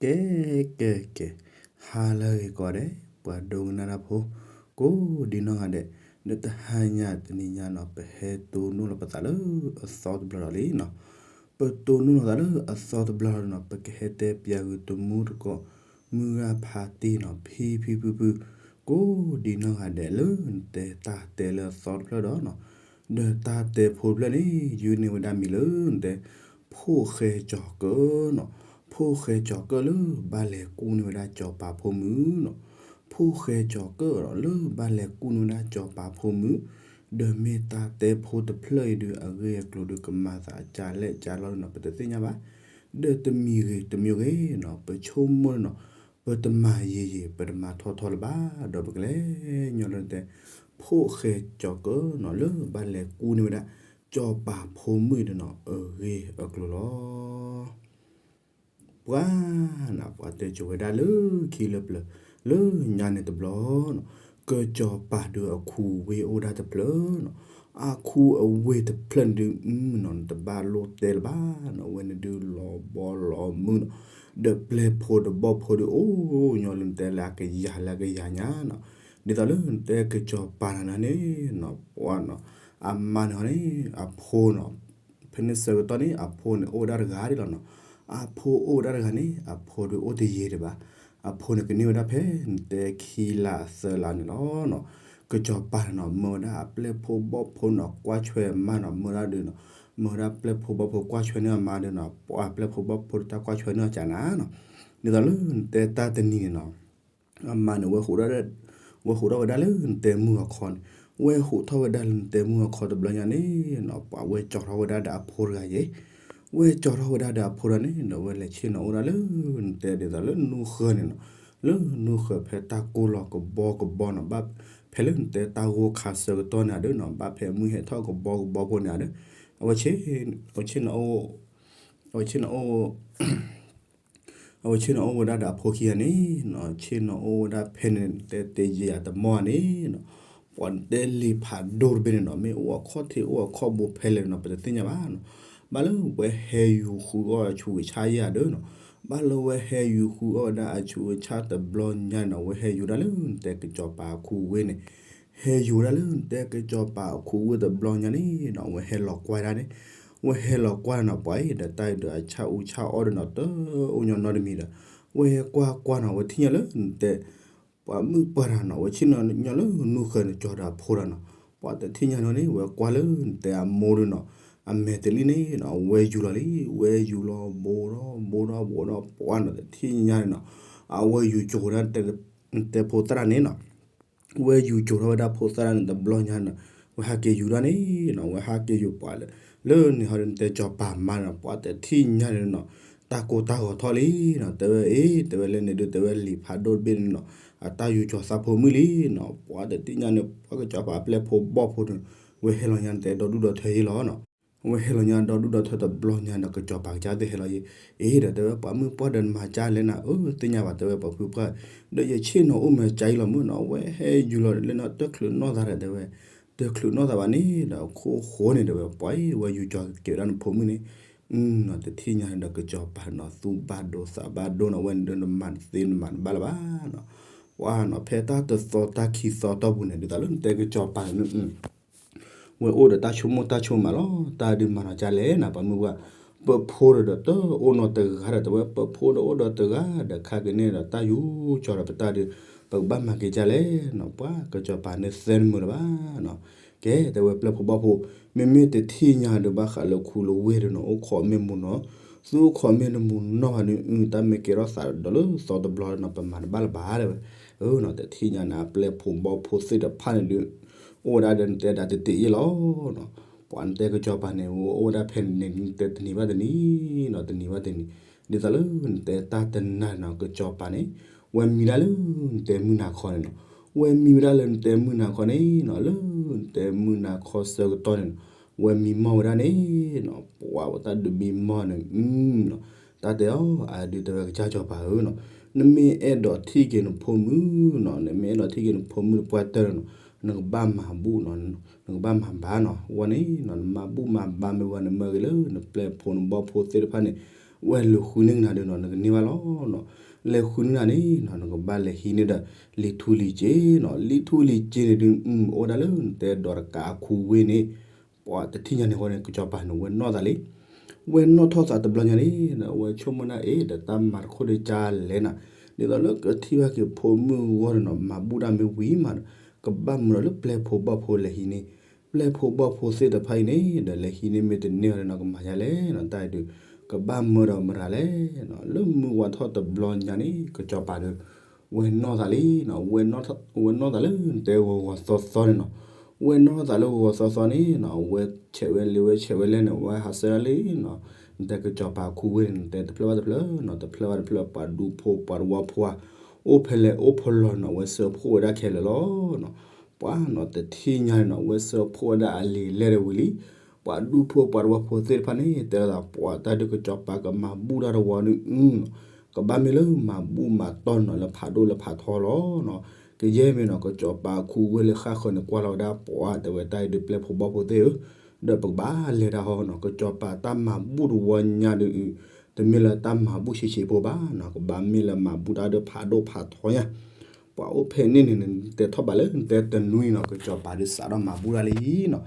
ကဲ ကဲ ကဲ, ဟါလၢအဂ့ၤကိးဂၤဒဲး ပှၤဒိကနၣ်တၢ်ဖိ ကိးဒံနီၢ်ဂၤဒဲး, ဒီးတဟါညါတနံၤညါနီၤ ပဟဲတိၢ်နီၣ်လီၤပသးလၢအသီတဘျီလီၤလံနီၤ. ပတိၢ်နီၣ်လီၤသးလၢအသီတဘျီလီၤနီၤ ပကဟဲတဲပၠးဂ့ၤတမူတကိး မုၢ်ဂၢ်ဖးတံၢ်နီၤ ဖံဖံဖုဖု ကိးဒံနီၢ်ဂၤဒဲးလၢနတဲတၢ်တဲလၢအသီတဖျၢၣ်ဒီးနီၤ ဒီးတၢ်တဲဖိတဖျၢၣ်န့ၣ် ယုၢ်န့ၢ်ဝဲဒၣ်မံၤလၢနတဲ ဖိၣ်ဃဲကၠီၤကၢၣ်နီၤ. ဖိၣ်ဃဲကၠီၤကၢၣ်လၢဘၣ်လဲၤကူၣ်န့ၢ်ဝဲဒၣ်စီၤပၤဖိမုၣ်နီၤ. ဖိၣ်ဃဲကၠီၤကၢၣ်ဒီးလၢဘၣ်လဲၤကူၣ်န့ၢ်ဝဲဒၣ်စီၤပၤဖိမုၣ်, ဒီးမ့ၢ်တၢ်တဲဖိတဖျၢၣ်အံၤဒုး အဂ့ၢ်အကျိၤဒုးကမၤသးအကၢ်လဲၣ်ကၢ်လီၤနီၤ ပတသ့ၣ်ညါဘၣ်. ဒီးတမံၤဂ့ၤတမံၤဂ့ၤနီၤ ပဆိကမိၣ်နီၤ ပတမၤယံာ်ယံာ် ပတမၤထီထီလၢၤဘၣ် ဒီးပကလဲၤညီလၢနတဲ ဖိၣ်ဃဲကၠီၤကၢၣ်နီၤ လၢဘၣ်လဲၤကူၣ်န့ၢ်ဝဲဒၣ် စီၤပၤဖိမုၣ်ဒီးနီၤ အဂ့ၢ်အကျိၤလီၤ. ပှၤနီၤ ပှၤတဲကၠိၤဝဲဒၣ်လၢခံလၢပျၢၤ လၢညါန့ၣ်တဘျီနီၤ ကစီၤပၤဒီးအခူအဝ့ၢ်အိၣ်ဝဲဒၣ်တဖျၢၣ်နီၤ. အခူအဝ့ၢ်တဖျၢၣ်န့ၣ်ဒုး အနီၤ နတဘၣ်လိၣ်တဲလၢၤဘၣ်နီၤ အဝဲန့ၣ်ဒုးလီၤဘီလီၤမုၢ်နီၤ ဒီးပျဲၢ်ဖိဒီးဘီၣ်ဖိဒုးအိၣ်ညီလၢနတဲလၢအကယၤလၢအကယၤညါနီၤ. ဒ်သိးလၢနတဲကစီၤပၤနၤန့ၣ်နီၤ ပှၤနီၤ အမါန့ၣ်ဟီန့ၣ် အဖိနီၤ ဖဲန့ၣ်ဆၢကတီၢ်န့ၣ် အဖိန့ၣ်အိၣ်ဝဲဒၣ်တဂၤဒ်လီၤနီၤ. အဖိအိၣ်ဝဲဒၣ်တဂၤန့ၣ် အဖိဒုးအိၣ်တယံာ်ဒံးဘၣ်. အဖိန့ၣ်ကန့ၢ်ဝဲဒၣ်ဖဲနတဲခံလါသၢလါန့ၣ်လီၤနီၤ. ကစီၤပၤန့ၣ်နီၤ မၢဝဲဒၣ်အပျဲၢ်ဖိဘီၣ်ဖိနီၤ ကွၢ်ဆွဲအမါနီၤ မၢဝဲဒၣ်ဒုးနီၤ မၢဝဲဒၣ်ပျဲၢ်ဖိဘီၣ်ဖိကွၢ်ဆွဲန့ၢ်အမါဒုးနီၤ ပှၤပျဲၢ်ဖိဘီၣ်ဖိတၢ်ကွၢ်ဆွဲန့ၢ်အီၤကနၤနီၤ. ဒ်သိးလၢနတဲတၢ်တနံၤန့ၣ်နီၤ အမါန့ၣ် ဝဲ ဝဲဟူးထီၣ်ဝဲဒၣ်လၢနတဲမုၢ်ဂီၤခီန့ၣ် ဝဲဟူးထီၣ်ဝဲဒၣ်လၢနတဲမုၢ်ဂီၤခီတဘျီညါန့ၣ်နီၤ ပှၤဝဲကၠီၤထီၣ်ဝဲဒၣ်ဒီးအဖိတဂၤယဲ ဝဲကၠီၤထီၣ်ဝဲဒၣ်ဒီးအဖိတဂၤန့ၣ်ဒီး ဝဲလဲၤဆ့ၣ်နီၤအိၣ်ဒၣ်လၢနတဲဒ်သိးလၢနူဃၢၤန့ၣ်နီၤ လၢနူဃၢၤဖဲတၢ်ကိၢ်လီၤကဘီကဘီနီၤ ဘၣ်ဖဲလၢနတဲတၢ်ဂိၢ်ခါဆၢကတီၢ်န့ၣ်ဒုးနီၤ ဘၣ်ဖဲမုၢ်ဟဲထီၣ်ကဘီကဘီဖိန့ၣ်ဒုး အဝဲဆ့ၣ် အဝဲဆ့ၣ်နီၤအိၣ် အဝဲဆ့ၣ်နီၤအိၣ် အဝဲဆ့ၣ်နီၤအိၣ်ဝဲဒၣ်ဒီးအဖိခံဂၤန့ၣ်နီၤ ဆ့ၣ်နီၤအိၣ်ဝဲဒၣ်ဖဲန့ၣ် တဲတဲယဲယၤတမီၢ်န့ၣ်နီၤ ပှၤတဲလံာ်ဖးဒိၣ်တဘ့ၣ်န့ၣ်နီၤ မ့ၢ်အိၣ်အခီၣ်ထံးအိၣ်အခီၣ်ဘိဖဲလဲၣ်နီၤ ပတသ့ၣ်ညါဘၣ်နီၤ. ဘၣ်လၢဝဲဟဲယူၤဃုအီၣ်ဆူးဆါယဲၢ်ဒုးနီၤ ဘၣ်လၢဝဲဟဲယူၤဃုအီၣ်ဝဲဒၣ်အဆူးအဆါတဘျီညါန့ၣ်နီၤ ဝဲဟဲယူၤဒၣ်လၢနတဲကစီၤပၤအခူအဝ့ၢ်န့ၣ် ဟဲယူၤဒၣ်လၢနတဲကစီၤပၤအခူအဝ့ၢ်တဘျီညါန့ၣ်နီၤ ဝဲဟဲလီၤကွၢ်ဒၣ်န့ၣ် ဝဲဟဲလီၤကွၢ်ဒၣ်နီၤ ပှၤအံၤဒီးတၢ်အံၤဒီးအဆၣ်အူဆၣ်အီၣ်ဒီးနီၤ တအိၣ်ညီနီတမံၤဒီး ဝဲဟဲကွၢ်ကွၢ်နီၤ ဝဲထံၣ်ညါလၢနတဲ ပှၤမုၣ်ပှၢ်တဂၤနီၤ ဝဲဆ့ၣ်နီၤညီလၢနူဃၢၤန့ၣ် ကၠီၤဒီးအဖိဒီးနီၤ ပှၤတထံၣ်ညါနီၤန့ၣ် ဝဲကွၢ်လၢနတဲအမိၢ်ဒုးနီၤ အမဲာ်တလံၣ်န့ၣ်နီၤ ဝဲယူၤလီၤလံ ဝဲယူၤလီၤဘိဒီးဘိဒီးဘိဒီး ပှၤနီၤတထံၣ်ညါန့ၣ်နီၤ အဝဲယူၤကၠိၤဒၣ် နတဲဖိသၣ်တဂၤန့ၣ်နီၤ ဝဲယူၤကၠိၤထီၣ်ဝဲဒၣ်ဖိသၣ်တဂၤန့ၣ်တဘျီညါနီၤ ဝဲဟးက့ၤယူၤဒၣ်န့ၣ်နီၤ ဝဲဟးက့ၤယူၤပှၤလၢ လၢန့ၣ်ဟီဒီးနတဲကစီၤပၤမါနီၤ ပှၤတထံၣ်ညါန့ၣ်နီၤ တၢ်ကိၢ်တၢ်ဂီၤထီၣ်လံနီၤ တဲဝဲအ့ တဲဝဲလၢန့ၣ်ဒုး တဲဝဲလံာ်ဖးဒိၣ်တဘ့ၣ်န့ၣ်နီၤ အတၢ်ယူၤကၠီၤသးဖိမုၣ်လံနီၤ ပှၤတထံၣ်ညါန့ၣ် ပှၤကစီၤပၤအပျဲၢ်ဖိဘီၣ်ဖိန့ၣ် ဝဲဟဲလီၤညါနတဲဒီဒူၣ်ဒီထၢယဲလီၤနီၤ ဝဲဟဲလီၤညါဒီဒူၣ်ဒီထၢတဘျီညါဒီး ကစီၤပၤကစၢ်သ့ၣ်ဟဲလီၤယဲ အ့ဒီးတဲဝဲ ပှၤမုၣ်ပှၢ်ဒီးနမၤကၢ်လဲၣ်နၤ အၢ သ့ၣ်ညါဘၣ် တဲဝဲ ပှၤဖုပှၢ် ဒီးယဆ့ၣ်နီၤအိၣ်မ့ၢ်ကၢ်အံၤလီၤမုၣ်နီၤ ဝဲဟဲယူၤလီၤလၢနီၤ တချုးနီၢ်သးဒီး တဲဝဲ တချုးနီၢ်သးဘၣ်န့ၣ်ဒီး ခိၣ်ဃိန့ၣ် တဲဝဲ ပှၤအံၤ ဝဲယူၤကၠီၤက့ၤဝဲဒၣ်နဖိမုၣ်န့ၣ် နီၤ တထံၣ်ညါန့ၣ်ဒီး ကစီၤပၤနီၤ သူဘၣ်ဒိသးဘၣ်ဒိနီၤ ဝဲန့ၣ်ဒီးနမၤတသ့နမၤတဘၣ်လၢၤဘၣ်နီၤ ပှၤနီၤ ဖဲတၢ်တသီတၢ်ခံသီတီၢ်ပူၤန့ၣ် ဒ်သိးလၢနတဲကစီၤပၤန့ၣ် ဝဲအိၣ်ဒီးတၢ်ဆိကမိၣ်တၢ်ဆိကမးလီၤ တၢ်ဒုးမၤနီၤကၢ်လဲၣ်နၤ ပှၤမုၣ်ပှၢ် ပဖိဒီးတအိၣ်နီတဂၤဒီး တဲဝဲ ပဖိဒီးအိၣ်ဒီးတဂၤဒီး ခါက့ၤန့ၣ်ဒီး တၢ်ယူၤကၠီၤဒီးပတၢ်ဒုး ပကဘၣ်မၤက့ၤကၢ်လဲၣ်နီၤ ပှၤကစီၤပၤန့ၣ်သၢနမုာ်လၢၤဘၣ်နီၤ ကဲ တဲဝဲပျဲၢ်ဖိဘီၣ်ဖိ မ့မ့ၢ်တထံၣ်ညါဒီးဘၣ်ဃးလၢခူလၢဝ့ၢ်ဒီးနီၤ အိၣ်ခိးမ့ၢ်မူနီၤ သုအိၣ်ခိးမ့ၢ်တမူနီၢ်ဘၣ်န့ၣ် တၢ်မ့ၢ်ကဲထီၣ်သးဒီးလၢသီတဘျီနီၤ ပမၤတဘၣ်လၢၤဘၣ်တဲဝဲ နီၤ တထံၣ်ညါန့ၣ် အပျဲၢ်ဖိဘီၣ်ဖိသ့ၣ်တဖၣ်န့ၣ်ဒုး အိၣ်ဝဲဒၣ်ဒီးနတဲဒၣ်တတ့ၢ်အံၤလီၤနီၤ ပှၤနတဲကစီၤပၤန့ၣ် အိၣ်ဝဲဒၣ်ဖဲန့ၣ်န့ၣ် နတဲတနံၤဘၣ်တနံၤနီၤ တနံၤဘၣ်တနံၤ ဒ်သိးလၢနတဲတၢ်တနၤနီၤ ကစီၤပၤန့ၣ် ဝဲမံဒၣ်လၢနတဲမုၢ်နၤခီန့ၣ်နီၤ ဝဲမံဝဲဒၣ်လၢနတဲမုၢ်နၤခီန့ၣ်နီၤ လၢနတဲမုၢ်နၤခီဆၢကတီၢ်န့ၣ်နီၤ ဝဲမံမီၢ်ဝဲဒၣ်န့ၣ်နီၤ ပှၤဝဲတၢ်ဒုးမံမီၢ်န့ၣ် နီၤ တၢ်တဲအီၤ အဒုးတဲဝဲကစၢ်စီၤပၤဧၢနီၤ နမ့ၢ်အဲၣ်ဒိးထံၣ်က့ၤနဖိမုၣ်နီၤ နမ့ၢ်အဲၣ်ဒိးထံၣ်က့ၤနဖိမုၣ်တပှၢ်တၢၢ်နီၤ နကဘၣ်မၤဘူၣ်နီၤ နကဘၣ်မၤဘါနီၤ ဝဲန့ၣ်နီၤ နမၤဘူၣ်မၤဘါမ့ၢ်ဝဲ နမၢက့ၤလၢနပျဲၢ်ဖိနဘီၣ်ဖိသ့ၣ်တဖၣ်န့ၣ် ဝဲလဲၤဃုန့ၢ်ကနၤဒုးနီၤ နကန့ၢ်ဘၣ်လီၤနီၤ. လဲၤဃုန့ၢ်ကနၤန့ၣ်နီၤ နကဘၣ်လဲၤဟံးန့ၢ်ဒီး လံာ်ထူလံာ်စ့နီၤ. လံာ်ထူလံာ်စ့န့ၣ်ဒုး အိၣ်ဝဲဒၣ်လၢနတဲဒီးတကးအခူဝ့ၢ်န့ၣ် ပှၤတထံၣ်ညါန့ၣ်အဃိန့ၣ် ကစီၤပၤန့ၣ် ဝဲနီၢ်သးလံ. ဝဲနီၢ်ထီၣ်သးတဘျီညါန့ၣ် ဝဲဆိကမိၣ်ဒၣ်အ့ၣ် ဒီးတၢ်မၤတခိၣ်ဒီးကလဲၣ်နၤ, ဒ်သိးလၢကထံၣ်ဘၣ်က့ၤဖိမုၣ်ဂီၢ်န့ၣ်နီၤ မၤဘူၣ်တၢ်မ့ၢ်ဝံၤမးဒီး ကဘၣ်မၢဒီးလၢပျဲၢ်ဖိဘီၣ်ဖိလဲၤဟံးန့ၢ် ပျဲၢ်ဖိဘီၣ်ဖိသ့ၣ်တဖၣ်အံၤန့ၣ် ဒီးလဲၤဟံးန့ၢ်မ့ၢ်တန့ၢ်အီၤဒီးနီၤ ကမၤယါလဲၣ်နီၤ တၢ်အံၤဒုး ကဘၣ်မၢဒီးမတၤလဲၣ်နီၤ. လၢမုၢ်ဝါထီၣ်တဘျီညါန့ၣ် ကစီၤပၤဒီး ဝဲနီၢ်သးလံနီၤ. ဝဲနီၢ်သးလၢနတဲဂီၤဂီၤသီသီန့ၣ်နီၤ. ဝဲနီၢ်သးလၢဂီၤဂီၤသီသီန့ၣ်နီၤ ဝဲဆဲးဝဲလ့ဝဲဆဲးဝဲလဲၣ်န့ၣ် ဝဲဟးဆၢဒၣ်လံနီၤ. နတဲကစီၤပၤခူဝ့ၢ်န့ၣ် နတဲတဖျၢၣ်ဘၣ်တဖျၢၣ်နီၤ တဖျၢၣ်ဘၣ်တဖျၢၣ် ပှၤဒူဖိပှၤတဝီဖိဧါ အိၣ်ဖဲလဲၣ်အိၣ်ဖဲလဲၣ်နီၤ ဝဲဆှၢဖှိၣ်ဝဲဒၣ်ခဲလၢာ်လီၤနီၤ. ပှၤနီၤတထံၣ်ညါန့ၣ်နီၤ ဝဲဆှၢဖှိၣ်ဝဲဒၣ်အလံာ်လဲၢ်တဝံၤလံ. ပှၤဒူဖိပှၤတဝီဖိသ့ၣ်တဖၣ်န့ၣ် တဲလိာ်သး ပှၤတၢ်ဒုးကစီၤပၤကမၤဘူၣ်တၢ်တဝီဒုး ကဘၣ်မ့ၢ်လၢမၤဘူၣ်မၤတီၢ်နီၤ လၢဖးဒိၣ်လၢဖးထီလီၤနီၤ. ကယဲၢ်မ့ၢ်နီၤ ကစီၤပၤခူဝ့ၢ်လၢဃၣ်ဃၢၤန့ၣ် ကွၢ်လီၤဝဲဒၣ်ပှၤ တဲဝဲတၢ်အံၤဒုးပျဲၢ်ဖိဘီၣ်ဖိသ့ၣ်ဧၢ, ဒီးပကဘၣ်လဲၤတၢ်ဟီနီၤ ကစီၤပၤတၢ်မၤဘူၣ်တဝီညါဒုး တမ့ၢ်လၢတၢ်မၤဘူၣ်ဆံးဆံးဖိဘၣ်နီၤ ကဘၣ်မ့ၢ်လၢမၤဘူၣ်တၢ်ဒုးဖးဒိၣ်ဖးထီညါ ပှၤအိၣ်ဖဲန့ၣ်န့ၣ် နတဲထီၣ်ဘးလၢနတဲတနွံနီၤ ကစီၤပၤဒုးစးထီၣ်မၤဘူၣ်တၢ်လံနီၤ.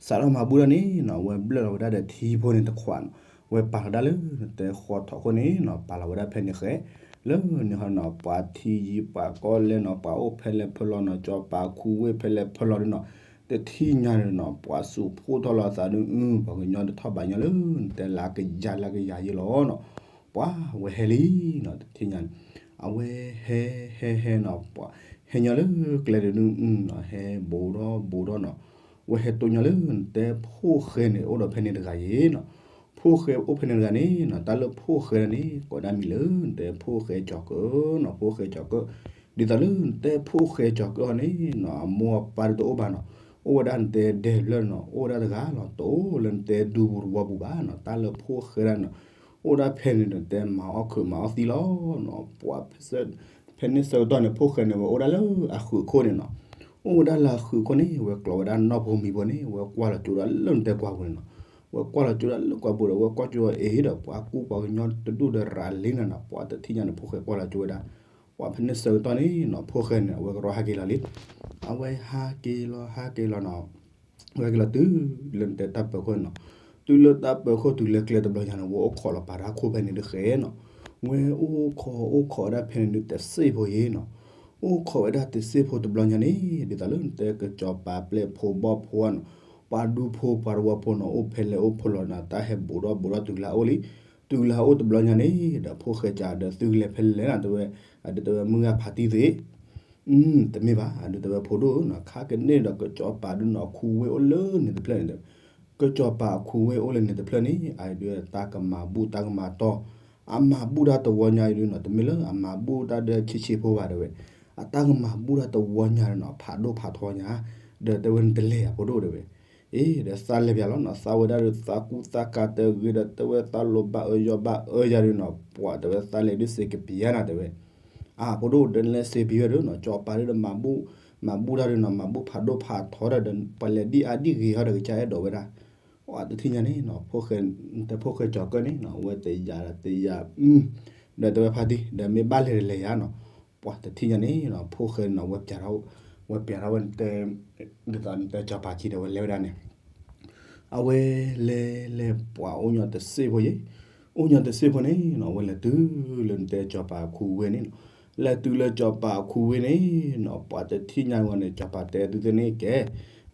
စးထီၣ်မၤဘူၣ်တၢ်န့ၣ်နီၤ ဝဲဘျၢၣ်လီၤဝဲဒၣ်ဒီးထံဖိန့ၣ်တခွးနီၤ ဝဲပာ်လီၤဒၣ်လၢနတဲဃီထီၣ်ခိၣ်န့ၣ်နီၤ ပာ်လီၤဝဲဒၣ်ဖဲန့ၣ်ဃဲ လၢန့ၣ်ဟီနီၤ ပှၤထံယံၤပှၤကီၢ်လဲၢ်နီၤ ပှၤအိၣ်ဖဲလဲၣ်ဖဲလဲၣ်နီၤ ကစီၤပၤခူဝ့ၢ်ဖဲလဲၣ်ဖဲလဲၣ်ဒုးနီၤ တထံၣ်ညါန့ၣ်နီၤ ပှၤစူးဖှိၣ်ထီၣ်လီၤသးဒုး ပှၤကညီတထီၣ်ဘးညီလၢနတဲလၢကယၤလၢကယၤယံၤလီၤနီၤ. ပှၤဝဲဟဲလံနီၤ တထံၣ်ညါန့ၣ် အဝဲဟဲဟဲဟဲနီၤ ပှၤဟဲညီလၢကျဲဒုး ဟဲဘူးထီၣ်ဘူးထီၣ်နီၤ ဝဲဟဲတိၢ်ညီလၢနတဲဖိၣ်ဃဲန့ၣ် အိၣ်ဒီးဖဲန့ၣ်တဂၤယံၤနီၤ. ဖိၣ်ဃဲအိၣ်ဖဲန့ၣ်တဂၤန့ၣ်နီၤ တၢ်လၢဖိၣ်ဃဲန့ၣ် ကိးဒၣ်မံၤလၢနတဲဖိၣ်ဃဲကၠီၤကၢနီၤ ဖိၣ်ဃဲကၠီၤကၢ. ဒ်သိးလၢနတဲဖိၣ်ဃဲကၠီၤကၢအီၤန့ၣ်နီၤ အမိၢ်အပၢ်ဒုးတအိၣ်ဘၣ်နီၤ အိၣ်ဝဲဒၣ်နတဲဒဲးဖျၢၣ်နီၤ အိၣ်ဝဲဒၣ်တဂၤလီၤ တအိၣ်လၢနတဲဒူပူၤတဝီပူၤဘၣ်နီၤ တၢ်လၢဖိၣ်ဃဲဒၣ်နီၤ အိၣ်ဒၣ်ဖဲန့ၣ်ဒီး နတဲမၤအီၣ်ခုးမၤအီၣ်သံလီၤနီၤ ပှၤ ဖဲန့ၣ်ဆၢကတီၢ်န့ၣ် ဖိၣ်ဃဲန့ၣ် ဝဲအိၣ်ဒၣ်လၢအဃုးခိၣ်န့ၣ်နီၤ အိၣ်ဝဲဒၣ်လၢအဃုးခိၣ်န့ၣ် ဝဲကျိးဝဲဒၣ်နီၢ်ဖိမံၤဖိန့ၣ် ဝဲကွၢ်လီၤကၠိဒၣ်လၢနတဲကွၢ်ပူၤန့ၣ်နီၤ ဝဲကွၢ်လီၤကၠိဒၣ်လၢကွၢ်ပူၤဒီး ဝဲကွၢ်ကၠိအီၤအံၤဒီး ပှၤကူပှၤကညီတဒူၣ်ဒီးရၤလံနီၤနီၤ ပှၤတထံၣ်ညါန့ၣ် ဖိၣ်ဃဲကွၢ်လီၤကၠိဝဲဒၣ် ပှၤဖဲန့ၣ်ဆၢကတီၢ်န့ၣ်နီၤ ဖိၣ်ဃဲန့ၣ် အဝဲကရီဟဲက့ၤလီၤလံ အဝဲဟးက့ၤလီၤဟးက့ၤလီၤနီၤ ဝဲက့ၤလီၤတုၤလၢနတဲတၢ်ပၢၤခိၣ်န့ၣ်နီၤ တုၤလၢတၢ်ပၢၤခိၣ်တုၤလၢကျဲတဘျီညါန့ၣ် ဝဲအိၣ်ခိးလီၤပာ်တၢ်ခိၣ်ဖဲန့ၣ်ဒုးဃဲနီၤ ဝဲအိၣ်ခိးအိၣ်ခိးဝဲဒၣ်ဖဲန့ၣ်ဒုးတစ့ၢ်ဖိယံၤနီၤ အိၣ်ခိးဝဲဒၣ်တစ့ၢ်ဖိတဘျီညါန့ၣ် ဒ်သိးလၢနတဲကစီၤပၤပျဲၢ်ဖိဘီၣ်ဖိနီၤ ပှၤဒူဖိပှၤတဝီဖိနီၤ အိၣ်ဖဲလဲၣ်အိၣ်ဖဲလဲၣ်နီၤ တၢ်ဟဲဘူးထီၣ်ဘူးထီၣ်တုၤလၢအအိၣ်လံ တုၤလၢအအိၣ်တဘျီညါန့ၣ် ဒီးဖိၣ်ဃဲကးဒီးသုကလဲၤဖဲလဲၣ်နီၤ တဲဝဲ အဒုးတဲဝဲမုၢ်ဂၤဖးတံၢ်သ့ၣ် တမ့ၢ်ဘၣ် အဒုးတဲဝဲဖိဒိၣ်ဧၢနီၤ ခါကန့ၣ်ဒီးကစီၤပၤဒုးနီၤ ခူဝ့ၢ်အိၣ်လၢန့ၣ်တဖျၢၣ်န့ၣ်ဒီး ကစီၤပၤခူဝ့ၢ်အိၣ်လၢန့ၣ်တဖျၢၣ်န့ၣ် အဒုးတၢ်ကမၤဘူၣ်တၢ်ကမၤတီၢ် အမၤဘူၣ်တၢ်တဝီညါအံၤဒုးနီၤ တမ့ၢ်လၢအမၤဘူၣ်တၢ်ဒီးဆံးဆံးဖိဘၣ်တဲဝဲ အတၢ်ကမၤဘူၣ်တၢ်တဝီညါနီၤ ဖးဒိၣ်ဖးထီညါ ဒီးတဲဝဲနတလဲၤဧါဖိဒိၣ်တဲဝဲ အ့ ဒီးသးလဲၤပၠးလီၤနီၤ သးဝဲဒၣ်ဒီးသးကူသးကၤတဂ့ၤဒီး တဲဝဲသးလိာ်ဘၣ်အၢယီၤဘၣ်အၢယၤဒုးနီၤ ပှၤတဲဝဲသးလဲၤဒုးစ့ကပံၤယါနီၤတဲဝဲ အဖိဒိၣ်ဒီးနလဲၤစ့ပံၤဝဲဒုးနီၤ ကစီၤပၤဒုးဒီးမၤဘူၣ် မၤဘူၣ်တၢ်ဒုးနီၤ မၤဘူၣ်ဖးဒိၣ်ဖးထီဒီး ပလဲၤဒ်အါဒ်ဂ့ၤဟီဒီးကစၢ်အဲၣ်ဒိးဝဲဒၣ် ပှၤတထံၣ်ညါန့ၣ်နီၤ ဖိၣ်ဃဲ တဲဖိၣ်ဃဲကၠီၤကၢၢ်န့ၣ်နီၤ ဝဲတယာ်ဒီးတယာ် ဒီးတဲဝဲဖါတံၢ် ဒီးမ့ၢ်ဘၣ်လဲၤတလဲၤယါနီၤ ပှၤတထံၣ်ညါန့ၣ်နီၤ ဖိၣ်ဃဲနီၤ ဝဲပၠးထီၣ် ဝဲပၠးထီၣ်ဝဲ ဒ်သိးနတဲကစီၤပၤခံဒီးဝဲလဲၤဝဲဒၣ်န့ၣ် အဝဲလဲၤလဲၤပှၤအိၣ်ညီတစ့ၢ်ဖိယံၤ အိၣ်ညီတစ့ၢ်ဖိန့ၣ်နီၤ အဝဲလဲၤတုၤလၢနတဲကစီၤပၤခူဝ့ၢ်န့ၣ်နီၤ လဲၤတုၤလၢကစီၤပၤခူဝ့ၢ်န့ၣ်နီၤ ပှၤတထံၣ်ညါဝဲန့ၣ် ကစီၤပၤတဲသုသ့ၣ်န့ၣ်ကဲ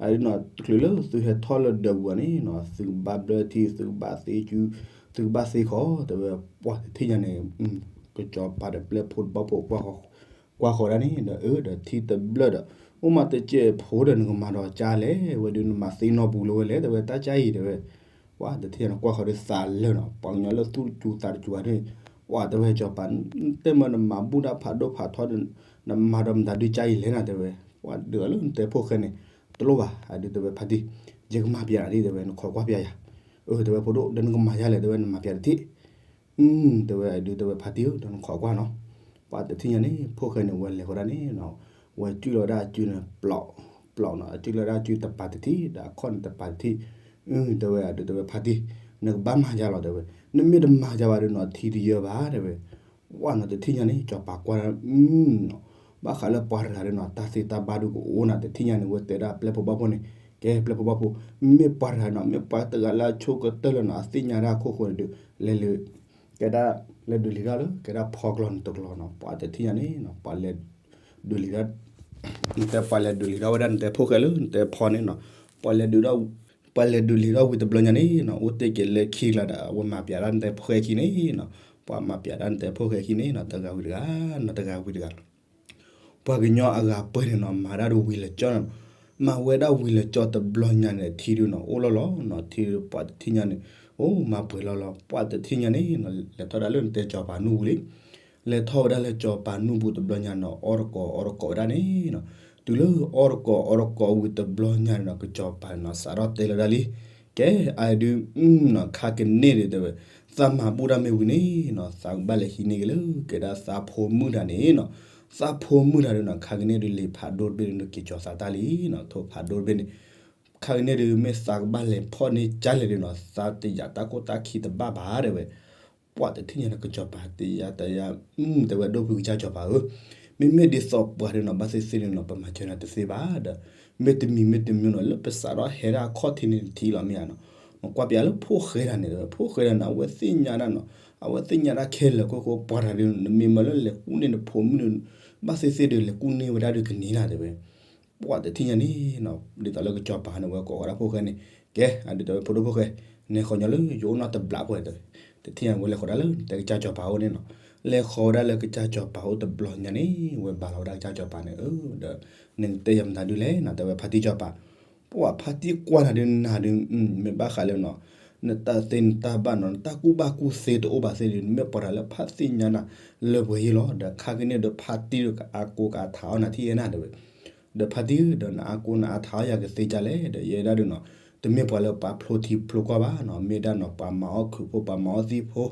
အဒုးနီၤ တချုးလၢသုဟဲထီၣ်လၢဒၢးပူၤန့ၣ်နီၤ သုကဘၣ်ဘျၢထံ သုကဘၣ်သ့စု သုကဘၣ်သ့ခီ တဲဝဲ ပှၤတထံၣ်ညါန့ၣ် ကစီၤပၤဒီးပျဲၢ်ဖိဘီၣ်ဖိ ကွၢ်ဃီၤဒၣ်န့ၣ်ဒီး အၢ ဒီးထံတဘျၢၣ်ဒီး အိၣ်မးတစဲးဖိဒီးနကမၤဒီးကၢ်လဲၣ် ဝဲဒုးနမၤသ့နီၢ်ပူၤလၢဝဲလဲၣ် တဲဝဲတၢ်ကၢ်အံၤတဲဝဲ ပှၤတထံၣ်ညါန့ၣ် ကွၢ်ဃီၤဒုးသးလၢာ်နီၤ ပှၤကညီလၢသူၣ်စူၤသးတစူၤဂၤဒုး ပှၤတဲဝဲကစီၤပၤ တဲမ့ၢ်နမၤဘူၣ်တၢ်ဖးဒိၣ်ဖးထီဒီး နမၤဒီးမတၤဒုးကၢ်အံၤလဲၣ်နၤတဲဝဲ ပှၤဒုးသိးလၢနတဲဖိၣ်ဃဲန့ၣ် တလိၣ်ဘၣ် အဒုးတဲဝဲဖါတံၢ် ယကမၤပျးနၤဒ်တဲဝဲ နခိးကွၢ်ပျးယၤ အၢ တဲဝဲဖိဒိၣ် ဒီးနကမၤယါလဲၣ် တဲဝဲနမၤပျးတထံၣ် တဲဝဲအဒုးတဲဝဲဖါတံၢ်ဧၢ ဒီးနခိးကွၢ်နီၤ ပှၤတထံၣ်ညါန့ၣ် ဖိၣ်ဃဲန့ၣ် ဝဲလဲၤဃီဒၣ်န့ၣ်နီၤ ဝဲစုၣ်လီၤဝဲဒၣ်အစုန့ၣ် ပျီၣ် ပျီၣ်နီၤ အစုၣ်လီၤဝဲဒၣ်အစုတပၤတထံၣ် ဒီးအခီၣ်န့ၣ်တပၤတထံၣ် တဲဝဲအဒုးတဲဝဲဖါတံၢ် နကဘၣ်မၤယါလီၤတဲဝဲ နမ့ၢ်တမၤယၤဘၣ်ဒီးနီၤ ထံတယၢဘၣ်တဲဝဲ. ဝဲနီၤတထံၣ်ညါန့ၣ် ကစီၤပၤကွၢ်ဒၣ် ဘၣ်ဃးလၢပှၤတဂၤဒီးနီၤ တၢ်သ့တၢ်ဘၣ်ဒုကအိၣ်နၤ တထံၣ်ညါန့ၣ် ဝဲတဲဒၣ်ပျဲၢ်ဖိဘီၣ်ဖိန့ၣ် ကဲပျဲၢ်ဖိဘီၣ်ဖိ မ့ၢ်ပှၤတဂၤနီၤ မ့ၢ်ပှၤတဂၤလၢအဆိကတၢၢ်လၢနီၤ အသ့ၣ်ညါတၢ်ခိၣ်ဃိန့ၣ်ဒီး လဲၤလၢ ကဲဒၣ် လဲၤဒုးလံၤထီၣ်လၢ ကဲဒၣ်ဖီကျီန့ၣ်တကျီနီၤ ပှၤတထံၣ်ညါန့ၣ်နီၤ ပှၤလဲၤ ဒုးလံၤထီၣ် နတဲပှၤလဲၤဒုးလံၤထီၣ်ဝဲဒၣ် နတဲဖိၣ်ဃဲလၢ နတဲဖီန့ၣ်နီၤ ပှၤလဲၤဒုး ပှၤလဲၤဒုးလံၤထီၣ်ဝံၤတဘျီညါန့ၣ်နီၤ အိၣ်တ့ၢ်က့ၤလၢခံကျါဒီး အဝဲမၤပျးဒၣ်နတဲဖိၣ်ဃဲခံန့ၣ်နီၤ ပှၤမၤပျးဒၣ်နတဲဖိၣ်ဃဲခံန့ၣ်နီၤ တဂၤဝံၤတဂၤနီၤ တဂၤဝံၤတဂၤ ပှၤကညီအဂၤပှဲၤန့ၣ်နီၤ မၤဒၣ်ဒီးဝံၤလၢကၠီနီၤ မၤဝဲဒၣ်ဝံၤလၢကၠီတဘျီညါန့ၣ် ထံဒုနီၤ အိၣ်လီၤလီၤနီၤ ထံဒုပှၤတထံၣ်ညါန့ၣ် အိၣ်မၤပှဲၤလီၤလီၤ ပှၤတထံၣ်ညါန့ၣ်နီၤ လဲၤထီၣ်ဒၣ်လၢနတဲစီၤပၤနူၢ်ပူၤလံ လဲၤထီၣ်ဝဲဒၣ်လၢစီၤပၤနူၢ်ပူၤတဘျီညါနီၤ အီၣ်တကိးအီတကိးဝဲဒၣ်န့ၣ်နီၤ တုၤလၢအီၣ်တကိးအီတကိးဝံၤတဘျီညါန့ၣ်နီၤ ကစီၤပၤန့ၣ်နီၤ စးထီၣ်တဲလီၤဒၣ်လံ ကဲ အဒု ခါကန့ၣ်ဒုတဲဝဲ သးမၤဘူၣ်တၢ်မ့ၢ်ဝံၤန့ၣ်နီၤ သးကဘၣ်လဲၤဟံးန့ၢ်က့ၤလၢ ကဲဒၣ်သးဖိမုၣ်တဂၤန့ၣ်နီၤ သးဖိမုၣ်တဂၤဒုနီၤ ခါကန့ၣ်ဒုလံာ်ဖးဒိၣ်တဘ့ၣ်န့ၣ်ဒုက့ၤကၠီၤသးတၢ်လံနီၤ ထိၣ်ဖးဒိၣ်တဘ့ၣ်န့ၣ် ခါကန့ၣ်ဒု မ့ၢ်သးကဘၣ်လဲၤဖီၣ်န့ၢ်ကၠၢ်လဲၣ်ဒုနီၤ သးတယာ်တၢ်ခိၣ်တၢ်ခံတဘၣ်ဘၣ်တဲဝဲ ပှၤတထံၣ်ညါန့ၣ် ကစီၤပၤတယာ်တယာ် တဲဝဲဒိၣ်ဖုကစၢ်စီၤပၤဧၢ, မ့မ့ၢ်ဒ်သိးပှၤဒုနီၤ ဘၣ်သ့ၣ်သ့ၣ်ဒုနီၤ ပမၤစၢၤနၤတသ့ဘၣ်ဒီး မ့တမံၤမ့တမံၤနီၤ လၢပစးထီၣ်ဟဲဒၣ်အခီၣ်ထံးန့ၣ်တထံၣ်လီၤမ့ၢ်ဧါနီၤ, နကွၢ်ပျးလၢဖိၣ်ဃဲတဂၤန့ၣ် ဖိၣ်ဃဲတဂၤန့ၣ် အဝဲသ့ၣ်ညါတၢ်နီၤ, အဝဲသ့ၣ်ညါတၢ်ခဲလၢာ်ခိၣ်ဃိ ပှၤတဂၤဒု နမ့ၢ်မၢလၢလဲၤကူၣ်န့ၢ်နဖိမုၣ်ဒု ဘၣ်သ့ၣ်သ့ၣ်ဒု လဲၤကူၣ်န့ၢ်ဝဲဒၣ်ဒုကန့ၢ်နၤတဲဝဲ ပှၤတထံၣ်ညါန့ၣ်နီၤ ဒ်သိးလၢကစီၤပၤန့ၣ် ဝဲကိးဝဲဒၣ်ဖိၣ်ဃဲန့ၣ် ကဲ အဒ်သိးဝဲဖိဒိၣ်ဖိၣ်ဃဲ နဲဃီညီလၢယအိၣ်နီၢ်တဘျီပှဲၤတဲဝဲ, တထံၣ်ညါဝဲလဲၤဃီၤဒၣ်လၢတဲကစၢ်စီၤပၤအိၣ်န့ၣ်နီၤ, လဲၤဃီၤဝဲဒၣ်လၢကစၢ်စီၤပၤအိၣ်တဘျီညါန့ၣ် ဝဲဘၣ်လီၤဝဲဒၣ်ကစၢ်စီၤပၤန့ၣ် ဒီး နတဲယၤမတၤဒုလဲၣ်နီၤ တဲဝဲဖါတံၢ်စီၤပၤ, ပှၤဖါတံၢ်ကွၢ်နၤဒုနၤဒု မ့ၢ်ဘၣ်ဃးလၢနီၤ နတၢ်သ့နတၢ်ဘၣ်နီၤ နတၢ်ကူၣ်ဘၣ်ကူၣ်သ့တအိၣ်ဘၣ်သ့ၣ်ဒု နမ့ၢ်ပှၤတၢ်လၢဖါသ့ၣ်ညါနၤလၢပှဲၤယ့ၢ်လီၤ, ဒီးခါကန့ၣ်ဒီးဖါတံၢ်ဒီးကအါကိးကအထးအီၣ်နၤထံၣ်ယဲနၤတဲဝဲ, ဒီးဖါတံၢ်ဧၢ ဒီးနအါကိးနအထးအီၣ်ယၤကသ့ဒ်လဲၣ် ဒီးယဲဒၣ်ဒုနီၤ, တမ့ၢ်ပှၤလၢပှၤဖျိထံဖျိကီၢ်ဘၣ်နီၤ မ့ၢ်ဒၣ်နီၤ ပှၤမၤအီၣ်ခုးဖိ ပှၤမၤအီၣ်သံၣ်ဖိ,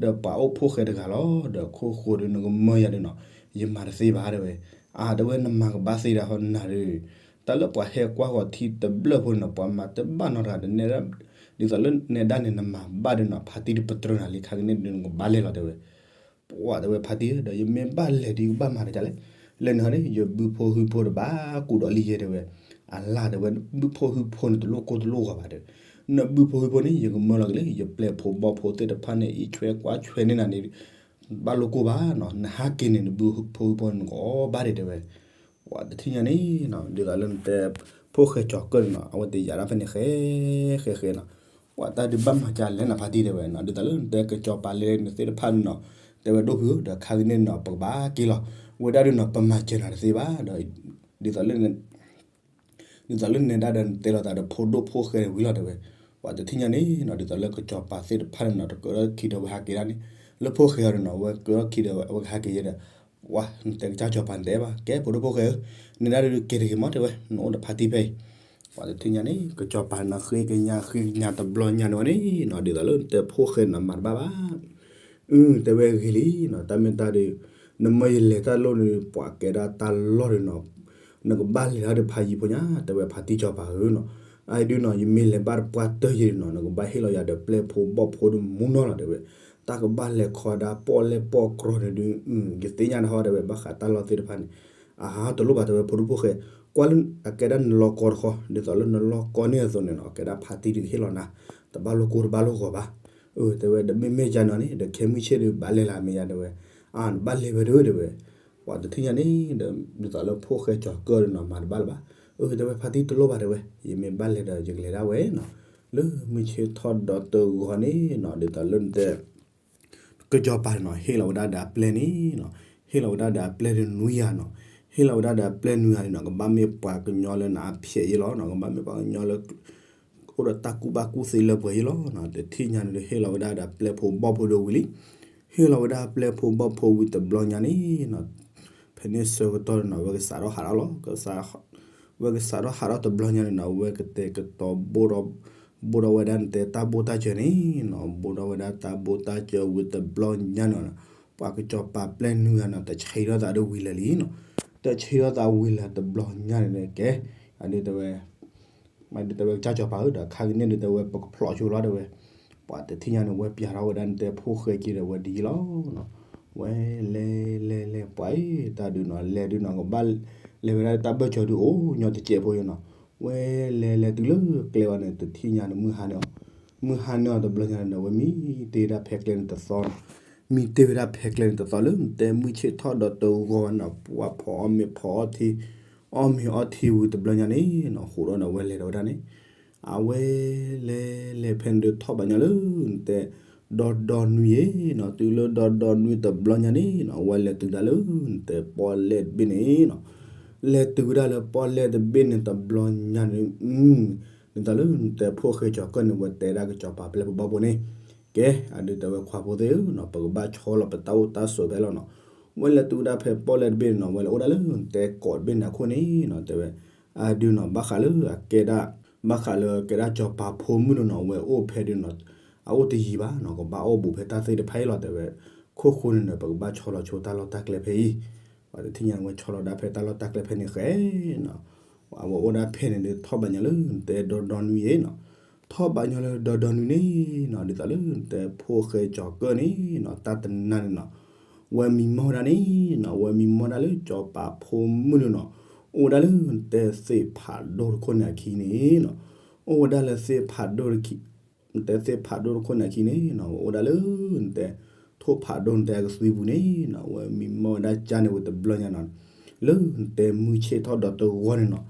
ဒီးပှၤအိၣ်ဖိၣ်ဃဲတဂၤလီၤ, ဒီးခိၣ်ဃိဒုနကမၢယၤဒုနီၤ, ယမၤတသ့ဘၣ်တဲဝဲ, အါတဲဝဲနမၤကဘၣ်သ့ဒၣ်ဟီနၤဒု တၢ်လၢပှၤဟဲကွၢ်ဃီၤထံတဘျၢၣ်ဖိန့ၣ်နီၤ ပှၤမၤတဘၣ်နီတဂၤဒီးနဲဒၣ်, ဒ်သိးလၢနဲဒၣ်န့ၣ် နမၤဘၣ်ဒုနီၤ ဖါတံၢ်ဒုပတြၢၤနၤလံ ခါကန့ၣ်ဒုနကဘၣ်လဲၤလီၤတဲဝဲ, ပှၤတဲဝဲဖါတံၢ်ဧၢ ဒီးယမ့ၢ်ဘၣ်လဲၤဒုကဘၣ်မၤတကလဲၣ်, လၢန့ၣ်ဟီန့ၣ် ယဘုဖိဟုဖိတဘၣ်ကူၣ်ဒီးလံယဲတဲဝဲ, အလၢ်တဲဝဲ ဘုဖိဟုဖိန့ၣ်တလိၣ်ကိၢ်တလိၣ်ဂီၤဘၣ်ဒီး, နဘုဖိဟုဖိန့ၣ် ယကမၢလီၤက့ၤလၢ ယပျဲၢ်ဖိဘီၣ်ဖိသ့ၣ်တဖၣ်န့ၣ် အံးဆွဲကွၢ်ဆွဲန့ၢ်နၤန့ၣ် တဘၣ်လိၣ်ကိၢ်ဘၣ်နီၤ နဟးက့ၤန့ၣ် နဘုဖိဟုဖိန့ၣ် နကအီၣ်ဘၣ်ဒံးတဲဝဲ, ပှၤတထံၣ်ညါန့ၣ်နီၤ ဒ်သိးလၢနတဲ ဖိၣ်ဃဲကၠီၤကၢၢ်န့ၣ်နီၤ အဝဲတယာ်ဒၣ်ဖဲန့ၣ်ဃဲ ဃဲဃဲနီၤ, ပှၤတၢ်ဒုးဘၣ်မၤကလဲၣ်နၤဖါတံၢ်တဲဝဲနီၤ ဒ်သိးလၢနတဲကစီၤပၤလဲၤနသ့ၣ်တဖၣ်န့ၣ်နီၤ, တဲဝဲဒိၣ်ဖုဧၢ ဒီးခါကန့ၣ်နီၤ ပကဘၣ်က့ၤလီၤ, ဝဲဒၣ်ဒုနီၤ ပမၤစၢၤနၤတသ့ဘၣ်ဒီး, ဒ်သိးလၢ ဒ်သိးလၢနဲဒၣ်ဒီးနတဲလိာ်သးဒီးဖိဒိၣ်ဖိၣ်ဃဲဝံၤလီၤတဲဝဲ, ပှၤတထံၣ်ညါန့ၣ်နီၤ ဒ်သိးလၢကစီၤပၤသ့ၣ်တဖၣ်န့ၣ်နီၤ တကြၢးထီၣ်ခံဒီးဝဲဟးက့ၤဒၣ်န့ၣ်, လၢဖိၣ်ဃဲအီၤန့ၣ်နီၤ ဝဲကြၢးထီၣ်ခံဒီးဝဲကဟးက့ၤယဲဒီး, ပှၤနတဲကစၢ်ကစီၤပၤနတဲဘၣ် ကဲဖိဒိၣ်ဖိၣ်ဃဲဧၢ, နဲဒၣ်ဒုက့ၤတဂ့ၤမးတဲဝဲ နအိၣ်ဒီးဖါတံၢ်ဖဲအံၤ, ပှၤတထံၣ်ညါန့ၣ် ကစီၤပၤန့ၣ်နီၤ ဃ့ကညးဃ့ကညးတဘျီညါန့ၣ်ဝဲန့ၣ်နီၤ ဒ်သိးလၢနတဲဖိၣ်ဃဲန့ၣ်နီၤ မၤတဘၣ်ဘၣ် အု တဲဝဲဂ့ၤလံနီၤ တၢ်မ့ၢ်တၢ်ဒုး, နမၢယလဲၤတၢ်လိၣ်န့ၣ် ပှၤကဲဒၣ်တၢ်လီၢ်ဒုးနီၤ, နကဘၣ်လဲၤတၢ်ဒုးဖးယံၤဖိညါ တဲဝဲဖါတံၢ်စီၤပၤဧၢနီၤ, အအံၤဒုနီၤ ယမ့ၢ်လဲၤဘၣ်တပှၢ်တၢၢ်ယဲၢ်ဒုနီၤ နကဘၣ်ဟ့ၣ်လီၤယၤဒီးပျဲၢ်ဖိဘီၣ်ဖိဒုမူနီၤလီၤတဲဝဲ, တၢ်ကဘၣ်လဲၤခီဒၣ်ပီၣ်လဲၣ်ပီၣ်ကြီန့ၣ်ဒု, ယသ့ၣ်ညါတဟီတဲဝဲ ဘၣ်ဃးတၢ်လီၢ်သ့ၣ်တဖၣ်န့ၣ်, အဟါတလိၣ်ဘၣ်တဲဝဲဖိဒိၣ်ဖိၣ်ဃဲ, ကွၢ်လၢအကဲဒၣ်နလီၢ်ကီတခီ ဒ်သိးလၢနလီၢ်ကီန့ၣ်အသိးန့ၣ်နီၤ ကဲဒၣ်ဖါတံၢ်ဒုကဟ့ၣ်လီၤနၤ, တဘၣ်လိၣ်ကိၢ်တဘၣ်လိၣ်ဂီၤဘၣ်, အု တဲဝဲဒီးမ့မ့ၢ်ယၤနီၤန့ၣ် ဒီးခဲမုၢ်ဆ့ၣ်ဒုဘၣ်လဲၤလၢမ့ၢ်ယၤတဲဝဲ, အါ နဘၣ်လဲၤဝဲဒုတဲဝဲ, ပှၤတထံၣ်ညါန့ၣ်ဒီး ဒ်သိးလၢဖိၣ်ဃဲကၠီၤကၢၢ်ဒုနီၤ မၤတဘၣ်လၢၤဘၣ်, အု တဲဝဲဖါတံၢ်တလိၣ်ဘၣ်တဲဝဲ ယမ့ၢ်ဘၣ်လဲၤဒီးယကလဲၤဒၣ်ဝဲနီၤ, လၢမုၢ်ဆ့ၣ်ထီၣ်ဒီးတဂီၤန့ၣ်နီၤ ဒ်သိးလၢနတဲ ကစီၤပၤန့ၣ်နီၤ ဟ့ၣ်လီၤဝဲဒၣ်ဒီးအပျဲၢ်န့ၣ်နီၤ, ဟ့ၣ်လီၤဝဲဒၣ်ဒီးအပျဲၢ်ဒုနွံဂၤနီၤ, ဟ့ၣ်လီၤဝဲဒၣ်ဒီးအပျဲၢ်နွံဂၤန့ၣ်နီၤ ကဘၣ်မ့ၢ်ပှၤကညီလၢနအါဖျဲးယဲၢ်လီၤနီၤ, ကဘၣ်မ့ၢ်ပှၤကညီလၢ အိၣ်ဒီးတၢ်ကူၣ်ဘၣ်ကူၣ်သ့လၢပှဲၤယဲၢ်လီၤနီၤ, တထံၣ်ညါန့ၣ်ဒီး ဟ့ၣ်လီၤဝဲဒၣ်ဒီးအပျဲၢ်ဖိဘီၣ်ဖိဒုဝံၤလံ, ဟ့ၣ်လီၤဝဲဒၣ်အပျဲၢ်ဖိဘီၣ်ဖိဝံၤတဘျီညါန့ၣ်နီၤ, ဖဲန့ၣ်ဆၢကတီၢ်န့ၣ်နီၤ ဝဲကစးထီၣ်ဟးထီၣ်လီၤ, ဝဲကစးထီၣ်ဟးထီၣ်တဘျီညါန့ၣ်နီၤ ဝဲကတဲာ်ကတီၤဘိၣ်ဒီး ဘိၣ်ဒီးဝဲဒၣ်နတဲတၢ်ဘိၣ်တၢ်စၢၤန့ၣ်နီၤ, ဘိၣ်ဒီးဝဲဒၣ်တၢ်ဘိၣ်တၢ်စၢၤဝံၤတဘျီညါန့ၣ်နီၤ, ပှၤကစီၤပၤပျဲၢ်နွံဂၤန့ၣ် တဆံးထီၣ်သးဒီးဝံၤလၢာ်လံနီၤ, တဆံးထီၣ်သးဝံၤလၢာ်တဘျီညါန့ၣ်န့ၣ် ကဲ, အဒုတဲဝဲ မ့ၢ်ဒုးတဲဝဲကစၢ်စီၤပၤဧၢ ဒီးခါကန့ၣ်ဒုးတဲဝဲပကဖျိးဆိလီၤတဲဝဲ, ပှၤတထံၣ်ညါန့ၣ် ဝဲပျးထီၣ်ဝဲဒၣ်နတဲဖိၣ်ဃဲက့ၤဒီးဝဲဒ်အံၤလီၤ. ဝဲလဲၤလဲၤလဲၤ ပှၤအံၤ တၢ်ဒုးနီၤ လဲၤဒုးနီၤ ကဘၣ်လဲၤဝဲဒၣ်တၢ်ဘၢၣ်စၢၤဒုး အိၣ်ညီတစဲးဖိယနီၤ. ဝဲလဲၤလဲၤတုၤလၢကျဲဝဲန့ၣ် တထံၣ်ညါန့ၣ် မုၢ်ဟါန့ၢ်အီၤ, မုၢ်ဟါန့ၢ်အီၤတဘျီညါန့ၣ် ဝဲမံတ့ၢ်ဝဲဒၣ်ဖဲကျဲန့ၣ်တသီနီၤ. မံတ့ၢ်ဝဲဒၣ်ဖဲကျဲန့ၣ်တသီလၢနတဲမုၢ်ဆ့ၣ်ထီၣ်ဒီးတဂီၤဝဲနီၤ ပှၤဖီအီၣ်မ့ၤဖီအီၣ်ထံ အီၣ်မ့ၤအီထံဝံၤတဘျီညါန့ၣ်နီၤ ဃိးဒီးန့ၣ် ဝဲလဲၤဒီးဝဲဒၣ်န့ၣ် အဝဲလဲၤလဲၤဖဲန့ၣ်ဒုး ထီၣ်ဘၣ်ညီလၢနတဲ ဒီဒီနွံယဲနီၤ. တုၤလၢဒီဒီနွံတဘျီညါန့ၣ်နီၤ အဝဲလဲၤတုၤဒၣ်လၢနတဲပီၣ်လဲၣ်တဘ့ၣ်န့ၣ်နီၤ. လဲၤတုၤဝဲဒၣ်လၢပီၣ်လဲၣ်တဘ့ၣ်န့ၣ်တဘျီညါန့ၣ် ဒ်သိးလၢနတဲဖိၣ်ဃဲကၠီၤကၢၢ်န့ၣ် ဝဲတဲဒၣ်ကစီၤပၤပျဲၢ်ဖိဘီၣ်ဖိန့ၣ်, ကဲ အဒုးတဲဝဲခွါဖိသ့ၣ်ဧၢနီၤ ပကဘၣ်ဆီလီၤပတၢ်အိၣ်တၢ်ဆိးဖဲလီၤနီၤ. ဝဲလဲၤတုၤဝဲဒၣ်ဖဲပီၣ်လဲၣ်တဘ့ၣ်န့ၣ်နီၤ ဝဲလဲၤအိၣ်ဒၣ်လၢနတဲကိးတဘ့ၣ်န့ၣ်အခိၣ်န့ၣ်နီၤ တဲဝဲ အဒုးနီၤ ဘၣ်ဃးလၢအကဲဒၣ် ဘၣ်ဃးလၢကဲဒၣ်ကစီၤပၤဖိမုၣ်န့ၣ်နီၤ ဝဲအိၣ်ဖဲဒုးနီၤ အအိၣ်တယံၤဘၣ်နီၤ ကဘၣ်အိၣ်ဘူးဖဲတၢ်သ့ၣ်တဖၣ်အံၤလီၤ တဲဝဲ. ခိၣ်ဃိန့ၣ်ဒီး ပကဘၣ်ဆီလီၤဆိတၢ်လီၢ်တၢ်ကျဲဖဲအံၤ. ပှၤတထံၣ်ညါန့ၣ် ဝဲဆီလီၤဒၣ်ဖဲတၢ်လီၢ်တၢ်ကျဲဖဲန့ၣ်ဃဲနီၤ အဝဲအိၣ်ဒၣ်ဖဲန့ၣ်ဒီး ထီၣ်ဘၣ်ညီလၢနတဲဒီဒီနွံယဲနီၤ. ထီၣ်ဘၣ်ညီလၢဒီဒီနွံန့ၣ်နီၤ ဒ်သိးလၢနတဲဖိၣ်ဃဲကၠီၤကၢၢ်န့ၣ်နီၤ တၢ်တနၤန့ၣ်နီၤ ဝဲမံမီၢ်ဒၣ်န့ၣ်နီၤ ဝဲမံမီၢ်ဒၣ်လၢကစီၤပၤဖိမုၣ်န့ၣ်နီၤ အိၣ်ဝဲဒၣ်လၢနတဲသ့ၣ်ဖးဒိၣ်တခိၣ်န့ၣ်အခံန့ၣ်နီၤ. အိၣ်ဝဲဒၣ်လၢသ့ၣ်ဖးဒိၣ်တခံ နတဲသ့ၣ်ဖးဒိၣ်တခိၣ်န့ၣ်အခံန့ၣ်နီၤ ဝဲအိၣ်ဒၣ်လၢနတဲ ထိၣ်ဖးဒိၣ်နတဲအကသွံပူၤန့ၣ်နီၤ ဝဲမံမီၢ်ဝဲဒၣ်ကၠါန့ၣ်ဝံၤတဘျီညါနီၤ လၢနတဲမုၢ်ဆ့ၣ်ထီၣ်ဒီးတဂီၤန့ၣ်နီၤ.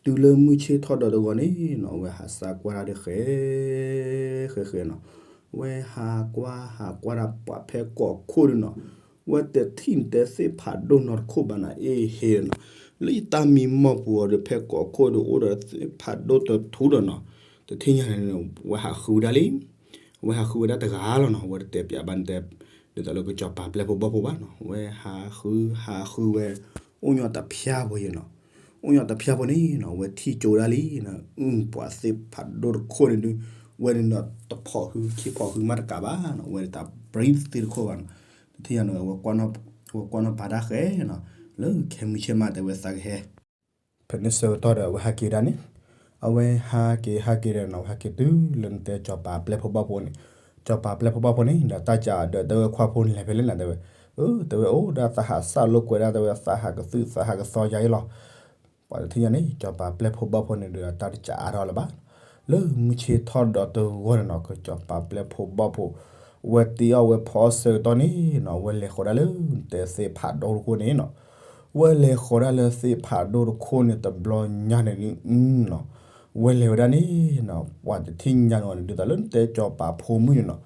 တုၤလၢမုၢ်ဆ့ၣ်ထီၣ်ဒီးတဂီၤန့ၣ်နီၤ ဝဲဟးစၢ်ကွၢ်တၢ်ဒီးဃဲ ဃဲဃဲနီၤ ဝဲဟးကွၢ်ဟးကွၢ်တၢ်ပှၤဖဲကိးခိၣ်ဒုးနီၤ ဝဲတထံၣ်နတဲသ့ၣ်ဖးဒိၣ်နီတခိၣ်ဘၣ်နီၤ အ့ဟ့နီၤ လၢယတၢ်မံမီၢ်ပူၤအီၤဒီး ဖဲကိးခိၣ်ဒီးအိၣ်ဒီးသ့ၣ်ဖးဒိၣ်တထူဒီးနီၤ တထံၣ်ညါန့ၣ် ဝဲဟးဃုဝဲဒၣ်လံ ဝဲဟးဃုဝဲဒၣ်တဂၤလီၤနီၤ ဝဲတတဲပျးဘၣ်နတဲ ဒ်သိးလၢကစီၤပၤပျဲၢ်ဖိဘီၣ်ဖိဘၣ်နီၤ ဝဲဟးဃု ဟးဃုဝဲ အိၣ်ညီတဖၠၣ်ဖိယဲနီၤ အိၣ်ညီတဖၠၣ်ဖိန့ၣ်နီၤ ဝဲထံၣ်ကၠိဒၣ်လံနီၤ အုၣ် ပှၤသ့ၣ်ဖးဒိၣ်တခိၣ်န့ၣ်ဒုး ဝဲဒုးနီၤ တဖိးဟုခံဖိးဟုမးတကးဘၣ်နီၤ ဝဲဒၣ်တၢ်ပြံသ့ၣ်တခိၣ်ဘၣ်နီၤ တထံၣ်ညါန့ၣ် ဝဲကွၢ်နီၣ်ပၤတၢ်ဃဲနီၤ လၢခဲမုၢ်ဆ့ၣ်မး တဲဝဲသးကဟဲ ဖဲန့ၣ်ဆၢကတီၢ်ဒီး အဝဲဟးက့ၤဒၣ်န့ၣ် အဝဲဟးက့ၤဟးက့ၤဒီးနီၤ ဝဲဟးက့ၤတုၤလၢနတဲကစီၤပၤပျဲၢ်ဖိဘီၣ်ဖိန့ၣ် ကစီၤပၤပျဲၢ်ဖိဘီၣ်ဖိန့ၣ် ဒီးတၢ်ကးဒီး တဲဝဲခွါဖိန့ၣ်လဲၤဖဲလဲၣ်နီၤ တဲဝဲ အၢ တဲဝဲအိၣ်ဒၣ်သးဟးစၢ်လိာ်ကွဲဒၣ် တဲဝဲသးဟးကသုၣ်သးဟးကသီယၤအံၤလီၤ ပှၤတထံၣ်ညါန့ၣ် ကစီၤပၤပျဲၢ်ဖိဘီၣ်ဖိန့ၣ်ဒီး တၢ်တကးအါထီၣ်လၢၤဘၣ်. လၢမုၢ်ဆ့ၣ်ထီၣ်ဒီးတဂီၤန့ၣ်နီၤ ကစီၤပၤပျဲၢ်ဖိဘီၣ်ဖိ ဝဲတ့အီၣ်ဝဲဖီအီၣ်ဆၢကတီၢ်န့ၣ်နီၤ ဝဲလဲၤဃီၤဒၣ်လၢနတဲသ့ၣ်ဖးဒိၣ်တခိၣ်န့ၣ်နီၤ ဝဲလဲၤဃီၤဒၣ်လၢသ့ၣ်ဖးဒိၣ်တခိၣ်န့ၣ်တဘျီညါန့ၣ်နီၤ ဝဲလဲၤဝဲဒၣ်န့ၣ်နီၤ ပှၤတထံၣ်ညါန့ၣ် ဒ်သိးလၢနတဲကစီၤပၤဖိမုၣ်န့ၣ်နီၤ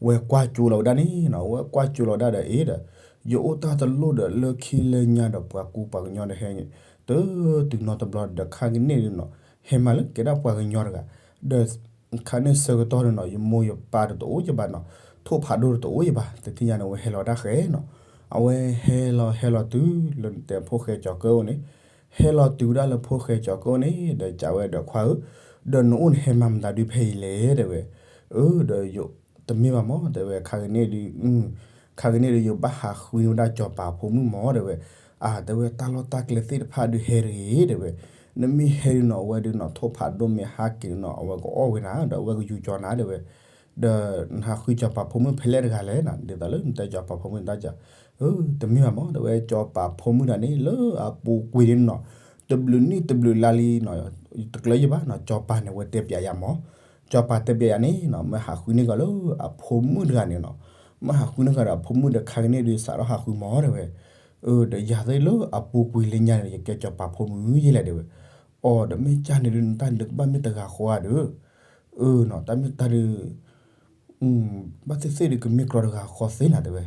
ဝဲကွၢ်ကၠိလီၤဝဲဒၣ်န့ၣ်နီၤ ဝဲကွၢ်ကၠိလီၤဝဲဒၣ်ဒီးအ့ဒီး ယအိၣ်တၢ်တလိၣ်ဒီးလၢခံလၢညါဒီးပှၤကူပှၤကညီဒီးဟဲ တတုၤနီတဘျီဒီး ခါကန့ၣ်ဒုးနီၤ ဟဲမၤလၢကဲဒၣ်ပှၤကညီတဂၤ ဒီး ခါန့ၣ်ဆၢကတီၢ်ဒုးနီၤ ယမိၢ်ယပၢ်ဒီးတအိၣ်ယဘၣ်နီၤ ထိၣ်ဖးဒိၣ်ဒီးတအိၣ်ယဘၣ် တထံၣ်ညါန့ၣ် ဝဲဟဲလီၤတၢ်ဃဲနီၤ အဝဲဟဲလီၤဟဲလီၤတုၤလၢနတဲဖိၣ်ဃဲကၠီၤကၢၢ်အိၣ်န့ၣ် ဟဲလီၤတုၤဝဲဒၣ်လၢဖိၣ်ဃဲကၠီၤကၢၢ်အိၣ်န့ၣ် ဒီးကးဝဲဒီးခွါဧၢ ဒီးနအိၣ်န့ၣ်ဟဲမၤမတၤဒုးဖဲအံၤလဲၣ် တဲဝဲ အၢ ဒီးယ တမ့ၢ်ဘၣ်မၢ် တဲဝဲ ခါကန့ၣ်ဒုး ခါကန့ၣ်ဒုး ယဘၣ်ဟးဃုန့ၢ်ဝဲဒၣ်ကစီၤပၤဖိမုၣ်မၢ် တဲဝဲ အၢ တဲဝဲ တၢ်လီၢ်တၢ်ကျဲသ့ၣ်တဖၣ်ဒုးဟဲတဂ့ၤ တဲဝဲ နမ့ၢ်ဟဲဒုးနီၤ အဝဲဒုးနီၤ ထိၣ်ဖးဒိၣ်မ့ၢ်ဟးက့ၤနီၤ အဝဲကအီၣ်ဝဲနၤ ဒီးအဝဲကယူၤကၠီနၤ တဲဝဲ ဒီးနဟးဃုကစီၤပၤဖိမုၣ်ဖဲလဲၣ်တဂၤလဲၣ်နီၤ ဒ်သိးလၢနတဲကစီၤပၤဖိမုၣ်တၢ်က အၢ တမ့ၢ်ဘၣ်မၢ် တဲဝဲ ကစီၤပၤဖိမုၣ်တဂၤန့ၣ် လၢအပူၤကွံာ်န့ၣ်နီၤ တဘျုးနံၣ်တဘျုးလါလံနီၤ တကျၢၤယဘၣ်နီၤ ကစီၤပၤန့ၣ် ဝဲတဲပျးယၤမၢ် ကစီၤပၤတဲပျးယၤန့ၣ်နီၤ မ့ၢ်ဟးဃုန့ၢ်ကီးလၢအဖိမုၣ်တဂၤန့ၣ်နီၤ မ့ၢ်ဟးဃုန့ၢ်ကီးဒီးအဖိမုၣ်ဒီး ခါကန့ၣ်ဒုးစးထီၣ်ဟးဃုမၢ် တဲဝဲ အၢ ဒီးယၤသ့ၣ်လၢအပူၤကွံာ်လၢညါန့ၣ် ယကဲကစီၤပၤဖိမုၣ်ယဲလဲၣ် တဲဝဲ အီၤ ဒီးမ့ၢ်ကၢ်န့ၣ်ဒုး နတၢ်န့ၣ်ဒုးကဘၣ်မ့ၢ်တဂၤဃီဧါဒီး အၢနီၤ တၢ်မ့ၢ်တၢ်ဒုး ဘၣ်သ့ၣ်သ့ၣ်ဒုးကမ့ၢ်ကြီတဂၤဃီသ့နီၤ တဲဝဲ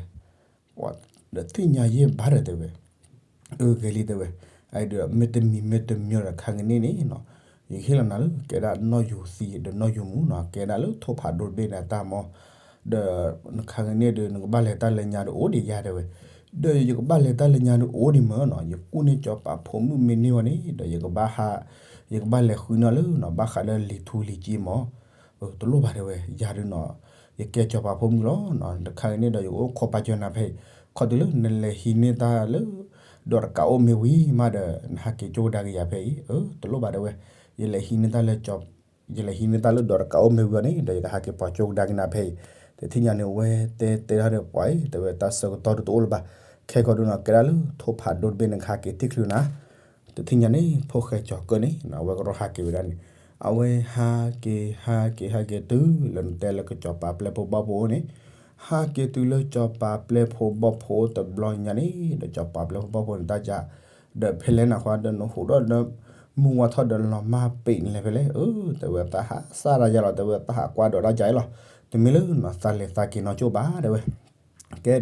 ဒီးသ့ၣ်ညါယဲၢ်ဘၣ်ဒီး တဲဝဲ အၢ ဂ့ၤလံ တဲဝဲ အအံၤဒီး မ့ၢ်တမံၤမ့ၢ်တမံၤဒီး ခါကန့ၣ်န့ၣ်နီၤ ယကဟ့ၣ်လီၤနၤလၢ ကဲဒၣ်နီၣ်ယိၤသံဒီးနီၣ်ယိၤမူနီၤ ကဲဒၣ်လၢထိၣ်ဖးဒိၣ်တဘ့ၣ်န့ၣ်တၢ်မၢ် ဒီး နခါကန့ၣ်ဒီး နကဘၣ်လဲၤတၢ်လဲၤညါဒီးအိၣ်ဒံးယၤ တဲဝဲ ဒီးယကဘၣ်လဲၤတၢ်လဲၤညါဒီးအိၣ်ဒံးမၢ်နီၤ ယကူၣ်န့ၢ်ကစီၤပၤဖိမုၣ်မ့ၢ်န့ၢ်ဝဲန့ၣ် ဒီးယကဘၣ်ဟး ယကဘၣ်လဲၤဃုန့ၢ်လၢနီၤ ဘၣ်ဃးလၢလံာ်ထူလံာ်ကၠ့မၢ် တလိၣ်ဘၣ် တဲဝဲ ယၤဒုးနီၤ ယကဲကစီၤပၤဖိမုၣ်လီၤနီၤ တခါကန့ၣ်ဒီး ယကအိၣ်ခိးပာ်စၢၤနၤဖဲအံၤ ခီတုၤလၢနလဲၤဟံးန့ၢ်တၢ်လၢ ဒီးတကးအိၣ်မ့ၢ်ဝံၤမးဒီး နဟးက့ၤကၠိကဒါက့ၤယၤဖဲအံၤ အၢ တလိၣ်ဘၣ် တဲဝဲ ယလဲၤဟံးန့ၢ်တၢ်လၢကစီၤ ယလဲၤဟံးန့ၢ်တၢ်လၢဒီးတကးအိၣ်မ့ၢ်ဝံၤအီၤန့ၣ် ဒီးယကဟးက့ၤပိာ်ကၠိကဒါက့ၤနၤဖဲအံၤ, တထံၣ်ညါန့ၣ် အဝဲတဲတဲထီၣ်ဒီးပှၤအံၤ တဲဝဲတၢ်ဆၢကတီၢ်ဒုးတအိၣ်လၢၤဘၣ်, ခဲကီးဒုးနီၤ ကဲဒၣ်လၢထိၣ်ဖးဒိၣ်တဘ့ၣ်န့ၣ် ကဟးက့ၤတ့ၢ်ချုးနၤ, တထံၣ်ညါန့ၣ် ဖိၣ်ဃဲကၠီၤကၢၢ်န့ၣ် အဝဲကရီဟးက့ၤဝဲဒၣ်န့ၣ်, အဝဲဟးက့ၤ ဟးက့ၤ ဟးက့ၤတုၤလၢနတဲလၢကစီၤပၤပျဲၢ်ဖိဘီၣ်ဖိန့ၣ်, ဟးက့ၤတုၤလၢကစီၤပၤပျဲၢ်ဖိဘီၣ်ဖိတဘျီညါန့ၣ် ဒီးကစီၤပၤပျဲၢ်ဖိဘီၣ်ဖိန့ၣ်တၢ်က ဒီးဖဲလဲၣ်နၢ်ခွါ ဒီးနဟူးဒီး မုၢ်ဝါထီၣ်ဒီးလီၤမၢ်ပ့ၤန့ၣ်လဲၣ်ဖဲလဲၣ်, အၢ တဲဝဲသးဟးစၢ်တၢ်ယါလီၤ, တဲဝဲသးဟးကွၢ်ဒီးတၢ်ကါအံၤလီၤ, တမ့ၢ်လၢနီၤ သးလဲၤသးက့ၤနီၣ်ကၠိၣ်ဘၣ် တဲဝဲ, ကဲ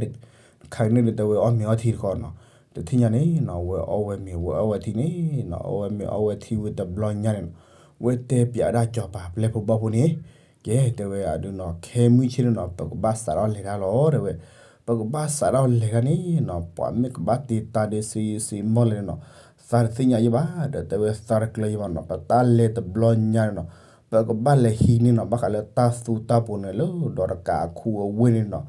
ခါကန့ၣ်ဒီးတဲဝဲအီၣ်မ့ၤအီထံတခီနီၤ, တထံၣ်ညါန့ၣ်နီၤ ဝဲအီၣ်ဝဲမ့ၤဝဲအီၣ်ဝဲထံန့ၣ်နီၤ, အီၣ်ဝဲမ့ၤအီၣ်ဝဲထံဝံၤတဘျီညါန့ၣ်နီၤ, ဝဲတဲပၠးဝဲဒၣ်ကစီၤပၤပျဲၢ်ဖိဘီၣ်ဖိန့ၣ်, ကဲ တဲဝဲအဒုးနီၤ ခဲမုၢ်ဆ့ၣ်န့ၣ်နီၤ ပကဘၣ်စးထီၣ်လဲၤတၢ်လီၤ တဲဝဲ, ပကဘၣ်စးထီၣ်လဲၤတၢ်န့ၣ်နီၤ ပှၤမ့ၢ်ကဘၣ်တ့တၢ်ဒ့စံစံမီၢ်လဲၣ်န့ၣ်နီၤ, သးတသ့ၣ်ညါယဲဘၣ် ဒီးတဲဝဲသးတကျၢၤယဲဘၣ်နီၤ, ပတၢ်လဲၤတဘျီညါန့ၣ်နီၤ, ပကဘၣ်လဲၤဟံးန့ၢ်နီၤ ဘၣ်ဃးလၢတၢ်သူတၢ်ပှိၤန့ၣ်လၢဒီးတကးအခူအဝ့ၢ်န့ၣ်နီၤ,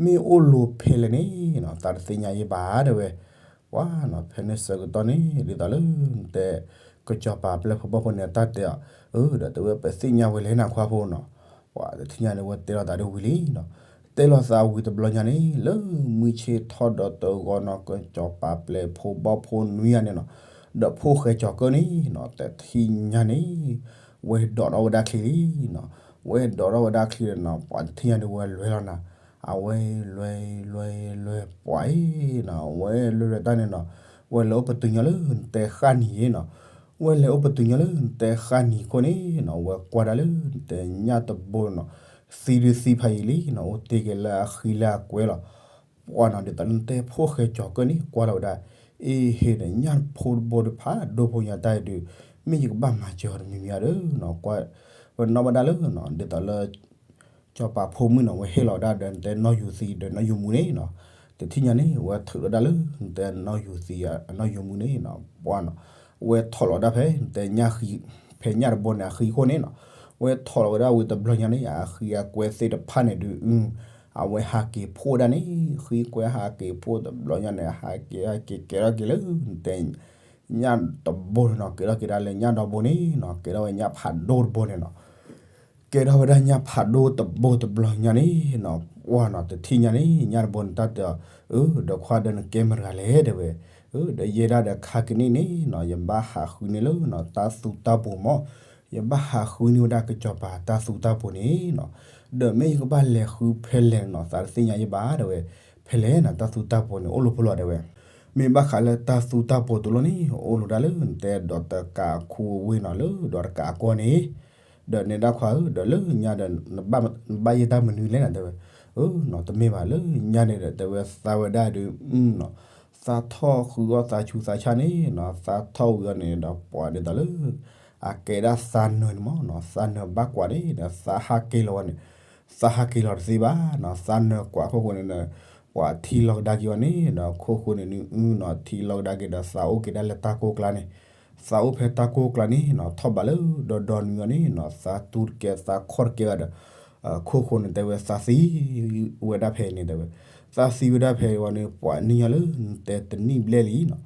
မ့ၢ်အိၣ်လိၤဖဲလဲၣ်န့ၣ်နီၤ သးတသ့ၣ်ညါယဲဘၣ် တဲဝဲ, ပှၤနီၤ ဖဲန့ၣ်ဆၢကတီၢ်န့ၣ် ဒ်သိးလၢနတဲ ကစီၤပၤပျဲၢ်ဖိဘီၣ်ဖိန့ၣ် တၢ်တဲအီၤ, အၢ ဒီးတဲဝဲပသ့ၣ်ညါဝဲလဲၣ်နၢ်ခွါဖိနီၤ, ပှၤတထံၣ်ညါန့ၣ် ဝဲတဲလီၤသးဒ်ဝံၤလံနီၤ, တဲလီၤသးဝံၤတဘျီညါန့ၣ် လၢမုၢ်ဆ့ၣ်ထီၣ်ဒီးတဂီၤနီၤ ကစီၤပၤပျဲၢ်ဖိဘီၣ်ဖိနွံဂၤန့ၣ်နီၤ, ဒီးဖိၣ်ဃဲကၠီၤကၢၢ်န့ၣ်နီၤ တထံၣ်ညါန့ၣ် ဝဲဒိးထီၣ်ဝဲဒၣ်ချံလံနီၤ, ဝဲဒိးထီၣ်ဝဲဒၣ်ချံဒီးနီၤ ပှၤတထံၣ်ညါန့ၣ် ဝဲလဲၤလီၤနၤ, အဝဲလဲၤလဲၤလဲၤပှၤအံၤနီၤ ဝဲလဲၤလဲၤတၢ်န့ၣ်နီၤ, ဝဲလဲၤအိၣ်ပတုာ်ညီလၢနတဲဃၣ်နံၤအံၤနီၤ, ဝဲလဲၤအိၣ်ပတုာ်ညီလၢနတဲဃၣ်နံၤခိၣ်န့ၣ်နီၤ ဝဲကွၢ်ဒၣ်လၢနတဲညၣ်တဘိနီၤ, သံဒုးသံဖးယံာ်လံနီၤ အိၣ်တ့ၢ်က့ၤလၢအဃံလၢအကွဲလီၤ, ပှၤနီၤ ဒ်သိးလၢနတဲဖိၣ်ဃဲကၠီၤကၢၢ်န့ၣ် ကွၢ်လီၤဝဲဒၣ်, အ့ဟ့ၣ်ဒီးညၣ်ဖိတဘိဒီးဖးဒိၣ်ဖိညါတၢ်အံၤဒုး, မ့ၢ်ယကဘၣ်မၤစၢၤအီၤတမံၤမံၤဧါဒီးနီၤ, ကွၢ်, ဝဲနီၣ်ဘၣ်ဒၣ်လၢနီၤ ဒ်သိးလၢ ကစီၤပၤဖိမုၣ်နီၤ ဝဲဟ့ၣ်လီၤဝဲဒၣ်ဒီးနတဲနီၢ်ယူၤသံဒီးနီၢ်ယူၤမူန့ၣ်နီၤ, တထံၣ်ညါန့ၣ် ဝဲထုးလီၤဒၣ်လၢနတဲနီၢ်ယူၤသံအနီၢ်ယူၤမူန့ၣ်နီၤ, ပှၤနီၤ, ဝဲထီၣ်လီၤဒၣ်ဖဲနတဲညၣ်ဃံ, ဖဲညၣ်တဘိန့ၣ်အဃံခိၣ်န့ၣ်နီၤ, ဝဲထီၣ်လီၤဝဲဒၣ်ဝံၤတဘျီညါန့ၣ် အဃံအကွဲသ့ၣ်တဖၣ်န့ၣ်ဒုး အဝဲဟးက့ၤဖှိၣ်ဒၣ်န့ၣ် ဃံကွဲဟးက့ၤဖှိၣ်တဘျီညါန့ၣ် ဟးက့ၤဟဲက့ၤကဲထီၣ်က့ၤလၢနတဲ ညၣ်တဘိန့ၣ်နီၤ ကဲထီၣ်က့ၤဒၣ်လၢညၣ်ဒီဘိန့ၣ်နီၤ ကဲထီၣ်ဝဲညၣ်ဖးဒိၣ်တဘိန့ၣ်နီၤ, ကဲထီၣ်ဝဲဒၣ်ညၣ်ဖးဒိၣ်တဘိတဘျီညါန့ၣ်နီၤ, ပှၤနီၤ တထံၣ်ညါန့ၣ် ညၣ်တဘိန့ၣ်တၢ်တဲအီၤ, အၢ ဒီးခွါဒီးနကဲမတၤတဂၤလဲၣ် တဲဝဲ, အၢ ဒီးယဲဒၣ်ဒီးခါကနံၣ်န့ၣ်နီၤ ယဘၣ်ဟးဃုန့ၢ်လၢနီၤ တၢ်သူတၢ်ပှိၤမး, ယဘၣ်ဟးဃုန့ၢ်ဝဲဒၣ်ကစီၤပၤတၢ်သူတၢ်ပှိၤန့ၣ်နီၤ, ဒီးမ့ၢ်ယကဘၣ်လဲၤဃုဖဲလဲၣ်နီၤ သးတသ့ၣ်ညါယဲဘၣ် တဲဝဲ, ဖဲလဲၣ်နီၤ တၢ်သူတၢ်ပှိၤန့ၣ် အိၣ်လိာ်ဖိလီၤ တဲဝဲ မ့ၢ်ဘၣ်ဃးလၢတၢ်သူတၢ်ပှိၤတလိၣ်န့ၣ် အိၣ်လိာ်ဒၣ်လၢနတဲဒီးတကးအခူအဝ့ၢ်နီၤ လၢဒီးတကးအကီၢ်န့ၣ်, ဒီးနဲဒၣ်ခွါဧၢ ဒီးလၢညါဒီး နဘၣ်ယဲၢ်တၢ်မနုၤလဲၣ်နီၤ တဲဝဲ, အၢနီၤ တမ့ၢ်ဘၣ်လၢညါန့ၣ်ဒီး တဲဝဲသးဝဲဒၣ်ဒုးနီၤ, သးထီၣ်ဃုအီၣ်သးဆူးသးဆၣ်န့ၣ်နီၤ သးထီၣ်ဝံၤအီၤန့ၣ်ဒီး ပှၤဒ်သိးလၢ အကဲဒၣ်သးနၢၤန့ၣ်မးနီၤ သးနၢၤဘၣ်ကွၢ်န့ၣ်ဒီး သးဟးက့ၤလီၤဝဲန့ၣ် သးဟးက့ၤလီၤတသ့ဘၣ်နီၤ သးနၢၤကွၢ်ခိၣ်ဃိန့ၣ်ဒီး ပှၤထံလီၤကဒါက့ၤအီၤန့ၣ်ဒီး ခိၣ်ဃိန့ၣ်ဒုးနီၤ ထံလီၤကဒါက့ၤဒီး သးအိၣ်က့ၤဒၣ်လၢတၢ်ကိၢ်ကျါန့ၣ်, သးအိၣ်ဖဲတၢ်ကိၢ်ကျါန့ၣ်နီၤ ထီၣ်ဘးလၢဒီဒီနွံအီၤန့ၣ်နီၤ သးတူၢ်တကဲ သးခီၣ်တကဲဘၣ်ဒီး ခိၣ်ဃိန့ၣ်တဲဝဲသးသံဝဲဒၣ်ဖဲအံၤန့ၣ်တဲဝဲ, သးသံဝဲဒၣ်ဖဲအံၤဝံၤန့ၣ် ပှၤနံၣ်ညီလၢနတဲတနံၣ်ဘျဲၣ်လံနီၤ,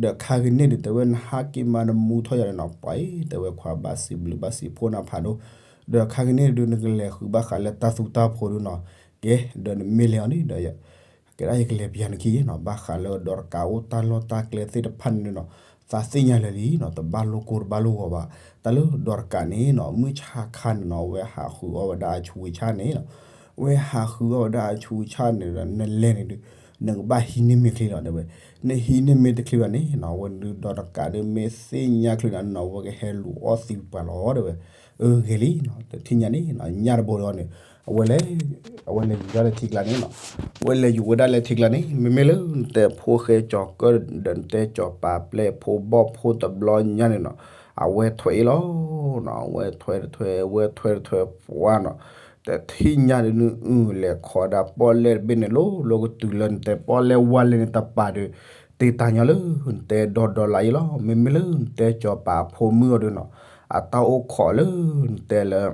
ဒီးခါကန့ၣ်ဒုးတဲဝဲနဟးက့ၤမၤနမူထီၣ်ယၤန့ၣ်နီၤ ပှၤအံၤတဲဝဲခွါဘၣ်စံးဘျုးဘၣ်စံးဖှိၣ်နၤဖးဒိၣ်, ဒီးခါကန့ၣ်ဒုးနကလဲၤဃုဘၣ်ဃးလၢတၢ်သူတၢ်ပှိၤဒုးနီၤ, ကဲ ဒီးနမ့ၢ်လဲၤအီၤန့ၣ်ဒီး ကဲဒၣ်ယကလဲၤပျးနခံနီၤ ဘၣ်ဃးလၢဒီးတကးအိၣ်တၢ်လီၢ်တၢ်ကျဲသ့ၣ်တဖၣ်န့ၣ်နီၤ, သးသ့ၣ်ညါလၢာ်လံနီၤ တဘၣ်လိၣ်ကိၢ်တဘၣ်လိၣ်ဂီၤဘၣ်, တၢ်လၢဒီးတကးန့ၣ်နီၤ မုၢ်ဆါခါန့ၣ်နီၤ အဝဲဟးဃုအီၣ်ဝဲဒၣ်အဆူးအဆၣ်န့ၣ်နီၤ, အဝဲဟးဃုအီၣ်ဝဲဒၣ်အဆူးအဆၣ်န့ၣ်ဒီး နလဲၤန့ၣ်ဒုး နကဘၣ်ဟံးန့ၢ်မ့ၢ်ချ့လီၤတဲဝဲ, နဟံးန့ၢ်မ့ၢ်တချ့ဘၣ်န့ၣ်နီၤ အဝဲဒုးဒီးတကးဒုးမ့ၢ်သ့ၣ်ညါချ့နၤနီၤ အဝဲကဟဲလူၤအီၣ်သံပှၤလီၤတဲဝဲ, အၢ ဂ့ၤလံနီၤ တထံၣ်ညါန့ၣ်နီၤ ညၣ်တဘိဒီးန့ၣ် အဝဲလဲၤ အဝဲလဲၤယူၤဒၣ်လၢထံကျါန့ၣ်နီၤ, အဝဲလဲၤယူၤဝဲဒၣ်လၢထံကျါန့ၣ် မ့မ့ၢ်လၢနတဲဖိၣ်ဃဲကၠီၤကၢၢ်ဒီးနတဲကစီၤပၤပျဲၢ်ဖိဘီၣ်ဖိတဘျီညါန့ၣ်နီၤ, အဝဲထွဲအ့ၣ်လီၤနီၤ အဝဲထွဲတထွဲ အဝဲထွဲတထွဲပှၤနီၤ, တထံၣ်ညါဒုးနအုလဲၤခိးဒၣ်ပီၣ်လဲၣ်တဘ့ၣ်န့ၣ် လိၤလိၤကတုၤလၢနတဲပီၣ်လဲၣ်ဝါလဲၣ်န့ၣ်တပၤဒီး တ့တၢ်ညီလၢနတဲဒီဒီလါအံၤလီၤ. မ့မ့ၢ်လၢနတဲကစီၤပၤဖိမုၣ်အီၤဒုးနီၤ, အတၢ်အိၣ်ခိးလၢနတဲလၢ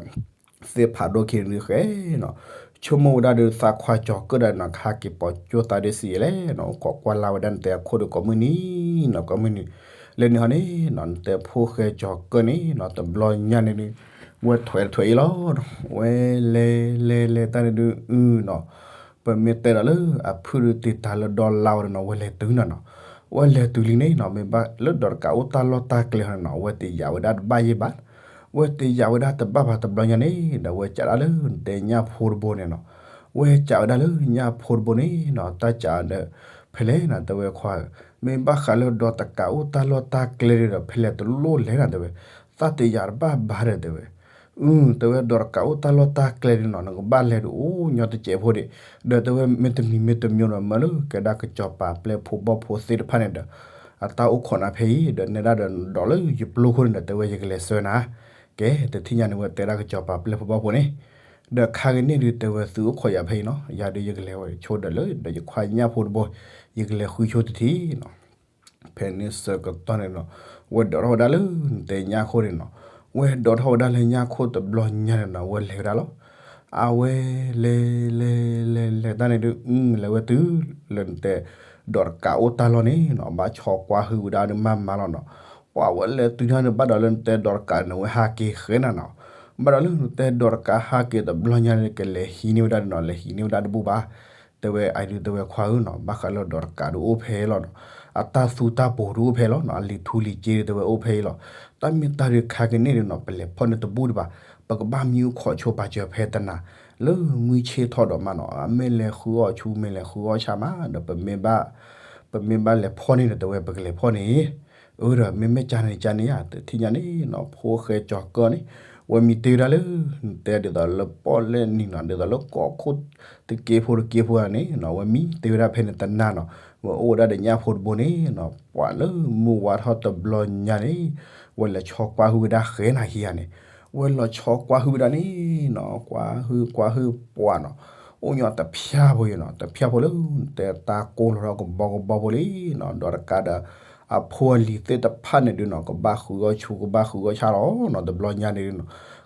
သ့ၣ်ဖးဒိၣ်ခံန့ၣ်ဃဲနီၤ, ဆိကမိၣ်ဝဲဒၣ်ဒီးသးခွါကၠီၤကၢၢ်ဒီးနီၤ ကဟဲက့ၤပိာ်ကၠိသးဒ်စံးလဲၣ်နီၤ, အိၣ်ခိးကွၢ်လၢ်ဝဲဒၣ်နတဲအခိၣ်ဒီးကိးမုၢ်နံၤနီၤ ကိးမုၢ်နံၤ, လၢန့ၣ်ဟီန့ၣ်နီၤ နတဲဖိၣ်ဃဲကၠီၤကၢၢ်န့ၣ်နီၤ တဘျီညါန့ၣ်ဒုး ဝဲထွဲးထွဲးအံၤလီၤနီၤ, ဝဲလဲၤလဲၤလဲၤတၢ်န့ၣ်ဒုးအုနီၤ, ပမ့ၢ်တဲဒီးလၢအဖုၣ်ဒုးတ့ၢ်တၢ်လၢဒီလါဝဲဒီးနီၤ ဝဲလဲၤတုၤနီၤနီၤ, ဝဲလဲၤတုၤလံန့ၣ်နီၤ မ့ၢ်ဘၣ်လၢဒီးတကးအိၣ်တၢ်လီၢ်တၢ်ကျဲဟီန့ၣ်နီၤ ဝဲတယာ်ဝဲဒၣ်တဘၣ်ယဲၢ်ဘၣ်, ဝဲတယာ်ဝဲဒၣ်တဘၣ်ဘၣ်တဘျီညါန့ၣ် ဒီးဝဲကးဒၣ်လၢနတဲညၣ်ဖိတဘိန့ၣ်နီၤ, ဝဲကးဝဲဒၣ်လၢညၣ်ဖိတဘိန့ၣ်နီၤ တၢ်ကးဒီး ဖဲလဲၣ်နၤ တဲဝဲခွါဧၢ, မ့ၢ်ဘၣ်ဃးလၢဒီးတကးအိၣ်တၢ်လီၢ်တၢ်ကျဲဒီး ဖဲလဲၣ်တလိၣ်လဲၣ်နၤ တဲဝဲ, သးတယာ်တဘၣ်ဘၣ်ဒီး တဲဝဲ, အု တဲဝဲဒီးတကးအိၣ်တၢ်လီၢ်တၢ်ကျဲဒီးနီၤ နကဘၣ်လဲၤဒုးအိၣ်ညီတစဲးဖိဒံး, ဒီးတဲဝဲမ့တမံၤမ့တမံၤဒီး မၢလၢကဲဒၣ်ကစီၤပၤပျဲၢ်ဖိဘီၣ်ဖိသ့ၣ်တဖၣ်န့ၣ်ဒီး အတၢ်အိၣ်ခိးနၤဖဲအံၤ ဒီးနဲဒၣ်ဒီးနဒိးလၢယပျိခိၣ်န့ၣ်ဒီး တဲဝဲယကလဲၤဆှၢနၤ, ကဲ တထံၣ်ညါန့ၣ် ဝဲတဲဒၣ်ကစီၤပၤပျဲၢ်ဖိဘီၣ်ဖိန့ၣ် ဒီးခါကန့ၣ်ဒုးတဲဝဲသုအိၣ်ခိးယၤဖဲအံၤနီၤ ယၤဒုးယကလဲၤဝဲဆိဒီးလၢဒီးယခွါညၣ်ဖိတဘိ, ယကလဲၤဃုဆိတထံၣ်နီၤ ဖဲန့ၣ်ဆၢကတီၢ်န့ၣ်နီၤ ဝဲဒိးထီၣ်ဝဲဒၣ်လၢနတဲညၣ်ခိၣ်န့ၣ်နီၤ, ဝဲဒိးထီၣ်ဝဲဒၣ်လၢညၣ်ခိၣ်တဘျီညါန့ၣ်နီၤ ဝဲလဲၤဝဲဒၣ်လီၤ, အဝဲလဲၤလဲၤလဲၤလဲၤတၢ်န့ၣ်ဒုး အု လဲၤဝဲတုၤလၢနတဲ ဒီးတကးအိၣ်တၢ်လီၢ်န့ၣ်နီၤ ဘၣ်ဆီကွၢ်ဟုၣ်ဝဲဒၣ်ဒုးမၤမၤလီၤနီၤ, ပှၤဝဲလဲၤတုၤတၢ်န့ၣ် ဘၣ်ဒီးလၢနတဲဒီးတကးန့ၣ် ဝဲဟးက့ၤဃဲနၤနီၤ, ဘၣ်ဒီးလၢနတဲဒီးတကးဟးက့ၤတဘျီညါန့ၣ် ကလဲၤဟံးန့ၢ်ဝဲဒၣ်ဒုးနီၤ လဲၤဟံးန့ၢ်ဝဲဒၣ်တဘူၣ်ဘၣ်, တဲဝဲအဒုးတဲဝဲခွါဧၢနီၤ ဘၣ်ဃးလၢဒီးတကးဒုးအိၣ်ဖဲအံၤလီၤနီၤ, အတၢ်သူတၢ်ပိၤဒုးအိၣ်ဖဲအံၤလီၤနီၤ အလံၤထူလံၤစ့ဒုးတဲဝဲအိၣ်ဖဲအံၤလီၤ, တၢ်မ့ၢ်တၢ်ဒုးခါကန့ၣ်ဒုးနီၤ ပလဲၤဖီၣ်န့ၢ်တဘူၣ်ဒံးဘၣ်, ပကဘၣ်မံအိၣ်ခိးဆိပာ်စၢၤဖဲတနၤ လၢမုၢ်ဆ့ၣ်ထီၣ်ဒီးမးနီၤ အမ့ၢ်လဲၤဃုအီၣ်ဆူ မ့ၢ်လဲၤဃုအီၣ်ဆါမး ဒီးပမ့ၢ်ဘၣ် ပမ့ၢ်ဘၣ်လဲၤဖီၣ်န့ၢ်ဒီး တဲဝဲပကလဲၤဖီၣ်န့ၢ်, အၢ ဒီးမ့မ့ၢ်ကန့ၣ်ကန့ၣ်ဧါ တထံၣ်ညါန့ၣ်နီၤ ဖိၣ်ဃဲကၠီၤကၢၢ်န့ၣ် ဝဲမံတ့ၢ်ဝဲဒၣ်လၢ နတဲဒ်သိးလၢပီၣ်လဲၣ်နံၤနီၤ ဒ်သိးလၢကီၢ်ခိၣ်တက့ဖိတက့ဖိဧါန့ၣ်နီၤ ဝဲမံတ့ၢ်ဝဲဒၣ်ဖဲန့ၣ်တနၤနီၤ ဝဲအိၣ်ဝဲဒၣ်ဒီးညၣ်ဖိတဘိန့ၣ်နီၤ ပှၤလၢမုၢ်ဝါထီၣ်တဘျီညါန့ၣ် ဝဲလဲၤဆီကွၢ်ဟုၣ်ဝဲဒၣ်ဃဲနၤဟံးဧါန့ၣ် ဝဲလီၤဆီကွၢ်ဟုၣ်ဝဲဒၣ်န့ၣ်နီၤ ကွၢ်ဟုၣ်ကွၢ်ဟုၣ်ပှၤနီၤ အိၣ်ညီတဖၠၣ်ဖိအံၤနီၤ တဖၠၣ်ဖိလၢ တဲတၢ်ကိၢ်လီၤထီၣ်ကဘီကဘီဖိလံနီၤ ဒီးတကးဒီး အဖိအလံၤသ့ၣ်တဖၣ်န့ၣ်ဒုးနီၤ ကဘၣ်ဃုအီၣ်ဆူ ကဘၣ်ဃုအီၣ်ဆါလီၤနီၤ တဘျီညါန့ၣ်နီၤ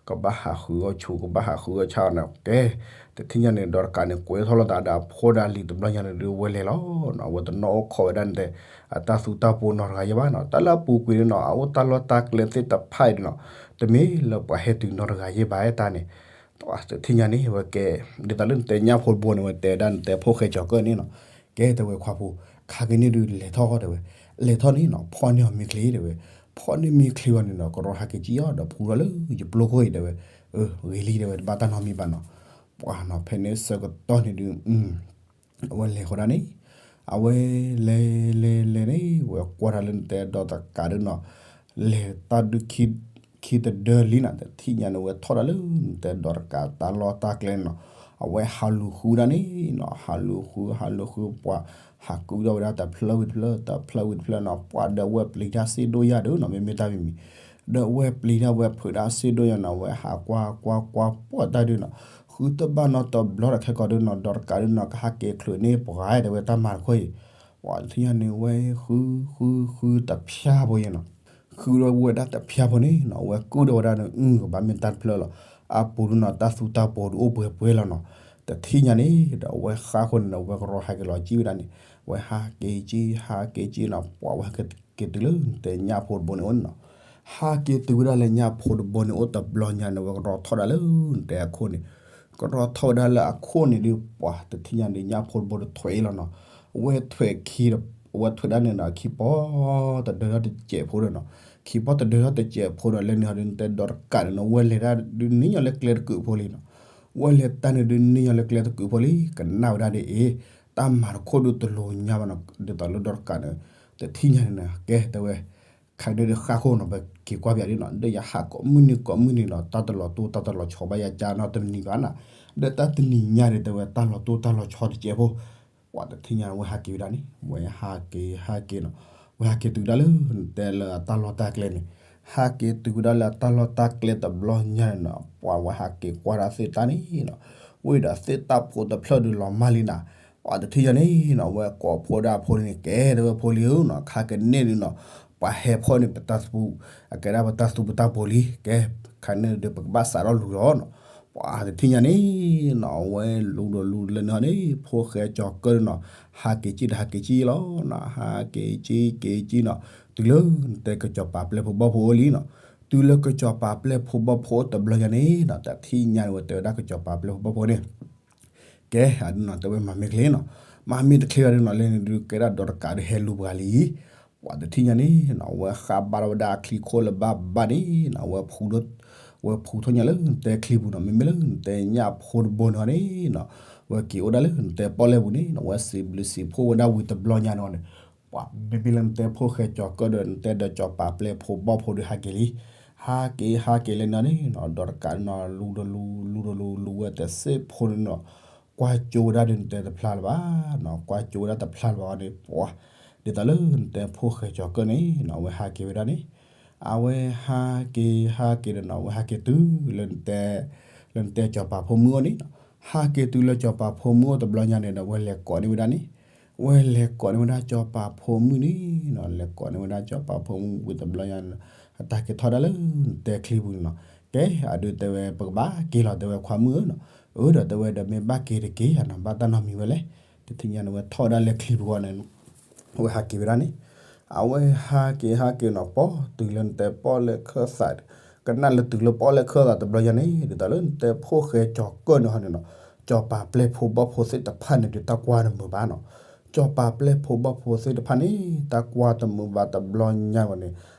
ကဘၣ်ဟးဃုအီၣ်ဆူ ကဘၣ်ဟးဃုအီၣ်ဆါလီၤန့ၣ် ကဲ တထံၣ်ညါန့ၣ် ဒီးတကးန့ၣ် ကွဲးထီၣ်လိာ်သးဒီးအဖိဒီးအလံၤတဘျီညါန့ၣ်ဒုး ဝဲလဲၤလီၤနီၤ အဝဲတနီၣ်အိၣ်ခိးဝဲဒၣ်န့ၣ်တဲ အတၢ်သူတၢ်ပိၤနီတဂၤယဲၢ်ဘၣ်နီၤ တၢ်လၢအပူၤကွံာ်န့ၣ်နီၤ အအိၣ်တၢ်လီၢ်တၢ်ကျဲသ့ၣ်တဖၣ်အံၤန့ၣ်နီၤ တမ့ၢ်လၢပှၤဟဲတုၤနီတဂၤယဲၢ်ဘၣ်တၢ်န့ၣ် တထံၣ်ညါန့ၣ် ဝဲကဲ ဒ်သိးလၢနတဲညၣ်ဖိတဘိန့ၣ် ဝဲတဲဒၣ်နတဲဖိၣ်ဃဲကၠီၤကၢၢ်န့ၣ်နီၤ ကဲတဲဝဲခွါဖိ ခါကန့ၣ်ဒုးလဲၤထီၣ်တဲဝဲ လဲၤထီၣ်န့ၣ်နီၤ ဖီၣ်န့ၢ်အီၤမ့ၢ်ချ့တဲဝဲ ဖီၣ်န့ၢ်မ့ၢ်ချ့ဝဲန့ၣ်နီၤ ကရီဟးက့ၤကံအီၤဒီးဖူထီၣ်လၢယပျိခိၣ်အံၤတဲဝဲ ဂ့ၤလံတဲဝဲ တဘၣ်တၢ်နီတမံၤဘၣ်နီၤ ပှၤနီၤ ဖဲန့ၣ်ဆၢကတီၢ်န့ၣ်ဒုး အဝဲလဲၤဃီဒၣ်န့ၣ် အဝဲလဲၤလဲၤလဲၤန့ၣ် ဝဲကွၢ်တၢ်လၢနတဲဒီးတကးဒုးနီၤ လဲၤတၢ်ဒုး ခံတဒၢလံနီၤ တထံၣ်ညါန့ၣ် ဝဲထီၣ်ဒၣ်လၢနတဲဒီးတကးတၢ်လီၢ်တၢ်ကျဲန့ၣ်နီၤ အဝဲဟးလူၤဃုဒၣ်န့ၣ်နီၤ ဟးလူၤဃု ဟးလူၤဃုပှၤ ဟးကုဒီၣ်ဝဲဒၣ်တဖျၢၣ်ဝံၤတဖျၢၣ် တဖျၢၣ်ဝံၤတဖျၢၣ်နီၤ ပှၤဒီးဝဲပျံၤတၢ်စ့ဒိၣ်ယၤဒုးနီၤ မ့မ့ၢ်တၢ်မံၤမံၤ ဒီးဝဲပျံၤတၢ်ဝဲဖုးတၢ်စ့ဒိၣ်ယၤနီၤ ဝဲဟးကွၢ်ကွၢ်ကွၢ်ပှၤတၢ်ဒုးနီၤ ဃုတဘၣ်နီတဘျီဒီးခဲကိာ်ဒုးနီၤ ဒီးတကးဒုးနီၤ ကဟးက့ၤချုးန့ၢ်ပှၤတဲဝဲတၢ်မၤတခီအံၤ ပှၤတထံၣ်ညါန့ၣ် ဝဲဃုဃုဃုတဖၠၣ်ဖိယဲၢ်နီၤ ဃုဒီးဝဲဒၣ်တဖၠၣ်ဖိန့ၣ်နီၤ ဝဲကုဒီးဝဲဒၣ်န့ၣ် အုကဘၣ်မ့ၢ်တၢ်တဖျၢၣ်လီၤ အပူၤဒုးနီၤ တၢ်သူတၢ်ပိၤဒုးအိၣ်ပှဲၤပှဲၤလီၤနီၤ တထံၣ်ညါန့ၣ် ဒီးအဝဲဃါဃိန့ၣ်နီၤ ဝဲကရီဟးက့ၤလီၤကံဝဲဒၣ်န့ၣ် ဝဲဟးက့ၤကံ ဟးက့ၤကံနီၤ ပှၤဝဲဟးက့ၤတုၤလၢနတဲညၣ်ဖိတဘိန့ၣ်အိၣ်န့ၣ်နီၤ ဟးက့ၤတုၤဝဲဒၣ်လၢညၣ်ဖိတဘိန့ၣ်အိၣ်တဘျီညါန့ၣ် ဝဲကရီထီၣ်ဒၣ်လၢနတဲအခိၣ်န့ၣ် ကရီထီၣ်ဝဲဒၣ်လၢအခိၣ်န့ၣ်ဒုး ပှၤတထံၣ်ညါန့ၣ် ညၣ်ဖိတဘိတထွဲးလီၤနီၤ ဝဲထွဲးခံ ဝဲထွဲးဒၣ်န့ၣ်နီၤ ခံပီၢ်တဒၢထီၣ်တစဲးဖိဒီးနီၤ ခံပီၢ်တဒၢထီၣ်တစဲးဖိဒီး လၢန့ၣ်ဟီဒုးနတဲဒီးတကးန့ၣ်နီၤ ဝဲလဲၤတၢ်ဒုးန့ၢ်ညီလၢကျဲတကုးဖိလံနီၤ ဝဲလဲၤတၢ်န့ၣ်ဒုးန့ၢ်ညီလၢကျဲတကုးဖိလံ ကနၣ်ဝဲဒၣ်ဒ်အံၤ တၢ်မၤတခိၣ်ဒုးတလိၤညါဘၣ်နီၤ ဒ်သိးလၢဒီးတကးန့ၣ် တထံၣ်ညါန့ၣ်နီၤ ကဲတဲဝဲ ခဲကနံၣ်ဒုးဃါဃိနီၤ ပက့ၤကွၢ်ပၠးဒ်နီၤ ဒီးယဟးကိးမုၢ်နံၤကိးမုၢ်နံၤနီၤ တၢ်တလီၤတိၢ်တၢ်တလီၤဆီဘၣ်ယၤကၢ်နီတနံၤဘၣ်နီၤ ဒီးတၢ်တနံၤညါဒုးတဲဝဲ တၢ်လီၤတိၢ်တၢ်လီၤဆီတစဲးဖိ ပှၤတထံၣ်ညါဝဲဟးက့ၤဝဲဒၣ်န့ၣ် ဝဲဟးက့ၤဟးက့ၤနီၤ ဝဲဟးက့ၤတုၤဝဲဒၣ်လၢ နတဲလၢအတၢ်လီၢ်တၢ်ကျဲန့ၣ် ဟးက့ၤတုၤဝဲဒၣ်လၢအတၢ်လီၢ်တၢ်ကျဲတဘျီညါန့ၣ်နီၤ ပှၤဝဲဟးက့ၤကွၢ်ဒၣ်သ့ၣ်တၢ်န့ၣ်နီၤ ဝံၤဒီးသ့ၣ်တၢ်ဖိတဖျၢၣ်ဒုးလီၤမၢ်လံနီၤ ပှၤတထံၣ်ညါန့ၣ်နီၤ ဝဲကိးဖိဒၣ်ဖိလံန့ၣ် ကဲတဲဝဲဖိလံဧၢနီၤ ခါကနံၣ်ဒုးနီၤ ပှၤဟဲဖီၣ်န့ၢ်ပတၢ်သူ အကဲဒၣ်ပတၢ်သူပတၢ်ပိၤလံ ကဲ ခါန့ၣ်ဒုးပကဘၣ်စးထီၣ်လူၤလီၤနီၤ ပှၤတထံၣ်ညါန့ၣ်နီၤ ဝဲလူၤဒီးလူၤလၢန့ၣ်ဟီန့ၣ် ဖိၣ်ဃဲကၠီၤကၢၢ်ဒုးနီၤ ဟးက့ၤကံဒီးဟးက့ၤကံလီၤနီၤ ဟးက့ၤကံက့ၤကံနီၤ တုၤလၢနတဲကစီၤပၤပျဲၢ်ဖိဘီၣ်ဖိအိၣ်လံနီၤ တုၤလၢကစီၤပၤပျဲၢ်ဖိဘီၣ်ဖိတဘျီညါန့ၣ်နီၤ တထံၣ်ညါန့ၣ်ဝဲတဲဝဲဒၣ်ကစီၤပၤပျဲၢ်ဖိဘီၣ်ဖိန့ၣ် ကဲ အဒုနီၤ တဲဝဲမၤမ့ၢ်ချ့နီၤ, မၤမ့ၢ်တချ့ဘၣ်ဒုနီၤ လဲၤန့ၣ်ဒုး ကဲဒၣ်ဒီးတကးဒုးဟဲလူၤပှၤလံ, ပှၤတထံၣ်ညါန့ၣ်နီၤ အဝဲဃးဘါထီၣ်ဝဲဒၣ်အချံခိၣ်လၢဘၣ်ဘၣ်န့ၣ်နီၤ အဝဲဖှူထီၣ်ညါလၢနတဲချံပူၤနီၤ မ့မ့ၢ်လၢနတဲညၣ်ဖိတဘိန့ၣ်န့ၣ်နီၤ အဝဲက့ၤအိၣ်ဒၣ်လၢနတဲပီၣ်လဲၣ်ပူၤန့ၣ်နီၤ အဝဲစံးဘျုးစံးဖှိၣ်ဝဲဒၣ်ဝံၤတဘျီညါန့ၣ်န့ၣ် ပှၤမ့မ့ၢ်လၢနတဲဖိၣ်ဃဲကၠီၤကၢၣ်ဒီး နတဲဒီးကၠီၤပၤပျဲၢ်ဖိဘီၣ်ဖိဒုးဟဲက့ၤလံ, ဟးက့ၤဟးက့ၤလဲၤန့ၣ်န့ၣ်နီၤ ဒီးတကးဒုနီၤ လူၤဒီးလူၤ လူၤဒီးလူၤ လူၤဝဲတစ့ၢ်ဖိန့ၣ်နီၤ ကွၢ်ကၠိဝဲဒၣ်ဒုးနတဲတဖျါလၢၤဘၣ်နီၤ ကွၢ်ကၠိဝဲဒၣ်တဖျါလၢၤဘၣ်န့ၣ် ပှၤ ဒ်သိးလၢနတဲဖိၣ်ဃဲကၠီၤကၢၣ်န့ၣ်နီၤ အဝဲဟးက့ၤဝဲဒၣ်န့ၣ် အဝဲဟးက့ၤဟးက့ၤဒီးနီၤ အဝဲဟးက့ၤတုၤလၢနတဲ လၢနတဲကၠီၤပၤဖိမုၣ်အိၣ်န့ၣ်နီၤ ဟးက့ၤတုၤလၢကၠီၤပၤဖိမုၣ်အိၣ်တဘျီညါန့ၣ်ဒီး အဝဲလဲၤကိးန့ၢ်ဝဲဒၣ်န့ၣ် အဝဲလဲၤကိးန့ၢ်ဝဲဒၣ်ကၠီၤပၤဖိမုၣ်န့ၣ်နီၤ လဲၤကိးန့ၢ်ဝဲဒၣ်ကၠီၤပၤဖိမုၣ်ဝံၤတဘျီညါန့ၣ် အတၢ်က့ၤထီၣ်ဒၣ်လၢနတဲချံပူၤန့ၣ်နီၤ ကဲ အဒုးတဲဝဲပကဘၣ်က့ၤလီၤတဲဝဲခွါမုၣ်ဧၢနီၤ, အၢဒီးတဲဝဲဒီးမ့ၢ်ဘၣ်က့ၤတက့ၢ်ဧါနီၤ ဘၣ်တၢ်နီတမံၤဝဲလဲၣ်, တထံၣ်ညါန့ၣ် အဝဲထီၣ်ဝဲဒၣ်လၢချံပူၤဃီန့ၣ် အဝဲဟးက့ၤဝဲဒၣ်န့ၣ် အဝဲဟးက့ၤဟးက့ၤနီၤ ပီၣ်တုၤလၢနတဲပီၣ်လဲၣ်ခၢၣ်သး ကနၣ်လၢတုၤလၢပီၣ်လဲၣ်ခၢၣ်သးတဘျီညါန့ၣ် ဒ်သိးလၢနတဲဖိၣ်ဃဲကၠီၤကၢၣ်န့ၣ်ဟီန့ၣ်နီၤ ကၠီၤပၤပျဲၢ်ဖိဘီၣ်ဖိသ့ၣ်တဖၣ်န့ၣ်ဒုး တၢ်ကွၢ်တမုာ်ဘၣ်နီၤ, ကၠီၤပၤပျဲၢ်ဖိဘီၣ်ဖိသ့ၣ်တဖၣ်န့ၣ် တၢ်ကွၢ်တမုာ်ဘၣ်တဘျီညါဝဲန့ၣ်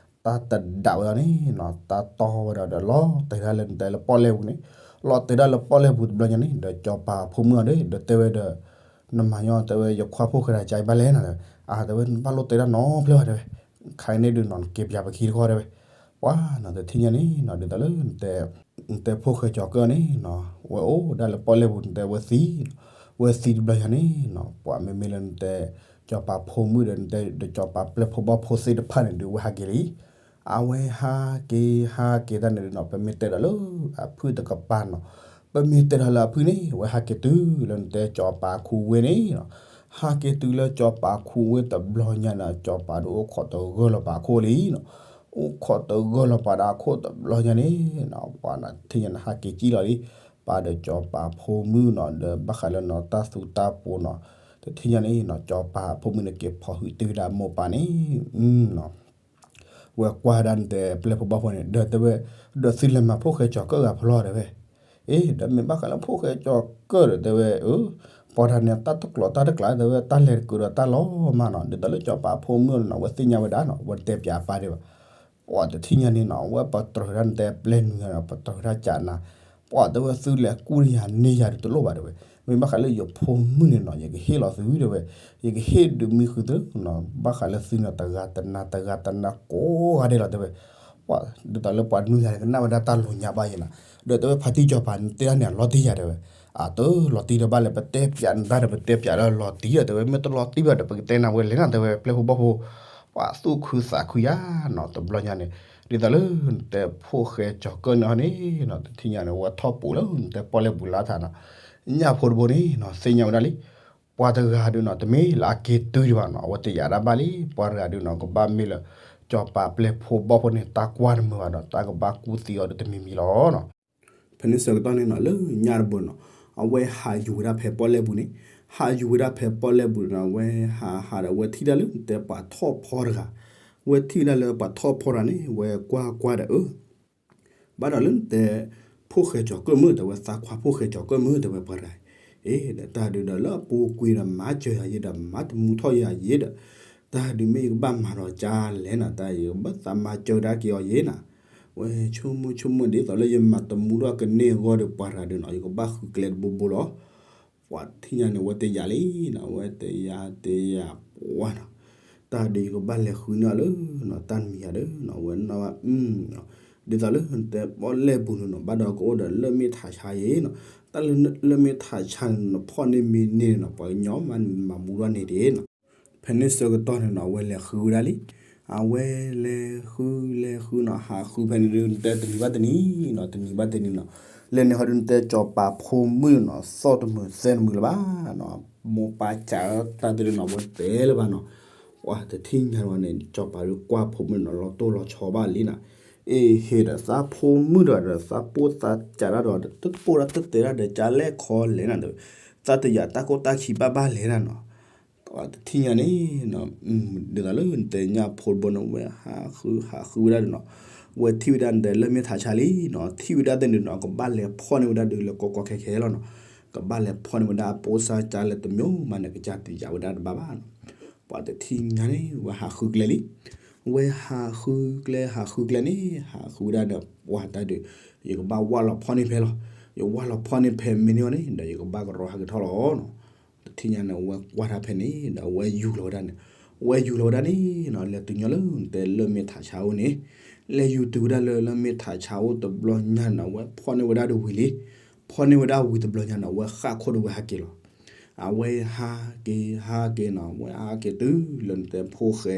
တၢ်တဒးဝဲဒၣ်န့ၣ်နီၤ တၢ်တီဝဲဒၣ်ဒီးလီၤတဲာ်ဒၣ်လၢနတဲလၢပီၣ်လဲၣ်ပူၤန့ၣ်, လီၤတဲာ်ဒၣ်လၢပီၣ်လဲၣ်ပူၤတဘျီညါန့ၣ် ဒီးကၠီၤပၤဖိမုၣ်အီၤဒီး ဒီးတဲဝဲဒီး နမၤညီတဲဝဲ ယခွါဖိၣ်ဃဲတၢ်ကဘၣ်လဲၣ်နီၤ, အတဲဝဲနဘၣ်လိၣ်တဲဒၣ်နီတဖျၢၣ်ဘၣ်တဲဝဲ, ခဲအံၤန့ၣ်ဒုးနီၤ နက့ၤပၠးပခံတခီတဲဝဲ, ပှၤနီၤ တထံၣ်ညါန့ၣ်နီၤ ဒ်သိးလၢနတဲ နတဲဖိၣ်ဃဲကၠီၤကၢၣ်န့ၣ်နီၤ ဝဲအိၣ်ဒၣ်လၢပီၣ်လဲၣ်ပူၤ နတဲဝဲသံ, ဝဲသံတဘျီညါန့ၣ်နီၤ ပှၤမ့မ့ၢ်လၢနတဲ ကၠီၤပၤဖိမုၣ်ဒီး နတဲဒီးကၠီၤပၤပျဲၢ်ဖိဘီၣ်ဖိသ့ၣ်တဖၣ်န့ၣ်ဒုး ဝဲဟးက့ၤလံ အဝဲဟးက့ၤဟးက့ၤတၢ်န့ၣ်ဒုးနီၤ ပမ့ၢ်တဲဒီးလၢအဖုၣ်တကပၤနီၤ, ပမ့ၢ်တဲဒီးလၢအဖုၣ်န့ၣ် အဝဲဟးက့ၤတုၤလၢနတဲကၠီၤပၤခူဝ့ၢ်န့ၣ်နီၤ, ဟးက့ၤတုၤလၢကၠီၤပၤခူဝ့ၢ်တဘျီညါန့ၣ် ကၠီၤပၤဒုးအိၣ်ခိးတဂၢၢ်လီၤပာ်ခိၣ်လံနီၤ, အိၣ်ခိးတဂၢၢ်လီၤပာ်ဒီးအခိၣ်တဘျီညါန့ၣ်နီၤ ပှၤနီၤ တထံၣ်ညါန့ၣ် ဟးက့ၤကံၣ်လီၤလံ, ပၢ်ဒီးကၠီၤပၤဖိမုၣ်နီၤ ဒီးဘၣ်ဃးလၢနီၤ တၢ်သူတၢ်ပူၤနီၤ, တထံၣ်ညါန့ၣ်နီၤ ကၠီၤပၤဖိမုၣ်န့ၣ် က့ၤဖီၣ်ဟုၣ်တ့ၢ်ဝဲဒၣ်မိၢ်ပၢ်န့ၣ် ဝဲကွၢ်ဒၣ်နတဲပျဲၢ်ဖိဘီၣ်ဖိန့ၣ် ဒီးတဲဝဲ, ဒီးသုလဲၤမၤဖိၣ်ဃဲကၠီၤကၢၣ်ဂၤဖဲလဲၣ်တဲဝဲ, အ့ ဒီးမ့ၢ်ဘၣ်ဃးလၢဖိၣ်ဃဲကၠီၤကၢၣ်ဒီးတဲဝဲ, အၢ ပှၤတၢ်န့ၣ် တၢ်တကျိၤတၢ်တကျးတဲဝဲ တၢ်လဲၤတကူာ်ဒီးတၢ်လီၤမးနီၤ, ဒ်သိးလၢကၠီၤပၤဖိမုၣ်နီၤ အဝဲသ့ၣ်ညါဝဲဒၣ်နီၤ အဝဲတတဲပၠးအပၢ်ဒံးဘၣ် ပှၤတထံၣ်ညါန့ၣ်နီၤ အဝဲပတြၢၤဒၣ်နတဲပျဲၢ်နုာ်ဂၤနီၤ ပတြၢၤဒၣ်ကးနၤ, ပှၤတဲဝဲသုလဲၤကူၣ်န့ၢ်ယၤန့ၢ်ယၤဒုးတလိၣ်ဘၣ်တဲဝဲ, မ့ၢ်ဘၣ်ဃးလၢယဖိမုၣ်န့ၣ်နီၤ ယကဟ့ၣ်လီၤသုတဲဝဲ, ယကဟ့ၣ်ဒုးမံဃုာ်သုနီၤ ဘၣ်ဃးလၢသုန့ၣ် တဂၤတနၤ တဂၤတနၤကိးဂၤဒဲးလီၤတဲဝဲ, ပှၤဒ်သိးလၢပှၤနုာ်ယၤန့ၣ် ကနၣ်ဝဲဒၣ်တၢ်လိၤညါဘၣ်ယဲနီၤ, ဒီးတဲဝဲဖါတံၢ်ကၠီၤပၤန့ၣ် တဲဒၣ်န့ၣ် အလီၤတံၢ်ယၤတဲဝဲ, အတလီၤတံၢ်ဒီးဘၣ်လဲၣ် ပတဲပၠးနတၢ်ဒီး ပတဲပၠးလၢလီၤတံၢ်ဒီးတဲဝဲ မ့ၢ်တလီၤတံၢ်ဘၣ်ဒီး ပကတဲနၤဝဲလဲၣ်နီၤ တဲဝဲပျဲၢ်ဖိဘီၣ်ဖိ ပှၤသူၣ်ခုသးခုယၤနီၤ တဘျီညါန့ၣ်, ဒ်သိးလၢနတဲဖိၣ်ဃဲကၠီၤကၢၣ်န့ၣ်ဟီန့ၣ်နီၤ တထံၣ်ညါန့ၣ် ဝဲထီၣ်ပူၤလၢနတဲပီၣ်လဲၣ်ပူၤလါထးနီၤ, ညၣ်ဖိတဘိန့ၣ်နီၤ သ့ၣ်ညါဝဲဒၣ်လံ, ပှၤတဂၤဒုးနီၤ တမ့ၢ်လၢအက့ၤတုၤဒံးဘၣ်နီၤ အဝဲတယာ်ဒၣ်ဘၣ်လံ, ပှၤတဂၤဒုးနီၤ ကဘၣ်မ့ၢ်လၢ ကၠီၤပၤပျဲၢ်ဖိဘီၣ်ဖိန့ၣ် တၢ်ကွၢ်တမုာ်ဘၣ်ဒီး တၢ်ကဘၣ်ကူၣ်သံအီၤဒီးတမံၤမံၤလီၤနီၤ. ဖဲန့ၣ်ဆၢကတီၢ်န့ၣ်နီၤ လၢညၣ်တဘိနီၤ အဝဲဟးယူၤဝဲဒၣ်ဖဲပီၣ်လဲၣ်ပူၤန့ၣ်, ဟးယူၤဝဲဒၣ်ဖဲပီၣ်လဲၣ်ပူၤန့ၣ်နီၤ အဝဲဟးဟးဒီးအဝဲထံၣ်ဒၣ်လၢနတဲပှၤထီၣ်ဖီတဂၤ, အဝဲထံၣ်ဝဲဒၣ်လၢပှၤထီၣ်ဖီတဂၤန့ၣ် အဝဲကွၢ်ကွၢ်ဒီးအၢ ဘၣ်ဒီးလၢနတဲ ဖိၣ်ဃဲကၠီၤကၢၣ်မုၣ် တဲဝဲ သးခွါဖိၣ်ဃဲကၠီၤကၢၣ်မုၣ် တဲဝဲပှၤတဂၤ, အ့ ဒီးတၢ်ဒုးဒီးလၢအပူၤကွံာ်ဒီးမၤစၢၤယၤယဲဒီး မၤတမူထီၣ်ယၤယဲဒီး တၢ်ဒုးမ့ၢ်ယကဘၣ်မၤဒီးကၢ်လဲၣ်နီၤ တၢ်ယကဘၣ်သးမၤစၢၤဒၣ်က့ၤအီၤယဲနီၤ, ဝဲဆိကမိၣ်ဆိကမိၣ်ဒ်သိးလၢယမၤတမူထီၣ်ကန့ၢ်အဂီၢ်ဒီးပှၤတဂၤဒုးနီၤ ယကဘၣ်ဃုကျဲတဘိဘိလီၤ ပှၤတထံၣ်ညါန့ၣ် အဝဲတယာ်တယာ်ပှၤနီၤ, တၢ်ဒုးယကဘၣ်လဲၤဃုန့ၢ်အီၤလၢနီၤ တၢ်တမံၤယၤဒီးနီၤ အဝဲနီၣ်ဘၣ် ဒ်သိးလၢနတဲပီၣ်လဲၣ်ပူၤန့ၣ်နီၤ ဘၣ်ဒီးကအိၣ်ဒီးလၢၢ်မ့ၣ်ထးဆါယဲနီၤ, တၢ်လၢလၢၢ်မ့ၣ်ထးဆါန့ၣ် နဖီၣ်န့ၢ်မ့ၢ်န့ၢ်နီၤ ပှၤကညီမးန့ၣ် နမၤမူထီၣ်န့ၢ်ဒံးနီၤ, ဖဲန့ၣ်ဆၢကတီၢ်န့ၣ်နီၤ အဝဲလဲၤဃုဝဲဒၣ်လံ, အဝဲလဲၤဃုလဲၤဃုနီၤ ဟးဃုဖဲန့ၣ်ဒုး နတဲတနံၤဘၣ်တနံၤနီၤ တနံၤဘၣ်တနံၤနီၤ, လဲၤန့ၣ်ဟီဒုး နတဲကၠီၤပၤဖိမုၣ်နီၤ သီၣ်တမုာ်သဲတမုာ်လၢၤဘၣ်နီၤ, မိၢ်ပၢ်စးတၢ်တဒုးနီၤ အဝဲတဲလၢၤဘၣ်နီၤ, ပှၤတထံၣ်ညါဝဲန့ၣ် ကၠီၤပၤဒုးကွၢ်ဖိမုၣ်နီၤ လီၤတိၢ်လီၤဆီဘၣ်လံနီၤ, အ့ ဟ့ၣ်ဒီးသးဖိမုၣ်တဂၤဒီး သးပိၢ်သးစးတၢ်ဒီး တပိၢ်တၢ်တတဲတၢ်ဒီး ကၢ်လဲၣ်ခီလဲၣ်နီၤ တဲဝဲ, သးတယာ်တၢ်ကိၢ်တၢ်ခံဘၣ်ဘၣ်လဲၣ်နီၤ, ပှၤတထံၣ်ညါန့ၣ် ဒ်သိးလၢနတဲညၣ်ဖိတဘိန့ၣ် ဝဲဟးဃုဟးဃုဝဲဒၣ်ဒုးနီၤ, ဝဲထံၣ်ဝဲဒၣ်နတဲလၢၢ်မ့ၢ်ထးဆါလံနီၤ, ထံၣ်ဝဲဒၣ်သ့ၣ်န့ၣ်နီၤ ကဘၣ်လဲၤဖီၣ်န့ၢ်ဝဲဒၣ်ဒုးလၢကီကီခဲခဲလီၤနီၤ, ကဘၣ်လဲၤဖီၣ်န့ၢ်ဝဲဒၣ်ပိၢ်စါကၢ်လၢတမံၤမးန့ၣ် ကစၢ်တယာ်ဝဲဒၣ်တဘၣ်ဘၣ်နီၤ. ပှၤတထံၣ်ညါန့ၣ် ဝဲဟးဃုကျဲလံ, ဝဲဟးဃုကျဲ ဟးဃုကျဲန့ၣ် ဟးဃုဝဲဒၣ်ဒီး ပှၤတၢ်ဒုး ယကဘၣ်ဝၢ်လီၤဖီၣ်န့ၢ်ဖဲလီၤ, ယဝၢ်လီၤဖီၣ်န့ၢ်ဖဲမ့ၢ်န့ၢ်အီၤန့ၣ် ဒီးယကဘၣ်ကရီဟးက့ၤထီၣ်လီၤနီၤ. တထံၣ်ညါန့ၣ် အဝဲကွၢ်တၢ်ဖဲန့ၣ် ဒီးအဝဲယူၤလီၤဝဲဒၣ်န့ၣ်, အဝဲယူၤလီၤဝဲဒၣ်န့ၣ်နီၤ လဲၤတုၤညီလၢနတဲလၢၢ်မ့ၢ်ထးဆါအအိၣ်န့ၣ်, လဲၤယူၤတုၤဝဲဒၣ်လၢလၢၢ်မ့ၢ်ထးဆါအအိၣ်တဘျီညါန့ၣ် အဝဲဖီၣ်န့ၢ်ဝဲဒၣ်ဒီးဝံၤလံ, ဖီၣ်န့ၢ်ဝဲဒၣ်ဝံၤတဘျီညါန့ၣ် အဝဲဃၣ်ခိၣ်ဒီးဝဲဟးက့ၤလီၤ. အဝဲဟးက့ၤ ဟးက့ၤနီၤ အဝဲဟးက့ၤတုၤလၢနတဲဖိၣ်ဃဲ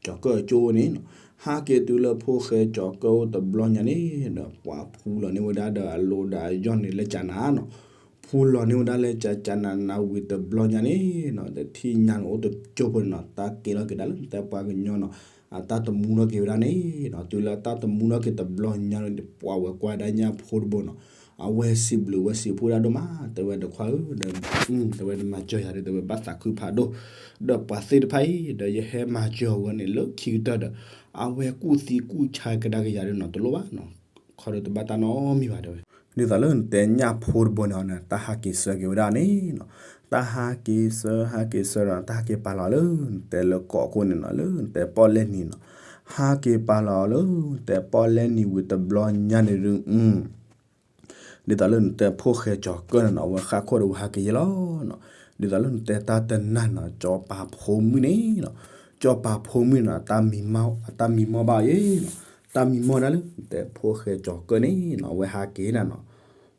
ကၠီၤကၢၣ်အကၠိၣ်န့ၣ်နီၤ, ဟးက့ၤတုၤလၢဖိၣ်ဃဲကၠီၤကၢၣ်အိၣ်တဘျီညါန့ၣ်ဒီး ပှၤဖူလီၤန့ၢ်ဝဲဒၣ်ဒီးအလိၤဒီးအယီၢ်န့ၣ်လၢကၠးနးနီၤ, ဖူလီၤန့ၢ်ဝဲဒၣ်လၢကၠးနးနးဝံၤတဘျီညါန့ၣ်နီၤ တထံၣ်ညါန့ၣ်အိၣ်တကၠိၢ်ဖိန့ၣ်နီၤ တၢ်ကဲထီၣ်က့ၤဒၣ်လၢနတဲပှၤကညီနီၤ အတၢ်တမူထီၣ်က့ၤဝဲဒၣ်န့ၣ်နီၤ, တုၤလၢတၢ်တမူထီၣ်က့ၤတဘျီညါန့ၣ် ပှၤဝဲကွၢ်ဒၣ်ညၣ်ဖိတဘိနီၤ, အဝဲစံးဘျုးဝဲစံးဖှိၣ်ဒၣ်ဒိၣ်မး တဲဝဲဒီးခွါဧၢဒီး တဲဝဲနမၤစၢၤယၤဒီး တဲဝဲဘၣ်သးခုဖးဒိၣ်, ဒီးပှၤသ့ၣ်တဖၣ်အံၤဒီးယဟဲမၤစၢၤအီၤဝဲန့ၣ်လၢခံကတၢၢ်ဒီး အဝဲကူၣ်သံကူၣ်ဆါကဒါက့ၤယၤဒီးနီၤ တလိၣ်ဘၣ်နီၤ, ခီဒီးတဘၣ်တၢ်နီတမံၤဘၣ်တဲဝဲ, ဒ်သိးလၢနတဲညၣ်ဖိတဘိန့ၣ်အီၤန့ၣ် တၢ်ဟးက့ၤဆၢက့ၤဝဲဒၣ်န့ၣ်နီၤ, တၢ်ဟးက့ၤဆၢ ဟးက့ၤဆၢဒီး တၢ်ဟးက့ၤပာ်လီၤလၢနတဲလၢကီးခိၣ်န့ၣ်နီၤ လၢနတဲပီၣ်လဲၣ်နံၤနီၤ, ဟးက့ၤပာ်လီၤလၢနတဲပီၣ်လဲၣ်နံၤဝံၤတဘျီညါန့ၣ်ဒုး ဒ်သိးလၢနတဲဖိၣ်ဃဲကၠီၤကၢၣ်န့ၣ်နီၤ အဝဲဃၣ်ခိၣ်ဒီးဝဲဟးက့ၤယဲလီၤနီၤ, ဒ်သိးလၢနတဲတၢ်တနၢ်နီၤ ကၠီၤပၤဖိမုၣ်န့ၣ်နီၤ, ကၠီၤပၤဖိမုၣ်နီၤ အတၢ်မံမီၢ်ဘၣ်အီၤယဲနီၤ, တၢ်မံမီၢ်ဒၣ်လၢနတဲဖိၣ်ဃဲကၠီၤကၢၣ်န့ၣ်နီၤ အဝဲဟးက့ၤနၤနီၤ,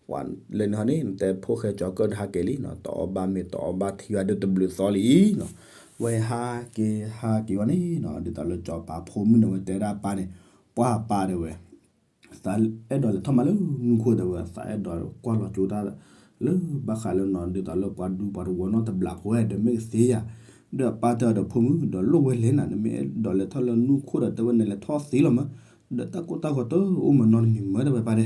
ပှၤလၢန့ၣ်ဟီန့ၣ် နတဲဖိၣ်ဃဲကၠီၤကၢၣ်ဒီးဟးက့ၤလံနီၤ, တအီၣ်ဘၣ်မ့ၤတအီၣ်ဘၣ်ထံဘၣ်ဒီးတဘျုးသီလံနီၤ, ဝဲဟးက့ၤဟးက့ၤဝဲန့ၣ်နီၤ ဒ်သိးလၢကၠီၤပၤဖိမုၣ်န့ၣ် ဝဲတဲဒၣ်ပၢ်န့ၣ်, ပှၤပၢ်တဲဝဲ သးအဲၣ်ဒိးလဲၤထီၣ်မးလၢနူၢ်ခိၣ်တဲဝဲ သးအဲၣ်ဒိးကွၢ်လီၤကၠိတၢ်လၢဘၣ်ဃးလၢနီၤ ဒ်သိးလၢပှၤဒူပှၤတဝီနီတဘျီဖိဝဲဒီးမ့ၢ်ကသ့ဧါ, ဒီးပၢ်တဲအီၤဒီးဖိမုၣ်ဒီးလိၣ်ဝဲလဲၣ်နၤ နမ့ၢ်အဲၣ်ဒိးလဲၤထီၣ်လၢနူၢ်ခိၣ်ဒီးတဲဝဲနလဲၤထီၣ်သ့လီၤမး, ဒီးတၢ်ကိၢ်တၢ်ဂီၤတအိၣ်မးနီတမံၤမးတဲဝဲပၢ်တဲ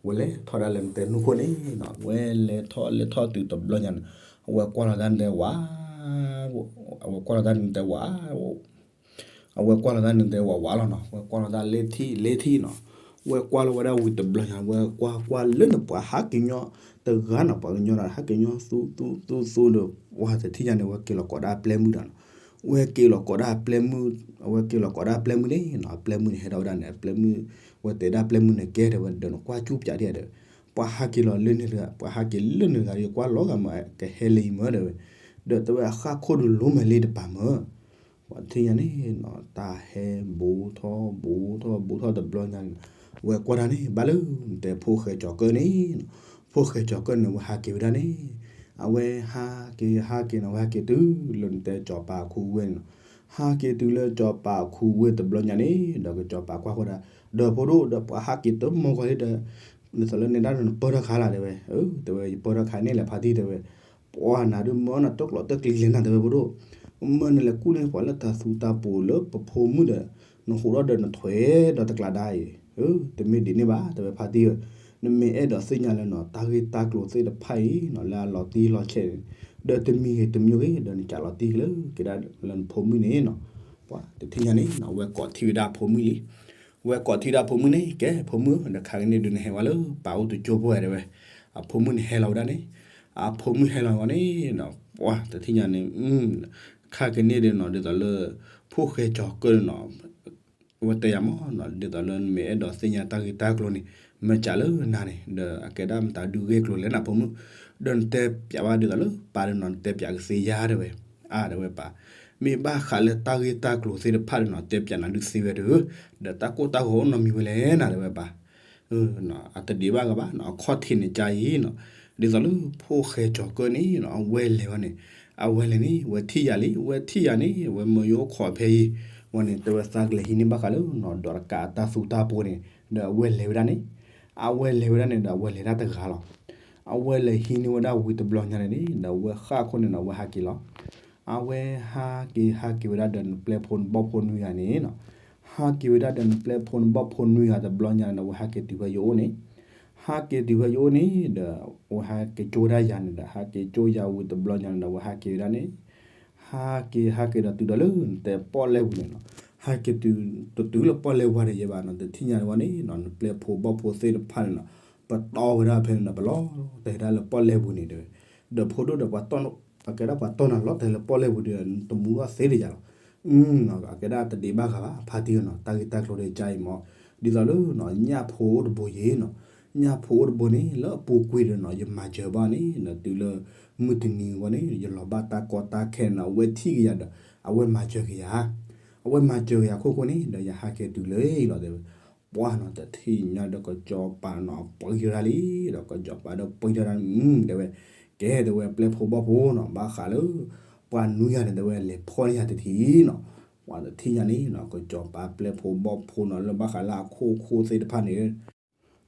ဝဲလဲၤထီၣ်ဒၣ်လဲာ်နတဲနူၢ်ခိၣ်န့ၣ်နီၤ ဝဲလဲၤထီၣ်လဲၤထီၣ်တုၤတဘျီညါန့ၣ် အဝဲကွၢ်လီၤတၢ်နတဲဝး အဝဲကွၢ်လီၤတၢ်နတဲဝး အဝဲကွၢ်လီၤတၢ်နတဲဝးဝးလီၤနီၤ ဝဲကွၢ်လီၤတၢ်လၢထံၣ်လၢထံၣ်နီၤ ဝဲကွၢ်လီၤဝဲဒၣ်ဝံၤတဘျီညါ ဝဲကွၢ်ကွၢ်လၢနပှၤဟးက့ၤညီတဂၤနီၤ ပှၤကညီဒီးဟးက့ၤညီသူသူသူသူဒီး ပှၤတထံၣ်ညါန့ၣ်ဝဲက့ၤလီၤကိးဒၣ်အပျဲၢ်မုၣ်ဒီးနီၤ ဝဲက့ၤလီၤကိးဒၣ်အပျဲၢ်မုၣ် အဝဲက့ၤလီၤကိးဒၣ်အပျဲၢ်မုၣ်န့ၣ်နီၤ အပျဲၢ်မုၣ်န့ၣ်ဟဲထီၣ်ဝဲဒၣ်န့ၣ် အပျဲၢ်မုၣ် ဝဲတဲဒၣ်အပျဲၢ်မုၣ်န့ၣ်ကဲတဲဝဲဒီးနကွၢ်ကၠူပၠးဒ်ဒီး ပှၤဟးက့ၤလီၤလၢန့ၣ်တဂၤ ပှၤဟးက့ၤလၢန့ၣ်တဂၤဒီးကွၢ်လီၤဂာ်မး ကဟဲလၢအံၤမးတဲဝဲ ဒီးတဲဝဲအဃၣ်ခိၣ်ဒုးလိမးလ့တပၤမး ပှၤတထံၣ်ညါန့ၣ်နီၤ တၢ်ဟဲဘူးထီၣ်ဘူးထီၣ်ဘူးထီၣ်တဘျီညါန့ၣ် ဝဲကွၢ်တၢ်န့ၣ် ဘၣ်လၢနတဲဖိၣ်ဃဲကၠီၤကၢၣ်န့ၣ်နီၤ ဖိၣ်ဃဲကၠီၤကၢၣ်န့ၣ် ဝဲဟးက့ၤဝဲဒၣ်န့ၣ် အဝဲဟးက့ၤဟးက့ၤန့ၣ် ဝဲဟးက့ၤတုၤလၢနတဲကၠီၤပၤခူဝ့ၢ်န့ၣ်နီၤ ဟးက့ၤတုၤလၢကၠီၤပၤခူဝ့ၢ်တဘျီညါန့ၣ် ဒီးကၠီၤပၤကွၢ်ဃီဒၣ် ဒီးဖိဒိၣ်ဒီးပှၤဟးက့ၤတမီၢ်ဂီၤလံဒီး နသးလၢနဲဒၣ်နပၢၢ်ထီၣ်ခါလၢ်တဲဝဲ တဲဝဲယပၢၢ်ထီၣ်ခါန့ၣ်လဲၣ်ဖါတံၢ်တဲဝဲ ပှၤနၤဒုးမၢနၤတကျိးတကျံလဲၣ်နၤတဲဝဲဖိဒိၣ် မၢနလဲၤကူၣ်န့ၢ်ပှၤလၢတၢ်သူတၢ်ပူၤလၢပဖိမုၣ်ဒီး နဃိးထီၣ်ဒီးနထွဲဒီးတကျးဒါအံၤ တမ့ၢ်ဒ်န့ၣ်ဘၣ် တဲဝဲဖါတံၢ်ဧၢ နမ့ၢ်အဲၣ်ဒိးသ့ၣ်ညါလၢနီၤ တၢ်ဂ့ၢ်တၢ်ကျိၤသ့ၣ်တဖၣ်အံၤနီၤ လၢအလီၤတံၢ်လီၤဆဲးန့ၣ် ဒီးတမံၤဂ့ၤတမံၤဂ့ၤ ဒီးနကးလီၤတံၢ်က့ၤလၢက့ၤဒၣ်လၢနဖိမုၣ်န့ၣ်နီၤ ပှၤတထံၣ်ညါန့ၣ်နီၤ ဝဲကိးထံၣ်ဝဲဒၣ်အဖိမုၣ်လံ ဝဲကိးထံၣ်ဝဲဒၣ်အဖိမုၣ်န့ၣ် ကဲဖိမုၣ်ဧၢ ဒီးခါကန့ၣ်ဒုးနဟဲဝဲလၢပၢ်အိၣ်တကၠိဖိဧါတဲဝဲ အဖိမုၣ်န့ၣ်ဟဲလီၤဝဲဒၣ်န့ၣ် အဖိမုၣ်ဟဲလီၤဝဲန့ၣ်နီၤ ပှၤတထံၣ်ညါန့ၣ် ခါကန့ၣ်ဒုးနီၤ ဒ်သိးလၢ ဖိၣ်ဃဲကၠီၤကၢၣ်န့ၣ်နီၤ ဝဲတဲယၤမးနီၤ ဒ်သိးလၢနမ့ၢ်အဲၣ်ဒိးသ့ၣ်ညါတၢ်ဂ့ၢ်တၢ်ကျိၤန့ၣ် မ့ၢ်ကးလၢနၤန့ၣ် ဒီးအကဲဒၣ်မတၤဒုးဂ့ၢ်ကျိၤလဲၣ်နဖိမုၣ် ဒီးနတဲပၠးဘၣ်ဒ်သိးလၢပၢ်ဒီးနီၤ နတဲပၠးကသ့ဧါတဲဝဲ အါတဲဝဲပၢ် မ့ၢ်ဘၣ်ဃးလၢတၢ်ဂ့ၢ်တၢ်ကျိၤသ့ၣ်တဖၣ်ဒီးနီၤ တဲပၠးနၤဒုးသ့ဝဲတဧၢ ဒီးတၢ်ကိၢ်တၢ်ဂီၤအိၣ်နီတမံၤဝဲလဲၣ်နၤတဲဝဲပၢ် အတဒံးဘၣ်ဂၤဘၣ်နီၤ အခီၣ်ထံးန့ၣ်ကါအံၤနီၤ ဒ်သိးလၢဖိၣ်ဃဲကၠီၤကၢၣ်န့ၣ်နီၤ အဝဲလဲၤဝဲန့ၣ် အဝဲလဲၤန့ၣ် ဝဲထံၣ်ယၤလံ ဝဲထံၣ်ယၤန့ၣ် ဝဲမၢယအိၣ်ခိးဖဲအံၤ ဝဲန့ၣ် တဲဝဲသးကလဲၤဟံးန့ၢ်ဘၣ်ဃးလၢနီၤ ဒီးတကးအတၢ်သူတၢ်ပူၤန့ၣ် ဒီးအဝဲလဲၤဝဲဒၣ်န့ၣ် အဝဲလဲၤဝဲဒၣ်န့ၣ်ဒီး အဝဲလဲၤတၢ်တဂၤလီၤ အဝဲလဲၤဟံးန့ၢ်ဝဲဒၣ်ဝံၤတဘျီညါန့ၣ်န့ၣ် ဒီးအဝဲဃၣ်ခိၣ်န့ၣ်နီၤ အဝဲဟးက့ၤလီၤ အဝဲဟးက့ၤဟးက့ၤဝဲဒၣ်ဒီးနပျဲၢ်ဖိနဘီၣ်ဖိနွံဂၤန့ၣ်နီၤ ဟးက့ၤဝဲဒၣ်ဒီးနပျဲၢ်ဖိနဘီၣ်ဖိနွံဂၤတဘျီညါန့ၣ်ဒီး အဝဲဟးက့ၤတုၤဖဲယအိၣ်န့ၣ် ဟးက့ၤတုၤဖဲယအိၣ်န့ၣ်ဒီး အဝဲဟးက့ၤကၠိဒၣ်ယၤန့ၣ်ဒီး ဟးက့ၤကၠိယၤဝံၤတဘျီညါန့ၣ်ဒီး အဝဲဟးက့ၤဝဲဒၣ်န့ၣ် ဟးက့ၤဟးက့ၤဒီးတုၤဒီးလၢနတဲပီၣ်လဲၣ်ပူၤန့ၣ်နီၤ ဟဲက့ၤတုၤ တတုၤလၢပီၣ်လဲၣ်ပူၤဒံးယဲဘၣ်နီၤ, တထံၣ်ညါတဝဲန့ၣ်နီၤ, နပျဲၢ်ဖိဘီၣ်ဖိသ့ၣ်တဖၣ်န့ၣ်နီၤ, ပတီၢ်ဝဲဒၣ်ဖဲန့ၣ်နီၤ, ပလီၤတဲာ်ဒၣ်လၢပီၣ်လဲၣ်ပူၤန့ၣ်တဲဝဲ, ဒီးဖိဒိၣ်ဒီး အကဲဒၣ်ပှၤတီၢ်နၤလီၤတဲာ်လၢပီၣ်လဲၣ်ပူၤဒီး တမူထီၣ်သ့တယၤလီၤ. အကဲဒၣ်တဒံးဘၣ်ဂၤဘၣ် ဖါတံၢ်နီၤ, တၢ်ဂ့ၢ်တၢ်ကျိၤဒီးကအံၤမး, ဒ်သိးလၢနီၤ ညၣ်ဖိအိၣ်တဘိယဲနီၤ, ညၣ်ဖိအိၣ်တဘိန့ၣ် လၢအပူၤကွံာ်ဒီးနီၤ ယမၤစၢၤဘၣ်န့ၣ်နီၤ, တုၤလၢမုၢ်တနံၤဝဲန့ၣ် ယလီၤဘၣ်တၢ်ကီတၢ်ခဲန့ၣ်နီၤ, အဝဲထံၣ်ကယၤဒီး အဝဲမၤစၢၤကယၤ အဝဲမၤစၢၤကယၤခိၣ်ဃိန့ၣ် ဒီးယဟးက့ၤတုၤလၢအံၤလီၤတဲဝဲ. ပှၢ်နီၤ တထံၣ်ညါဒီးကစီၤပၤနီၤ ပှံထီၣ်ဒၣ်လံ, ဒီးကစီၤပၤဒီးပှံထီၣ်ဒၣ်န့ၣ် တဲဝဲ, ကဲတဲဝဲပျဲၢ်ဖိဘီၣ်ဖိနီၤ, ဘၣ်ဃးလၢ ပှၤနွံဂၤန့ၣ် တဲဝဲလဲၤဖီၣ်န့ၢ်ယၤတထံၣ်နီၤ. ပှၢ်တထံၣ်ညါန့ၣ်နီၤ ကစီၤပၤပျဲၢ်ဖိဘီၣ်ဖိနီၤ လၢဘၣ်ဃးလၢအခိၣ်ခိၣ်သ့ၣ်တဖၣ်န့ၣ်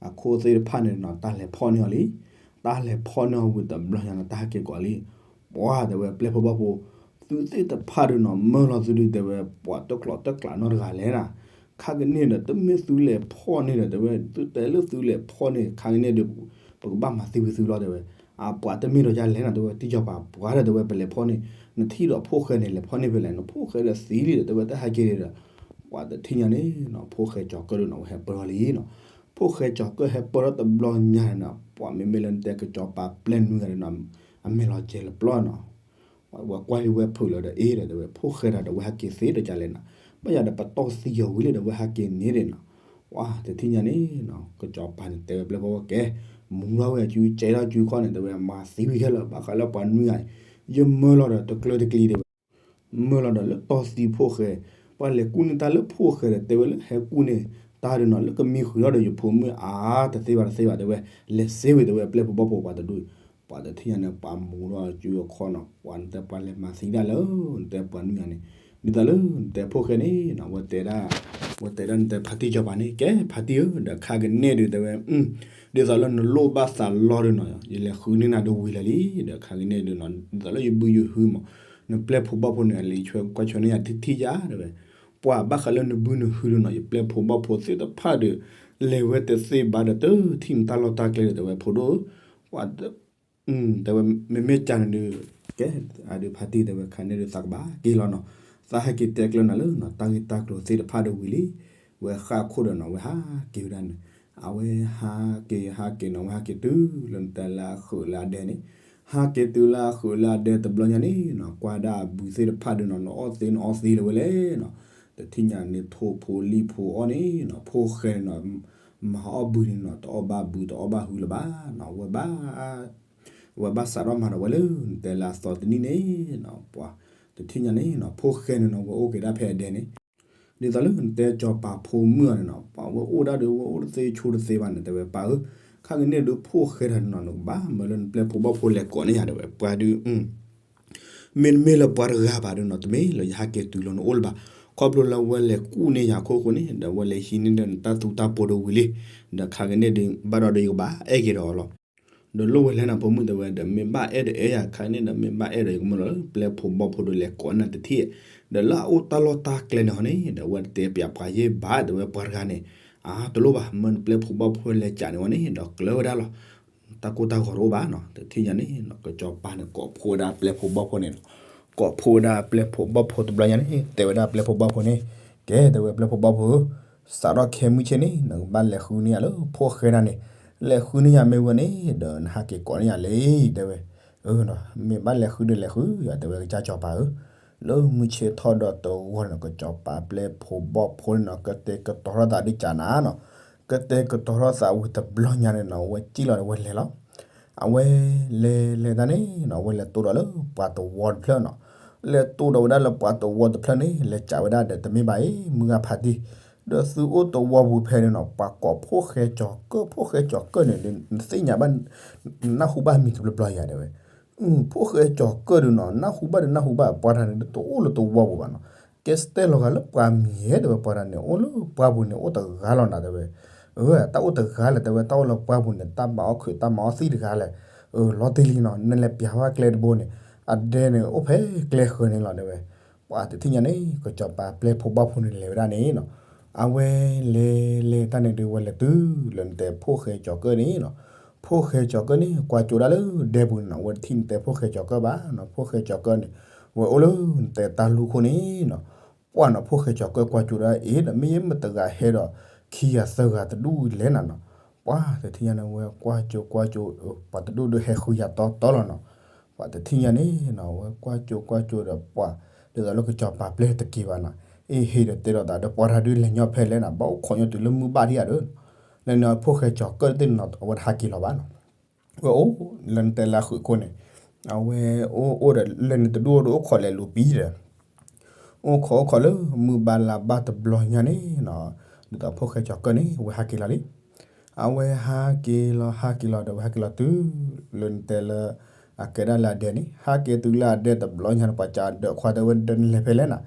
အခိၣ်သ့ၣ်တဖၣ်န့ၣ်နီၤ တၢ်လဲၤဖီၣ်န့ၢ်အီၤလံ. တၢ်လဲၤဖီၣ်န့ၢ်အီၤဝံၤတဘျီညါနီၤ တၢ်ဟဲက့ၤကိးလံ. ပှၢ်တဲဝဲပျဲၢ်ဖိဘီၣ်ဖိ သုသ့ၣ်တဖၣ်ဒီးနီၤ မၢလီၤသုဒုးတဲဝဲ ပှၤတကျိးတကျးနီတဂၤလဲၣ်နီၤ. ခါကန့ၣ်ဒီး တမ့ၢ်သုလဲၤဖီၣ်န့ၢ်ဒီး တဲဝဲ သုတဲလၢသုလဲၤဖီၣ်န့ၢ် ခါကန့ၣ်ဒီး ပကဘၣ်မၤသံဝံၤသုလီၤတဲဝဲ. အပှၤတမ့ၢ်ဒီးယၤလဲၣ်နီၤ တဲဝဲ တံၢ်ကၠီၤပၤ ပှၤဒီးတဲဝဲ ပလဲၤဖီၣ်န့ၢ် နထံၣ်ဒီးဖိၣ်ဃဲန့ၣ် လဲၤဖီၣ်န့ၢ်ဖဲလဲၣ် နဖိၣ်ဃဲဒီးသံလံဒီး တဲဝဲ တၢ်ဟဲက့ၤဒီး ပှၤတထံၣ်ညါန့ၣ်နီၤ ဖိၣ်ဃဲကၠီၤကၢၢ်ဒီးနီၤ ဝဲဟဲပၢၢ်ထီၣ်လံနီၤ. ဖိၣ်ဃဲကၠီၤကၢၢ်ဟဲပၢၢ်ထီၣ်တဘျီညါန့ၣ်နီၤ ပှၤမ့မ့ၢ်လၢနတဲကစီၤပၤပျဲၢ်နွံဂၤန့ၣ်နီၤ အမဲာ်လီၤကဲၤလၢပျီနီၤ. ဝဲကွၢ်လံဝဲဖုးလီၤဒီး အ့ဒီးတဲဝဲ ဖိၣ်ဃဲဒီး ဒီးဝဲဟဲက့ၤသ့ဒီးကလဲၣ်နီၤ. ဘၣ်ယၤဒီးပတီၢ်သံအီၤဝံၤလံဒီး ဝဲဟဲက့ၤန့ၣ်ဒီးနီၤ. ပှၤတထံၣ်ညါန့ၣ်နီၤ ကစီၤပၤန့ၣ်တဲဝဲပျဲၢ်ဖိဘီၣ်ဖိကဲ မူထီၣ်ဝဲအစု ကဲထီၣ်စုခီန့ၣ် တဲဝဲ မၤသံဝံၤခဲလၢာ် ဘၣ်ဃးလၢပှၤနွံဂၤန့ၣ် ယမၢလီၤဒီးတကျၢၤတကျံၤတဲဝဲ မၢလီၤဒီးလၢတီၢ်သံဖိၣ်ဃဲ, ပှၤလဲၤကူၣ်န့ၢ်တၢ်လၢဖိၣ်ဃဲဒီး တဲဝဲလၢဟဲကူၣ်န့ၢ်တၢ်ဒီးနီၤ လၢကမံဃုာ်ထီၣ်ဒီးယဖိမုၣ်အါ တသ့ဘၣ်တသ့ဘၣ်တဲဝဲ, လဲၤစ့ဝံၤတဲဝဲပျဲၢ်ဖိဘီၣ်ဖိပှၤတဒူၣ်, ပှၤတထံၣ်ညါန့ၣ် ပှၤမူထီၣ်စုအခီနီၤ ပှၤနတဲပှၤလဲၤမၤသံဒၣ်လၢ နတဲပှၤနွံဂၤန့ၣ်, ဒ်သိးလၢနတဲဖိၣ်ဃဲန့ၣ်နီၤ ဝဲတဲဒၣ်, ဝဲတဲဒၣ်နတဲဖါတံၢ်ကၠီၤပၤန့ၣ် ကဲဖါတံၢ်ဧၢ ဒီးခါကန့ၣ်ဒုးတဲဝဲ ဒ်သိးလၢနလိၣ်ဘၣ်သးလီဒုးနီၤ ယလဲၤဃုန့ၢ်နၤဒုးဝံၤလၢာ်လံ, ဒီးခါကန့ၣ်ဒုးနီၤ ဒ်သိးလၢယဘုယဟုမး နပျဲၢ်ဖိဘီၣ်ဖိန့ၣ် အလံၤဆွဲကွၢ်ဆွဲန့ၢ်ယၤထံထံယၤတဲဝဲ, ပှၤဘၣ်ဃးလၢနဘုနဟုဒုးနီၤ ယပျဲၢ်ဖိဘီၣ်ဖိသ့ၣ်တဖၣ်ဒီး လဲၤဝဲတသ့ဘၣ်ဒီးတထံၣ်နတၢ်လီၢ်တၢ်ကျဲဒီးတဲဝဲ ဖိဒိၣ်ဧၢ, ပှၤ တဲဝဲ မ့မ့ၢ်ကန့ၣ်ဒုး ကဲ အဒုးဖါတံၢ်တဲဝဲ ခါန့ၣ်ဒုးသးကဘၣ်က့ၤလီၤနီၤ, သးဟဲက့ၤတဲကျၢၤနၤလၢနီၤ တၢ်ဂ့ၢ်တၢ်ကျိၤသ့ၣ်တဖၣ်ဒီးဝံၤလံ, ဝဲဃၣ်ခိၣ်ဒီးနီၤ ဝဲဟးက့ၤဝဲဒၣ်န့ၣ်, အဝဲဟးက့ၤဟးက့ၤနီၤ ဝဲဟးက့ၤတုၤလၢနတဲလၢအဃုာ်လၢအဒဲန့ၣ်, ဟးက့ၤတုၤလၢအဃုာ်လၢအဒဲတဘျီညါန့ၣ်နီၤ ကွၢ်ဒၣ်အဘုသ့ၣ်တဖၣ်ဒုးနီၤ နအီၣ်သ့နအီသ့လၢၤဝဲလဲၣ်နီၤ, တထံၣ်ညါန့ၣ်ထိၣ်ဖိလံၣ်ဖိအီၣ်န့ၣ်နီၤ ဖိၣ်ဃဲန့ၣ်နီၤ မၤအီၣ်ဘုန့ၣ်နီၤ တအီၣ်ဘၣ်ဘုတအီၣ်ဘၣ်ဟုလၢၤဘၣ်နီၤ ဝဲဘၣ် ဝဲဘၣ်စးထီၣ်မၤဒီးဝဲလၢ နတဲလၢအသီတနံၣ်န့ၣ်နီၤ ပှၤ တထံၣ်ညါန့ၣ်နီၤ ဖိၣ်ဃဲန့ၣ်နီၤ ဝဲအိၣ်က့ၤဒၣ်ဖဲအဒဲန့ၣ်, ဒ်သိးလၢနတဲကၠီၤပၤဖိမုၣ်အီၤန့ၣ်နီၤ ပှၤဝဲအိၣ်ဒၣ်ဒီးဝဲအိၣ်တသ့ဆိတသ့ဘၣ်န့ၣ် တဲဝဲပၢ်ဧၢ, ခါကန့ၣ်ဒုးဖိၣ်ဃဲတၢ်န့ၣ်နီၤ နကဘၣ်မၢလၢနပျဲၢ်ဖိဘီၣ်ဖိလဲၤကိးန့ၢ်ယၤတဲဝဲ ပှၤဒုး မ့တမ့ၢ်လၢပှၤတဂၤဘၣ်ဒုးနီၤ တမ့ၢ်လၢယဟးက့ၤတုၤလီၤနအိၣ်လၢၤဘၣ်, ခီဖျိလၢဝဲလဲၤကူၣ်န့ၢ်ယၤခိၣ်ဃိန့ၣ် ဒီးဝဲလဲၤဟံးန့ၢ်ဒီးနတၢ်သူတၢ်ပိၤဒီးဝံၤလံ, ဒီးခါကန့ၣ်ဒုး ဘၣ်ဒီးဒီးယကဘၣ်အဲၣ်က့ၤဒီးအီၤလီၤ. ဒီးလိၣ်ဝဲလဲၣ်နဖိမုၣ်တဲဝဲ ဒီးမ့ၢ်ဘၣ်အဲၣ်ဒီးအဲၣ်ယၤ ခါကန့ၣ်ဒီးမ့ၢ်ဘၣ်အဲၣ်ဒီးယကမၢလီၤလၢပျဲၢ်ဖိဘီၣ်ဖိဒီးလဲၤကိးန့ၢ်နၤတထံၣ်, ဒီးလၢအအိၣ်တၢ်လီၢ်တၢ်ကျဲန့ၣ်ဟီန့ၣ် ဒီးဝဲတတဲပျးပှၤယဲၢ်ဘၣ် တဲဝဲပှၤတဂၤန့ၣ်, အါတလိၣ်ဘၣ် မၢနပျဲၢ်ဖိဘီၣ်ဖိလဲၤကးန့ၣ်ဝဲန့ၣ် ဒီးကျၢၤဝဲဒၣ်လီၤ. တၢ်ကိၢ်တၢ်ဂီၤတအိၣ်ဘၣ်နီၤ တထံၣ်ညါန့ၣ် ကစီၤပၤန့ၣ် ကိးဖှိၣ်ဝဲဒၣ်ပျဲၢ်ဖိဘီၣ်ဖိန့ၣ်လီၤ. ကိးဖှိၣ်ဝဲဒၣ်ပျဲၢ်ဖိဘီၣ်ဖိတဘျီညါန့ၣ် တဲဝဲဒၣ်ပျဲၢ်ဖိဘီၣ်ဖိန့ၣ်, ကဲ တဲဝဲပျဲၢ်ဖိဘီၣ်ဖိဧၢ, စးထီၣ်ခဲမုၢ်ဆ့ၣ်န့ၣ် နကဘၣ်လဲၤဃုန့ၢ်ယၤလၢဖိၣ်ဃဲဒၣ်န့ၣ်, လဲၤဃုန့ၢ်ယၤမ့ၢ်ဝံၤန့ၣ် ဒီးနဟးက့ၤကိးန့ၢ်ယၤလံ တဲဝဲ, မ့ၢ်ဘၣ်လဲၤဃုဒီးလဲၤဃုယၤ တဲဝဲကစၢ်စီၤပၤဧၢ, လၢမုၢ်ဆ့ၣ်ထီၣ်ဒီးတဂီၢ်န့ၣ် ကစီၤပၤပျဲၢ်ဖိဘီၣ်ဖိန့ၣ်နီၤ ကတဲာ်ကတီၤထီၣ်သးဒ်ကးနၤနီၤ, ကတဲာ်ကတီၤထီၣ်သးဝံၤတဘျီညါန့ၣ်နီၤ အဝဲစံၣ်လီၤဒီးဝဲလဲၤလီၤ. အဝဲလဲၤလဲၤတၢ်န့ၣ်နီၤ အဝဲလဲၤတိၢ်ဒီးလၢပှၤသဝီတဖျၢၣ်နီၤ, လဲၤတိၢ်ဒီးဝဲဒၣ်လၢပှၤသဝီတဖျၢၣ်န့ၣ် လဲၤကးဝဲဒၣ်ဒီးတမ့ၢ်ဘၣ်အံၤ မုၢ်ဂၤဖးတံၢ်, ဒီးသုအိၣ်သဝီပူၤဖဲန့ၣ်နီၤ ပှၤကိးဖိၣ်ဃဲကၠီၤကၢၢ် ဖိၣ်ဃဲကၠီၤကၢၢ်န့ၣ် နသ့ၣ်ညါဘၣ် နနၢ်ဟူဘၣ်မံၤတဘျီဘျီယၤတဲဝဲ ဖိၣ်ဃဲကၠီၤကၢၢ်ဒုးနီၤ နၢ်ဟူဘၣ်ဒီးနၢ်ဟူဘၣ် ပှၤတဂၤန့ၣ်တအိၣ်လၢသဝီပူၤဘၣ်နီၤ, ကဲစတဲလီၤဂာ်လၢပှၤမံၤဧဲ တဲဝဲ ပှၤတဂၤန့ၣ် အိၣ်လၢပှၢ်ပူၤန့ၣ် အိၣ်တဂၤလီၤနၤတဲဝဲ, တၢ်အိၣ်တဂၤလဲၣ်တဲဝဲ တၢ်အိၣ်လၢပှၢ်ပူၤန့ၣ် တၢ်မၤအီၣ်ခုး တၢ်မၤအီၣ်သံၣ်တဂၤလဲၣ်, လီၤတံၢ်လံနီၤ နလဲၤပျးဝဲကျဲတဘိန့ၣ် အဒဲန့ၣ်အိၣ်ဖဲကျဲဃၢၤန့ၣ်လီၤတဲဝဲ, ပှၤတထံၣ်ညါန့ၣ် ကစီၤပၤပျဲၢ်ဖိဘီၣ်ဖိန့ၣ်လဲၤဝဲဒၣ်န့ၣ်နီၤ, အဝဲလဲၤလဲၤတၢ်န့ၣ်ဒုး ဝဲလဲၤတုၤလၢနတဲဖိၣ်ဃဲကၠီၤကၢၢ်န့ၣ်နီၤ, ဖိၣ်ဃဲကၠီၤကၢၢ်န့ၣ် ကွၢ်ကၠိဒၣ်လၢဒဲပူၤန့ၣ်နီၤ ဝဲတထံၣ်နတဲဖိၣ်ဃဲကၠီၤကၢၢ်ဘၣ်နီၤ, ဖိၣ်ဃဲကၠီၤကၢၢ်န့ၣ် ဝဲအိၣ်လၢနတဲတၢ်လူၢ်ခိၣ်န့ၣ်နီၤ, ပှၢ်နီၤ ဖိၣ်ဃဲကၠီၤကၢၣ်ကွၢ်ကၠိဒီး အ့ ဒီးမ့ၢ်ယဲမ့ၢ်တဂၤဟဲဒီး ခံဂၤသၢဂၤတဒူၣ်လဲၣ်နၤနီၤ. ပှၢ်တထံၣ်ညါန့ၣ် အဝဲကွၢ်ကၠိကွၢ်ကၠိ ပှၤတဒူၣ်ဒုးဟဲဃုယၤတီတီလီၤနီၤ. ပှၢ်တထံၣ်ညါန့ၣ်နီၤ အဝဲကွၢ်ကၠိကွၢ်ကၠိဒီးပှၢ် ဒ်သိးလၢကစီၤပၤပျဲၢ်တက့ၤဘၣ်နီၤ. အ့ ဟ့ၣ်ဒီးတဲဒီးသးဒီး ပှၤတၢ်ဒုးလဲၤညီဖဲလဲၣ်နၤ ဘၣ်အိၣ်ခိးညီတုၤလၢမုၢ်ဘၣ်ဒံးဧါဒီး လၢန့ၣ်ဖိၣ်ဃဲကၠီၤကၢၣ်သ့ၣ်နီၤ အဝဲတဟးက့ၤလီၤဘၣ်နီၤ. ဝဲအိၣ်လၢနတဲလၢဃုာ်ခိၣ်န့ၣ် အဝဲအိၣ်အိၣ်ဒီးလၢန့ၣ်တဒူၣ်အိၣ်ဒီးအိၣ်ခိးလဲၤလူၤပံၤဒီး အိၣ်ခိးအိၣ်ခိးလၢမုၢ်ဘၣ်လါဘၣ်တဘျီညါန့ၣ်နီၤ ဒ်သိးဖိၣ်ဃဲကၠီၤကၢၣ်န့ၣ် အဝဲဟးက့ၤလီၤလံ. အဝဲဟးက့ၤလီၤဟးက့ၤလီၤဒီး အဝဲဟဲက့ၤလီၤတုၤလၢနတဲလၢ အကဲဒၣ်လၢအဒဲန့ၣ် ဟးက့ၤတုၤလၢအဒဲတဘျီညါန့ၣ် ပှၤကဒီးခွါတဲဝဲဒီးနလဲၤဖဲလဲၣ်နၤ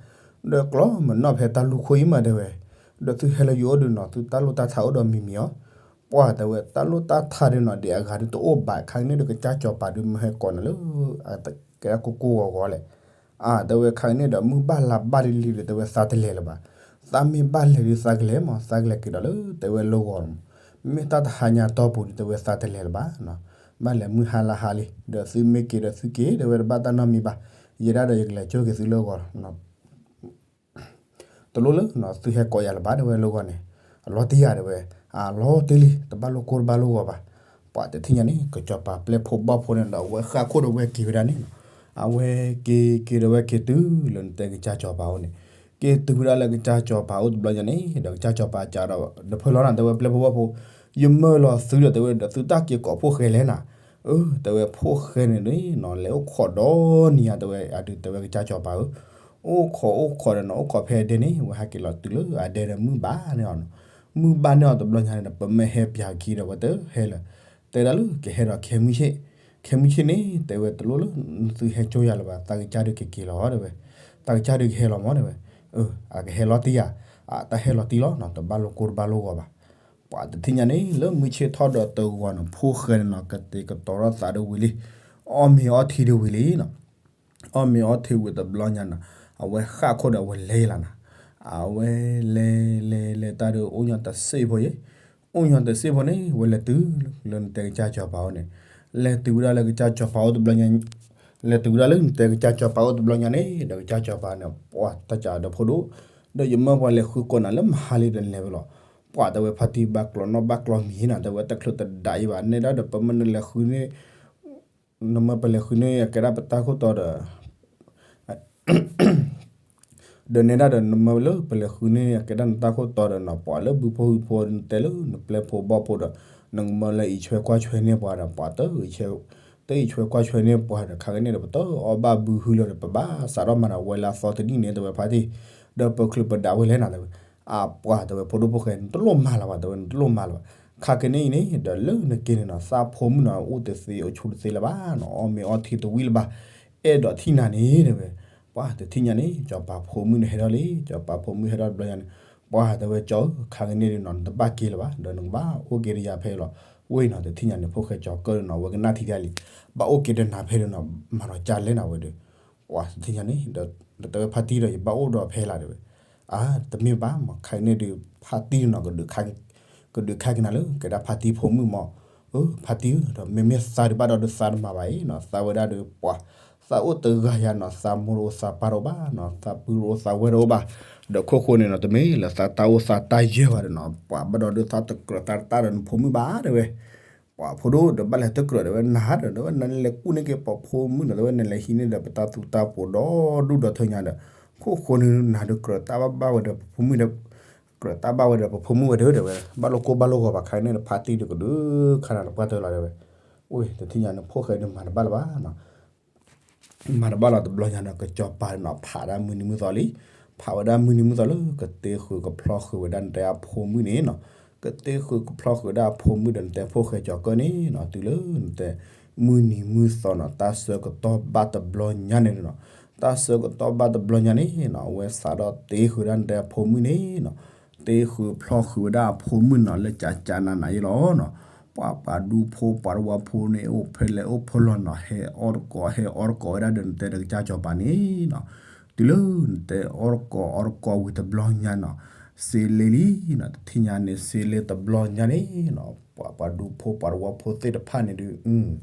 ဒီးကျီမနီၣ်ဖဲတၢ်လူၢ်ခိၣ်အံၤမးတဲဝဲ ဒီးသုဟဲလၢယအိၣ်ဒီးနီၤ သုတၢ်လိၣ်တၢ်ထးအိၣ်ဒီးမံၤမံၤအီၤ. ပှၢ်တဲဝဲတၢ်လိၣ်တၢ်ထးဒီးနီၤ ဒ်အဂၤဒုးတအိၣ်ဘၣ် ခါကန့ၣ်ဒီးကစၢ်ကၠီၤပၤဒုးမ့ၢ်ဟဲကိးနၤလၢ ကဲဒၣ်ကိၢ်ကိၢ်ဂီၤဂီၤလဲၣ်. အတဲဝဲခါကန့ၣ်ဒီး မုၢ်ဘၣ်လါဘၣ်လံလံဒီး တဲဝဲသးတလဲၤလၢၤဘၣ်. သးမ့ၢ်ဘၣ်လဲၤဒုးသးကလဲၤမး သးကလဲၤက့ၤဒီးလၢတဲဝဲလၢဂီၤမး. မ့ၢ်တၢ်တဟါညါတီၢ်ပူၤဒုး တဲဝဲသးတလဲၤလၢၤဘၣ်. ဘၣ်လဲၤမုၢ်ဟါလါဟါလံ ဒီးသုမ့ၢ်က့ၤဒီးသုက့ၤ တဲဝဲတဘၣ်တၢ်နီတမံၤဘၣ်. ယဲဒၣ်ဒီးယကလဲၤကၠိက့ၤသုလၢဂီၤ တလိၣ်လၢသုဟဲကိးယၤလၢၤဘၣ် တဲဝဲလၢဂီၤန့ၣ်. အလီၤတံၢ်ယၤတဲဝဲ အလီၤတံၢ်လံ တဘၣ်လိၣ်ကိၢ်တဘၣ်လိၣ်ဂီၤဘၣ်. ပှၢ်တထံၣ်ညါန့ၣ် ကစီၤပၤပျဲၢ်ဖိဘီၣ်ဖိန့ၣ်ဒီး အဝဲဃၣ်ခိၣ်ဒီးဝဲက့ၤဝဲဒၣ်န့ၣ်နီၤ. အဝဲက့ၤက့ၤဒီးဝဲက့ၤတုၤလၢနတဲကစၢ်ကၠီၤပၤအအိၣ်န့ၣ် က့ၤတုၤဝဲဒၣ်လၢကစၢ်ကၠီၤပၤအအိၣ်တဘျီညါန့ၣ် ဒီးကစၢ်ကၠီၤပၤကးဒီး ဒီးဖၢလီၤနၤ တဲဝဲပျဲၢ်ဖိဘီၣ်ဖိ ယမၢလီၤသုဒီး တဲဝဲဒီးသုတၢ်က့ၤကိးဖိၣ်ဃဲလဲၣ်နၤ. အၢ တဲဝဲဖိၣ်ဃဲန့ၣ်နီၤ လဲၤအိၣ်ခိးဒီနံၤဧါ တဲဝဲ အဒုးတဲဝဲကစၢ်ကၠီၤပၤဧၢ အိၣ်ခိးအိၣ်ခိးဒီးနီၤ အိၣ်ခိးဖဲအဒဲန့ၣ် ဝဲဟဲက့ၤလီၤတုၤလၢအဒဲဒီးမုၢ်ဘၣ်န့ၢ်အီၤနီၤ. မုၢ်ဘၣ်န့ၢ်အီၤတဘျီညါန့ၣ်ဒီး ပမ့ၢ်ဟဲပၠးခံဒီး ပှၤတဟဲလၢၤ တဲဒၣ်လၢကဟဲဒီးခဲမုၢ်ဆ့ၣ်, ခဲမုၢ်ဆ့ၣ်န့ၣ် တဲဝဲတလိၣ်လၢ သုဟဲကၠိယၤလၢၤဘၣ် သးကစၢ်ဒုးကက့ၤလီၤတဲဝဲ, သးကစၢ်ဒုးကဟဲလီၤမးတဲဝဲ, အကဟဲလီၤတံၢ်ဧါ, အတၢ်ဟဲလီၤတံၢ်လီၤနီၤ တဘၣ်လိာ်ကိၢ်တဘၣ်လိာ်ဂီၤဘၣ်. ပှၤတထံၣ်ညါန့ၣ် လၢမုၢ်ဆ့ၣ်ထီၣ်ဒီးတဂီၤန့ၣ် ဖိၣ်ဃဲန့ၣ်နီၤ ကတဲာ်ကတီၤထီၣ်သးဒၣ်ဝံၤလံ, အီၣ်မ့ၤအီထံဒၣ်ဝံၤလံနီၤ. အီၣ်မ့ၤအီထံဝံၤတဘျီညါနီၤ, အဝဲဃၣ်ခိၣ်ဒီးအဝဲလဲၤလီၤနီၤ, အဝဲလဲၤလဲၤလဲၤတၢ်ဒီးအိၣ်ညီတစ့ၢ်ဖိယဲၢ်, အိၣ်ညီတစ့ၢ်ဖိန့ၣ် ဝဲလဲၤတုၤလၢနတဲကစၢ်စီၤပၤအိၣ်န့ၣ်, လဲၤတုၤဝဲဒၣ်လၢကစၢ်စီၤပၤအိၣ်တဘျီညါ, လဲၤတုၤဝဲဒၣ်လၢနတဲကစၢ်စီၤပၤအိၣ်တဘျီညါန့ၣ် ဒီးကစၢ်စီၤပၤန့ၣ် ပှၤတၢ်ကးဒီးဖိဒိၣ်, ဒီးယမၢပှၤလဲၤဃုကိးနၤလၢမဟါလံဒီးနလဲၤဝဲလီၤ. ပှၤတဲဝဲဖါတံၢ်ဘၣ်ကျီနီၣ်ဘၣ်ကျီမံၤနီၤ တဲဝဲတချုးတဒးအံၤဘၣ် နဲဒၣ်ဒီးပမ့ၢ်နလဲၤဃုန့ၣ် နမ့ၢ်ပလဲၤဃုန့ၣ် အကဲဒၣ်ပတၢ်ခိၣ်တီဒီး ဒီးနဲဒၣ်ဒီးနမ့ၢ်လၢပလဲၤဃုန့ၣ် အကဲဒၣ်နတၢ်ခိၣ်တီဒီးနီၤ ပှၤလၢဘုဖိဟုဖိနတဲလၢနပျဲၢ်ဖိဘီၣ်ဖိဒီး နကမၢလၢအံးဆွဲကွၢ်ဆွဲန့ၢ်ပှၤဒီး ပှၤတ တအံးဆွဲကွၢ်ဆွဲန့ၢ်ပှၤဒီး ခါကန့ၣ်ဒီး ပတအီၣ်ဘၣ်ဘုဟုလၢၤဒီး ပဘၣ်စးထီၣ်မၤဒီးဝဲလၢအသီတနံၣ်န့ၣ် တဲဝဲဖါတံၢ်, ဒီးပချုးပဒးဝဲလဲၣ်နၤ တဲဝဲ, အပှၤတဲဝဲ ဖိဒိၣ်ဖိၣ်ဃဲ နတလိၣ်မၤလၢၤဘၣ် တဲဝဲ နတလိၣ်မၤလၢၤဘၣ်, ခါကန့ၣ်အံၤန့ၣ် ဒီးလၢနက့ၤန့ၣ်နီၤ သးဖိမုၣ်နီၤ အိၣ်တသ့အိၣ်ဆူၣ်တသ့လၢၤဘၣ်နီၤ အီၣ်မ့ၤအီထံတဝံၤလၢၤဘၣ်, အဲၣ်ဒိးထံၣ်နၤန့ၣ် တဲဝဲ, ပှၤတထံၣ်ညါန့ၣ် စီၤပၤဖိမုၣ်န့ၣ်ဟဲထီၣ်လံ စီၤပၤဖိမုၣ်ဟဲထီၣ်တဘျီညါန့ၣ်, ပှၤတဲဝဲကၠီဧၢ ခါကန့ၣ်ဒီးနီၤ နတဘၣ်က့ၤလၢၤဘၣ် ဒီးနကဘၣ်အိၣ်က့ၤဒီးယၤဖဲလီၤ, ဝဲနီၤ တထံၣ်ညါန့ၣ် ဖိၣ်ဃဲကၠီၤကၢၣ်န့ၣ်နီၤ အဝဲကနၣ်ထံၣ်ဒၣ်လံ, ဘၣ်အိၣ်က့ၤဒီးနၤဖဲဒီးနီၤ မၤဒီးကၢ်လဲၣ်နၤဝဲဒီး, ပှၤတထံၣ်ညါန့ၣ် ဒီးတဲဝဲဖါတံၢ်ဒီး ယဘၣ်အိၣ်ဒီးဖဲလၢၤတဲဝဲ, အါ တမ့ၢ်ဘၣ်မး ခါကန့ၣ်ဒီး ဖါတံၢ်ဒီးနီၤ ကဒုးခါက့ၤနၤလၢ ကဲဒၣ်ဖါတံၢ်ဖိမုၣ်မး, အၢ ဖါတံၢ်ဧၢ ဒီးမ့မ့ၢ်သးဒုးဘၣ်ဒီးဒုးသးတမၤဘၣ်အံၤနီၤ သးဝဲဒၣ်ဒီးပှၤ သးအိၣ်တဂၤယၤနီၤ သးမိၢ်တအိၣ်သးပၢ်တအိၣ်ဘၣ်နီၤ သးပုၢ်တအိၣ်သးဝဲၢ်တအိၣ်ဘၣ်, ဒီးခိၣ်ဃိန့ၣ်နီၤ တမ့ၢ်လၢသးတၢ်အိၣ်သးတၢ်ယၢၢ်ဘၣ်ဒီးနီၤ ပှၤဘၣ်ဒီးဒုးသးတကြၢးသးတၢ်ဒီးနဖိမုၣ်ဘၣ်တဲဝဲ ပှၤဖိဒိၣ်ဒီးဘၣ်လဲၤတကြၢးတဲဝဲ နၤဒီး တဲဝဲ နလဲၤကူၣ်န့ၢ်က့ၤပှၤဖိမုၣ်နီၤ တဲဝဲ နလဲၤဟံးန့ၢ်ဒီးပတၢ်သူတၢ်ပိၤဒီဒူၣ်ဒီထၢညါဒီး ခိၣ်ဃိန့ၣ်နၤဒီးကြၢးတၢ်ဘၣ်ဘၣ်ဝဲဒီးပဖိမုၣ်ဒီး ကြၢးတၢ်ဘၣ်ဝဲဒီးပဖိမုၣ်ဝဲဒီး တဲဝဲ ဘၣ်လိာ်ကိၢ်ဘၣ်လိာ်ဂီၤဘၣ်ခါန့ၣ်ဒီး ဖါတံၢ်ဒီးကဒုးခါနၤလၢပှၢ်တၢၢ်လီၤတဲဝဲ, အိၣ်တထံၣ်ညါန့ၣ် ဖိၣ်ဃဲဒီးမၤတဘၣ်လၢၤဘၣ်နီၤ မၤတဘၣ်လီၤတဘျီညါနီၤ ကစီၤပၤနီၤ ဖးဒၣ်မုၢ်နံၤမုၢ်သီလံ, ဖးဝဲဒၣ်မုၢ်နံၤမုၢ်သီလၢ ကတ့ဃုာ်ကဖျီဃုာ်ဝဲဒၣ်နတဲအဖိမုၣ်န့ၣ်နီၤ, ကတ့ဃုာ်ကဖျီဃုာ်ဝဲဒၣ်အဖိမုၣ်ဒီးနတဲဖိၣ်ဃဲကၠီၤကၢၣ်န့ၣ်နီၤ တုၤလၢနတဲ မုၢ်နံၤမုၢ်သီနီၤ တၢ်ဆၢကတီၢ်ဘၣ်တဘျီညါန့ၣ်နီၤ, တၢ်ဆၢကတီၢ်ဘၣ်တဘျီညါန့ၣ်နီၤ အဝဲစးထီၣ်တ့ဃုာ်ဒၣ်နတဲအဖိမုၣ်န့ၣ်နီၤ, တ့ဃုာ်ဖျီဃုာ်ဝဲဒၣ်အဖိမုၣ်နီၤ လၢကကနၤနၤယဲလီၤနီၤ, ပှၤပှၤဒူဖိပှၤတဝီဖိန့ၣ် အိၣ်ဖဲလဲၣ်အိၣ်ဖဲလဲၣ်နီၤ ဟဲအီၣ်တကိးဟဲအီတကိးဝဲဒၣ်ဒီးနတဲဒီးကစၢ်စီၤပၤန့ၣ်နီၤ, တုၤလၢနတဲအီၣ်တကိးအီတကိးဝံၤတဘျီညါနီၤ, စ့လ့လံနီၤ တထံၣ်ညါန့ၣ် စ့လ့တဘျီညါန့ၣ်နီၤ ပှၤပှၤဒူဖိပှၤတဝီဖိသ့ၣ်တဖၣ်န့ၣ်ဒုး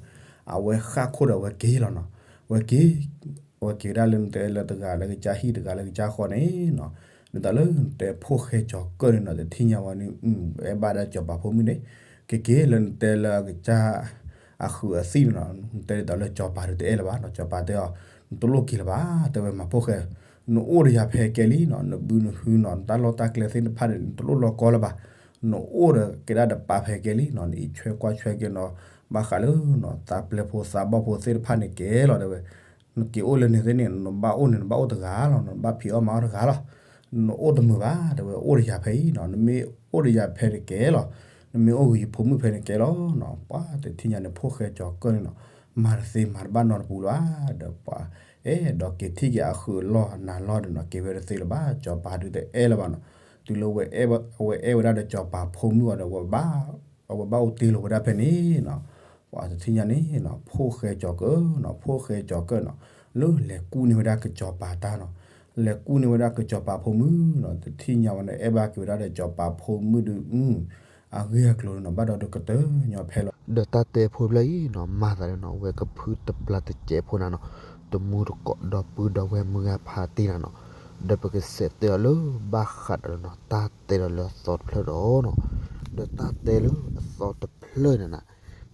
အဝဲဃၣ်ခိၣ်ဒီးဝဲက့ၤလီၤနီၤ, ဝဲက့ၤ အဝဲက့ၤဝဲဒၣ်လၢနတဲလၢတဂၤလၢကစၢ်ဟံၣ်တဂၤလၢကစၢ်ဃီန့ၣ်နီၤ, ဒ်သိးလၢနတဲဖိၣ်ဃဲကၠီၤကၢၢ်န့ၣ်နီၤ တထံၣ်ညါဝဲန့ၣ် အဲၣ်ဘၣ်ဒၣ်ကၠီၤပၤဖိမုၣ်န့ၣ်, ကက့ၤလၢနတဲလၢကစၢ် အဃုာ်အသံၣ်န့ၣ်နီၤ နတဲဒ်သိးလၢကၠီၤပၤဒုးတအဲၣ်လၢၤဘၣ်နီၤ, ကၠီၤပၤတဲအီၤ နတလိၣ်က့ၤလၢၤဘၣ်, တဲဝဲမၤဖိၣ်ဃဲ နအိၣ်ဒီးယၤဖဲကဲလံနီၤ, နဘုနဟုနီၤ နတၢ်လီၢ်တၢ်ကျဲသ့ၣ်တဖၣ်န့ၣ် နတလိၣ်လီၤကီလၢၤဘၣ်, နအိၣ်ဒီးကဲဒၣ်ဒီးပၢ်ဖဲကဲလံနီၤ, နအံးထွဲကွၢ်ထွဲကဲနီၤ, ဘၣ်ဃးလၢနီၤ သးပျဲၢ်ဖိသးဘီၣ်ဖိသ့ၣ်တဖၣ်န့ၣ်ကဲလီၤ တဲဝဲ, နက့ၤအိၣ်လၢန့ၣ်သ့ၣ်န့ၣ် နဘၣ်အိၣ်န့ၣ် နဘၣ်အိၣ်တဂၤလီၤ, နဘၣ်ဖံးအီၣ်မၤအီၣ်တဂၤလီၤ, နအိၣ်တမုာ်ဘၣ် တဲဝဲ, အိၣ်ဒီးယၤဖဲအံၤနီၤ, နမ့ၢ်အိၣ်ဒီးယၤဖဲန့ၣ်ကဲလီၤ, နမ့ၢ်အိၣ်ဂ့ၤယဖိမုၣ်ဖဲန့ၣ်ကဲလီၤနီၤ, ပှၤတထံၣ်ညါန့ၣ် ဖိၣ်ဃဲကၠီၤကၢၢ်န့ၣ်နီၤ မၤတသ့မၤတဘၣ်နီတပူၤလၢၤဘၣ်, ဒီးပှၤအဲၣ်ဒိးက့ၤထံၣ်က့ၤအဃုာ်အလီၢ်နၤလီၢ်ဒီးနီၤ က့ၤဝဲတသ့လၢၤဘၣ်, ကၠီၤပၤဒုးတအဲၣ်လၢၤဘၣ်နီၤ, တုၤလၢဝဲအဲၣ်ဝဲဒၣ်ဒီးကၠီၤပၤဖိမုၣ်အီၤဒီး အဝဲဘၣ်အိၣ်တ့ၢ်လီၤဝဲဒၣ်ဖဲန့ၣ်နီၤ, ပှၤတထံၣ်ညါန့ၣ်နီၤ ဖိၣ်ဃဲကၠီၤကၢၢ်နီၤ ဖိၣ်ဃဲကၠီၤကၢၢ်နီၤ လၢလဲၤကူၣ်န့ၢ်ဝဲဒၣ်ကၠီၤပၤတၢ်နီၤ, လဲၤကူၣ်န့ၢ်ဝဲဒၣ်ကၠီၤပၤဖိမုၣ်နီၤ, တထံၣ်ညါဝဲန့ၣ် အဲၣ်ဘၣ်က့ၤဝဲဒၣ်ဒီးကၠီၤပၤဖိမုၣ်ဒုး အဂ့ၢ်အကျိၤန့ၣ်နီၤ ဘၣ်ဒီးဒုးကတၢၢ်ညီဖဲလီၤ. ဒီးတၢ်တဲဖိဖျၢၣ်အံၤနီၤ မၤသးဒီးနီၤ ဝဲကဖုတပျၢ်တစဲးဖိနၤနီၤ, တမူတကိးဒီပုၢ်ဒီဝဲၢ်မုၢ်ဂၤဖးတံၢ်နၤနီၤ, ဒီးပကစးတဲအီၤလၢဘၣ်ဃးဒီးနီၤ တၢ်တဲဒီးလၢအသီတဖျၢၣ်ဒီးနီၤ, ဒီးတၢ်တဲလၢအသီတဖျၢၣ်န့ၣ်နၤ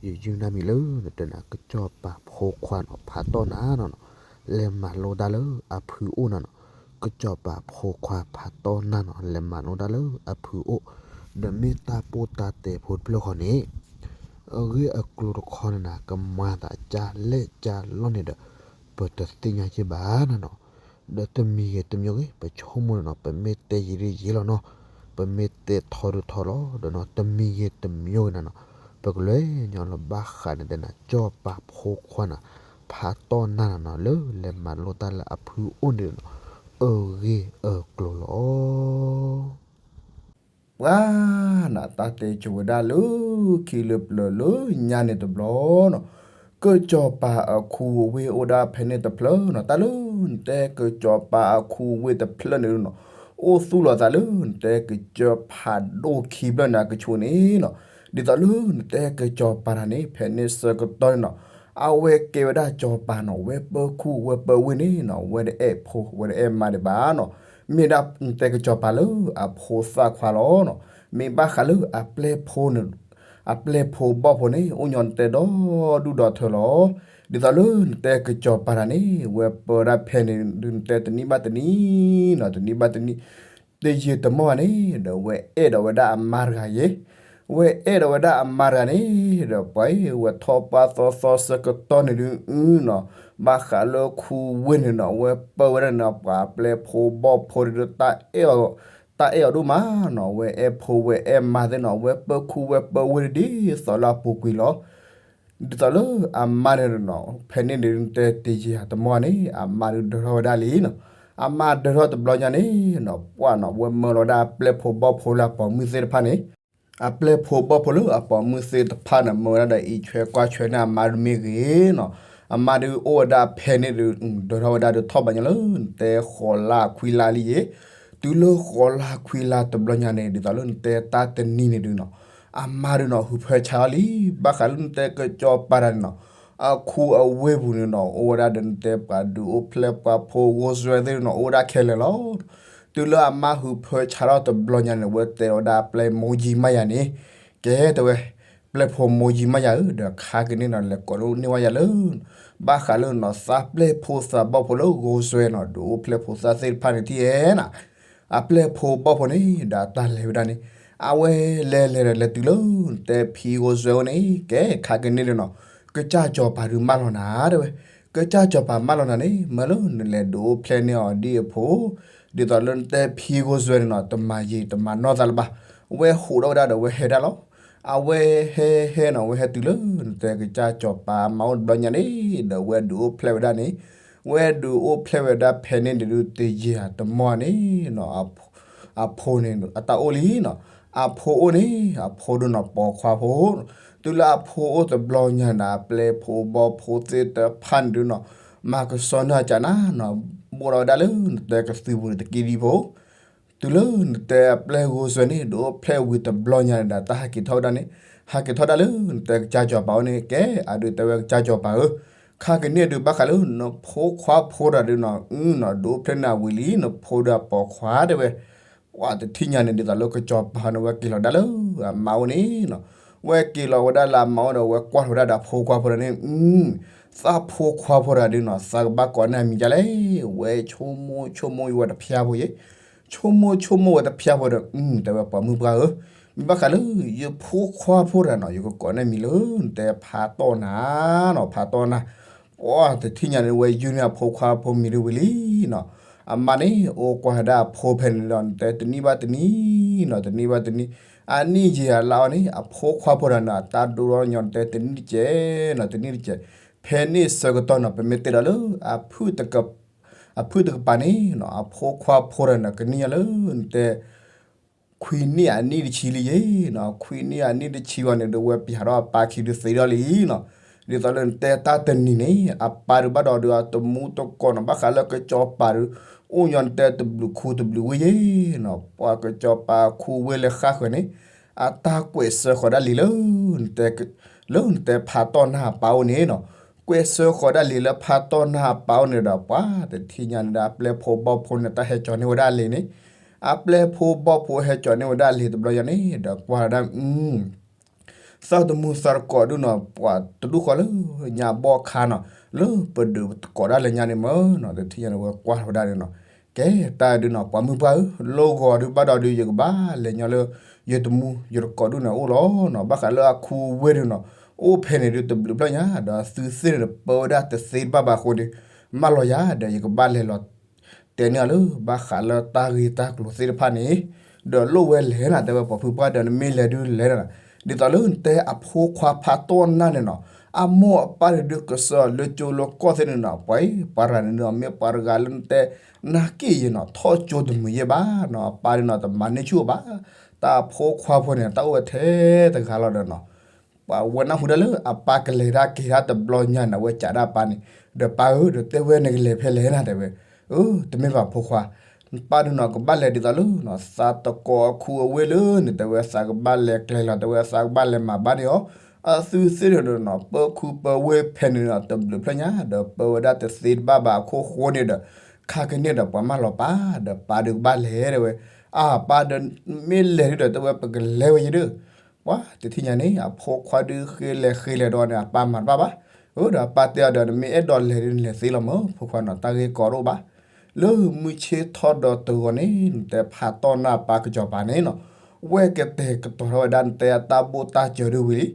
ယယုၢ်နၢ်မံၤလၢနတဲနၤ ကစီၤပၤဖိခွါနီၤ ဖးတီၢ်နၤနီၤနီၤ, လဲၤမၤလိတၢ်လၢအဖုအိၣ်နၤနီၤ, ကစီၤပၤဖိခွါဖးတီၢ်နၤနီၤ လဲၤမၤလိတၢ်လၢအဖုအိၣ်, ဒီးမ့ၢ်တၢ်ပိၢ်တၢ်တဲဖိတဖျၢၣ်ဃီန့ၣ် အဂ့ၢ်အကျိၤတခီန့ၣ်နၤ ကမၤသးကၢ်လဲၢ်ကၢ်လီၢ်န့ၣ်ဒီး ပတသ့ၣ်ညါက့ဘၣ်နၤနီၤ, ဒီးတမံၤဂ့ၤတမံၤဂ့ၤ ပဆိကမိၣ်န့ၣ်နီၤ ပမ့ၢ်တဲယံာ်ဒုယံာ်လီၤနီၤ, ပမ့ၢ်တဲထီဒုထီလီၤ, ဒီးနီၤ တမံၤဂ့ၤတမံၤဂ့ၤနၤနီၤ, ပကလဲၤညီလၢဘၣ်ဃးန့ၣ်တဲနၤ ကစီၤပၤဖိခွါနၤ ဖးတီၢ်နၤနၤနီၤ လၢလဲၤမၤလိတၢ်လၢအဖုအိၣ်န့ၣ်နီၤ အဂ့ၢ်အကျိၤလီၤ. ပှၤနၤ တၢ်တဲဆိဝဲဒၣ်လၢခံလၢပျၢၤလၢညါန့ၣ်တဘျီနီၤ, ကစီၤပၤအခူအဝ့ၢ်အိၣ်ဒၣ်ဖဲန့ၣ်တဖျၢၣ်နီၤ, တၢ်လၢနတဲကစီၤပၤအခူအဝ့ၢ်တဖျၢၣ်န့ၣ်နီၤ, အိၣ်သူၣ်လီၤသးလၢနတဲကစၢၢ်ဖးဒိၣ်ခံဖျၢၣ်န့ၣ် အကဆူးန့ၣ်နီၤ, ဒ်သိးလၢနတဲကစီၤပၤတၢ်န့ၣ် ဖဲန့ၣ်ဆၢကတီၢ်န့ၣ်နီၤ, အဝဲကဲဝဲဒၣ်ကစီၤပၤနီၤ ဝဲပၢခူၣ်ဝဲပၢဝ့ၢ်န့ၣ်နီၤ ဝဲတအဲၣ်ဖိ ဝဲတအဲၣ်မါဒံးဘၣ်နီၤ, မ့ၢ်ဒၣ်နတဲကစီၤပၤလၢအဖိသၣ်ခွါလီၤနီၤ, မ့ၢ်ဘၣ်ဃးလၢအပျဲၢ်ဖိန့ၣ် အပျဲၢ်ဖိဘီၣ်ဖိန့ၣ် အိၣ်ညီနတဲဒီဒူၣ်ဒီထၢလီၤ. ဒ်သိးလၢနတဲကစီၤပၤတၢ်န့ၣ် ဝဲပၢဝဲဒၣ်ဖဲန့ၣ်ဒုး နတဲတနံၣ်ဘၣ်တနံၣ်နီၤ တနံၣ်ဘၣ်တနံၣ် တယံာ်တမီၢ်န့ၣ် ဒီးဝဲအဲၣ်ဒိးဝဲဒၣ်အမါတဂၤယဲ, ဝဲအဲၣ်ဒိးဝဲဒၣ်အမါတဂၤန့ၣ် ဒီးပှၤအံၤ ဝဲထီၣ်ပှၢ်သီသီဆၢကတီၢ်န့ၣ်ဒုးနီၤ, ဘၣ်ဃးလၢခူဝ့ၢ်န့ၣ်နီၤ ဝဲပၢဝဲဒၣ်န့ၣ် ပှၤအပျဲၢ်ဖိဘီၣ်ဖိဒုး တၢ်အဲၣ်အီၤဒိၣ်မးနီၤ, ဝဲအဲၣ်ဖိဝဲအဲၣ်မါသ့ၣ်နီၤ ဝဲပၢခူဝဲပၢဝ့ၢ်ဒ်သိးလၢအပူၤကွံာ်လီၤ. ဒ်သိးလၢအမါန့ၣ်နီၤ ဖဲန့ၣ်န့ၣ် နတဲတယံာ်တမီၢ်န့ၣ် အမါဒုးဒၢထီၣ်ဝဲဒၣ်လံနီၤ, အမါဒၢထီၣ်တဘျီညါန့ၣ်နီၤ ပှၢ်နီၤ ဝဲမၢလီၤဝဲဒၣ်အပျဲၢ်ဖိဘီၣ်ဖိလၢအပိာ်မုၣ်သ့ၣ်တဖၣ်န့ၣ် အပျဲၢ်ဖိဘီၣ်ဖိလၢအပိာ်မုၣ်သ့ၣ်တဖၣ်န့ၣ် မၢဝဲဒၣ်ဒီးအံးထွဲကွၢ်ထွဲန့ၢ်အမါဒုးမ့ၢ်ဂ့ၤနီၤ, အမါဒုးအိၣ်ဝဲဒၣ်ဖဲန့ၣ်ဒုး ဒၢထီၣ်ဝဲဒၣ်ဒုးထီၣ်ဘးညါလၢနတဲဃိးလါခွံလါလံယဲ, တုၤလၢဃိးလါခွံလါတဘျီညါန့ၣ် ဒ်သိးလၢနတဲတၢ်တနံၤန့ၣ်ဒုးနီၤ အမါဒုးနီၤ ဟုၣ်ဖၢဆါထီၣ်လံ, ဘၣ်ဃးလၢနတဲကစီၤပၤတၢ်န့ၣ်နီၤ အခူအဝ့ၢ်ပူၤန့ၣ်နီၤ အိၣ်ဝဲဒၣ်ဒီးနတဲပှၤဒုးအိၣ်ဖျဲၣ်ပှၤဖိဂိၢ်စွဲသ့ၣ်နီၤ အိၣ်ဝဲဒၣ်ခဲလၢာ်လီၤ. တုၤလၢအမါဟုၣ်ဖၢဆါထီၣ်တဘျီညါန့ၣ် ဝဲတဲဝဲဒၣ်ပျဲၢ်မိၢ်ယံၤမးယၤန့ၣ်, ကဲတဲဝဲ, ပျဲၢ်ဖိမိၢ်ယံၤမးယၤဧၢ, ဒီးခါကန့ၣ်နီၤ လဲၤကိးန့ၢ်ဝဲယၤလၢ ဘၣ်ဃးလၢနီၤ သးပျဲၢ်ဖိသးဘီၣ်ဖိလၢဂိၢ်စွဲနီၤ ဒုးအိၣ်ဖျဲၣ်ဖိသၣ်သ့ၣ်တဖၣ်န့ၣ်ထံၣ်ဧဲနီၤ အပျဲၢ်ဖိဘီၣ်ဖိန့ၣ် ဒီးတၢ်လဲၤဝဲဒၣ်န့ၣ် အဝဲလဲၤလဲၤဒီးလဲၤတုၤလၢ နတဲဖံဂိၢ်စွဲအိၣ်န့ၣ် ကဲခါကန့ၣ်ဒီးနီၤ ကစၢ်စီၤပၤဒုးမၢလီၤနၤတဲဝဲ, ကစၢ်စီၤပၤမၢလီၤနၤန့ၣ် မၢလၢနလဲၤဒုးအိၣ်ဖျဲၣ်န့ၢ်အီၤဒ်အဖိ, ဒ်သိးလၢနတဲဖံဂိၢ်စွဲန့ၣ်နီၤ တမၤယံာ်တမၤနီၢ်သးလၢၤဘၣ်, ဝဲဟူးထီၣ်ဝဲဒၣ်ဒီးဝဲဟဲဒၣ်လီၤ. အဝဲဟဲဟဲနီၤ ဝဲဟဲတုၤလၢ နတဲကစၢ်စီၤပၤမၤအိၣ်တဘျီညါန့ၣ် ဒီးဝဲဒုးအိၣ်ဖျဲၣ်ဝဲဒၣ်န့ၣ် ဝဲဒုးအိၣ်ဖျဲၣ်ဝဲဒၣ်ဖဲန့ၣ်ဒုး တယံာ်တမီၢ်န့ၣ်နီၤ အဖိန့ၣ် အတၢ်အိၣ်လံနီၤ, အဖိအိၣ်န့ၣ် အဖိဒုးနီၤ ပိာ်ခွါဖိ, တုၤလၢအဖိအိၣ်တဘျီညါန့ၣ် အပျဲၢ်ဖိဘီၣ်ဖိသ့ၣ်တဖၣ်န့ၣ်ဒုးနီၤ မၤကဆှီန့ၢ်အကၢ်နၤနီၤ ဘိၣ်ထီၣ်ဝဲဒၣ်လၢနတဲကသုးပူၤန့ၣ်တက့ၢ်ဒ်ဖိ တုၤလၢနတဲအပျဲၢ်ဂိၢ်စွဲန့ၣ် ဒုးအိၣ်ဖျဲၣ်ဝံၤတဘျီညါန့ၣ်ဒီး တၢ်ဟဲက့ၤထီၣ်ဝဲဒၣ်န့ၣ် ဟဲက့ၤထီၣ်ဒၣ်လၢနတဲကစၢ်စီၤပၤအိၣ်န့ၣ် ကဲအဒုးတဲဝဲကစၢ်စီၤပၤဧၢ, ခါကန့ၣ်ဒုးဘၣ်ဃးလၢ နဖိခွါဖိတဂၤဒုးနီၤ အၢနီၤ ဒုးအိၣ်ဖျဲၣ်န့ၢ်အဝံၤလံ နဖိဒီးအပိာ်ခွါတဲဝဲ, ပှၤတထံၣ်ညါန့ၣ် ဒ်သိးလၢကစီၤပၤန့ၣ် ဝဲက့ၤလီၤဒၣ်လၢအမါအိၣ်န့ၣ်နီၤ, ဝဲက့ၤလီၤဝဲဒၣ်လၢအမါအိၣ်ဒီး ဝဲကွၢ်ထီၣ်ဝဲဒၣ်ဒီးအဖိခွါဖိတဂၤန့ၣ်, သးဖိခွါဖိတဂၤဒုးနီၤ သးကဘၣ်ကိးန့ၢ်အမံၤဒ်လဲၣ်, ဝဲဆိကမိၣ်ဆိကမိၣ်ဝဲတဖျါဖိယဲ ဆိကမိၣ်ဆိကမိၣ်ဝဲတဖျါဖိဒီး တဲဝဲပှၤမုၣ်ပှၢ်ဧၢ, မ့ၢ်ဘၣ်ဃးလၢ ယဖိခွါဖိတဂၤနီၤ ယကကိးန့ၢ်မံၤလၢ နတဲဖးတီၢ်နၤနီၤ ဖးတီၢ်နၤ, ပှၤတထံၣ်ညါန့ၣ် ဝဲယုၢ်န့ၢ်အဖိခွါဖိမံၤဒုးဝံၤလံနီၤ, အမါန့ၣ် အိၣ်ကွၢ်ဝဲဒၣ်အဖိဖဲန့ၣ်ဒီး နတဲတနံၣ်ဘၣ်တနံၣ်နီၤ တနံၣ်ဘၣ်တနံၣ်, အနံၣ်ယံာ်အလါအီၤန့ၣ် အဖိခွါဖိတဂၤနီၤ အတၢ်ဒိၣ်ထီၣ်ညီနတဲတနံၣ်တစဲးနီၤ တနံၣ်တစဲး, ဖဲန့ၣ်ဆၢကတီၢ်နီၤ ပမ့ၢ်တဲဒီးလၢ အဖုၣ်တကပၤန့ၣ်နီၤ အဖိခွါဖိတဂၤန့ၣ် ကနံၣ်ညါလၢ နတဲ ခွံနံၣ်အနံၣ်တဆံလံယဲနီၤ, ခွံနံၣ်အနံၣ်တဆံဝံၤန့ၣ်ဒီး ဝဲပျဲထီၣ်အပၢ်ခံဒုးသ့ထီၣ်လံနီၤ, ဒ်သိးလၢနတဲတၢ်တနံၤန့ၣ် အပၢ်ဒုးဘၣ်ဒီးဒုးအတမူတကိးနီၤ ဘၣ်ဃးလၢကစီၤပၤဒုး အိၣ်ညီနတဲတဘျုးခူတဘျုးဝ့ၢ်ယဲနီၤ, ပှၤကစီၤပၤခူဝ့ၢ်လၢဃၣ်ဃၢၤန့ၣ် အတၢ်ကွဲးဆၢဃီၤဒၣ်လံလၢ လၢနတဲဖးတီၢ်နၤအပၢ်အိၣ်န့ၣ်နီၤ, ကွဲးဆၢဃီၤဒၣ်လံလၢဖးတီၢ်နၤအပၢ်အိၣ်န့ၣ်ဒီး ပှၤတထံၣ်ညါန့ၣ်ဒီး အပျဲၢ်ဖိဘီၣ်ဖိန့ၣ် တၢ်ဟဲကၠီၤန့ၢ်ဝဲဒၣ်လံာ်န့ၣ်, အပျဲၢ်ဖိဘီၣ်ဖိဟဲကၠီၤန့ၢ်ဝဲဒၣ်လံာ်တဘျီညါန့ၣ်ဒီး ကွၢ်ဒၣ် သးတမူသးတကိးဒုးနီၤ ပှၤတဒူၣ်ဃီလၢညါဘီၣ်ခါနီၤ လၢပဒုးတကိးဒၣ်လၢညါန့ၣ်မ့ၢ်နီၤ တထံၣ်ညါန့ၣ် ဝဲကွၢ်ဝဲဒၣ်န့ၣ်နီၤ, ကဲတၢ်ဒုးနီၤ ပှၤမုၣ်ပှၢ်ဧၢ, လၢဂီၤဒုးဘၣ်ဒီးဒုး ယကဘၣ်လဲၤညီလၢ ယတမူယတကိးဒုးန့ၣ်အိၣ်လီၤနီၤ, ဘၣ်ဃးလၢအခူအဝ့ၢ်ဒုးနီၤ အိၣ်ဖဲန့ၣ်ဒုးတဘျုးဖျၢၣ်ညါ ဒီးသုသ့ၣ်န့ၣ်ဒီးပၢဝဲဒၣ်တသ့တဘၣ်ဘၣ်အဃိန့ၣ် မၢလီၤယၤဒီး ယကဘၣ်လဲၤလီၤ တဲန့ၢ်အီၤလၢ ဘၣ်ဃးလၢတၢ်ဂ့ၢ်တၢ်ကျိၤသ့ၣ်တဖၣ်န့ၣ်, ဒီးလိၣ်ဝဲလဲၤနၤ တဲဝဲပှၤဖုပှၢ်ဒီး နမ့ၢ်လဲၤဒုးလဲၤနၤ, ဒ်သိးလၢနတဲအဖိခွါဖးတီၢ်နၤန့ၣ်နီၤ, အမိၢ်အပၢ်န့ၣ်ဒုးကစၢ်လၢကၠိလၢကီၢ်သ့ၣ်န့ၣ်နီၤ, ပှၤပှၤတဂၤန့ၣ်နီၤ မ့ၢ်ပှၤတဂၤလၢနတဲ နာ်က့ယဲနီၤ ထီၣ်ကၠိတမုာ်ယဲဘၣ်နီၤ, အပၢ်န့ၣ်နီၤ တမၤန့ၢ်ဆူၣ်အီၤဘၣ်, တၢ်အဖိခွါဖိန့ၣ် တၢ်အိၣ်ဝဲထဲတဂၤလီၤဒီးနီၤ ပှၤဝဲနၢ်ဟူဒၣ်လၢအပၢ်ကလဲၤတၢ်က့ၤတၢ်တဘျီညါန့ၣ် အဝဲကးဒၣ်အပၢ်န့ၣ်, ဒီးပၢ်ဧၢ ဒီးတဲဝဲနကလဲၤဖဲလဲၣ်နၤ တဲဝဲ, အၢ တမ့ၢ်ဘၣ်ဖိခွါ, ပၢ်ဒုးနီၤ ကဘၣ်လဲၤဒ်သိးလၢ သးတကိးအခူအဝ့ၢ်လၢန့ၣ် တဲဝဲသးကဘၣ်လဲၤကျဲၤလီၤ တဲဝဲသးကဘၣ်လဲၤမၤဘၣ်န့ၢ်အီၤ, အသုသ့ၣ်န့ၣ်ဒီးနီၤ ပၢခူပၢဝ့ၢ်ဖဲန့ၣ်နီၤ တဘျုးဖျၢၣ်ညါ ဒီးပၢဝဲဒၣ်တသ့တဘၣ်ဘၣ်အခိၣ်ဃိန့ၣ်ဒီး ခါကန့ၣ်ဒီးပှၤမၢလီၤပၢ် ဒီးပၢ်ဒုးကဘၣ်လဲၤတဲဝဲ, အၢ ပၢ်ဒီး မ့ၢ်လဲၤဒုးဒီး တဲဝဲပကလဲၤဝဲယဲဒုး ပှၤတထံၣ်ညါန့ၣ် အဖိခွါဒုးဃ့လဲၤဃ့လဲၤဒီးန့ၣ် အပၢ်မၤတဘၣ်ဘၣ်, အၢ ဒီးအပၢ်တဲအီၤဒီး နမ့ၢ်အဲၣ်ဒိးလဲၤဒုး နလဲၤသ့လီၤမၢ် ဖိခွါနီၤ တၢ်ဂ့ၢ်ကီတအိၣ်ဘၣ်, လၢမုၢ်ဆ့ၣ်ထီၣ်ဒီးတဂီၤန့ၣ် နတဲဖးတီၢ်နၤအပၢ်ကစီၤပၤန့ၣ်နီၤ, ဝဲကတဲာ်ကတီၤထီၣ်ဝဲဒၣ်နတဲအတၢ်ဘိၣ်တၢ်စၢၤဒုးဝံၤလံ,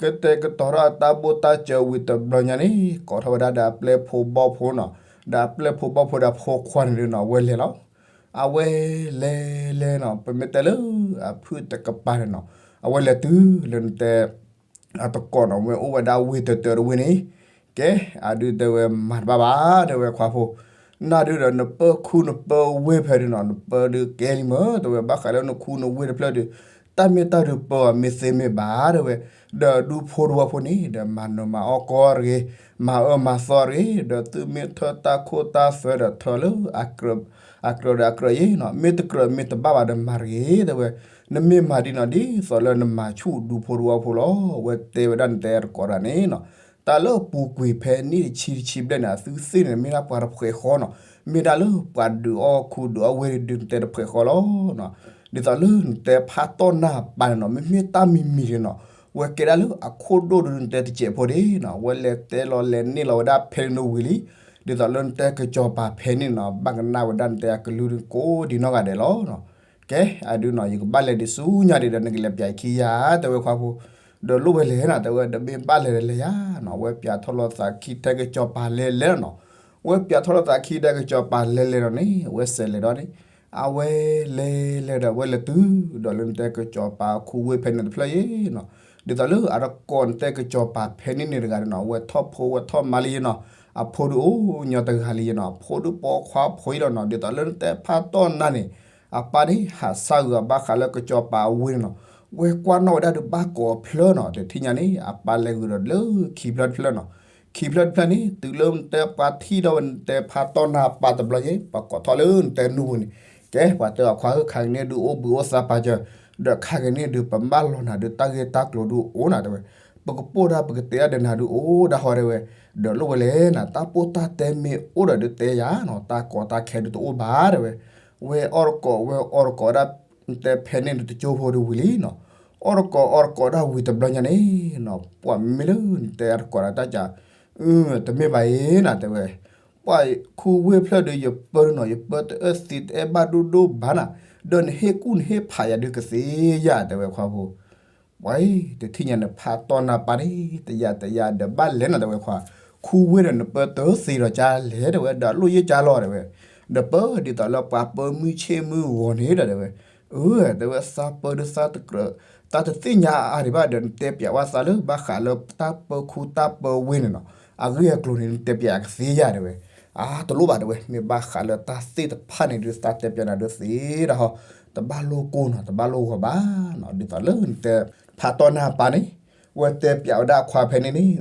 ကတဲာ်ကတီၤထီၣ်အတၢ်ဘိၣ်တၢ်စၢၤဝံၤတဘျီညါန့ၣ် ကိးထီၣ်ဝဲဒၣ်ဒီးအပျဲၢ်ဖိဘီၣ်ဖိနီၤ, ဒီးအပျဲၢ်ဖိဘီၣ်ဖိဒီးအဖိခွါန့ၣ်ဒုးနီၤ အဝဲလဲၤလီၤ အဝဲလဲၤလဲၤနီၤ ပမ့ၢ်တဲလၢ အဖုၣ်တကပၤန့ၣ်နီၤ အဝဲလဲၤတုၤလၢနတဲ အတကိးနီၤ ဝဲအိၣ်ဝဲဒၣ်ဝ့ၢ်တတၢတဝ့ၢ်န့ၣ်, ကဲ အဒုးတဲဝဲမၤတဘၣ်ဘၣ် တဲဝဲခွါဖိ, နဒုးဒီးနပၢခူနပၢဝ့ၢ်ဖဲဒုးနီၤ နပၢဒုးကဲလံမၢ် တဲဝဲ ဘၣ်ဃးလၢနခူနဝ့ၢ်တဖျၢၣ်ဒုး တၢ်မ့ၢ်တၢ်ဒုးပၢအီၤမ့ၢ်သ့မ့ၢ်ဘၣ် တဲဝဲ, ဒီးဒူဖိတဝီဖိန့ၣ် ဒီးမၤနၢၤမၤအီၣ်ကီတဂ့ၤ, မၤအၢမၤသီတဂ့ၤ, ဒီးသုမ့ၢ်ထၢတၢ်ခိၣ်တၢ်သွဲဒီးထၢလၢ အကြၢးဒီးအကြၢးယဲနီၤ, မ့ၢ်တကြၢးမ့ၢ်တဘၣ်ဘၣ်ဒီးမၤတဂ့ၤ တဲဝဲ, နမ့ၢ်မၤဒ်နီၤ ဒ်သိးလၢနမၤဆူၣ်ဒူဖိတဝီဖိလီၤ, ဝဲတဲဝဲဒၣ်နတဲတကိးတၢ်န့ၣ်နီၤ, တၢ်လၢအပူၤကွံာ်ဖဲနံၣ်တဆံတဆံဘျဲၣ်န့ၣ် အသုသ့ၣ်န့ၣ် မ့ၢ်ဒၣ်ပှၤတဖှဲးဃီနီၤ, မ့ၢ်ဒၣ်လၢပှၤဒုးအီၣ်ခူဒုးအီၣ်ဝ့ၢ်ဒုးနတဲတဖှဲးဃီလီၤ ဒ်သိးလၢနတဲဖးတီၢ်နၤပၢ်န့ၣ်နီၤ မ့မ့ၢ်တၢ်မံၤမံၤန့ၣ်နီၤ, ဝဲကဲဒၣ်လၢအခိၣ်ဒိၣ်ဒုးနတဲတစဲးဖိဒၣ်နီၤ, ဝဲလဲၤတဲလီၤလဲၤန့ၢ်လီၤဝဲဒၣ်ဖဲန့ၣ်ဝံၤလံ, ဒ်သိးလၢနတဲကစီၤပၤဖဲန့ၣ်နီၤ ဘၣ်ကနၣ်ဝဲဒၣ်နတဲအကလုၢ်ကိးဒံနီၢ်ဂၤဒဲးလီၤ. ကဲ အဒုးနီၤ ယကဘၣ်လဲၤဒံးဆူညါဒံးဒီး နကလဲၤပၠးခံယၤ တဲဝဲခွါဖိ, ဒီးလိၣ်ဝဲလဲၤနၤ တဲဝဲ ဒီးမ့ၢ်ဘၣ်လဲၤဒီးလဲၤယၤနီၤ, ဝဲပၠးထီၣ်လီၤသးခံထဲကစီၤပၤလဲၤလဲၤနီၤ, ဝဲပၠးထီၣ်လီၤသးခံထဲကစီၤပၤလဲၤလဲၤဒီးန့ၣ် ဝဲစဲးလဲၤဒီးန့ၣ် အဝဲလဲၤလဲၤဒီး ဝဲလဲၤတုၤဒီးလၢနတဲကစီၤပၤခူဝ့ၢ်ဖဲန့ၣ်တဖျၢၣ်ယဲနီၤ, ဒ်သိးလၢအတကိးနတဲကစီၤပၤဖဲန့ၣ်န့ၣ်တဂၤန့ၣ်နီၤ ဝဲထီၣ်ဖိဝဲထီၣ်မါလံယဲနီၤ, အဖိဒုးအိၣ်ညီတဂၤလံယဲနီၤ, အဖိဒုးပိာ်ခွါဖိယဲလီၤနီၤ, ဒ်သိးလၢနတဲဖးတီၢ်နၤန့ၣ် အပၢ်န့ၣ် ဟးဆါဂုာ်အဘၣ်ဃးလၢကစီၤပၤအဝ့ၢ်န့ၣ်နီၤ, ဝဲကွၢ်နီၣ်ဝဲဒၣ်ဒုးဘၣ်ကိးဖျၢၣ်နီၤ, တထံၣ်ညါန့ၣ် အပၢ်လဲၤဂုာ်ဒီးလၢခံဖျၢၣ်တဖျၢၣ်နီၤ, ခံဖျၢၣ်တဖျၢၣ်န့ၣ် တုၤလၢနတဲပှၤထံၣ်ထီၣ်ဝဲနတဲဖးတီၢ်နၤအပၢ်တဘျီယဲ ပှၤကိးထီၣ်လၢနတဲနူပူၤန့ၣ်, ကဲ ပှၤတဲအီၤခွါဧၢ ခါကန့ၣ်ဒုးအိၣ်ဘှံးအိၣ်သါပာ်စၢၤ, ဒီးခါကန့ၣ်ဒုးပမၢလီၤနၤဒုးတၢ်ဂ့ၢ်တၢ်ကျိၤဒုးအိၣ်နၤတဲဝဲ, ပကပိၢ်တၢ်ပကတဲတၢ်ဒီးနၤဒုးအိၣ်ဒၣ်ဟီတဲဝဲ, ဒီးလိၣ်ဝဲလဲၣ်နၤ တၢ်ပိၢ်တၢ်တဲမ့ၢ်အိၣ်ဒီးဒုးတဲယၤနီၤ, တၢ်ကီတၢ်ခဲဒုးတအိၣ်ဘၣ်တဲဝဲ, ဝဲအီၣ်တကိး ဝဲအီၣ်တကိးဒၣ် နတဲဖဲန့ၣ်နတကၠိဖိဒုးဝံၤလံနီၤ, အီၣ်တကိးအီၣ်တကိးဒၣ်ဝံၤတဘျီညါန့ၣ်နီၤ, ပှၤမ့မ့ၢ်လၢနတဲအတကိးဒီးတၢ်ကၢ် တမ့ၢ်ဘၣ်အံၤနၤတဲဝဲ, ပှၤခူဝ့ၢ်ဖျၢၣ်ဒီးယပၢဒုးနီၤ, ယပၢတအၢၣ်သံတအဲၣ်ဘၣ်ဒိၣ်ဒိၣ်ဘၣ်နၤ, ဒီးနဟ့ၣ်ကူၣ်နဟ့ၣ်ဖးယၤဒုးကသ့ယၤတဲဝဲခွါဖိ ပှၤအံၤ တထံၣ်ညါန့ၣ် ဖးတီၢ်နၢ်ပၢ်န့ၣ် တယၤတယၤဒီးဘၣ်လဲၣ်နၤတဲဝဲခွါ, ခူဝ့ၢ်ဒီးနပၢတသ့ဒီးကၢ်လဲၣ်တဲဝဲ ဒီးလိၣ်ယ့ၢ်ကၢ်လီၤတဲဝဲ, ဒီးပၢဒ်သိးလၢပှၤပၢမုၢ်ဆ့ၣ်မုၢ်ဂီၤန့ၣ်ဒီးတဲဝဲ, အၢ တဲဝဲသးပၢဒုးသးတကြၢး သးတသ့ၣ်ညါအါဒံးဘၣ်ဒီး နတဲပျးဝဲသးလၢဘၣ်ဃးလၢတၢ်ပၢခူတၢ်ပၢဝ့ၢ်န့ၣ်နီၤ, အဂ့ၢ်အကျိၤန့ၣ် နတဲပျးကသ့ယၤတဲဝဲ, အါတလိၣ်ဘၣ်တဲဝဲ မ့ၢ်ဘၣ်ဃးလၢတၢ်သ့ၣ်တဖၣ်န့ၣ်ဒုးသးတဲပျးနၤဒုးသ့ဒၣ်ဟီ, တဘၣ်လိၣ်ကိၢ်နီၤ တဘၣ်လိၣ်ဂီၤဘၣ်နီၤ, ဒ်သိးလၢနတဲ ဖးတီၢ်နၢ်ပၢ်န့ၣ် ဝဲတဲပျးဝဲဒၣ်အခွါဖဲန့ၣ်န့ၣ်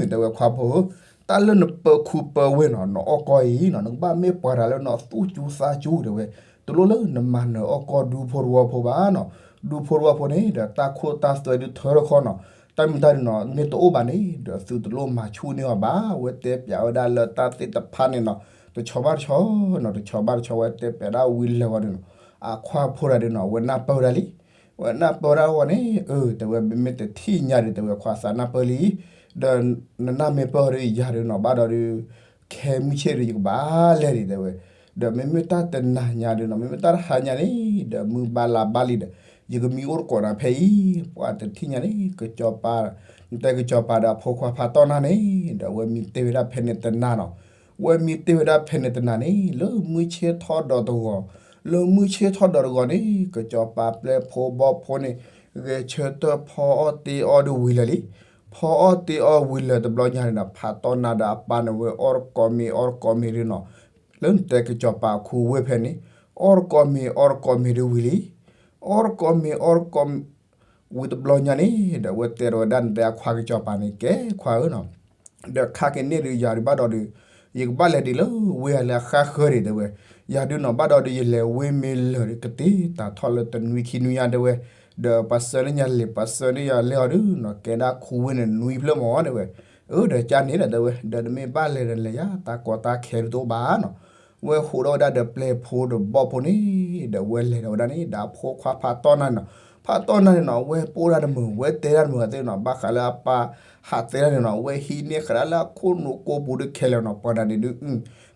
အတဲဝဲခွါဖိဧၢ, တၢ်လၢနပၢခူပၢဝ့ၢ်နီၤ နအီၣ်ကီၢ်အံၤနီၤ နကဘၣ်မ့ၢ်ပှၤတၢ်လၢနသူၣ်စူၤသးစူၤတဲဝဲ, တလိၣ်လၢနမၤနၢၤအီၣ်ကီၢ်ဒူဖိတဝီဖိဘၣ်နီၤ, ဒူဖိတဝီဖိန့ၣ်ဒီးတၢ်ခိၣ်တၢ်သွဲဒုးထၢထီၣ်ခီနီၤ, တၢ်မ့ၢ်တၢ်ဒုးနီၤ မ့ၢ်တအိၣ်ဘၣ်န့ၣ် ဒီးသုတလိၣ်မၤဆူၣ်န့ၢ်အီၤဘၣ်, ဝဲတဲပျးဝဲဒၣ်လၢတၢ်သ့ၣ်တဖၣ်န့ၣ်နီၤ တဆီဘၣ်တဆီနီၤ တဆီဘၣ်တဆီဝဲတဲပျးဒၣ်ဝံၤလၢာ်ဝဲဒုးနီၤ, အခွါဖိတၢ်ဒုးနီၤ အဝဲနၢ်ပၢၢ်ဝဲဒၣ်လံ ဝဲနၢ်ပၢၢ်ဝဲဒၣ်အဂီၢ်န့ၣ် အၢ တဲဝဲ မ့မ့ၢ်တထံၣ်ညါဒုး တဲဝဲခွါသးနၢ်ပၢၢ်လံ, ဒီးနနၢ်မ့ၢ်ပၢၢ်ဒုးယၤဒုးနီၤ ဘၣ်ဒီးဒုး ခဲမုၢ်ဆ့ၣ်ဒုး ယကဘၣ်လဲၤဒံး တဲဝဲ, ဒီးမ့မ့ၢ်တၢ်တနၤညါဒုးနီၤ မ့မ့ၢ်တၢ်တဟါညါန့ၣ် ဒီးမုၢ်ဘၣ်လါဘၣ်လံဒီး ယကမံအိၣ်တကိးနၤဖဲအံၤ, ပှၤတထံၣ်ညါန့ၣ် ကစီၤပၤ နတဲကစီၤပၤဒီးအဖိခွါဖးတီၢ်နၢ်န့ၣ် ဒီးဝဲမံတ့ၢ်ဝဲဒၣ်ဖဲန့ၣ်တနၤနီၤ, ဝဲမံတ့ၢ်ဝဲဒၣ်ဖဲန့ၣ်တနၤန့ၣ် လၢမုၢ်ဆ့ၣ်ထီၣ်ဒီးတဂီၤ, လၢမုၢ်ဆ့ၣ်ထီၣ်ဒီးတဂီၤန့ၣ် ကစီၤပၤပျဲၢ်ဖိဘီၣ်ဖိန့ၣ် ဂဲၤဆၢထၢၣ်ဖီအီၣ်တ့အီၣ်ဒုးဝံၤလၢာ်လံ, ဖီအီၣ်တ့အီၣ်ဝံၤလၢာ်တဘျီညါန့ၣ်ဒီး ဖးတီၢ်နၢ်ဒီးအပၢ်န့ၣ်ဝဲအီၣ်တကိးမ့ၤအီၣ်တကိးမ့ၤဒုးနီၤ, လၢနတဲကစီၤပၤခူဝ့ၢ်ဖဲန့ၣ် အီၣ်တကိးမ့ၤအီၣ်တကိးမ့ၤဒုးဝံၤလံ, အီၣ်တကိးမ့ၤအီၣ်တကိး ဝံၤတဘျီညါန့ၣ် ဒီးအဝဲတဲထီၣ်ဝဲဒၣ်နတဲအခွါကစီၤပၤန့ၣ် ကဲခွါဧၢနီၤ, ဒီးခါက့ၤန့ၢ်ဒုးယၤဒုးဘၣ်ဒီးဒုး ယကဘၣ်လဲၤဒံးလၢဝ့ၢ်အလၢအဃၣ်ဃၢၤဒံးတဲဝဲ, ယၤဒုးနီၤ ဘၣ်ဒီးဒုးယလဲၤဝ့ၢ်မ့ၢ်လၢာ်ဒုး ကတ့တၢ်ထီၣ်လၢတနွံခံနွံညါတဲဝဲ, ဒီးပှၤဆှၢန့ၢ်ယၤလံာ် ပှၤဆှၢန့ၢ်ယၤလံာ်အီၤဒုးနီၤ ကဲဒၣ်ခူဝ့ၢ်န့ၣ်နွံဖျၢၣ်မးတဲဝဲ, အၢ ဒီးကန့ၣ်ဒီးတဲဝဲ ဒီးနမ့ၢ်ဘၣ်လဲၤဒီးလဲၤယၤ တၢ်ကီတၢ်ခဲဒုးတအိၣ်ဘၣ်နီၤ, ဝဲဟးထီၣ်ဝဲဒၣ်ဒီးပျဲၢ်ဖိဒီးဘီၣ်ဖိန့ၣ် ဒီးဝဲလဲၤထီၣ်ဝဲဒၣ်န့ၣ် ဒီးအဖိခွါဖးတီၢ်နၢ်န့ၣ်နီၤ, ဖးတီၢ်နၢ်န့ၣ်နီၤ ဝဲပိၢ်ဒၣ်တမုာ် ဝဲတဲဒၣ်တမုာ်သ့ၣ်နီၤ ဘၣ်ဃးလၢအပၢ်ဟးတဲဒၣ်န့ၣ်နီၤ ဝဲဟံးန့ၢ်ဃာ်ဒၣ်လၢအခိၣ်နူာ်ကိးပူၤဒုးခဲလၢာ်နီၤ ပှၤဒၣ်န့ၣ်ဒုး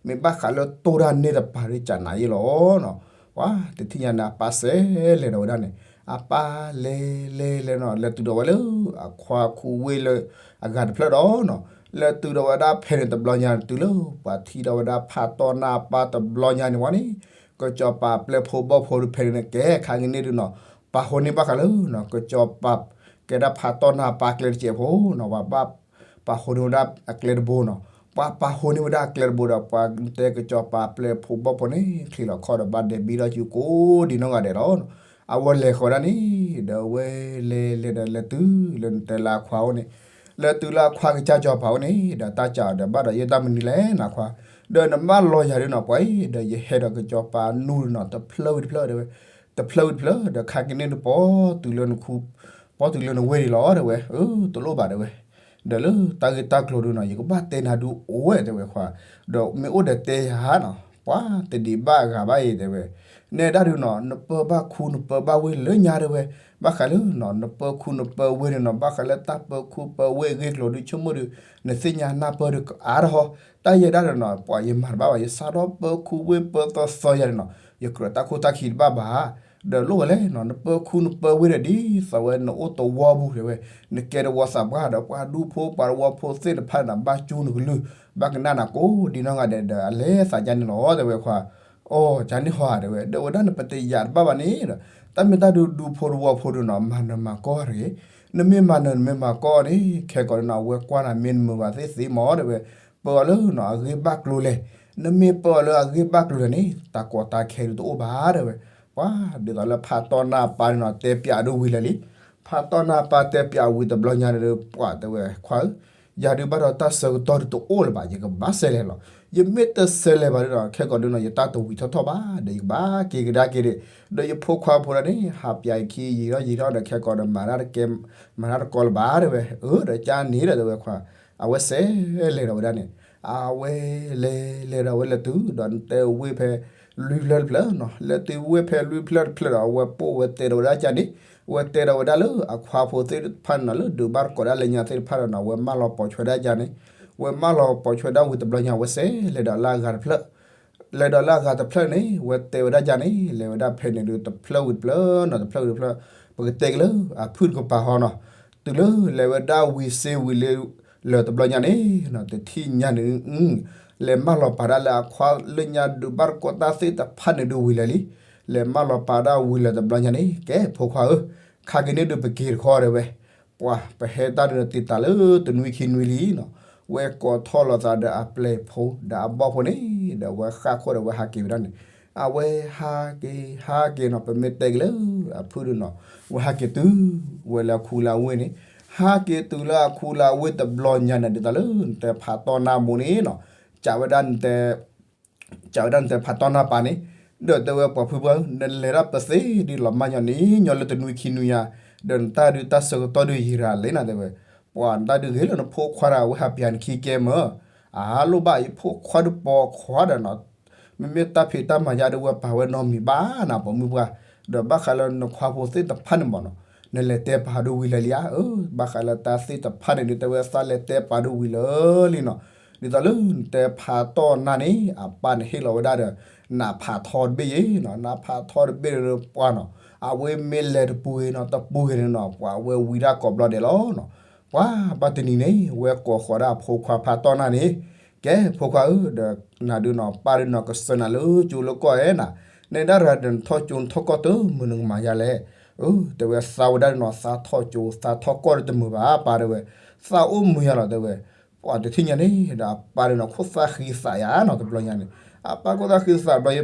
မ့ၢ်ဘၣ်ဃးလၢတိၢ်တၢ်န့ၢ်တပၤဒုးကနၤယ့ၣ်လီၤနီၤ, ပှၤတထံၣ်ညါန့ၣ် အပၢ်စဲးလဲၤဒီးဝဲဒၣ်န့ၣ်, အပၢ်လဲၤလဲၤလဲၤနီၤ လဲၤတုၤဒီးဝဲလၢ အခွါခူဝ့ၢ်လၢ အဂၤတဖျၢၣ်ဒီးနီၤ, လဲၤတုၤဒီးဝဲဒၣ်ဖဲန့ၣ်တဘျီညါန့ၣ် တုၤလၢပှၤထံၣ်ဒီးဝဲဒၣ်ဖးတီၢ်နၢ်အပၢ်တဘျီညါန့ၣ်ဝဲန့ၣ်, ကစီၤပၤပျဲၢ်ဖိဘီၣ်ဖိဒုးဖဲန့ၣ် ကဲခါက့ၤန့ၢ်ဒုးနီၤ, ပာ်ဃုာ်န့ၢ်ဘၣ်ဃးလၢနီၤ ကစီၤပၤ ကဲဒၣ်ဖးတီၢ်နၢ်အပၢ်ကျဲတစဲးဖိနီၤ ပှၤဘၣ် ပာ်ဃုာ်န့ၢ်ဝဲဒၣ်အကျဲတဘိနီၤ, ပှၤပာ်ဃုာ်န့ၢ်ဝဲဒၣ်အကျဲတဘိဒီး ပှၤတဲကစီၤပၤပျဲၢ်ဖိဘီၣ်ဖိန့ၣ် ချံးလီၤခီၣ်ဒီးဘၣ်ဒဲးဘံထီၣ်စုကိးဒံးနီၢ်ဂၤဒဲးလီၤ, အဝဲလဲၤဃီၤဒၣ်န့ၣ် ဒီးဝဲလဲၤလဲၤဒီးလဲၤတုၤလၢနတဲလၢအခွါအိၣ်န့ၣ်, လဲၤတုၤလၢအခွါကစၢ်စီၤပၤအိၣ်န့ၣ် ဒီးတၢ်ကးအီၤဒီးဘၣ်ဒီးယဲတၢ်မနုၤလဲၣ်နီၤခွါ, ဒီးနဘၣ်လီၤယၤဒုးနီၤ ပှၤအံၤ ဒီးယဟဲဒီးကစီၤပၤနူၢ်ဒုးနီၤ တဖျၢၣ်ဝံၤတဖျၢၣ်တဲဝဲ, တဖျၢၣ်ဝံၤတဖျၢၣ် ဒီးခါက့ၤန့ၢ်ဒုးပီၢ်တုၤလၢနခူ ပီၢ်တုၤလၢနဝ့ၢ်ဒံးလီၤတဲဝဲ, အၢ တလိၣ်ဘၣ်တဲဝဲ, ဒီးလၢတၢ်ဂ့ၢ်တၢ်ကျိၤဒုးနီၤ ယကဘၣ်တဲနၤဒုးအိၣ်ဝဲတဲဝဲခွါ, ဒီးမ့ၢ်အိၣ်ဒီးတဲယၤနီၤ ပှၤတဒံးဘၣ်အဂၤဘၣ်အံၤတဲဝဲ, နဲဒၣ်ဒုးနီၤ နပၢဘၣ်ခူနပၢဘၣ်ဝ့ၢ်လၢညါတဲဝဲ, ဘၣ်ဃးလၢနီၤ နပၢခူနပၢဝ့ၢ်န့ၣ်နီၤ ဘၣ်ဃးလၢတၢ်ပၢခူပၢဝ့ၢ်အဂ့ၢ်ကျိၤဒုးဆိကမိၣ်ဒုး နသ့ၣ်ညါနၢ်ပၢၢ်ဒုးကအါထီၣ်, တၢ်ယဲဒၣ်ဒီးနီၤ ပှၤယမၤတဘၣ်ဘၣ် ယစးထီၣ်ပၢခူဝ့ၢ်ပၢသီသီယၤန့ၣ်နီၤ ယကြၢးတၢ်ခိၣ်တၢ်ခံတဘၣ်ဘၣ်, ဒီးလိၣ်ဝဲလဲၣ်နီၤ နပၢခူနပၢဝ့ၢ်ဒီးဒ်သိးဝဲနအိၣ်တဝီပူၤတဲဝဲ, နကဲတဝီသးပှၢ်ဒီးပှၤဒူဖိပှၤတဝီဖိသ့ၣ်တဖၣ်န့ၣ် ဘၣ်ကၠူနကလုၢ်, ဘၣ်ကနၣ်နၤကိးဒံးနီၢ်ဂၤဒဲးဒီး အလဲၤသးကန့ၣ်လီၤတဲဝဲခွါ, အိ ကန့ၣ်ဟီတဲဝဲ ဒီးဝဲဒၣ်နပတယာ်တဘၣ်ဘၣ်န့ၣ်ဒီး တၢ်မ့ၢ်တၢ်ဒုးဒူဖိတဝီဖိဒုးနီၤ မၤနၢၤမၤကီၢ်တဂ့ၤ, နမ့ၢ်မၤနၢၤနမ့ၢ်မၤကီၢ်န့ၣ် ခဲကိာ်န့ၣ်နီၤ အဝဲကွၢ်နၤမ့ၢ်နမုာ်ဘၣ်သ့ၣ်သ့မးတဲဝဲ, ပၢအီၤလၢနီၤ အဂ့ၢ်ဘၣ်ကျိၤလဲၣ်, နမ့ၢ်ပၢအီၤလၢအဂ့ၢ်ဘၣ်ကျိၤလဲၣ်န့ၣ် တၢ်ကီတၢ်ခဲဒုးတအိၣ်ဘၣ်တဲဝဲ, ပှၤဒ်သိးလၢဖးတီၢ်နၢ်ပၢ်န့ၣ်နီၤ တဲပျးဒုးဝံၤလၢာ်လံ, ဖးတီၢ်နၢ်ပၢ်တဲပျးဝံၤတဘျီညါဒီး ပှၤတဲဝဲခွါဧၢ, ယၤဒုးဘၣ်ဒီးတၢ်ဆၢကတီၢ်ဒုးတအိၣ်လၢၤဘၣ် ယကဘၣ်စဲးလဲၤလီၤ, ယမ့ၢ်တဆၢလဲၤဘၣ်ဒီး ခဲကိာ်ဒုးနီၤ ယတၢ်တဝံၤထီၣ်ထီၣ်ဘၣ်ဒီး ယကဘၣ်က့ၤကဒါက့ၤဒီး ဒီးယဖိခွါဖိဒၣ်န့ၣ် ဟးပၠးယခံယံာ်ထီၣ်ယံာ်ထီၣ်ဒီး ခဲကိာ်ဒီးမၤတၢ်တကဲ မၤတၢ်တကီလၢၤဘၣ်တဲဝဲ, အၢ ဒီးကန့ၣ်ဒီးတဲဝဲခွါ, အဝဲစဲးလဲၤဒီးဝဲဒၣ်န့ၣ် အဝဲလဲၤလဲၤဒီးဝဲလဲၤတုၤဒီး နတဲဝ့ၢ်ဖဲလွံၢ်ဖျၢၣ်တဖျၢၣ်နီၤ, လဲၤတုၤဝ့ၢ်ဖဲလွံၢ်ဖျၢၣ်တဖျၢၣ်ဒီး အဝဲပိာ်ဝဲတဲဒီးဝဲဒၣ်ကန့ၣ်, အဝဲတဲဒီးဝဲဒၣ်လၢအခွါဖိသ့ၣ်တဖၣ်န့ၣ်နီၤ လၢဒုးဘၣ်တကိးဒၣ်လၢညါသ့ၣ်တဖၣ်ဒီးနီၤ အဝဲမၢလီၤပိာ်ဆွဲဒၣ်ကန့ၣ်, အဝဲမၢလီၤပိာ်ဆွဲဒၣ်ဝံၤတဘျီညါ အဝဲစဲးလဲၤဒီးလၢအဂၤတဖျၢၣ် လဲၤဒီးလၢအဂၤတဖျၢၣ်န့ၣ် အဝဲတဲဝဲဒၣ်ကန့ၣ် လဲၤဝဲဒၣ်ဖဲန့ၣ်ဒုးတဖျၢၣ်ဝံၤတဖျၢၣ်နီၤ တဖျၢၣ်ဝံၤတဖျၢၣ်, ပကတဲက့ၤလၢအဖုၣ်တကပၤဟီနီၤ, တုၤလၢလဲၤဝဲဒၣ်ဝံၤစ့ဝံၤလၢ လၢတဘျီညါန့ၣ်နီၤ တထံၣ်ညါန့ၣ် လဲၤမၢလီၤပာ်ဒၣ်လၢအခွါလၢညါဒုးဘၣ်တကိးတၢ်သ့ၣ်တဖၣ်န့ၣ်ဒုးဝံၤလၢာ်လံ, လဲၤမၢလီၤပာ်ဒၣ်ဝံၤလၢတဘျီညါန့ၣ် ကဲဖိခွါဧၢ, ခါက့ၤန့ၣ်ဒုးပက့ၤတခီတဲဝဲ ပှၤပဟဲတၢ်ဒုးနတံာ်တာ်လၢတနွံခံနွံလံနီၤ, ဝဲကိးထီၣ်လိာ်သးဒီးအပျဲၢ်ဖိဒီးအဘီၣ်ဖိန့ၣ် ဒီးဝဲဃၣ်ခိၣ်ဒီးဝဲဟးက့ၤဝဲဒၣ်န့ၣ်, အဝဲဟးက့ၤဟးက့ၤနီၤ ပမ့ၢ်တဲက့ၤလၢအဖုၣ်ဒုးနီၤ ဝဲဟးက့ၤတုၤ ဝဲလၢအခူလၢအဝ့ၢ်န့ၣ်, ဟးက့ၤတုၤလၢအခူလၢအဝ့ၢ်တဘျီညါန့ၣ် ဒ်သိးလၢနတဲဖးတီၢ်နၢ်မိၢ်န့ၣ်နီၤ, ကးဝဲဒၣ်နတဲ ကးဝဲဒၣ်နတဲဖးတီၢ်နၢ်ပၢ်န့ၣ်, ဒီးတဲဝဲပှၤဖုပှၢ် နလဲၤဒၣ်ပသ့ဒ်လီၤမၢ်ညီန့ၣ် ညီလၢတနွံခံနွံယါ, ဒီးနတၢ်ဒုးတၢ်ဆၢကတီၢ်ဒုးယံာ်ရၤလဲၣ်နၤတဲဝဲ, ပှၤနတၢ်ဒုးဂ့ၤလၢနဖိခွါတဂၤဝဲဟးပၠးနခံကဲမၢ်, အလိၣ်ဘၣ်ယဖိခွါဒုးပိာ်ခွါဒီးနီၤ, မ့မ့ၢ်တၢ်ဖံးတၢ်မၤယါဒုးဝဲပာ်ဝဲနီတမံၤဘၣ်နၤ ပိာ်မုၣ်ပှၢ်, ဒီးဘၣ်ဃးလၢနခွါဖိသ့ၣ်တဖၣ်န့ၣ်မၢ်နီၤ, နလဲၤတဲပာ်ဒုးဝံၤလၢာ်လံဧါ, အၢ ဘၣ်ဃးလၢတၢ်သ့ၣ်တဖၣ်န့ၣ်ဒုးတဲဝဲသးလဲၤတဲပာ်ဒုးဝံၤလၢာ်လံနီၤ, ဒ်သိးလၢနတဲဖးတီၢ်နၢ်န့ၣ် အပၢ်န့ၣ်ဟ့ၣ်လီၤဝဲဒၣ်ဒီး နးဖးထီတဘ့ၣ်ယ့နီၤ, နးဖးထီတဘ့ၣ်ဒီးပှၤနီၤ, အဝဲမ့ၢ်လဲၤတပူၤဂ့ၤနီၤ တပူၤဂ့ၤန့ၣ်နီၤ ပှၤအဝဲဝံၤဒၣ်ကိးဘျီဒဲးလီၤနီၤ, ပှၤဘၣ်တနံၤန့ၣ် ဝဲကိးဃီၤဒၣ်အဖိခွါဖးတီၢ်နၢ်န့ၣ်, ကဲဖိခွါဧၢ ဒီးနၤဒုးနီၤ ပၢ်ဒုးနီၤကစၢနၤလၢကၠိလၢကီၢ်ဧဲနၤ, နဲဒၣ်ရၤဒီးနထီၣ်ကၠိနထီၣ်ကီၢ်တမုာ်နကမၤယါလဲၣ်, အၢ တဲဝဲသးဝဲဒၣ်ဒုးနီၤ သးထီၣ်ကၠိ သးထီၣ်ကီၢ်ဒီးတမုာ်ဘၣ်ပၢ်တဲဝဲ, သးအိၣ်မုာ်ယါလီၤတဲဝဲ, ပှၤတထံၣ်ညါန့ၣ် ဒီးအပၢ်ဒုးနီၤ ခိၣ်သၣ်ဃံသးယါနီၤ တဘျီညါန့ၣ်, အပၢ်ခိၣ်သၣ်ဃံသးတဘျီ,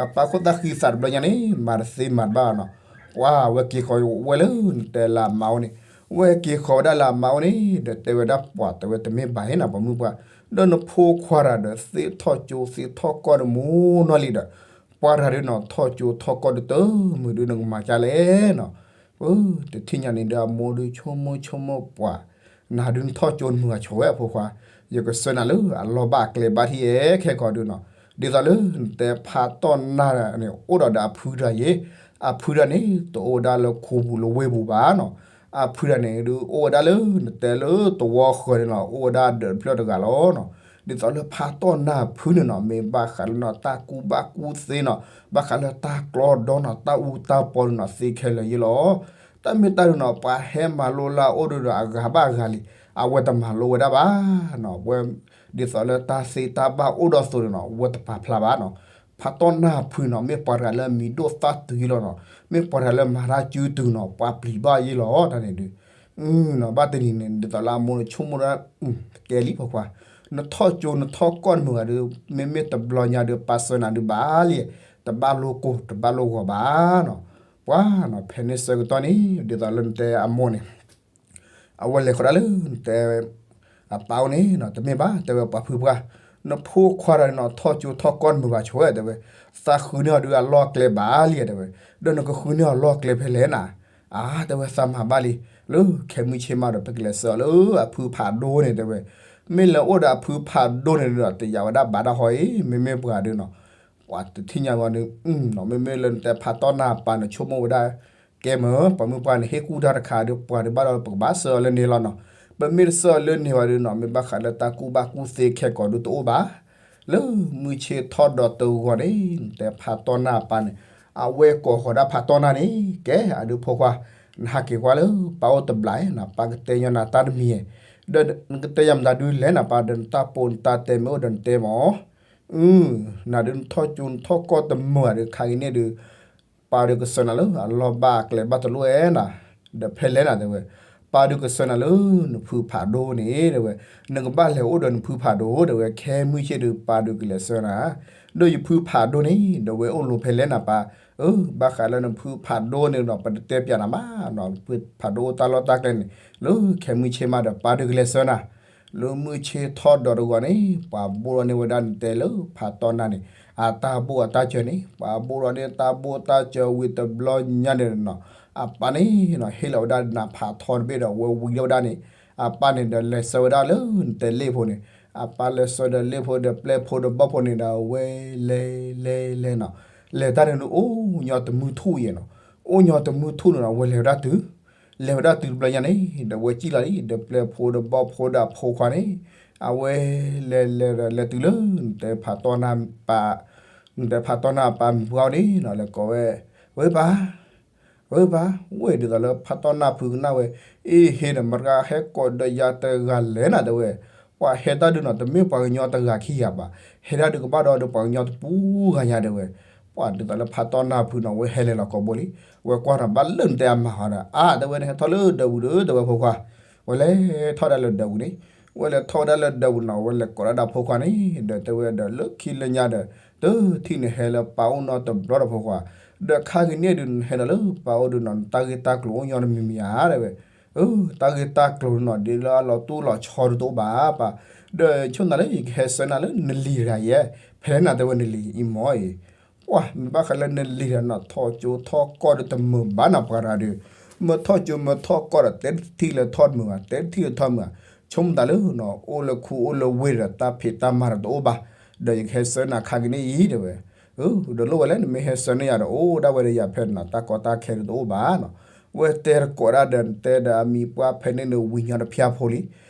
အပၢ်ခိၣ်သၣ်ဃံသးတဘျီညါန့ၣ် မၤတသ့မၤတဘၣ်နီၤ, ပှၤဝဲက့ၤဃီၤဝဲလၢနတဲလၢအမါအိၣ်န့ၣ်, ဝဲက့ၤဃီၤဝဲဒၣ်လၢအမါအိၣ်န့ၣ် ဒီးတဲဝဲဒၣ်ပှၤတဲဝဲတမ့ၢ်ဘၣ်ဟဲနၤ ပိာ်မုၣ်ပှၢ်, ဒီးနဖိခွါတဂၤဒီးသ့ထီၣ်ကၠိသ့ထီၣ်ကီၢ်တမုာ်နီၢ်လံဒီး, ပှၤတဂၤဒုးနီၤ ထီၣ်ကၠိထီၣ်ကီၢ်ဒုးတမုာ်ဒုးနကမၤကါလဲၣ်နီၤ, အၢ တထံၣ်ညါန့ၣ်ဒီးအမိၢ်ဒုး ဆိကမိၣ်ဆိကမိၣ်ပှၤ, နၤဒုးနထီၣ်ကၠိနမုာ်ဂၤဆိဝဲအဖိခွါ, ယကစၢနၤလၢအလီၢ်ဘၣ်အကျဲဘၣ်ထံၣ်အဲၣ်ခဲကီးဒုးနီၤ, ဒ်သိးလၢနတဲဖးတီၢ်နၢ်န့ၣ် အိၣ်ဒီးဒီးအဖုတဂၤယ့, အဖုတဂၤန့ၣ် တအိၣ်ဝဲဒၣ်လၢခူပူၤလၢဝ့ၢ်ပူၤဘၣ်နီၤ, အဖုတဂၤန့ၣ်ဒုးအိၣ်ဝဲဒၣ်လၢနတဲလၢသဝီဃၢၤန့ၣ်နီၤ အိၣ်ဝဲဒၣ်ဒီးတဖျၢၣ်တဂၤလီၤနီၤ, ဒ်သိးလၢဖးတီၢ်နၢ်အဖုန့ၣ်နီၤ မ့ၢ်ဘၣ်ဃးလၢနီၤ တၢ်ကူၣ်ဘၣ်ကူၣ်သ့နီၤ, ဘၣ်ဃးလၢတၢ်ကျီဒီနီၤ တၢ်အူတၢ်ပီန့ၣ်နီၤ သ့ခဲလၢာ်ယ့လီၤ. တၢ်မ့ၢ်တၢ်ဒုးနီၤ ပှၤဟဲမၤလိလၢအအိၣ်ဒီးဒီးအဂၤဘၣ်အဂၤလံ, အဝဲတမၤလိဝဲဒၣ်ဘၣ်နီၤ, ဝဲ ဒ်သိးလၢတၢ်သ့တၢ်ဘၣ်အိၣ်ဒီးသိးန့ၣ်နီၤ ဝဲတပာ်ဖျါဘၣ်နီၤ, ဖးတီၢ်နၢ်အဖုန့ၣ်နီၤ မ့ၢ်ပှၤတဂၤလၢအမံၤဒိၣ်သၣ်တုၤယ့လီၤနီၤ, မ့ၢ်ပှၤတဂၤလၢမၤတၢ်စုတုၤနီၤ ပှၤပျံၤဘၣ်ယ့လီၤ တၢ်န့ၣ်ဒုး ဘၣ်တနံၤန့ၣ် ဒ်သိးလၢအမိၢ်န့ၣ်ဆိကမိၣ်ဒၣ် ကဲလံဖိခွါ, နထီၣ်ကၠိနထီၣ်ကီၢ်နမုာ်ဂၤဒုး မ့မ့ၢ်တဘျီညါဒုး ပၢ်စၢနၤဒုးဘၣ်လံ, တဘၣ်လိၣ်ကိၢ် တဘၣ်လိၣ်ဂီၤဘၣ်နီၤ, ပှၤနီၤ ဖဲန့ၣ်ဆၢကတီၢ်န့ၣ် ဒ်သိးလၢနတဲအမိၢ်န့ၣ် အဝဲလဲၤဃီၤဒၣ်လၢနတဲ အပၢ်အိၣ်န့ၣ်နီၤ တမ့ၢ်ဘၣ် တဲဝဲပှၤဖုပှၢ်, နဖိခွါတဂၤန့ၣ်နီၤ ထီၣ်ကၠိထီၣ်ကီၢ်နမုာ်ဘၣ်ဆိဝဲ တဲဝဲ, သးဃုန့ၢ်အီၤဒုးအလီၢ်အကျဲဘၣ်လံ တဲဝဲ, ဒီးနကဃုန့ၢ်အီၤလီၢ်အကျဲဖဲလဲၣ်နၤ, အါ တဲဝဲသးမၤဘၣ်လံ, လၢခဲမုၢ်ဆ့ၣ်မးဒီး ပကလဲၤဆှၢအီၤလၢအဖုဖးဒိၣ်န့ၣ် တဲဝဲ, မ့ၢ်လဲၤအိၣ်ဒီးအဖုဖးဒိၣ်န့ၣ်ဒီး တယာ်ဝဲဒၣ်ဘၣ်တၢ်ဟီအံၤ မ့မ့ၢ်ပှၤဒုးနီၤ ပှၤတထံၣ်ညါဝဲန့ၣ် မ့မ့ၢ်လၢနတဲဖးတီၢ်နၢ်ပၢ်န့ၣ် ဆိကမိၣ်ဝဲဒၣ် ကဲမၢ် ပှၤမုၢ်ပှၢ်န့ၣ် ဟ့ၣ်ကူၣ်တၢ်တခါဒီး ပှၤဒုးဘၣ်ဒီး ပကဘၣ်ဆှၢအီၤလၢန့ၣ်လီၤနီၤ. ပမ့ၢ်တဆှၢအီၤလၢန့ၣ်ဝဲဒုးနီၤ မ့ၢ်ဘၣ်ဃးလၢတၢ်ကူၣ်ဘၣ်ကူၣ်သ့ခဲကိာ်ဒုးတအိၣ်ဘၣ်. လၢမုၢ်ဆ့ၣ်ထီၣ်ဒီးတဂီၤန့ၣ် နတဲဖးတီၢ်နၢ်ပၢ်န့ၣ် အဝဲကိးဃီၤဒၣ်ဖးတီၢ်နၢ်န့ၣ် ကဲအဒုးဖိခွါ နဟးက့ၤကွၢ်လၢပၢ်အိၣ်တဘျီ နပၢ်ကတဲညီနၤတၢ်တမံၤ ဒီးနကတဲယၤမတၤဒုးလဲၣ်နပၢ် ဒီးနတၢ်ပိာ်နတၢ်တဲမ့ၢ်အိၣ်ဒီးနတဲမၢ် အၢ နၤဒုးနထီၣ်ကၠိနထီၣ်ကီၢ်တမုာ်ဒီး ခါက့ၤန့ၣ်ဒုး ပၢ်ဒုးကဆှၢနၤလၢအလီၢ်ဘၣ်အကျဲဘၣ်တလိၣ်အဲၣ်နၤ, ဒီးဖဲလဲၣ်နၤတဲဝဲ, ပၢ်ဒုးကဆှၢနၤလၢနဖုဖးဒိၣ်န့ၣ်တဲဝဲ, နကဘၣ်လဲၤအိၣ်ဒီးနဖုဖးဒိၣ်တဲဝဲ, ခဲမုၢ်ဆ့ၣ်ဒုးပၢ်ဒုးကလဲၤဆှၢနၤ, ဒီးယဖုဖးဒိၣ်န့ၣ် ဒီးဝဲအိၣ်လီၤဖဲလဲၣ်နၤပၢ်, အၢ ဘၣ်ဃးလၢနဖုဖးဒိၣ်န့ၣ်ဒီး ပတတဲပျးနၤမးနီၤ, ဖုဖးဒိၣ်အိၣ်တၢ်လီၢ်တၢ်ကျဲန့ၣ် လၢခဲမုၢ်ဆ့ၣ်မးဒီးပၢ်ဒုးကလဲၤဆှၢနၤ လၢမုၢ်ဆ့ၣ်ထီၣ်ဒီးတဂီၤန့ၣ် ပှၤဘိၣ်ထီၣ်န့ၢ်ဝဲဒၣ်နတဲလၢဖးတီၢ်နၢ်န့ၣ် အတၢ်ဘိၣ်အတၢ်စၢၤန့ၣ် ပှၤဘိၣ်ထီၣ်န့ၢ်တၢ်ဘိၣ်တၢ်စၢၤဝံၤတဘျီညါန့ၣ်နီၤ အပၢ်န့ၣ်နီၤ ဟ့ၣ်လီၤဝဲဒၣ်နးဖးထီတဘ့ၣ်ဒီး ဝဲဝံၤထီၣ်ဝဲဒၣ်န့ၣ် အပၢ်န့ၣ်ဒီးလဲၤဆှၢဝဲဒၣ်လၢနတဲလ့ၣ်ဖိန့ၣ် အပၢ်လဲၤဆှၢဒီးလ့ၣ်ဖိဒီးပျဲၢ်ဖိဒီးဘီၣ်ဖိန့ၣ်ဒီး ဝဲလဲၤလဲၤလဲၤနီၤ လဲၤတၢ်န့ၣ်န့ၣ် အိၣ်ညီတမုၢ်ထူၣ်အံၤနီၤ အိၣ်ညီတမုၢ်ထူၣ်န့ၣ်နီၤ ဝဲလဲၤဝဲဒၣ်တုၤ လဲၤဝဲဒၣ်တုၤတဘျီညါန့ၣ် ဒီးဝဲစံၣ်လီၤလံ ဒီးပျဲၢ်ဖိဒီးဘီၣ်ဖိဒီးအဖိခွါန့ၣ် အဝဲလဲၤလဲၤဒီးလဲၤတုၤလၢ နတဲဖးတီၢ်နၢ်ပၢ် နတဲဖးတီၢ်နၢ်အပၢ်မုၢ်ပှၢ်န့ၣ်နီၤ လဲၤကိးဝဲ ဝဲပၢ် ဝဲပၢ် ဝဲဒ်သိးလၢဖးတီၢ်နၢ်ဖုကနၣ်ဝဲ အ့ဟ့ဒီးမတၤဟဲကိးဒီးယၤတဂၤလဲၣ်နၤတဲဝဲ ပှၤဟဲတၢ်ဒုးနီၤ တမ့ၢ်ပှၤကညီတဂၤခံဂၤဘၣ် ဟဲတၢ်ဒုးကဘၣ်ဒီးဒီးပှၤကညီတပူၤဂၤညါတဲဝဲ ပှၤဒ်သိးလၢဖးတီၢ်နၢ်ဖုနီၤ ဝဲဟဲလဲၤလီၤကိးဘိလံ ဝဲကွၢ်နီၤ ဘၣ်လၢနတဲအမၤဟီဒီး အါ တဲဝဲန့ၣ် ဟဲထီၣ်လၢဒၢးပူၤဒီး တဲဝဲဖိခွါ ဝဲလဲၤထီၣ်ဒၣ်လၢဒၢးပူၤန့ၣ် ဝဲလဲၤထီၣ်ဝဲဒၣ်လၢဒၢးပူၤနီၤ ဝဲလဲၤကိးဒၣ်ဒီးဖိခွါန့ၣ် ဒီးတဲဝဲဒီးလၢခံလၢညါဒီး တထံၣ်န့ၣ်ဟဲလၢပၢ်အိၣ်နီတဘျီဒီးဖိခွါ ဒီးခါကနံၣ်အံၤဒုး နဟဲဒီးလၢပၢ်အိၣ်ဒုးနီၤ နတၢ်ဂ့ၢ်တၢ်ကျိၤအိၣ်ညီတမံၤမံၤဧါ တဲဝဲ တၢ်ဂ့ၢ်တၢ်ကျိၤနီၤ ဒ်လၢအလီၤတူၢ်လီၤဆီဒုးတအိၣ်ဘၣ်ပၢ် ဒီးဆိနၤလၢယကဟဲဆှၢနၤလၢနလံၤတဂၤယဲ ဖဲန့ၣ်နၤတဲဝဲနလံၤအံၤမ့ၢ်အံၤ ပှၤမ့ၢ်ဘၣ်ဃးလၢနလံၤဒီးနီၤ ထီၣ်ကၠိထီၣ်ကီၢ်ဒီးတမုာ်ဘၣ်နီၤ ပှၤတဂၤဒီး မ့ၢ်ထီၣ်ကၠိမ့ၢ်ထီၣ်ကီၢ်ဒီး တဲတထံၣ်လၢထီၣ်တမုာ်ဘၣ် တဲတထံၣ်လၢထီၣ်မုာ်ဘၣ် ဆိကမိၣ်သးလၢနီၤ အိၣ်လၢခူအိၣ်လၢဝ့ၢ်ဒီး တၢ်ဖံးတၢ်မၤဒီးတအိၣ်ဘၣ် ဒီးယကဟဲဆှၢနၤခါကနံၣ်အံၤ တဲဝဲ ဒီးလိၣ်ဝဲလဲၣ် နမ့ၢ်ဟဲဆှၢန့ၢ်ယၤဒီး အိၣ်ဒၣ်ဝဲဒီးယၤဖဲနီၤ တၢ်ကီတၢ်ခဲဒီးတအိၣ်ဘၣ်နီၤ ဝဲတဲတကိးဒၣ်ဒီး နတဲဒီးအမံၤပှၢ်ဖဲန့ၣ်န့ၣ် ဝံၤညီတဖျၢၣ်ဖိလံ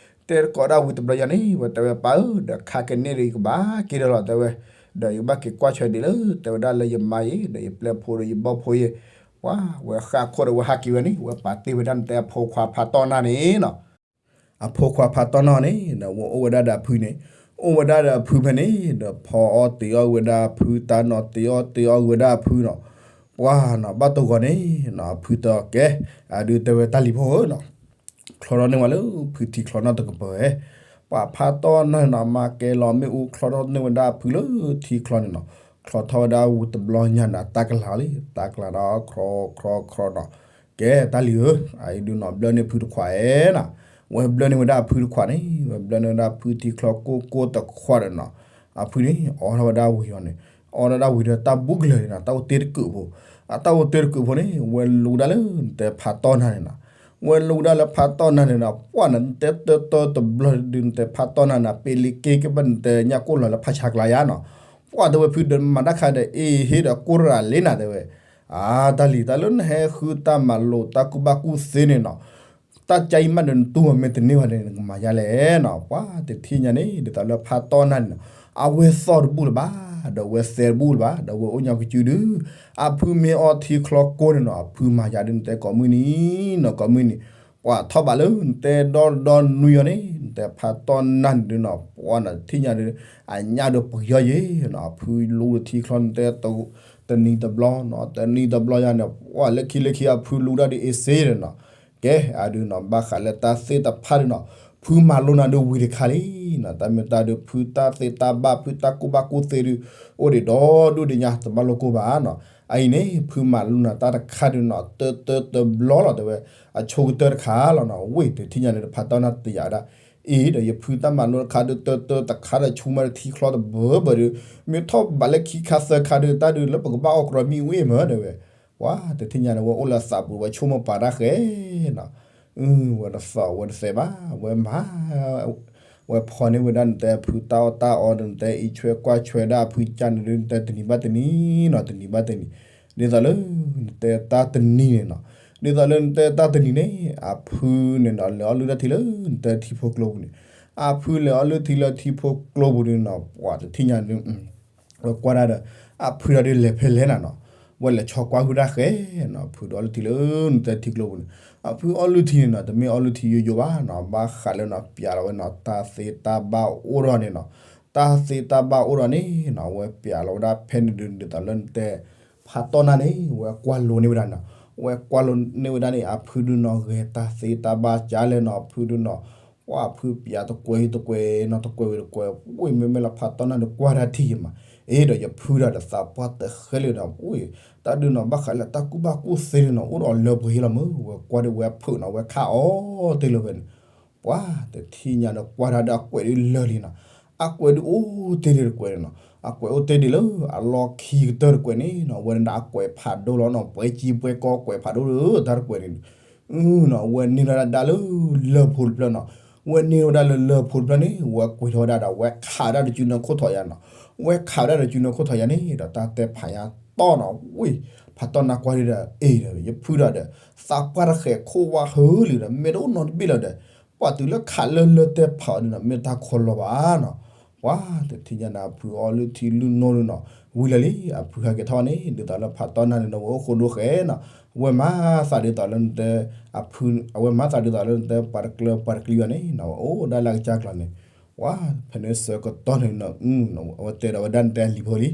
တဲတကိးဒၣ်ဝံၤတဘျီညါန့ၣ် ဝဲတဲဝဲပၢ်ဧၢ ဒီးခါကနံၣ်ဒီးယကဘၣ်က့ၤဒီးလီၤ တဲဝဲ ဒီးယကဘၣ်က့ၤကွၢ်ဆွဲဒံးလၢ တဲဝဲဒၣ်လၢယမါအံၤ ဒီးယပျဲၢ်ဖိဒီးယဘီၣ်ဖိအံၤ ပှၤဝဲဃၣ်ခိၣ်ဒီးဝဲဟးက့ၤဝဲန့ၣ် ဝဲပာ်တ့ၢ်ဝဲဒၣ်နတဲအဖိခွါဖးတီၢ်နၢ်န့ၣ်နီၤ အဖိခွါဖးတီၢ်နၢ်န့ၣ် ဒီးဝဲအိၣ်ဝဲဒၣ်ဒီးအဖုန့ၣ် အိၣ်ဝဲဒၣ်ဒီးအဖုဖဲန့ၣ် ဒီးဖီအီၣ်တ့ၤအီၣ်ဝဲဒၣ်အဖု တၢ်နီၤတ့ၤအီၣ်တ့ၤအီၣ်ဝဲဒၣ်အဖုနီၤ ပှၤနီၤ ဘၣ်တဂီၤန့ၣ်နီၤ အဖုတဲ ကဲ အဒုးတဲဝဲတၢ်လံၤဖိဧၢနီၤ ချီထီၣ်န့ၢ်ဝဲလၢဖုထံချီနီတကပၤဧၢ ပှၤဖးတီၢ်နၢ်နီၤ မၤကဲလီၤမ့ၣ်အူ ချီထီၣ်န့ၢ်ဝဲဒၣ်အဖုလၢထံချီန့ၣ်နီၤ ချီထီၣ်ဝဲဒၣ်ဝံၤတဘျီညါန့ၣ် တၢ်ကလၤလံ တၢ်ကလၤဒီး ချီ ချီ ချီနီၤ ကဲ တၢ်လံၤဧၢ အအံၤဒုးနီၤ ဘျၢန့ၢ်ဖုတခွးဧါနီၤ ဝဲဘျၢန့ၢ်ဝဲဒၣ်အဖုတခွးန့ၣ် ဝဲဘျၢန့ၢ်ဝဲဒၣ်ဖုထံချီကိၢ်ကိၢ်တခွးဒီးနီၤ အဖုန့ၣ် အီထီၣ်ဝဲဒၣ်ဝံၤအီၤန့ၣ် အီထီၣ်ဒၣ်ဝံၤဒီးတၢ်ဘူးကလၢာ်န့ၣ်နီၤ တၢ်အိၣ်တ့ၢ်တကုးဖိ အတၢ်အိၣ်တ့ၢ်တကုးဖိန့ၣ် ဝဲလူၤဒၣ်လၢနတဲဖးတီၢ်နၢ်န့ၣ်နီၤ ဝဲလူၤဒၣ်လၢဖးတီၢ်နၢ်န့ၣ်နီၤ ပှၤန့ၣ် နတဲတၢတၢတဘျီဒုး နတဲဖးတီၢ်နၢ်န့ၣ် ပ့လံက့ကဘၣ် နတဲညၣ်ကိၢ်လီၤလၢဖးဆါကျါယါနီၤ ပှၤတဲဝဲဖုဒီးမၤတၢ်ခါဒီး အ့ဟ့ဒီးကိၢ်ရၤလံနၤတဲဝဲ အါ တၢ်လံၤ တၢ်လၢနဟဲဃုတၢ်မၤလိာ်တၢ်ကူၣ်ဘၣ်ကူၣ်သ့န့ၣ်နီၤ တၢ်ကါအံၤမးဒီးနတူၢ်မ့ၢ်တန့ၢ်ဘၣ်ဒီး နကမၤယါလဲၣ်နီၤ ပှၤတထံၣ်ညါန့ၣ် ဒ်သိးလၢဖးတီၢ်နၢ်န့ၣ်နီၤ အဝဲသီၣ်တဘူၣ်လၢၤဘၣ် ဒီးဝဲသဲတဘူၣ်လၢၤဘၣ် ဒီးဝဲအိၣ်ညါကစုဒုး အဖုမ့ၢ်အီထံချီကိၢ်န့ၣ်နီၤ အဖုမၤယါဒုး နတဲကိးမုၢ်နံၤနီၤ ကိးမုၢ်နံၤ ပှၤထီၣ်ဘးလၢနတဲဒီဒီနွံယီၤန့ၣ် နတဲဖးတီၢ်နၢ်န့ၣ်ဒုးနီၤ ပှၤနီၤတထံၣ်ညါဒုး အညၣ်ဒုးပှ့ၤယီၤယံၤနီၤ အဖုလူၤထံချီန့ၣ်တဲ တနံၤတဘျီနီၤ တနံၤတဘျီယါန့ၣ် ပှၤလၢခံလၢခံအဖုလူၤဒၣ်ဒုးအ့စ့ဒီးနီၤ ကဲ အဒုးနီၤ ဘၣ်ဃးလၢတၢ်သ့ၣ်တဖၣ်ဒုးနီၤ ဖုမၤလိနၤဒုးဝံၤတခါလံနီၤ တၢ်မ့ၢ်တၢ်ဒုး ဖုတၢ်သ့တၢ်ဘၣ် ဖုတၢ်ကူၣ်ဘၣ်ကူၣ်သ့ဒုး အိၣ်ဒံးဒီဒူၣ်ဒံးညါ တဘၣ်လိာ်ကိၢ်ဘၣ်နီၤ အအံၤန့ၣ် ဖုမၤလိနၤတၢ်တခါဒုးနီၤ တၢတၢတဘျီလီၤတဲဝဲ အဆိကတၢၢ်တခါလီၤနီၤ ဝ့ၢ်တထံၣ်ညါန့ၣ် တဖးတီၢ်နၢ်တယာ်ဝဲဒၣ် အံၤဒီးယဖုတၢ်မၤလိတခါဒုး တၢတၢတခါဒီးဆူမဲာ်ထံချီတဘၢဘၢဒုး မ့ၢ်ထီၣ်ဘးလၢခံခါသၢခါဒုး တၢ်ဒုးလၢပကဘၣ်အီၣ်ကြီမံဝ့ၢ်မၢတဲဝဲ ပှၤတထံၣ်ညါန့ၣ် ဝဲအိၣ်လၢသးပူၤ ဝဲဆိကမိၣ်ပာ်တၢ်ဃဲနီၤ ဝဲတသီၣ်ဝဲတသဲးဘၣ် ဝဲမၤ ဝဲဖီန့ၢ်ဝဲဒၣ်နတဲဖုတၢ်အီၣ်တၢ်အီဒီး နတဲအံးဆွဲကွၢ်ဆွဲဒၣ်အဖုကၢ်န့ၣ်ဒုး နတဲတနံၤဘၣ်တနံၤနီၤ တနံၤဘၣ်တနံၤ ဒ်သိးလၢ နတဲတၢ်တနံၤန့ၣ်နီၤ ဒ်သိးလၢနတဲတၢ်တနံၤန့ၣ် အဖုန့ၣ်နီၤ လဲၤအီၣ်လုၢ်တၢ်ထံလၢနတဲထံဖိကျိပူၤန့ၣ် အဖုလဲၤအီၣ်လုၢ်ထံလၢထံဖိကျိပူၤန့ၣ်နီၤ ပှၤတထံၣ်ညါန့ၣ် ဝဲကွၢ်ဒၣ်ဒီး အဖုဒၣ်ဒုးလဲၤဖဲလဲၣ်နၤနီၤ ဝဲလဲၤဆီကွၢ်ဟုၣ်ဒၣ်ဃဲနီၤ ဖုဒီးအီၣ်လုၢ်ထံလၢနတဲထံကျိပူၤန့ၣ် အဖုအီၣ်လုၢ်ထံန့ၣ်နီၤ တမ့ၢ်အီၣ်လုၢ်ထံယိယိဘၣ်နီၤ ဘၣ်ဃးလၢနီၤ ပျးလီၤဝဲနီၤ တၢ်သ့တၢ်ဘၣ်အိၣ်ဒီးန့ၣ်နီၤ တၢ်သ့တၢ်ဘၣ်အိၣ်ဒီးန့ၣ်နီၤ ဝဲပျးလီၤဝဲဒၣ်ဖဲန့ၣ်ဒုး ဒ်သိးလၢနတဲ ဖးတီၢ်နၢ်န့ၣ် ဝဲကွၢ်လိန့ၢ်ဝဲဒၣ်နီၤ ဝဲကွၢ်လိန့ၢ်ဝဲဒၣ်န့ၣ် အဖုဒုးနီၤ ဂဲၤတၢ်သ့တၢ်ဘၣ်ကၢ်လဲၣ်နီၤ အဖုဒုးနီၤ ပှၤဖုပျးတကွဲၤတကွဲၤနီၤ တကွဲၤဝံၤတကွဲၤ ဝ့ၢ်မ့မ့ၢ်လၢဖးတီၢ်နၢ်န့ၣ် ကွၢ်တၢ်ထံၣ်ယမး အ့ဒီးယဖုဒၣ်ဒီးသးပှၢ်တဃဲလၢာ်ဒီး ဝ့ၢ် တၢ်ဒုးနီၤ ဘၣ်ဃးလၢတၢ်ကူၣ်ဘၣ်ကူၣ်သ့ဒုးနီၤ အိၣ်ဒီးလၢပှဲၤလီၤမၢ် ဝဲကွၢ်ဒုးဝဲဖုးနီၤ ဝဲခးအီၤတ့ၢ်လၢၤဝဲန့ၣ် ပှၤတထံၣ်ညါဒီးကွၢ်တၢ်ဒီးအကွဲးဒုးလၢာ်လံနီၤ, အကွဲးဒုးအိၣ်တ့ၢ်ဒံးတကွဲးန့ၣ်နီၤ, အကွဲးအိၣ်တ့ၢ်ဒံးလၢအလီၢ်ခံကတၢၢ်တကွဲးန့ၣ်နီၤ, ဝဲန့ၣ်ဒီးအကွဲးဖးဒိၣ်လီၤနီၤ, ပှဲၤကံပှဲၤကီကွဲးဖးဒိၣ်လၢတၢ်တကွဲးန့ၣ် နီၤ, ဝဲန့ၢ်ထီၣ်ဒၣ်လၢလၢၢ်ဖိတဖျၢၣ်နီၤ, ဝဲန့ၢ်ဝဲဒၣ်လၢလၢၢ်ဖိတဖျၢၣ်န့ၣ် ဝဲကွံာ်ထီၣ်ဝဲဒၣ်ဒီး ဝဲခးဝဲဒၣ်ဒီးစုနၢခိၣ်ထီၣ်ယါနီၤ, ဝဲခးဝဲဒၣ်ဒီးစုနၢခိၣ်ထီၣ်ယါန့ၣ်ဒီး တၢ်တဲဖးညါတီၢ်နီၤ, ဝံၤ ဖးတီၢ်နါကွၢ်ဒံးဒီး အ့ၣ်ဒီး ယဖုဒီးဒီး သးပှၢ်တဃဲးခိၣ်ဝါဟုလံဒီး မ့ၢ်တအိၣ်နီတဘ့ၣ်လၢၤဒီး ပှၤတုၤလၢခးလၢလၢၢ်တဲဖးအီၤဒ်နီၤ မ့ၢ်တၢ်ခီလီၤဘၣ်နီၤ, ပှၤတထံၣ်ညါန့ၣ် အဖုအီလုၢ်ထံလုၢ်နိဒုးနီၤ, ဝံၤလၢာ်လံ အဖုဟဲက့ၤထီၣ်န့ၣ် ဒ်သိးလၢဖးတီၢ်နါန့ၣ်နီၤ ဝဲအိၣ်ဃိဒိဃဲနီၤ, အဝဲမၤသးဒ်သိးလၢနတဲ အဖု အဝဲမၤသးဒ်သိးလၢနတဲ ပှၤတကျၢၤပှၤတကျံၤဘၣ်န့ၣ်နီၤ, အိၣ်ဒၣ်လၢအကစၢ်ကျါန့ၣ်, ပှၤဖဲန့ၣ်ဆၢကတီၢ်န့ၣ်နီၤ အဝဲတဲဒီးဝဲဒၣ်နတဲအလံၤဖိလံ,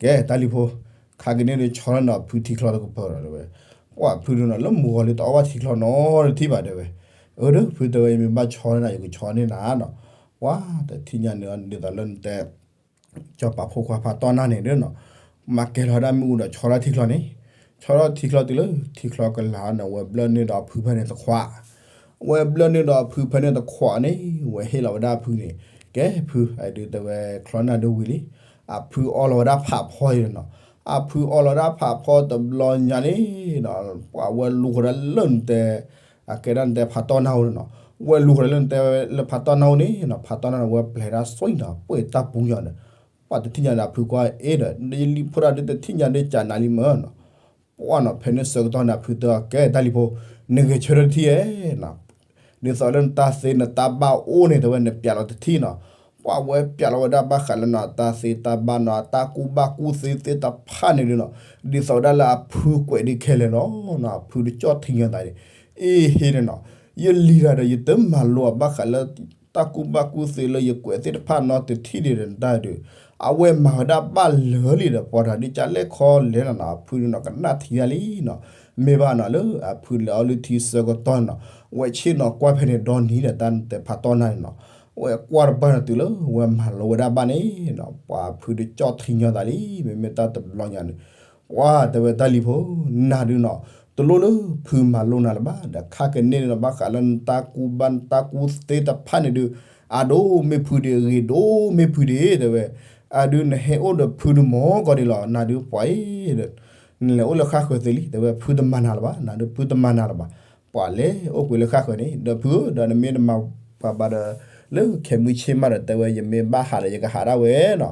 ကဲတၢ်လံၤဖိ ခါက့ၤန့ၣ်ဒီးဆီလီၤနီၤ ဖုထံချီတကပၤဒီးတဲဝဲ, ပှၤဖုဒုးနီၤ လၢမုၢ်ဂီၤလံတအီၣ်ဘၣ်ထံချီနီတထံၣ်ဘၣ်တဲဝဲ, အၢ ဒီးဖုတဲဝဲ ယမ့ၢ်ဘၣ်ဆီန့ၢ်နၤ ယကဆီန့ၢ်နၤနီၤ, ပှၤတထံၣ်ညါန့ၣ် ဒ်သိးလၢနတဲ စီၤပၤဖိခွါဖးတီၢ်နါန့ၣ်ဒီးနီၤ, မၤကဲၤလီၤဝဲဒၣ်မ့ၣ်အူဒီးဆီထီၣ်ထံချီန့ၣ်, ဆီထီၣ်ထံချီတုၤလၢ ထံချီကလၤန့ၣ် ဝဲဘျၢၣ်န့ၢ်ဒီးအဖုဖဲန့ၣ်တခွး, ဝဲဘျၢၣ်န့ၢ်ဒီးအဖုဖဲန့ၣ်တခွးန့ၣ် ဝဲဟ့ၣ်လီၤဝဲဒၣ်အဖုန့ၣ်, ကဲဖု အဒုးတဲဝဲချီနၢ်ဒုးဝံၤလံ, အဖုအီလီၤဝဲဒၣ်ဖးဖီအံၤနီၤ, အဖုအီလီၤဝဲဒၣ်ဖးဖီတဘျီညါန့ၣ်နီၤ, ပှၤဝဲလူၤဃီၤဒၣ်လၢနတဲ အကဲဒၣ်နတဲဖးတီၢ်နါအအိၣ်န့ၣ်နီၤ, ဝဲလူၤဃီၤဒၣ်လၢနတဲလၢဖးတီၢ်နါအိၣ်န့ၣ်နီၤ, ဖးတီၢ်နါန့ၣ် ဝဲပျဲၤဒၣ်စွံနီၤ ပှဲၤတၢ်ပူၤညါဒီး, ပှၤတထံၣ်ညါဒီးအဖုကွၢ်အ့ၣ်ဒီး လံဖိဒၣ်ဒုးတထံၣ်ညါဒုးကနၤလံမၢနီၤ, ပှၤနီၤ ဖဲန့ၣ်ဆၢကတီၢ်န့ၣ် အဖုတဲအီၤ ကဲတၢ်လံၤဖိ, နဂဲၤဆၢထၢၣ်တထံၣ်ဧါနီၤ, ဒ်သိးလၢနတၢ်သ့နတၢ်ဘၣ်အိၣ်န့ၣ် တဲဝဲနပျးလီၤတထံၣ်နီၤ, ပှၤဝဲပျးလီၤဝဲဒၣ်ဘၣ်ဃးလၢနီၤ တၢ်သ့တၢ်ဘၣ်နီၤ တၢ်ကူၣ်ဘၣ်ကူၣ်သ့သ့ၣ်တဖၣ်န့ၣ်ဒုးနီၤ, ဒ်သိးဝဲဒၣ်လၢအဖုကွဲးဒုးခဲလၢာ်လီၤနီၤ, အဖုတကၠီၣ်ထံညီသးန့ၣ်, အ့ၣ်ဟ့န့ၣ်နီၤ, ယလံၤတၢ်ဒီး ယတမၤလိအီၤဘၣ်ဃးလၢ တၢ်ကူၣ်ဘၣ်ကူၣ်သ့လၢယကွဲးသ့ၣ်တဖၣ်နီတထံၣ်ဒံးဒီးနတၢ်ဒုး, အဝဲမၤဝဲဒၣ်ဘၣ်လၢာ်လံဒီး ပှၤတဂၤဒုးကလဲၣ်ခီလဲၣ်လီၤနီၤ, အဖုဒုးနီၤ ကနၣ်ထံၣ်ဒၣ်လံနီၤ, မ့ၢ်ဘၣ်နီၤ လၢအဖုလဲၤအီလုၢ်ထံဆၢကတီၢ်န့ၣ်နီၤ, ဝဲဆ့ၣ်နီၤကွၢ်ဖဲန့ၣ်ဒီနံၤဒီး တၢ်နတဲဖးတီၢ်နါန့ၣ်နီၤ, ဝဲကွၢ်တပၢၢ်န့ၣ်တုၤလၢ ဝဲမၤလိဝဲဒၣ်ဘၣ်န့ၣ်နီၤ, ပှၤဖုဒုးကၠီၣ်ထံညီသးလံ, မ့မ့ၢ်တၢ်တဘျီညါန့ၣ် ပှၤတဲဝဲတၢ်လံၤဖိ, နၤဒုးနီၤ, တလိၣ်လၢဖုမၤလိနၤလၢၤဘၣ်, ဒီးခါကန့ၣ်န့ၣ်နီၤ ဘၣ်ဃးလၢနတၢ်ကူၣ်ဘၣ်နတၢ်ကူၣ်သ့တဖၣ်န့ၣ်ဒုး, အဒိၣ်မ့ၢ်ဖုဒံး အဂ့ၤဒိၣ်မ့ၢ်ဖုဒံး တဲဝဲ, အဒုးနဟဲအိၣ်ဒီးဖုဒုးမ့ၢ်ကီးဒံးလီၤ, နၤဒုးပှၤအံၤဒီး နလဲၤအိၣ်လၢဃၣ်ဃၢၤသ့လံ တဲဝဲ, ဖုတမၤနၤလၢၤဘၣ်, နၤဒုးဖုတမၤနၤလၢၤဘၣ်, ပှၤလဲၤအိၣ်ကွံာ်လၢဃၣ်ဃၢၤန့ၣ် ဒီးဖုဧၢ ဒီးနမ့ၢ်တမၤပှၤဘၣ်ဒီး လၢခဲမုၢ်ဆ့ၣ်မးဒီး တဲဝဲ ယမ့ၢ်ဘၣ်ဟးဒီး ယကဟးဒၣ်ဝဲနီၤ,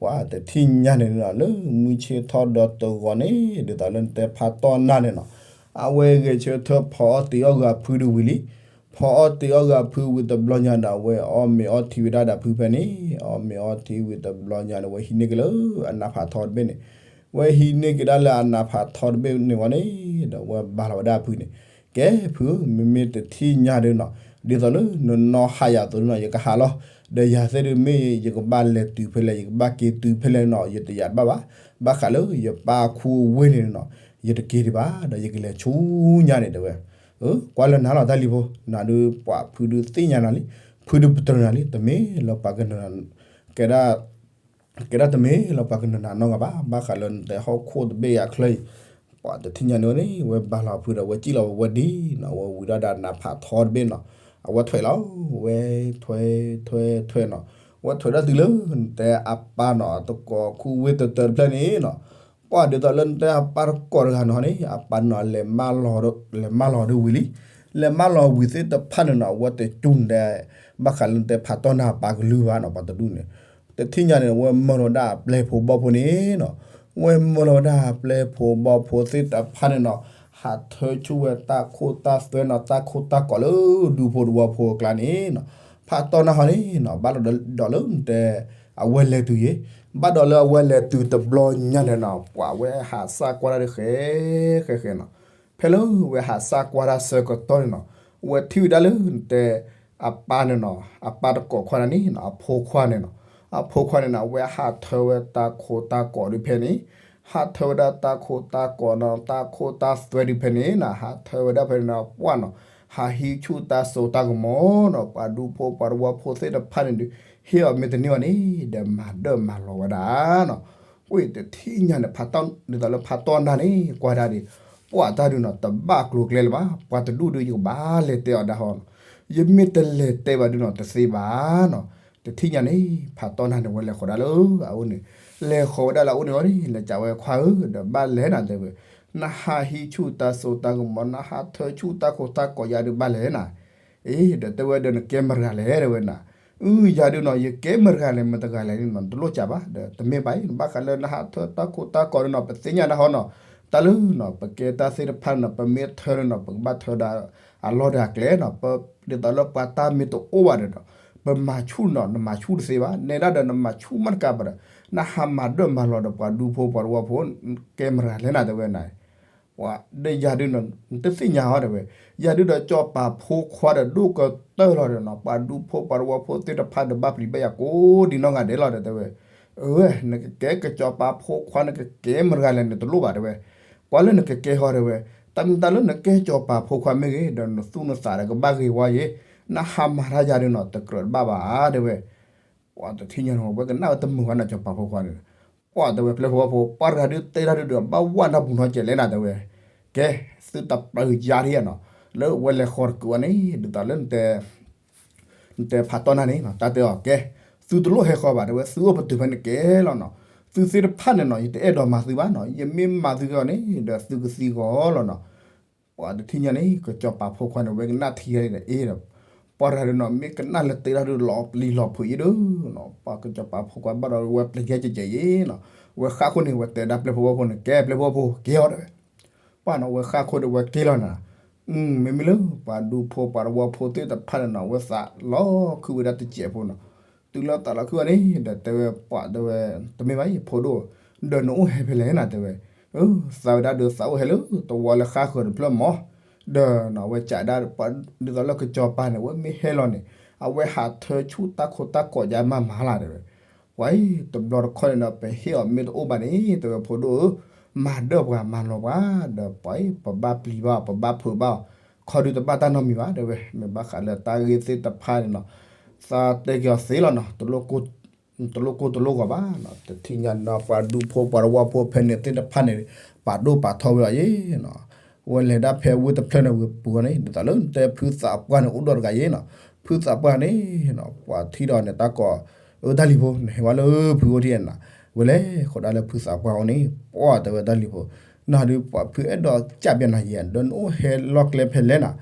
ပှၤတထံၣ်ညါန့ၣ်နီၤ လၢမုၢ်ဆ့ၣ်ထီၣ်ဒီးတဂီၤန့ၣ် ဒ်သိးလၢနတဲဖးတီၢ်နါန့ၣ်နီၤ, အဝဲဂဲၤဆၢထၢၣ်ဖီအီၣ်တ့ၤအီၣ်ဂၤဖုဒုးဝံၤလံ, ဖီအီၣ်တ့ၤအီၣ်ဂၤဖုဝံၤတဘျီညါဒီး အဝဲအီၣ်မ့ၤအီထံဝံၤဒၣ်ဒီးဖုဖဲန့ၣ်, အီၣ်မ့ၤအီထံဝံၤတဘျီညါန့ၣ် အဝဲဟံးန့ၢ်က့ၤလၢအနးဖးထီတဘ့ၣ်န့ၣ်, ဝဲဟံးန့ၢ်က့ၤဒၣ်လၢအနးဖးထီတဘ့ၣ်န့ၣ်ဝံၤန့ၣ်ဒီး ဝဲဘၣ်လီၤဝဲဒၣ်အဖုန့ၣ်, ကဲဖု မ့မ့ၢ်တထံၣ်ညါဒီးနီၤ, ဒ်သိးလၢနနီၢ်ဟးယၤအသိးနီၤ ယကဟးလီၤ, ဒီးယၤသ့ၣ်ဒုးမ့ၢ်ယကဘၣ်လဲၤတုၤဖဲလဲၣ် ယကဘၣ်က့ၤတုၤဖဲလဲၣ်နီၤ ယတယာ်တဘၣ်ဘၣ်, ဘၣ်ဃးလၢယပၢ်အခူအဝ့ၢ်န့ၣ်နီၤ, ယတက့ၤဒံးဘၣ် ဒီးယကလဲၤဆူညါန့ၣ်တဲဝဲ, ကွၢ်လၢနၤလီၤတၢ်လံၤဖိ, နၤဒုးပှၤဖုဒုးသ့ၣ်ညါနၤလံ, ဖုဒုးပတြၢၤနၤလံ, တမ့ၢ်လၢပှၤကနၢၤနၤ, ကဲဒၣ် ကဲဒၣ်တမ့ၢ်လၢပှၤကနၢၤနၤနီတဂၤဘၣ်, ဘၣ်ဃးလၢနတဲဟီၣ်ခိၣ်တဘ့ၣ်အချၢအံၤ, ပှၤတထံၣ်ညါန့ၣ်န့ၣ် ဝဲဘၣ်လီၤဖုဒီး ဝဲစံၣ်လီၤဝဲဒ်နီၤ, ဝဲဝံၤဒၣ်ဒီးနးဖးထီတဘ့ၣ်နီၤ, အဝဲထွဲးလီၤ, ဝဲထွဲးထွဲးထွဲးနီၤ, ဝဲထွဲးဒၣ်တုၤလၢ နတဲအပၢ်နီၤ တကိးခူဝ့ၢ်တတၢတဖျၢၣ်န့ၣ်နီၤ, ပှၤဒ်သိးလၢနတဲအပၢ်တကိးတဂၤနီၤန့ၣ် အပၢ်နီၤ လဲၤမၢလီၤဒၣ်ဝံၤလံ, လဲၤမၢလီၤဝံၤသ့ၣ်တဖၣ်န့ၣ်နီၤ အဝဲတကၠူၣ်နတဲ ဘၣ်ဃးလၢနတဲဖးတီၢ်နါအပၢ်ကလုၢ်ဘၣ်နီၤ, ပှၤတဒူၣ်န့ၣ် တထံၣ်ညါန့ၣ် ဝဲမၢလီၤဝဲဒၣ်အပျဲၢ်ဖိဘီၣ်ဖိန့ၣ်နီၤ, ဝဲမၢလီၤဝဲဒၣ်အပျဲၢ်ဖိဘီၣ်ဖိသ့ၣ်တဖၣ်န့ၣ်နီၤ, ဟးထၢဆူၣ်ဝဲတၢ်ခိၣ်တၢ်သွဲနီၤ, တၢ်ခိၣ်တၢ်ကီးလၢဒူဖိတဝီဖိအကျါန့ၣ်နီၤ, ဖးတီၢ်နါဟီန့ၣ်နီၤ ဘၣ်လီၤဒီးလၢနတဲ အဝဲလဲၤတုၤယဲ, ဘၣ်ဒီးလၢအဝဲလဲၤတုၤတဘျီညါန့ၣ်နီၤ ပှၤဝဲဟးစၢ်ကွၢ်တၢ်ဒီးဃဲ ဃဲဃဲနီၤ, ဖဲလၢဝဲဟးစၢ်ကွၢ်တၢ်ဆၢကတီၢ်န့ၣ်နီၤ, ဝဲထံၣ်ဝဲဒၣ်လၢနတဲ အပၢ်န့ၣ်နီၤ, အပၢ်တကိးခွါန့ၣ်နီၤ, အဖိခွါန့ၣ်နီၤ, အဖိခွါန့ၣ်နီၤ အဝဲဟးထၢဝဲတၢ်ခိၣ်တၢ်ကီးဒုးဖဲန့ၣ်, ဟးထၢဝဲဒၣ်တၢ်ခိၣ်တၢ်ကီးနီၤ, တၢ်ခိၣ်တၢ်သွဲဒုးဖဲန့ၣ်နီၤ, ဟးထၢဝဲဒၣ်ဖဲန့ၣ်နီၤ ပှၢ်နီၤ, ဟးဟံးဆူၣ်တၢ်စိတၢ်ကမီၤနီၤ, ပှၤဒူဖိပှၤတဝီဖိသ့ၣ်တဖၣ်န့ၣ်ဒုး ဟ့ၣ်အီၤမ့ၢ်တန့ၢ်ဘၣ်န့ၣ် ဒီးမၤဒၢၣ်မၤလီၤဝဲဒၣ်နီၤ, ဝဲတထံၣ်ညါန့ၣ် ဖးတီၢ် ဒ်သိးလၢဖးတီၢ်နါန့ၣ် ကွၢ်ဒၣ်ဒံး, ပှၤတၢ်ဒုးနီၤ တဘၣ်ကျိၤကျဲလၢၤဘၣ်, ပှၤတဒူၣ်ဒုး ယကဘၣ်လဲၤတဲအီၤဒၣ်ဟီနီၤ, ယမ့ၢ်တလဲၤတဲဘၣ်ဒုးနီၤ တသ့ဘၣ်နီၤ. တထံၣ်ညါန့ၣ် ဖးတီၢ်နၤန့ၣ် ဝဲလဲၤဃီၤဒၣ်လၢအအိၣ်န့ၣ်, လဲၤဃီၤဝဲဒၣ်လၢအအိၣ်န့ၣ်အီၤန့ၣ် လဲၤကးဝဲခွါဧၢ ဒီးဘၣ်လဲၤနၤတဲဝဲ, နဟးဟံးဆူၣ်တၢ်စိတၢ်ကမီၤ နဟးထၢဆူၣ်တၢ်ခိၣ်တၢ်ကီးယၤဒုးဘၣ်လဲၤနၤ အ့ ဒီးတဲဝဲဒီးနကဲမတၤတဂၤလဲၣ်တဲဝဲနၤ, အု ယၤဒုးနီၤ ယကဲမတၤတဂၤလဲၣ် မတဂၤလဲၣ်န့ၣ်နီၤ တလိၣ်ကးဘၣ် ဒီးတမ့ၢ်ဘၣ်အံၤ ဘၣ်ဃးလၢနဟးထၢတၢ်ခိၣ်တၢ်ကီးဒုးနီၤ ပသ့ၣ်ညါဒၣ်ဟီနီၤ, တၢ်လၢနီၤ ပကဲတၢ်သ့ၣ်တဖၣ်န့ၣ်နီၤ ပမ့ၢ်ထၢန့ၣ်နီၤ ပကဘၣ်ထၢဒီးအလီၢ်ဒီးအကျဲနီၤ, ဒ်သိးလၢပှၤတၢ်မ့ၢ်တအိၣ်ဘၣ်ဒီးနီၤ ပမၤဆူၣ်နီၤ နမၤဆူၣ်တသ့ဘၣ် နဲဒၣ်ဒီးနမၤဆူၣ်မးတကးဘၣ်ဒီး နဟးမၤဒၢၣ်မၤလီၤဒီးပှၤဒူဖိပှၤတဝီဖိ ကဲမတၤတဂၤလဲၣ်နၤတဲဝဲနၤ ပှၤဒီးယၤဒုးနီၤ နတသ့ၣ်ညါဟီတဲဝဲ, ယၤဒုးဒီးကၠီၤပၤဖိခွါဒီးဒိၣ်ကတၢၢ်လီၤဒီးနီၤ ပှၤဒူဖိပှၤတဝီဖိသ့ၣ်တဖၣ်ဒီးဘၣ်ပျံၤဘၣ်ယၤကိးဒံနီၢ်ဂၤဒဲးလီၤဒီး တဲဝဲ, အၢ နကကဲကၠီၤပၤဖိခွါ နကကဲမတၤတဂၤလဲၣ်န့ၣ်တလိၣ်ဘၣ်တဲဝဲ, ကွၢ်လၢနကကဲဟီတဲဝဲ, တၢ်မ့ၢ်တၢ်လၢနကဲကၠီၤပၤဖိခွါမ့ၢ်ဂ့ၤ ဒီးနသူၣ်နသးဒီးကဘၣ်ဂ့ၤဝဲယ့ၤ, နဟးမၤတၢ်ယၤဒုးနီၤ တကြၢးတဘၣ်ဘၣ်တဲဝဲ ပှၤတထံၣ်ညါန့ၣ် ဝဲကနၣ်ဝဲတမုာ်ဝဲနီၤ ကၠီၤပၤဖိခွါန့ၣ်, ပှၤတဲဝဲပျဲၢ်ဖိဝီဖိ ပှၤတဂၤဒုးတဲတၢ်ဒုးဒီး ဘၣ်ဝဲနၢ်ပူၤနီၢ်ကဲးလဲၣ်နၤတဲဝဲ, ကဲ, သုတပၢၤယါဒ်နီၤ, လၢဝဲလဲၤဃီၤတကုးအီၤန့ၣ် ဒ်သိးလၢ နတဲဖးတီၢ်နၤန့ၣ် တၢ်တဲအီၤ ကဲ, သုတလိၣ်ဟဲဃီၤဘၣ်တဲဝဲ သုအိၣ်ပတုာ်ဖဲန့ၣ်ကဲလီၤနီၤ, သုသ့ၣ်တဖၣ်န့ၣ်နီၤ ယတအဲၣ်ဒိးမၤသုဘၣ်နီၤ ယမ့ၢ်မၤသုက့ၤအီၤန့ၣ် ဒီးသုကသံဂီၤလီၤနီၤ ပှၤတထံၣ်ညါန့ၣ် ကၠီၤပၤဖိခွါန့ၣ် ဝဲကနၣ်ထံယါန့ၣ်ဒီး အ့ဒီး ပှၤတဂၤဒုးနီၤ မ့ၢ်ကနၣ်လၢတဲတၢ်ဒုးလီၤပျံၤလီၤဖုးယ့ၣ်ဒုးနီၤ ပှၤကၠီၤပၤဖိခွါဘၣ်ဒီးဝဲပျံၤယါကဲးကဲးယ့ၣ်နီၤ, ဝဲဃၣ်ခိၣ်န့ၣ် ဝဲတဲဒၣ်ပျဲၢ်ဖိဝီဖိန့ၣ် ကဲပျဲၢ်ဖိဝီဖိ က့ၤအီၤတဲဝဲ ပှၤနီၤ ဝဲဃၣ်ခိၣ်ဒီးဝဲက့ၤလီၤနၤ, မ့မ့ၢ်လၢပှၤဒူဖိပှၤတဝီဖိသ့ၣ်တဖၣ်န့ၣ်နီၤ ဝဲသးလီၤခုဝဲဒၣ်တစဲးဖိနီၤ, တုၤလၢသးလီၤခုအီၤန့ၣ် ဒီးတဲဝဲပှၤတဲဝဲ တမ့ၢ်ဘၣ်ယဖိဒိၣ်, ဒီးနအိၣ်ဟဲဖဲလဲၣ်နၤတဲဝဲ, သးဝဲဒၣ်ဒီးသးအိၣ်ဟဲလၢသဝီလၢဃၣ်ဃၢၤတဖျၢၣ်မး, ဒီးနီၤ ဝဲကးဒၣ် ဒ်သိးလၢကၠီၤပၤန့ၣ် အဝဲမ့ၢ်ဟဲလီၤန့ၣ် အဝဲဟးထၢဆူၣ်တၢ်ခိၣ်တၢ်ကီးယါမးမးလၢ်တဲဝဲ ပှၤအံၤ တဘျီတခီၣ်န့ၣ်ဒီး ပဟ့ၣ်အီၤမ့ၢ်တအိၣ်ဘၣ်န့ၣ် တဲဝဲဖိဒိၣ်ဧၢ, မၤဒၢၣ်ပှၤမၤလီၤပှၤ, ဒီးပှၤအံၤ ပဘၣ်ပျံၤဘၣ် ပဘၣ်ဖုးဘၣ်အီၤ, ခီဒုးတဘၣ်တၢ်နီတမံၤဘၣ် တဲဝဲ, မ့ၢ်ဘၣ်ဃးလၢတၢ်ဂ့ၢ်သ့ၣ်တဖၣ်န့ၣ်နီၤ, သးတဲက့ၤအီၤသ့လီၤနီၤ, တလိၣ်ကိၢ်တလိၣ်ဂီၤဘၣ်နီၤ, တထံၣ်ညါနီၤ ပှၤဒူဖိပှၤတဝီဖိဖဲန့ၣ်သ့ၣ်တဖၣ်န့ၣ် ပာ်ဒိၣ်ပာ်ထီဝဲအီၤယ့ၣ်နီၤ, ဝဲလဲၤဒၣ်ဖဲဝ့ၢ်တဖျၢၣ်န့ၣ်ဝံၤပူၤန့ၣ် ဒ်သိးလၢနတဲဖုသးပှၢ်န့ၣ် အိၣ်ဒီးတဂၤယ့ၣ်နီၤ, ဖုသးပှၢ်န့ၣ် ပှၤထံၣ်ဒီးန့ၣ် တၢ်ကိး အၢ တၢ်လံၤဖိ နဟဲဝဲလၢဖုအိၣ်ထံၣ်နၤ, ဝဲလဲၤဃီၤဒၣ်လၢဖုသးပှၢ်အိၣ်န့ၣ် ပှၤတဲဝဲတၢ်လံၤဖိ, နၤဒုးပှၤဖုအဲၣ်ဒိးကးပျဲနၤယဲၢ် ဒီးနအိၣ်ဟဲလီၢ်ကျဲဖဲလဲၣ်နၤ,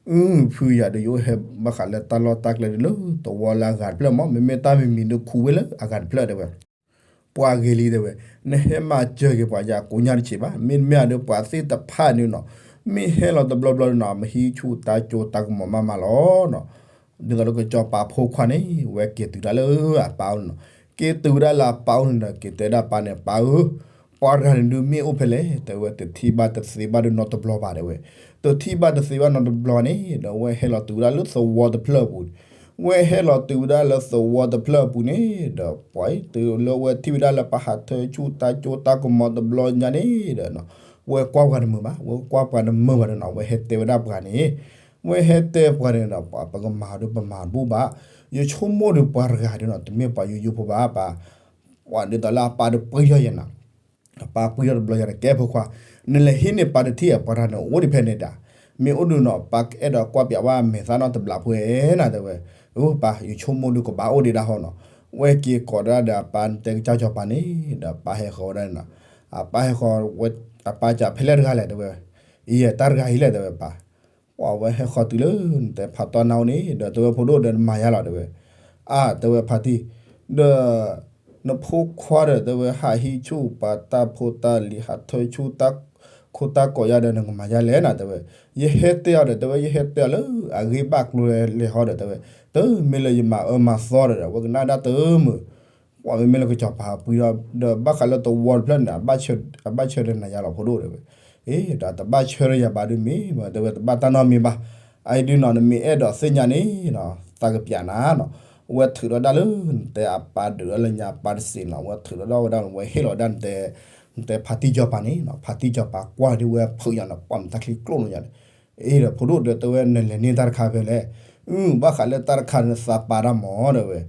အု ဖုယၤဒုးယအိၣ်ဟဲဘၣ်ဃးလၢတၢ်လီၢ်တၢ်ကျဲဒုးလၢသဝီလၢအဂၤတဖျၢၣ်မး မ့မ့ၢ်တၢ်မံၤမံၤဒုးခူဝဲလၢအဂၤတဖျၢၣ်တဲဝဲ ပှၤဂ့ၤလံတဲဝဲ, နဟဲမၤစၢၤက့ၤပှၤယၤကိးညါတဆံးဘၣ်, မ့တမ့ၢ်အဒုးပှၤသ့ၣ်တဖၣ်န့ၣ်နီၤ, မ့ၢ်ဟဲလီၤတဘျီဘျီန့ၣ်နီၤ မဟံးဆူၣ်တၢ်ကၠိတၢ်ကမီၤမးမးလီၤနီၤ, ဒ်သိးလၢကၠီၤပၤဖိခွါန့ၣ် ဝဲက့ၤတုၤဒၣ်လၢအပၢ်အိၣ်န့ၣ်နီၤ, က့ၤတုၤဝဲဒၣ်လၢအပၢ်အိၣ်န့ၣ်ဒီး က့ၤတဲဒၣ်ပၢ်န့ၣ် ပၢ်ဧၢ, ပှၤတဂၤန့ၣ်ဒုးမ့ၢ်အိၣ်ဖဲလဲၣ် တဲဝဲတထံၣ်ဘၣ်တသ့ဘၣ်ဒုးနီတဘျီဘၣ်တဲဝဲ, တထံၣ်ဘၣ်တသ့ဘၣ်နီတဘျီန့ၣ် ဒီးဝဲဟဲလီၤတုၤဝဲဒၣ်လၢသဝီတဖျၢၣ်အပူၤ ဝဲဟဲလီၤတုၤဝဲဒၣ်လၢသဝီတဖျၢၣ်အပူၤန့ၣ် ဒီးပှၤအံၤတုၤလၢဝဲထံၣ်ဝဲဒၣ်လၢပှၤဟးထၢဆူၣ်တၢ်ကၠိတၢ်ကမီၤတဘျီညါန့ၣ်ဒီးနီၤ, ဝဲကွၢ်ပှၤတမုာ်ဘၣ်, ဝဲကွၢ်ပှၤတမုာ်ဘၣ်ဒီးနီၤ ဝဲဟဲတဲဝဲဒၣ်ပှၤန့ၣ်, ဝဲဟဲတဲပှၤန့ၣ်ဒီး ပှၤပကမၤဒုးပမၤတဘူၣ်ဘၣ်, ယဆိကမိၣ်ဒုးပှၤတဂၤဒုးနီၤ တမ့ၢ်ပှၤယိယိဖိဘၣ်ပၢ်, ပှၤဒ်သိးလၢအပၢ်ဒုးပှံၢ်ထီၣ်ယဲၢ်နီၤ အပၢ်ပှံၢ်ထီၣ်တဘျီယၤန့ၣ် ကဲဖိခွါ, နလဲၤဟံးန့ၢ်ပၢ်တထံၣ်ဧါ ပှၤတဂၤန့ၣ်အိၣ်ဒံးဖဲန့ၣ်ဒၣ်, မ့ၢ်အိၣ်ဒုးနီၤ ပၢ်ကအဲၣ်ဒိးကွၢ်ပၠးဝဲမဲာ်သၣ်နီတဘျီဖိဧဲနၤတဲဝဲ, အပၢ် ယဆိကမိၣ်ဒုးကဘၣ်အိၣ်ဒံးဒၣ်ဟီနီၤ, ဝဲက့ၤကိးဒၣ်ဒီးအပၢ်နတဲကစၢ်ကၠီၤပၤန့ၣ် ဒီးပၢ်ဟဲဃီၤဝဲဒၣ်န့ၣ်နီၤ, အပၢ်ဟဲဃီၤဝဲ, အပၢ်စံးဖဲလဲၣ်တဂၤလဲၣ်တဲဝဲ, အံၤတၢ်တဂၤအံၤလဲၣ်တဲဝဲပၢ် ပှၤဝဲဟဲဃီၤတုၤလၢ နတဲဖးတီၢ်နါအိၣ်န့ၣ် ဒီးတဲဝဲဖိဒိၣ်ဒီးနမၤယါလီၤတဲဝဲ, အါ တဲဝဲဖါတံၢ်, ဒီး နဖိခွါဒီးတဲဝဲဟးဟံးဆူၣ်ပှၤတၢ်ဖိတၢ်လံၤ ဟးထၢဆူၣ်တၢ်ခိၣ်တၢ်ကီးယါဒီးနကမၤယါလဲၣ်နၤတဲဝဲ, ယဟဲတဲအီၤဒီးတဲဝဲ ယဟဲတဲအီၤလၢအဂ့ၢ်ဘၣ်ကျိၤလဲၤဟီဒီးတဲဝဲ, တမ့ၢ်လၢယမၤအၢမၤသီဒီး ဝဲကနၣ်ဒၣ်တမုာ် ပှၤမ့မ့ၢ်လၢကစီၤပၤပှံၤဒီး ဘၣ်ဃးလၢသဝီတဖျၢၣ်န့ၣ် အဘၣ်ဆၢဒီးနၤယါလီၤဖိဒိၣ်တဲဝဲ, အ့ ဒီးတဘၣ်ဆၢဒီးယၤဘၣ်ဒုးမ့ၢ် တဲဝဲတဘၣ်တၢ်နီတမံၤဘၣ်, အအံၤဒုးနီၤ နမ့ၢ်အဲၣ်ဒိးသ့ၣ်ညါန့ၣ်နီၤ သးကပျးနၤနီၤ, ဝဲထုးထီၣ်ဒၣ်လၢ နတဲအပၢ်ဒုးလၢညါပၢ်တစ့းနီၤ ဝဲထုးထီၣ်ဒၣ်ဝဲဒၣ် ဝဲဟ့ၣ်လီၤဝဲဒၣ်နတဲ နတဲဖါတံၢ်ကၠီၤပၤန့ၣ်နီၤ ဖါတံၢ်ကၠီၤပၤကွၢ်ဒုးဝဲဖုးညါနီၤ ပှၤမတၤချံကျိၣ်နီၤယါန့ၣ် အ့ဒီးဖိဒိၣ်ဒီးတဲဝဲနလဲၤန့ၢ်တၢ်တခါဖဲလဲၣ်, အု ဘၣ်ဃးလၢတၢ်တခါန့ၣ်သးပာ်တၢ်မးတဲဝဲ,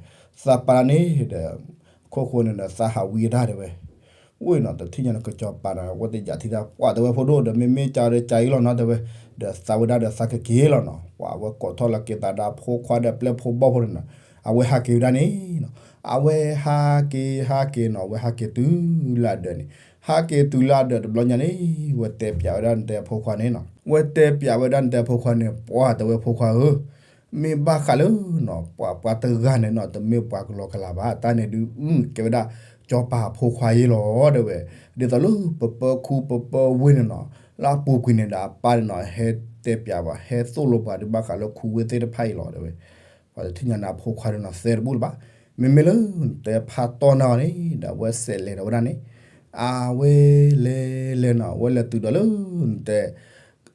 သးပာ်တၢ်န့ၣ်ဒီး ခိၣ်ဃိန့ၣ်ဒီးသးဟးဝံၤတၢ်တဲဝဲ, အိၣ်နီၤ တထံၣ်ညါန့ၣ်ကစီၤပၤဒီး ဝဲတယာ်ထံတၢ်ပှၢ်တဲဝဲဖိဒိၣ်ဒီး မ့မ့ၢ်ကၢဒီးကၢအံၤလီၤနီၤတဲဝဲ, ဒီးသးဝဲဒၣ်ဒီးသးကက့ၤလီၤနီၤ. ပှၤအဝဲကိးထီၣ်လီၤက့ၤသးဒီးအဖိခွါဒီးပျဲၢ်ဖိဘီၣ်ဖိန့ၣ်နီၤ, အဝဲဟးက့ၤဝဲဒၣ်န့ၣ်နီၤ. အဝဲဟးက့ၤဟးက့ၤနီၤ, အဝဲဟးက့ၤတုၤလၢအဒၢးန့ၣ်, ဟးက့ၤတုၤလၢအဒၢးတဘျီညါန့ၣ်, ဝဲတဲပျးဝဲဒၣ်နတဲအဖိခွါန့ၣ်နီၤ, ဝဲတဲပျးဝဲဒၣ်နတဲအဖိခွါန့ၣ်, ပှၤတဲဝဲဖိခွါဧၢ မ့ၢ်ဘၣ်ဃးလၢနီၤ, ပှၤပှၤတဂၤန့ၣ်နီၤ, တမ့ၢ်ပှၤကလီကလးဘၣ်, တၢ်န့ၣ်ဒုး ကဲဝဲဒၣ် ကၠီၤပၤအဖိခွါယ့လီၤ တဲဝဲ. ဒ်သိးလၢပပၢခူပပၢဝ့ၢ်န့ၣ်နီၤ, လၢအပူၤကွံာ်န့ၣ်ဒီး အပၢ်န့ၣ်နီၤ, ဟဲတဲပျးပှၤ ဟဲသိၣ်လိပှၤဒုး ဘၣ်ဃးလၢခူဝ့ၢ်သ့ၣ်တဖၣ်အံၤလီၤ တဲဝဲ. ပှၤတထံၣ်ညါန့ၣ် အဖိခွါဒုးနီၤ သဲတဘူၣ်လၢၤဘၣ်. မ့မ့ၢ်လၢနတဲဖးတီၢ်နၢ်အီၤန့ၣ်ဒီး အဝဲစဲးလဲၤဒီးဝဲဒၣ်န့ၣ်, အဝဲလဲၤလဲၤနီၤ, အဝဲလဲၤတုၤဒီးလၢနတဲ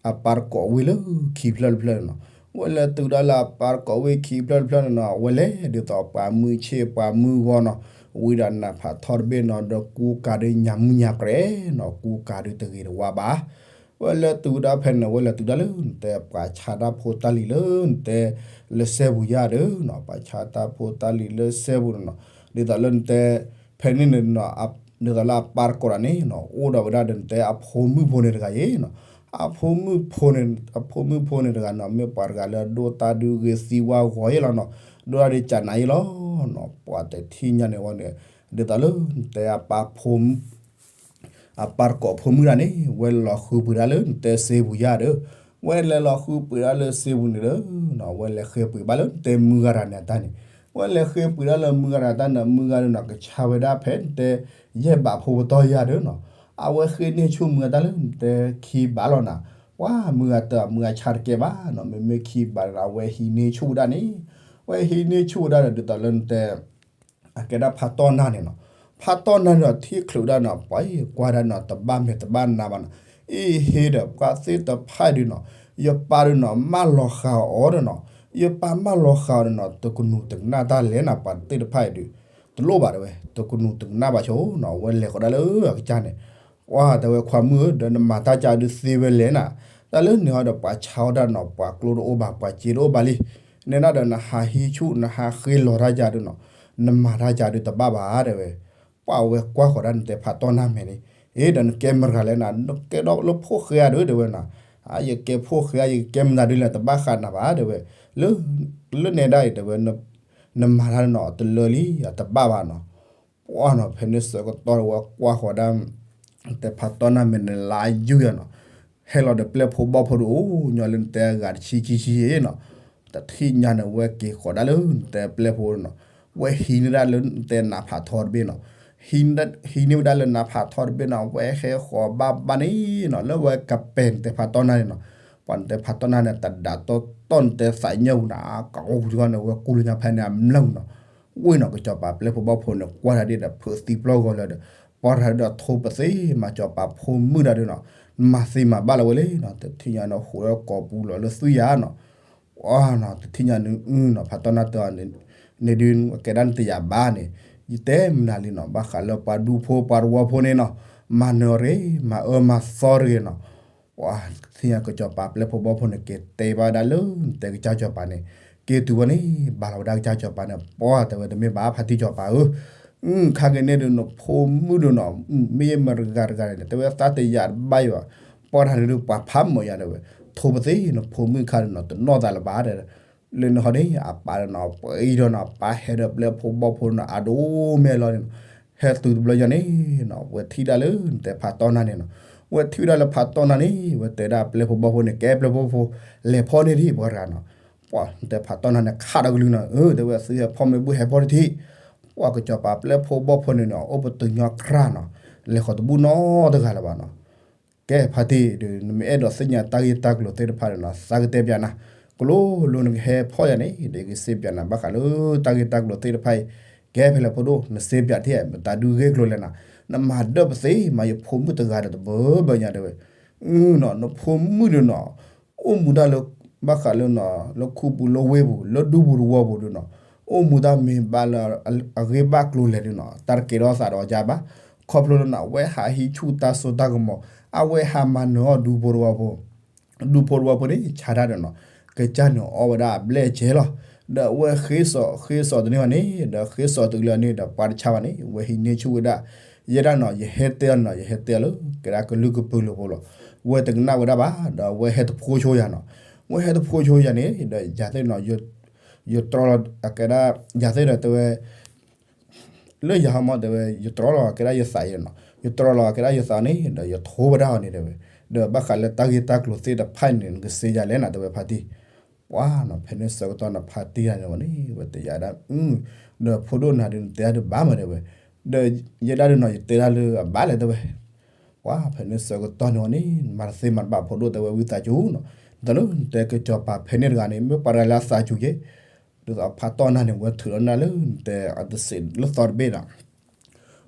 အပၢ်တကိးဝ့ၢ်လၢခံဖျၢၣ်တဖျၢၣ်န့ၣ်နီၤ. ဝဲလဲၤတုၤဒၣ်လၢအပၢ်တကိးဝ့ၢ်ခံဖျၢၣ်တဖျၢၣ်န့ၣ်နီၤ, အဝဲလဲၤဒ်သိးပှၤမုၢ်ဆ့ၣ်ပှၤမုၢ်ဂီၢ်နီၤ, ဝံၤဒီးနးဖးထီတဘ့ၣ်နီၤ, ဒီးကူကၤဒုးညၣ်မုၢ်ညၣ်ကြဲးနီၤ, ကူကၤဒုးတဂ့ၤတဝါဘၣ်. ဝဲလဲၤတုၤဒၣ်ဖဲန့ၣ် ဝဲလဲၤတုၤဒၣ်လၢနတဲ ပှၤဆါတၢ်ဖိတၢ်လံၤလၢနတဲ လၢစဲပူၤယါဒီးနီၤ, ပှၤဆါတၢ်ဖိတၢ်လံၤလၢစဲပူၤန့ၣ်နီၤ, ဒ်သိးလၢနတဲ ဖဲန့ၣ်န့ၣ်နီၤ, ဒ်သိးလၢအပၢ်တကိးတၢ်န့ၣ်နီၤ, အိၣ်ဒီးဝဲဒၣ်ဒီးနတဲအဖိမုၣ်ဖိန့ၣ်တဂၤယ့နီၤ. အဖိမုၣ်ဖိန့ၣ်, အဖိမုၣ်ဖိန့ၣ်တဂၤနီၤ, မ့ၢ်ပှၤတဂၤလၢအဒိၣ်တၢ်ဒုးဂ့ၤသံဝါဂီၤယ့လီၤနီၤ, ဒိၣ်တၢ်ဒုးကနၤယ့လီၤနီၤ. ပှၤတထံၣ်ညါန့ၣ်ဝဲန့ၣ်, ဒ်သိးလၢနတဲအပၢ်ဖိ အပၢ်တကိးဖိမုၣ်တၢ်န့ၣ် ဝဲလီၤဃုပှ့ၤဒၣ်လၢနတဲစ့ပူၤယါဒီး, ဝဲလဲၤလီၤဃုပှ့ၤဒၣ်လၢစ့ပူၤန့ၣ်ဒီး, ဝဲလဲၤဃ့ပှ့ၤဘၣ်လၢနတဲမုၢ်ဂၤတၢ်န့ၣ်အတၢ်န့ၣ်, ဝဲလဲၤဃ့ပှ့ၤဒၣ်လၢမုၢ်ဂၤတၢ်န့ၣ် မုၢ်ဂၤဒီးနီၤ ကဆါဝဲဒၣ်ဖဲနတဲ ယဲၢ်ဘးဖိပတီၢ်ယါဒီးနီၤ, အဝဲဃ့န့ၢ်ဆူၣ်မုၢ်ဂၤတၢ်လၢနတဲခံဘးလီၤနၤ, ပှၤမုၢ်ဂၤတၢ်မုၢ်ဂၤဆါတကဲဘၣ်နီၤ, မ့မ့ၢ်ခံဘးဒီး အဝဲဟံးန့ၢ်ဆူၣ်ဝဲဒၣ်န့ၣ်, ဝဲဟံးန့ၢ်ဆူၣ်ဝဲဒၣ်ဒီး ဒ်သိးလၢနတဲ အကဲဒၣ်ဖးတီၢ်နၢ်န့ၣ်နီၤ, ဖးတီၢ်နၢ်န့ၣ်ဒီးထံၣ်ချုးဒၣ်နီၤ, ပှၤအံၤကွၢ်ဒၣ်နီၤ တဘၣ်မဲာ်တဘၣ်နါဘၣ်နီၤ, အ့ဟ့ဒီးပှၤသ့ၣ်တဖၣ်အံၤဒုးနီၤ, ယပၢ်ဒုးနီၤ မၢလီၤဃာ်အီၤဒီးနီၤ, ယပၢ်မၢလီၤဃာ်အီၤဒီးနီၤ တကနူၤတကနၣ်တၢ်လဲၣ်နၤ, ပှၤသ့ၣ်တဖၣ်အံၤဒုး တလိၣ်ဘၣ်တဲဝဲ, တကနူၤတကနၣ်ဘၣ်ဆိနီၤ, ဝဲလဲၤဃီၤဒၣ်လၢအကစၢ်န့ၣ်, ပှၤတဲဝဲခွါမုၣ်ဧၢ ဒီးနမၤတၢ်ကၢ်ဒုးသ့ဝဲလဲၣ်နၤ, တၢ်လၢန့ၣ်ဟီဒီးပှၤဆါအီၣ်တၢ်နီၤ, ပှၤကျိတအိၣ်ဘၣ် ပှၤစ့တအိၣ်ဘၣ်လံ, နဲဒၣ်ဒီးနဟးဟံးဆူၣ် နဟးဃ့လီၤတၢ်ကၢ်ဒုးနီၤ, နမၤတၢ်ကၢ်ဒုးတဘၣ်ဘၣ်တဲဝဲ, ပှၤဝဲကွၢ်ဃီၤဒၣ်နတဲဖးတီၢ်နၢ်မဲာ်န့ၣ်, အ့ဒီးနကဲမတၤတဂၤလဲၣ်နၤ, နကဲဒီးလၢဖိၣ်ဃဲဧါဒီးတဲဝဲနီၤ, အယကဲဖိၣ်ဃဲဧါ ယကကဲမတၤဒုးလဲၣ် တဘၣ်ဃးနၤဘၣ်တဲဝဲ, လၢ လၢနဲဒၣ်အံၤတဲဝဲ နမၤတၢ်နီၤ တလၢလံ အတဘၣ်ဘၣ်နီၤ, ပှၤနီၤ ဖဲန့ၣ်ဆၢကတီၢ်ဒီးဝဲကွၢ်ဃီၤဒၣ် နတဲဖးတီၢ်နၢ်မဲာ်န့ၣ်လါယူၤယၤနီၤ, ဟဲလီၤဒီးပျဲၢ်ဖိဘီၣ်ဖိဒီးအိၣ်ညီလၢနတဲအဂၤတဆံခံဆံနီၤ, တထံၣ်ညါန့ၣ် ဝဲက့ၤဃီၤဒၣ်လၢနတဲပျဲၢ်ဖိနီၤ, ဝဲဟံးန့ၢ်ဒၣ်လၢနတဲနးဖးထီတဘ့ၣ်နီၤ, ဟံးန့ၢ်ဝဲဒၣ်လၢနးဖးထီတဘ့ၣ်နီၤ, ဝဲဟဲဃီၤဘၣ်ဘၣ်န့ၣ်နီၤ လၢဝဲကပဲၤနတဲဖးတီၢ်နၢ်န့ၣ်နီၤ, ပှၤနတဲဖးတီၢ်နၢ်န့ၣ် တဒၣ်တီတီၢ်နတဲသးညၢၣ်ပူၤနီၤ, အကဝီၤပူၤတခီန့ၣ် ဝဲကူၣ်လၢညါဖဲန့ၣ်အမျၢ်ပူၤနီၤ, ဝံၤနီၤ ကစီၤပၤပျဲၢ်ဖိဘီၣ်ဖိန့ၣ် ကွၢ်တၢ်ဒ်ဒီးဖုးသံပျီၢ်ဂီၤလၢဒီး ပှၤတၢ်ဒ်ဒီးထိပသ့မၤစီၤပၤဖိမုၣ်တၢ်ဒုးနီၤ, မၤသ့မၤဘၣ်လၢၤဝဲလံနီၤ, တထံၣ်ညါန့ၣ် ဟူးဒီးကိာ်ပူၤလီၤလၢသွံၣ်ယါနီၤ, ပှၤနီၤ တထံၣ်ညါန့ၣ်နီၤ ဖးတီၢ်နၢ်တၢ်န့ၣ်ဒုး ကဲဒၣ်နတယာ်ဘၣ်န့ၣ်, ယတဲမနုၤလံနီၤ, ဘၣ်ဃးလၢပှၤဒူဖိပှၤတဝီဖိန့ၣ်နီၤ, မၤနၢၤအီၤတဂ့ၤ မၤအၢမၤသီတဂ့ၤနီၤ, ပှၤတထံၣ်ညါကစီၤပၤပျဲၢ်ဖိဘီၣ်ဖိန့ၣ် က့ၤတဲဘၣ်ဝဲဒၣ်လၢနတဲကစၢ်စီၤပၤန့ၣ်, က့ၤတုၤဝဲန့ၣ် ဘၣ်လီၤဝဲဒၣ်ကစၢ်စီၤပၤန့ၣ်, ပှၤတဲဝဲတမ့ၢ်ဘၣ်ဖါတံၢ်စီၤပၤဧၢ, ခါက့ၤန့ၣ်ဒုးနဖိမုၣ်ဒုးနီၤ, မ့ၢ်ယမတဂၤတဂၤန့ၣ် တဲဝဲသးတယာ်တဘၣ်ယၤဘၣ်, ပှၤတၢ်န့ၣ်ဒုးပှၤဖးမၢ်ယၤတဲဝဲ, ထိပသ့နဖိမုၣ်ခါဒုးနီၤ တနီၣ်သးလၢၤဘၣ်တဲ လၢနဟီဒ်အပၢ်ဒီးနီၤ ပှၤအံၤဒီးနီၤ ပၢ်ဟဲဒီးပျဲၢ်ဖိဘီၣ်ဖိနီၤ အဒိၣ်မ့ၢ်အလီၢ်န့ၣ်နီၤ, ဟဲတုၤတဘျီညါန့ၣ်နီၤ ဝဲထံၣ်ဒၣ်လၢနတဲဖးတီၢ်နၢ်န့ၣ်နီၤ, ဝဲထံၣ်ဝဲဒၣ်လၢဖးတီၢ်နၢ်န့ၣ် ဝဲတဲဒၣ်ပျဲၢ်ဖိဘီၣ်ဖိန့ၣ် ကဲပျဲၢ်ဖိဘီၣ်ဖိ လဲၤဖီၣ်န့ၢ်ဒံးပှၤတဂၤနီၤ, ပှၤနတဲဖးတီၢ်နၢ်န့ၣ် ခးဒီးကလုၢ်နီၤ အၢ တဲဝဲသုဟဲဖီၣ်မ့ၢ်ဘုၣ်ဟဲဖီၣ်တထံၣ်, ပှၤကစီၤပၤပျဲၢ်ဖိဘီၣ်ဖိန့ၣ်နီၤ အိၣ်ပတုာ်ညီကြၢးနီၤ, လဲၤဃီၤတဘူၣ်နီတဂၤလၢၤဘၣ်နီၤ ကဲဖါတံၢ်ဒီး နမ့ၢ်အဲၣ်ဒိးသ့ၣ်ညါတၢ်ဂ့ၢ်တၢ်ကျိၤသ့ၣ်တဖၣ်န့ၣ်နီၤ သးကတဲပျးနၤ, ကလိလိနကဟဲဖီၣ်ယၤန့ၣ် ဒီးယကစ့ပျးနၤ ဘၣ်ဃးလၢတၢ်ဂ့ၢ်တၢ်ကျိၤသ့ၣ်တဖၣ်အံၤ, ကဲဖဲလဲၣ်ဖိဒိၣ် နစ့ပျးတထံၣ် မတၤဒုးဂ့ၢ်ကျိၤလဲၣ်နၤ, နမၤဒၢၣ်ပသ့မး ယဖိမုၣ်တဂၤဒီးတဘၢဘၢညါတဲဝဲ, နီၤ နဖိမုၣ်ဒီးနီၤ အိၣ်မူတၢ်လၢ ဘၣ်ဃးလၢနီၤ လၢခူပူၤလၢဝ့ၢ်ပူၤ လၢဒူပူၤတဝီပူၤဒုးနီၤ, အိၣ်မူတၢ်မ့ၢ်ဘၣ်လၢအဂ့ၢ်ဘၣ်ကျိၤလဲၣ်ဒုးနီၤ တၢ်တကဲထီၣ်သးဒီးအီၤဘၣ်, ခီဖျိလၢနီၤ အဝဲဟးဟံးဆူၣ်တၢ်စိတၢ်ကမီၤ, အဝဲဟးမၤနၢၤအီၣ်ဒူဖိတဝီဖိ ဒူဖိတဝီဖိန့ၣ် ဆါတၢ်ဒီးနီၤ ကစၢ်န့ၣ်အီၣ်ဝဲဒၣ်အဘျဲၣ်အစဲလီၤ, ဒီးအဝဲဃ့စီၤဃ့စီၤတန့ၢ်ဘၣ်န့ၣ် ဒီးဃ့စီၤတကလုာ်န့ၣ်ဒီးပှၤတဆါဘၣ်န့ၣ် ဝဲဟံးန့ၢ်ဆူၣ်ဝဲဒၣ်, ယဲဒၣ်နီၤ ယဟဲတဲအီၤနီၤ ယဟဲတဲအီၤလၢ ကဲဒၣ်ကလုာ်ကပူၤလၢဖိလီၤ, ဝဲတကနၣ်ဝဲဒၣ်ဘၣ် ဒီးဝဲဟဲတဖိဆိယၤနီၤ, ဝဲဟဲတဖိဆိယၤန့ၣ် ဒီးယၤသ့ၣ်နီၤ ယတြီလီၤအကဲဒၣ် ယၤသ့ၣ်ဒီးတဲဝဲ လၢယၤဟီမီတဲဝဲ ယတြီလီၤအကဲဒၣ်ယသးအံၤနီၤ, ယတြီလီၤအကဲဒၣ်ယသးန့ၣ် ဒီးယထိဝဲဒၣ်အီၤန့ၣ်တဲဝဲ, ဒီးဘၣ်ဃးလၢတၢ်ဂ့ၢ်တၢ်ကျိၤသ့ၣ်တဖၣ်န့ၣ် နကစ့ယၤလဲၣ်နၤတဲဝဲဖါတံၢ်, ပှၤနီၤ ဖဲန့ၣ်ဆၢကတီၢ်န့ၣ် ဖါတံၢ်ယၤန့ၣ်ဝဲန့ၣ် ဝဲတဲယၤဒၣ် ဒီးဖိဒိၣ်နၤဒုးနတဲဒၣ်ဒုးဘၣ်မးတဲဝဲ, ဒီးယဲဒၣ်ဒုးနီၤ ယတဲဒၣ်လၢအဘၣ်လဲၣ်တဲဝဲ, ပှၤဖဲန့ၣ်ဆၢကတီၢ်န့ၣ်ဝဲန့ၣ် မၤတသ့မၤတဘၣ်ဖိဒိၣ်တဲဝဲဝံသးစူၤနီၤ, ဒ်သိးလၢနတဲကစီၤပၤဖဲန့ၣ်တဂၤန့ၣ် မ့ၢ်ပှၤတဂၤလၢအသးစူၤက့ၤ ဒ်သိးဖါတီၢ်နၤန့ၣ် ဝဲထုးထီၣ်နၤလၢနတဲအတစံးလၢသီတဘ့ၣ်ဒီး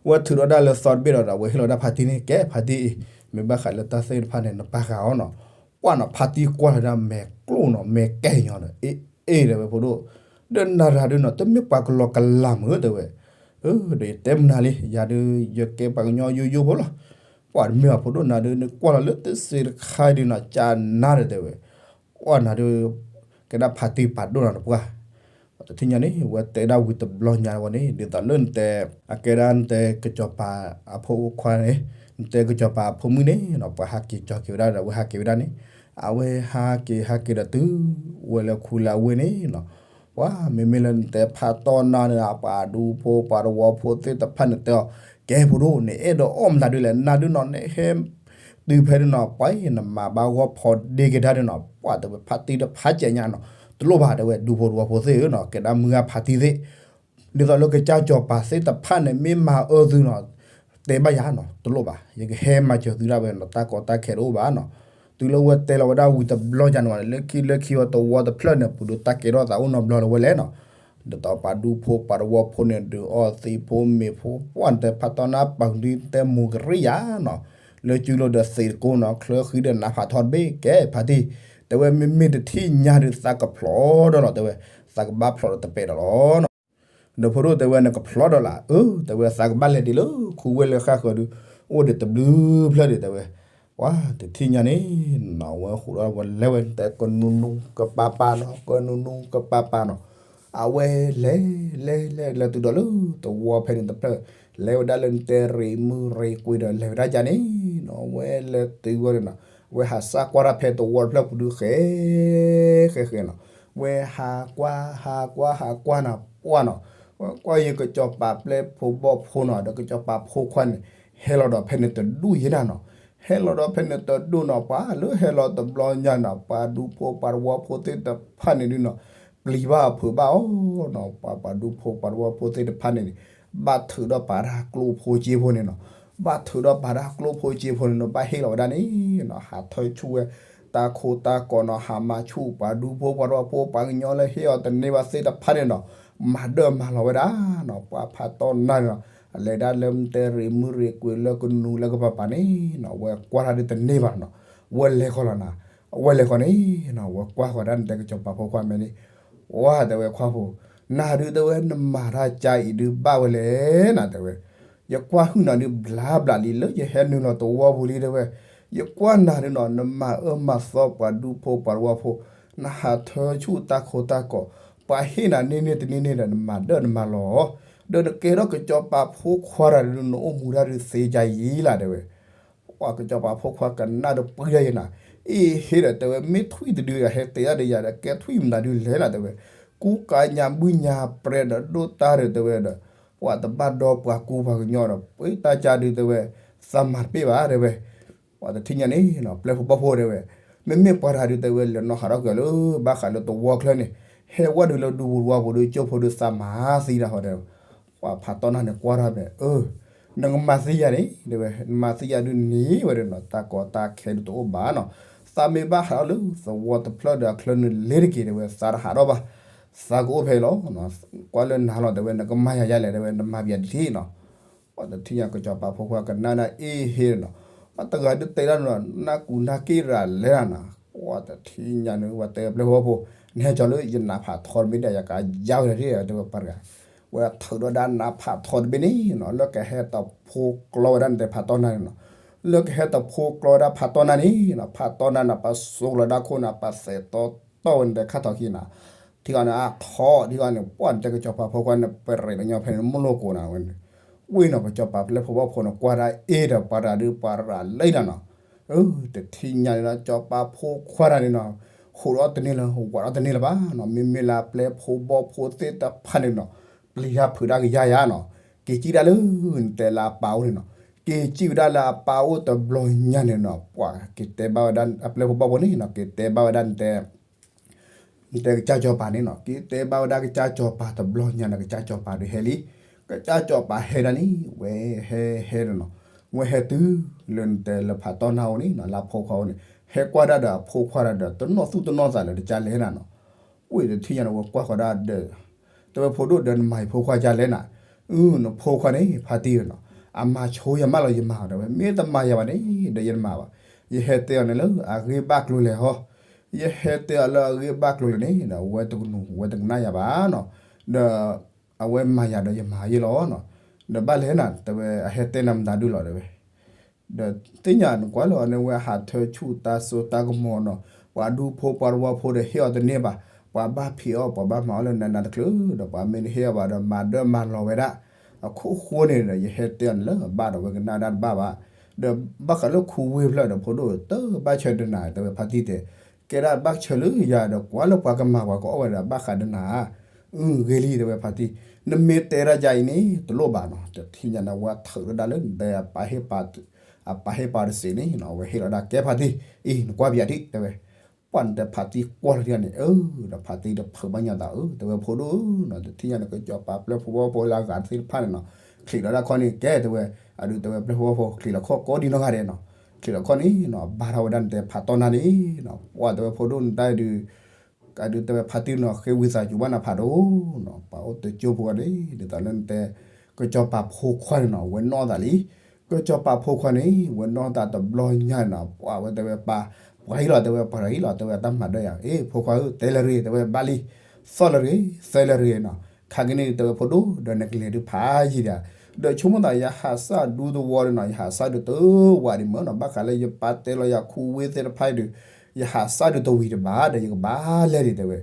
ဝဲထုးထီၣ်ဒၣ်လၢသီတဘ့ၣ်ဒီး ဒီးဝဲဟ့ၣ်လီၤဒၣ်ဖါတံၢ်န့ၣ် ကဲဖါတံၢ်အံၤ မ့ၢ်ဘၣ်ဃးလၢတၢ်သ့ၣ်တဖၣ်န့ၣ် နပာ်ဃာ်အီၤနီၤ, ပှၤနီၤ ဖါတံၢ်ကွၢ်လီၤဒၣ်မဲာ်ကျိၣ်နီၤ မဲာ်ကဲၢ်ညီဒီး အ့ၣ်အ့ၣ်တဲဝဲဖိဒိၣ်, ဒီးနၤတဂၤဒုးနီၤ တမ့ၢ်ပှၤကလီကလးမုၢ်တဲဝဲ, ဒီးယတဲမနုၤလံ ယၤဒုး ယကဲပှၤကညီယိယိဖိလီၤ, ပှၤတမ့ၢ်ဘၣ်ဖိဒိၣ်နၤဒုး နကွၢ်လီၤလၢတစ့တခါဒုးနီၤ ကၢ်နါဒီးတဲဝဲ ပှၤနၤဒုး ကဲဒၣ်ဖါတံၢ်ပာ်ဒိၣ်နၤတပှၢ်, တထံၣ်ညါန့ၣ် ဝဲတဲဒၣ်ဝံၤတဘျီညါဝဲန့ၣ် ဒ်သိးလၢနတဲ အကဲဒၣ်နတဲကစီၤပၤအဖိခွါန့ၣ် နတဲကစီၤပၤအဖိမုၣ်န့ၣ်နီၤ ပှၤဟးက့ၤကၠီၤက့ၤဝဲဒၣ်ဒီး အဝဲဟးက့ၤကၠီၤက့ၤဝဲဒၣ်န့ၣ် အဝဲဟးက့ၤဟးက့ၤဒီးတုၤ ဝဲလၢခူလၢအဝ့ၢ်န့ၣ်နီၤ, ပှၤမ့မ့ၢ်လၢနတဲဖါတီၢ်နၤန့ၣ် ပှၤဒူဖိပှၤတဝီဖိသ့ၣ်တဖၣ်န့ၣ်တဲအီၤ ကဲဖိဒိၣ်န့ၣ် အဲၣ်ဒိးအီၣ်မတၤဒုးလဲၣ် နၤဒုးနီၤ နဟဲ တုၤဖဲဒုးနီၤ ပှၤအံၤနမၤဘၣ်ဂီၢ်ဖီဒ့က့ၤတၢ်ဒုးနီၤ ပှၤတဲဝဲဖါတံၢ်တဖးကဲညါနီၤ တလိၣ်ဘၣ်တဲဝဲ ဒူဖိတဝီဖိသ့ၣ်ဧၢနီၤ ကဲဒၣ်မုၢ်ဂၤဖါတံၢ်သ့ၣ် ဒ်သိးလၢကစၢ်စီၤပၤသ့ၣ်တဖၣ်န့ၣ် မ့ၢ်မၤအၢသုနီၤ တဲဘၣ်ယၤနီၤ တလိၣ်ဘၣ် ယကဟဲမၤစၢၤသုဒၣ်ဝဲနီၤ တၢ်ကီတၢ်ခဲတအိၣ်ဘၣ်နီၤ တုၤလၢဝဲတဲလီၤဝဲဒၣ်ဝံၤတဘျီညါန့ၣ်ဝဲ လၢခံလၢခံဝဲတဝီတဖျၢၣ်န့ၣ် ပဒုးတၢ်ကဲထီၣ်သးအိၣ်နီတဘျီလၢၤဝဲလဲၣ်နီၤ ဒ်သိးပှၤဒူဖိပှၤတဝီဖိန့ၣ် ဒုးအီၣ်သံးဖိမ့ၤဖိ ပှၢ်နတဲဖါတီၢ်နၤပာ်ဒုးတဲမိၢ်ကရံၣ်ယၤနီၤ လၢစုလိၤဒီးသံးတကိနီၤ ချၢဃံဒီးနါဖးထီတဘ့ၣ် ကဲဖါတံၢ် တဲဝဲမ့မ့ၢ်တထံၣ်ညါဒုးသးကဖျိးဒီးလီၤ တဲဝဲ သးကဘၣ်ဖျိးဒီးတပဲာ်ဒီးလီၤနီၤ ဒီးဖိဒိၣ်တဲဝဲနကဖျိးဒီးလၢ အၢ တဲဝဲသးကဘၣ်လဲၤဒံးလၢခူဝ့ၢ်လၢဃၣ်ဃၢၤဒုး အိၣ်ဒံးတဘျုးဖျၢၣ်ဒံး တဲဝဲ ပှၤတထံၣ်ညါန့ၣ်နီၤ ဝဲဃိးဒီးဝဲလဲၤဝဲ တဲကနူနူကပၤပၤနီၤ ကနူနူကပၤပၤနီၤ အဝဲလဲၤ လဲၤ လဲၤ လဲၤတုၤဒီးလၢတဝီဖဲန့ၣ်တဖျၢၣ် လဲၤဝဲဒၣ်လၢနတဲရ့မုၢ်ရ့ကွံာ်ဒီး လဲၤဝဲဒၣ်ယၤန့ၣ်နီၤ ဝဲလဲၤတုၤဝဲန့ၣ်နီၤ ဝဲဟးစၢ်ကွၢ်တၢ်ဖဲတဝီတဖျၢၣ်ပူၤဒုး ဃဲ ဃဲ ဃဲနီၤ ဝဲဟးကွၢ် ဟးကွၢ် ဟးကွၢ်နီၤ ပှၢ်နီၤ ဝဲကွၢ်ယကစီၤပၤပျဲၢ်ဖိဘီၣ်ဖိနီၤ ဒီးကစီၤပၤဖိခွါန့ၣ် ဟဲလီၤဒီးဖဲန့ၣ်တဒူၣ်ယဲဒၣ်နီၤ ဟဲလီၤဒီးဖဲန့ၣ်တဒူၣ်နီၤ ပှၤလၢဟဲလီၤတဘျီညါနီၤ ပှၤဒူဖိပှၤတဝီဖိသ့ၣ်တဖၣ်န့ၣ်ဒုးနီၤ ပျံၤဘၣ်ဖုးဘၣ်အီၤနီၤ ပှၤပှၤဒူဖိပှၤတဝီဖိသ့ၣ်တဖၣ်န့ၣ်န့ၣ် ဘၣ်ထုးဒီးပာ်တၢ်ကျိဖိစ့ဖိန့ၣ်နီၤ ဘၣ်ထုးဒီးပာ်တၢ်ကျိဖိစ့ဖိန့ၣ်နီၤ ဘၣ်ဟ့ၣ်လီၤဝဲဒၣ်န့ၣ်နီၤ ဟးထၢဆူၣ်ဝဲ တၢ်ခိတၢ်ကီးနီၤ ဟးမၤဆူၣ်ပှၤဒူဖိပှၤတဝီဖိ ပှၤကညီလၢဟ့ၣ်အီၤတန့ၢ်ဘၣ်သ့ၣ်တဖၣ်န့ၣ်နီၤ မၤဒၢၣ်မၤလီၤဝဲဒၣ်နီၤ ပှၤဖးတီၢ်နါန့ၣ်နီၤ အလဲၤဒၣ်လၢမတဲရ့မုၢ်ရ့ကွံာ်လၢကနူၤလၢကပၤပၤန့ၣ်နီၤ ဝဲကွၢ်တၢ်ဒုးတန့ၢ်ဘၣ်နီၤ ဝဲလဲၤဃီလီၤနၤ အဝဲလဲၤဃီန့ၣ်နီၤ ဝဲကွၢ်ဃီဒၣ်နတဲကစီၤပၤဖိခွါမဲာ်န့ၣ် ဝဲတဲဝဲခွါဖိ နၤဒုးတဲဝဲနမၤတၢ်ကါအံၤဒုးဘၣ်ဝဲလဲၣ်နၤတဲဝဲ ယကွၢ်ဟုၣ်နၤဒုးဘျါဘျါလံ လၢယဟဲနုာ်လီၤတဝီပူၤလံတဲဝဲ ယကွၢ်နၤဒုးနီၤ နမၤအၢမၤသီပှၤဒူဖိပှၤတဝီဖိ နဟးထၢဆူၣ်တၢ်ခိတၢ်ကီး ပှၤဟ့ၣ်နၤန့ၢ်န့ၢ်တန့ၢ်န့ၢ်ဒီး နမၤဒၢၣ်နမၤလီၤ ဒီးနကဲထီၣ်ကစီၤပၤဖိခွါတၢ်ဒုး နအိၣ်မူတၢ်ဒုးသ့ကါယံၤလၢ်တဲဝဲ ပှၤကစီၤပၤဖိခွါကနၣ်ဒီးပှံၤဒၣ်ယဲနၤ အ့ၣ်ဟ့ဒီးတဲဝဲ မ့ၢ်ထွံၣ်တဒုဒီး ဟဲတဲဒၣ်ဒီးယၤဒီး ကဲထွံၣ်မတၤဒုလဲၣ်နၤတဲဝဲ ကူကၤညါဘုညါပြဲဒီးဒိၣ်တၢ်ဒီးတဲဝဲဒီး ပှၤတဘၣ်ဒီပှၤကူပှၤကညီဒီး ပှ့ၤတၢ်ကါဒုးတဲဝဲ သးမၤတပ့ၢ်ဘၣ်တဲဝဲ ပှၤတထံၣ်ညါန့ၣ်နီၤ ပျဲၢ်ဖိဘီၣ်ဖိတဲဝဲ မ့မ့ၢ်ပှၤတဂၤဒုးတဲဝဲ လဲၤနီၢ်ဟးထီၣ်ကွံာ်လၢ ဘၣ်ဃးလၢတဝီချၢန့ၣ် ဟဲဝဲဒုးလၢဒူပူၤတဝီပူၤဒုး ကၠိဖိဒုးသးမၤသံတၢ်ဃီဒီး ပှၤဖးတီၢ်နါန့ၣ်ကွၢ်ထီၣ်မဲာ် အၢ နကမၤသံယၤန့ၣ် တဲဝဲ နမၤသံယၤဒုးန့ၢ်ဝဲဒၣ်နီၤ တၢ်ကီတၢ်ခဲဒုးတအိၣ်ဘၣ်နီၤ သးမ့ၢ်ဘၣ်ဟးထီၣ်လၢသဝီတဖျၢၣ်ဒီးအချၢန့ၣ်လ့ၤတက့ၢ်တဲဝဲ သးတဟးထီၣ်ဘၣ် သးကအိၣ်ဖဲအံၤလီၤ ကွၢ်လၢနၤလီၤတဲဝဲ နကမၤယၤယၤလဲၣ်တဲဝဲ နမၤပယၤတထံၣ်နီၤ ပှၤတထံၣ်ညါကစီၤပၤဖိခွါကနၣ်ဒၣ်အ့ၣ်ဟ့နီၤ ပှၤတဂၤဒုးတဲဒၣ်နီၤ နၢ်ကူနၢ်က့ၣ်ရၤလဲၣ်နၤ ပှၤတထံၣ်ညါန့ၣ် ပှၤတဲပျဲၢ်ဖိဘီၣ်ဖိ နဟဲကၠီၤလၢယနးဖးထီတဘ့ၣ်ဒီး ယကယါဝဲဒၣ်တဲဝဲပှၤတဂၤ ဝဲထုးထီၣ်ဒၣ်နါဖးထီတဘ့ၣ်န့ၣ်နီၤ လၢကဟဲတဖိကျီဝဲဒၣ်နတဲဖးတီၢ်နါန့ၣ်နီၤ လၢကဟဲတဖိကျီဝဲဒၣ်ဖးတီၢ်နါန့ၣ်နီၤ ဖးတီၢ်နါန့ၣ် ပစိးလီၤဒၣ်ခိၣ်နၤ ပသဲးတီတီဝဲနတဲခါထီၣ်ခံနၤ ထံဂီၤန့ၣ် အထီၣ်ထံဂီၤန့ၣ် ပှၢ်နတဲကစီၤပၤဖိခွါန့ၣ် ပရ့းကညီဖဲန့ၣ် မိၢ်လိၣ်ကိးနၤဝဲန့ၣ် ဝံၤနီၤ ကစီၤပၤပျဲၢ်ဖိဘီၣ်ဖိန့ၣ် ကွၢ်ဒၣ်အ့ၣ်ဒီးပှၤတဂၤဒုးပှၤရၤလံနၤနီၤ အၢ တထံၣ်ညါန့ၣ်ဒီး စီၤပၤဖိခွါတဂၤန့ၣ်နီၤ, ဟးထီၣ်တန့ၢ်လၢၤ ဝးထီၣ်တန့ၢ်လၢၤဘၣ်နီၤ, မ့မ့ၢ်လၢအပျဲၢ်ဖိဘီဖိသ့ၣ်တဖၣ်န့ၣ်နီၤ, ပျံၤတၢ်ဖုးတၢ်ကယၤယၤနီၤ, က့ၤစံၣ်ဒၣ်လၢ နတဲလၢအပၢ်အိၣ်န့ၣ်နီၤ, က့ၤစံၣ်ဝဲဒၣ်လၢအပၢ်အိၣ်တဘျီညါန့ၣ်နီၤ, ပှၤက့ၤတဲဘၣ်ဝဲဒၣ်အပျဲၢ်ဖိဘီဖိန့ၣ်နီၤ, က့ၤတဲဘၣ်ဝဲဒၣ်နတဲ နတဲကစၢ်စီၤပၤန့ၣ်နီၤ, က့ၤတဲဘၣ်ဝဲဒၣ်ကစၢ်စီၤပၤတဘျီညါန့ၣ် ကစၢ်စီၤပၤဒုးဟဲလံ, ကစၢ်စီၤပၤဟဲဒၣ်န့ၣ် ဝဲဟဲဟဲဒီးနီၤ, ဝဲဟဲတုၤလၢနတဲလၢဖးတီၢ်နါအိၣ်န့ၣ်နီၤ, လၢအဖိခွါအိၣ်န့ၣ်, ဟဲကွၢ်ဒၣ်ဒီးအဖိခွါဒီး တနီၣ်သူၣ်တနီၣ်သးလၢတကၢ်လဲၣ်နၤနီၤ, ဝဲတထံၣ်ညါန့ၣ် ဝဲကွၢ်ဃီၤဒၣ်ဒီး တဲဝဲဖိဒိၣ်ဒီး နမၤယဖိခွါကၢ်လဲၣ်နၤ, အၢ နဖိခွါန့ၣ် ဖါတံၢ်နီၤ, အမၤဆိယၤမးလီၤ ယမၤအီၤ တဲဝဲ, မ့ၢ်တမၤယၤဘၣ်န့ၣ် ဒီးယတမၤဘၣ်, ယဟဲတဲအီၤန့ၣ်လၢအဂ့ၢ်ဘၣ်ကျိၤလဲၣ်ဟီ, ယဟဲတဲအီၤလၢအဂ့ၢ်ဘၣ်ကျိၤလဲၣ်န့ၣ်ဒီး အဝဲတကနူၤ အဝဲတကနၣ်ယၤဘၣ်နီၤ, ဒီး အဝဲမၤယၤဒီးယမၤယဲလီၤနီၤ, ဒီးဘၣ်လဲၣ်နၤ တဲဝဲ အဟဲတဲနၤမတၤဒုလီၤ တဲဝဲ ဒီးသ့ၣ်ညါနကွၢ်လၢအီၤန့ၣ် ဝဲဟးထၢဆူၣ်တၢ်စိတၢ်ကမီၤနီၤ, ပှၤဒူဖိပှၤတဝီဖိဒီးဟ့ၣ်အီၤတန့ၢ်ဘၣ်, ပှၤဘၣ်ဖံးအီၣ် ပှၤဘၣ်မၤအီၣ်လၢနးနးတချုးဒီး ပှၤမ့ၢ်တဟ့ၣ်အီၤဘၣ်ဒီး မၤဒၢမၤလီၤဝဲဒၣ်, အခိၣ်ဃိန့ၣ်ဒီး ယဟဲတဲအီၤန့ၣ်လၢအဘၣ်ဒီး ဝဲကနၣ်ဒၣ်တဘၣ်ဘၣ်, ဒီးဘၣ်ဃးလၢခူဝ့ဖျၢၣ်ဒီး ဖိဒိၣ်တဘၣ်ဆၢတနၤ တဲဝဲဖါတံၢ်တဲ, ကဲဒၣ်ဘၣ်ဆၢလၢယၤဒီး ကွၢ်လၢပှၤကမၤပှၤကအီၣ်ဝဲဒီး ဘၣ်ဃးတနၤ အၢ ဂ့ၤလံ တဲဝဲဖါတံၢ်, နမ့ၢ်တဲဒၣ်ယၤအံၤန့ၣ် တလိၣ်ဘၣ်နီၤ, တထံၣ်ညါန့ၣ် ဝဲထုးဒၣ်လၢနတဲ အပၢ်ဟ့ၣ်ပာ် အပၢ်ဟ့ၣ်ပာ်တစ့းန့ၣ်နီၤ, အဝဲဟ့ၣ်လီၤဒၣ်ကဲဖါတံၢ်, အံၤ နကွၢ်ပယၤဒံး တဲဝဲ, ပှၢ်နတဲဖါတံၢ်ကွၢ်လီၤဒံးန့ၣ် အၢ ဒီးဖါတံၢ်တဖုးဘၣ်ညါသး အၢ တဲဝဲဖိဒိၣ်နီၤ, တထံၣ်ညါန့ၣ် ကစီၤပၤပျဲၢ်ဖိဝီဖိလၢအဂၤတသ့ၣ်တဖၣ်န့ၣ်နီၤ, ချံးလီၤဒၣ်ခီန့ၣ် ကဲ တဲဝဲ, အဒုးတဲဝဲပျဲၢ်ဖိဝီဖိ ချံးလီၤခီၣ်ကိးဒံနီၢ်ဂၤဒဲးနီၤ, ချံးလီၤခီန့ၣ်နီၤ ဘါထီၣ်ဝဲဒၣ်နတဲဖးတီၢ်နါန့ၣ်နီၤ, ပှၢ်တဲဝဲဖိဒိၣ်နတၢ်ဒုး ကဒုးတဲဝဲဖါတံၢ်နီၤ ဃ့ဝံသးစူၤဘၣ်နၤဖးဒိၣ်နီၤ, ပှၤအိၣ်တကၠိဖိန့ၣ် ဒ်သိးလၢနတဲ ကစီၤပၤဖိခွါန့ၣ်နီၤ ဝဲနီၣ်သးလံ, ကစီၤပၤဖိခွါန့ၣ် ဝဲနီၣ်သးတဘျီညါနီၤ ပှၤဝဲတဲဝဲပၢ်, ပှၤဟံၣ်လီၤ တဲဝဲပှၤဟံၣ်လီၤ တဲဝဲတၢ်မၤဒၢယၤ အ့ ဖိခွါဧၢ တဲလၢရ့ တဲဝဲဘၣ်လံ, သီၣ်လၢရ့ သဲလၢရ့နီၤ, ခါက့ၤန့ၣ် တဲဝဲဖိဒိၣ် ဒီးနကလဲၤဒုးဖးယံၤဒၣ်, ဒီးဆိကမိၣ်သး ယဟးစၢ်ဒူသဝီဒီးနီၤ ယဟးစၢ်ဒုးတဝးဒံးမၢ်နီၤ, ဘၣ်ဃးလၢယပၢ်တဲလီၤယၤခူဝ့သ့ၣ်တဖၣ်အံၤဒုး ယဟးစၢ်ဒုးတဝံၤတဘၣ်ဒီး ယကဘၣ်လဲၤဒံး တဲဝဲ,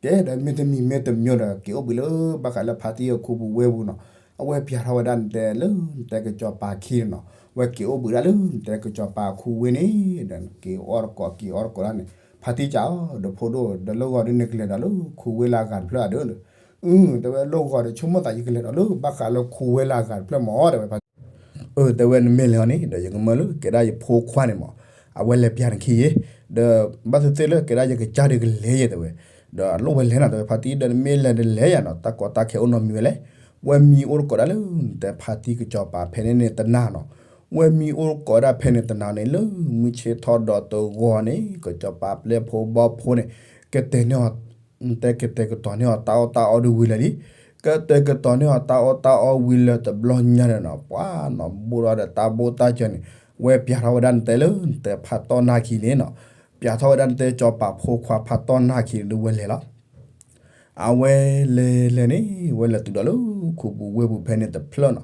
ကဲဒီးမ့တမံၤမ့တမံၤဒီး က့ၤအိၣ်ဘှံးလၢဘၣ်ဃးလၢဖါတံၢ်အခူပူၤဝ့ၢ်ပူၤနီၤ, အဝဲပျးထီၣ်ဝဲဒၣ်နတဲလၢနတဲကစီၤပၤခံန့ၣ်နီၤ, ဝဲက့ၤအိၣ်ဘှံးဒၣ်လၢနတဲကစီၤပၤခူဝ့ၢ်န့ၣ်ဒီး က့ၤအီၣ်တကိးက့ၤအီတကိးဒၣ်န့ၣ်, ဖါတံၢ်ကးအီၤ ဒီးဖိဒိၣ် ဒီးလၢဂီၤဒုးနကလဲၤဒီးလၢခူဝ့ၢ်လၢအဂၤတဖျၢၣ်ဧါဒီး အၢ တဲဝဲလၢဂီၤဒီးဆိကမိၣ်သး ယကလဲၤဒီးလၢဘၣ်ဃးလၢခူဝ့ၢ်လၢအဂၤတဖျၢၣ်မၢ် တဲဝဲဖါတံၢ်, အၢ တဲဝဲနမ့ၢ်လဲၤအီၤန့ၣ် ဒီးယကမၢလၢကဲဒၣ်ယဖိခွါန့ၣ်မၢ်, အဝဲလဲၤပျးနခံယဲ, ဒီးဘၣ်သ့ၣ်သ့ၣ်လၢကဲဒၣ်ယကစၢ်ဒုးကလဲၤယဲ တဲဝဲ, ဒီးအလိၣ်ဝဲလဲၤနီၤ တဲဝဲဖါတံၢ် ဒီးနမ့ၢ်လဲၤတလဲၤယၤနီၤ တၢ်ကီတၢ်ခဲအိၣ်နီတမံၤဝဲလဲၣ်, ဝဲမံအိၣ်တကိးဒၣ်လၢနတဲဖါတံၢ်ကစီၤပၤဖဲန့ၣ်န့ၣ်တနၤနီၤ, ဝဲမံအိၣ်တကိးဒၣ်ဖဲန့ၣ်တနၤန့ၣ် လၢမုၢ်ဆ့ၣ်ထီၣ်ဒီးတဂီၤန့ၣ် ကစီၤပၤပျဲၢ်ဖိဘီဖိန့ၣ် ကတဲာ်န့ၢ်အီၤ တဲကတဲာ်ကတီၤန့ၢ်အီၤတၢ်အီၣ်တၢ်အီဒုးဝံၤလၢာ်လံ, ကတဲာ်ကတီၤန့ၢ်အီၤတၢ်အီၣ်တၢ်အီဝံၤလၢာ်တဘျီညါန့ၣ်နီၤ ပှၤနီၤ ဘူးဒီးတၢ်ဘိၣ်တၢ်စၢၤန့ၣ် ဝဲပျးထီၣ်ဝဲဒၣ်နတဲလၢနတဲဖးတီၢ်နါခံန့ၣ်နီၤ, ပျးထီၣ်ဝဲဒၣ်နတဲစီၤပၤဖိခွါဖးတီၢ်နါခံန့ၣ်ဒုးဝဲလဲၤလီၤ အဝဲလဲၤလဲၤန့ၣ် ဝဲလဲၤတုၤဒီးလၢခူပူၤဝ့ၢ်ပူၤဖဲန့ၣ်တဖျၢၣ်နီၤ,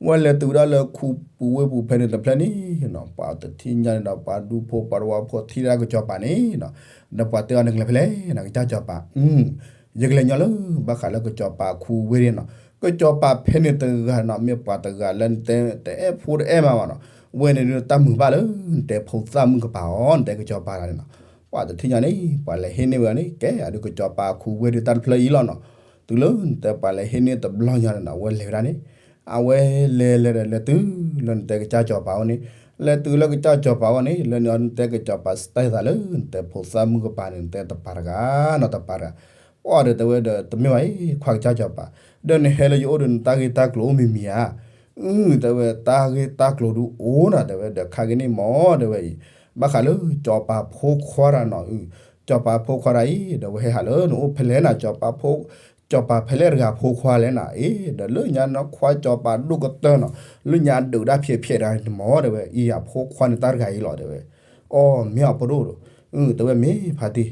ဝဲလဲၤတုၤဝဲဒၣ်လၢခူပူၤဝ့ၢ်ပူၤဖဲန့ၣ်တဖျၢၣ်န့ၣ်နီၤ ပှၤတထံၣ်ညါန့ၣ်ဒီး ပှၤဒူဖိပှၤတဝီဖိထံၣ်ဒၣ်ကစီၤပၤန့ၣ်နီၤ, ဒီးပှၤတဲအီၤနကလဲၤဖဲလဲၣ်နီၤ ကစၢ်စီၤပၤ, ယကလဲၤညီလၢ ဘၣ်ဃးလၢကစီၤပၤခူဝ့ၢ်န့ၣ်နီၤ, ကစီၤပၤဖဲန့ၣ်တဂၤနီၤ မ့ၢ်ပှၤတဂၤလၢနတဲတအဲၣ်ဖိတအဲၣ်မးဘၣ်နီၤ, ဝဲန့ၣ်ဒုးတၢ်မုာ်ဘၣ်လၢ နတဲဖိသၣ်မုၣ်ကပၤအီၤ နတဲကစီၤပၤတဂၤန့ၣ်နီၤ, ပှၤတထံၣ်ညါန့ၣ် ပှၤလဲၤဟ့ၣ်န့ၢ်ဝဲန့ၣ် ကဲ အဒုးကစီၤပၤခူဝ့ၢ်ဒုးတၢ်တဖျၢၣ်အံၤလီၤနီၤ, တုၤလၢနတဲပှၤလဲၤဟ့ၣ်န့ၢ်တဘျီညါန့ၣ်နီၤ ဝဲလဲၤဝဲဒၣ်န့ၣ် အဝဲလဲၤလဲၤဒီးလဲၤတုၤလၢနတဲကစၢ်စီၤပၤအိၣ်န့ၣ်, လဲၤတုၤလၢကစၢ်စီၤပၤအိၣ်န့ၣ် လၢနတဲကစီၤပၤစတဲသးလၢ နတဲဖိသၣ်မုၣ်ကပၤန့ၣ် နတဲတပၤတဂၤနီၤ တပၤတဂၤ, ပှၤဒီးတဲဝဲဒီး တမ့ၢ်ဘၣ်အံၤ ခွါကစၢ်စီၤပၤ, ဒီးနဟဲလၢယအိၣ်ဒီးနတၢ်ဂ့ၢ်တၢ်ကျိၤအိၣ်မံၤမံၤဧါ, အု တဲဝဲတၢ်ဂ့ၢ်တၢ်ကျိၤဒုးအိၣ်နီၤ တဲဝဲဒီးခါက့ၤန့ၣ်မၢ် တဲဝဲအံၤ, ဘၣ်ဃးလၢစီၤပၤဖိခွါတဂၤနီၤ အု စီၤပၤဖိခွါတဂၤအံၤ ဒီးဝဲဟဲဟးလၢနအိၣ်ဖဲလဲၣ်နၤ စီၤပၤဖိ စီၤပၤဖဲလဲၣ်တဂၤအဖိခွါလဲၣ်နၤ အ့ ဒီးလၢညါနခွါစီၤပၤဒိၣ်ကတၢၢ်နီၤ လၢညါဒုးတၢ်ဖျဲးဖျဲးတဂၤန့ၣ်မၢ် တဲဝဲ အံၤအဖိခွါန့ၣ်တၢ်တဂၤအံၤလီၤ တဲဝဲ, အိ မ့ၢ်အဖိဒိၣ်ဒီး အု တဲဝဲမ့ၢ်ဖါတံၢ်,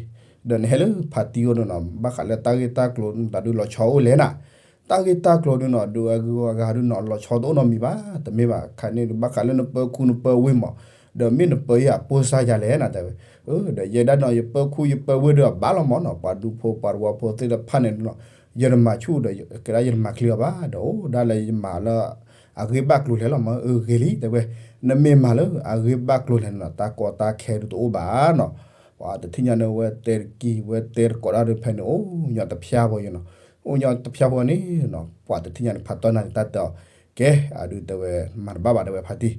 ဒီးနဟဲလၢဖါတံၢ်အိၣ်န့ၣ်နီၤ ဘၣ်ဃးလၢတၢ်ဂ့ၢ်တၢ်ကျိၤမတၤဒုးလီၤဆီအိၣ်လဲၣ်နၤ တၢ်ဂ့ၢ်တၢ်ကျိၤဒုးနီၤ ဒုးအဂုၤအဂၤဒုးနီၤ လီၤဆီတအိၣ်နီတမံၤဘၣ် တမ့ၢ်ဘၣ် ခါန့ၣ်ဒုး ဘၣ်ဃးလၢနပၢၤခူနပၢၤဝ့ၢ်မး ဒီးမ့ၢ်နပၢၤယၤပိၢ်စါယၤလဲၣ်နၤ တဲဝဲ, ဒီးယဲဒၣ်နီၤ ယပၢၤခူယပၢၤဝ့ၢ်ဒီးအဘၣ်လီၤမးနီၤ ပှၤဒူဖိပှၤတဝီဖိသ့ၣ်တဖၣ်န့ၣ်နီၤ ယတမၤဆူၣ်ဒီး ကဲဒၣ်ယတမၤချံအီၤဘၣ် ဒီးအိၣ်ဒၣ်လၢယမၤလၢ အဂ့ၢ်ဘၣ်ကျိၤလဲၣ်လီၤမၢ်, အၢ ဂ့ၤလံ တဲဝဲ, နမ့ၢ်မၤလၢအဂ့ၢ်ဘၣ်ကျိၤလဲၣ်န့ၣ်နီၤ တၢ်ကီတၢ်ခဲဒုးတအိၣ်ဘၣ်နီၤ. ပှၤတထံၣ်ညါန့ၣ် ဝဲတဲတကံၢ် ဝဲတဲတကိးဒၣ်ဒီးဖဲန့ၣ် အိၣ်ညီတဖျါဖိယနီၤ, အိၣ်ညီတဖျါဖိန့ၣ်နီၤ ပှၤတထံၣ်ညါန့ၣ် ဖးတီၢ်နါန့ၣ် တၢ်တဲအီၤ, ကဲ အဒုးတဲဝဲ မၤတဘၣ်ဘၣ် တဲဝဲ ဖါတံၢ်,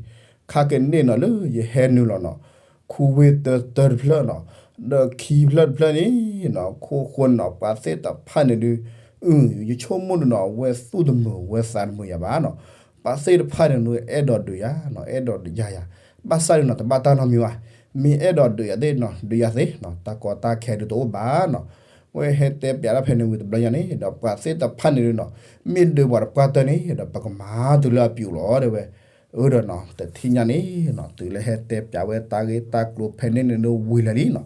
ခါကန့ၣ်နီၤ လၢယဟဲနုာ်လီၤနီၤ ခူဝ့ၢ်တၢတၢတဖျၢၣ်နီၤ, ဒီးခံဖျၢၣ်တဖျၢၣ်န့ၣ်နီၤ ခိၣ်ဃိန့ၣ်နီၤ ပှၤသ့ၣ်တဖၣ်န့ၣ်ဒုး အု ယဆိကမိၣ်ဒုးနီၤ ဝဲသူၣ်တမုာ်ဝဲသးတမုာ်ယၤဘၣ်နီၤ. ပှၤသ့ၣ်တဖၣ်န့ၣ်ဒုး အဲၣ်ဒိးဒုးယၤနီၤ အဲၣ်ဒိးယၤယၤ, ဘၣ်ဆၣ်ဒုးနီၤ တဘၣ်တၢ်နီတမံၤဘၣ်, မ့ၢ်အဲၣ်ဒိးဒုးယၤသ့ၣ်နီၤ ဒုးယၤသ့နီၤ တၢ်ကီတၢ်ခဲဒုးတအိၣ်ဘၣ်နီၤ. ဝဲဟဲတဲပျးဒၣ်ဖဲန့ၣ်ဝံၤတဘျီညါန့ၣ် ဒီးပှၤသ့ၣ်တဖၣ်န့ၣ်ဒုးနီၤ မ့ၢ်ဒုးပှၤတပှၢ်တၢၢ်န့ၣ် ဒီးပကမၤတုၤလၢအပျူၤလီၤ တဲဝဲ. အၢဒီးနီၤ တထံၣ်ညါန့ၣ်နီၤ တုၤလၢဟဲတဲပျးဝဲတၢ်ဂ့ၢ်တၢ်ကျိၤဖဲန့ၣ်န့ၣ်ဒုးဝံၤလၢာ်လံနီၤ.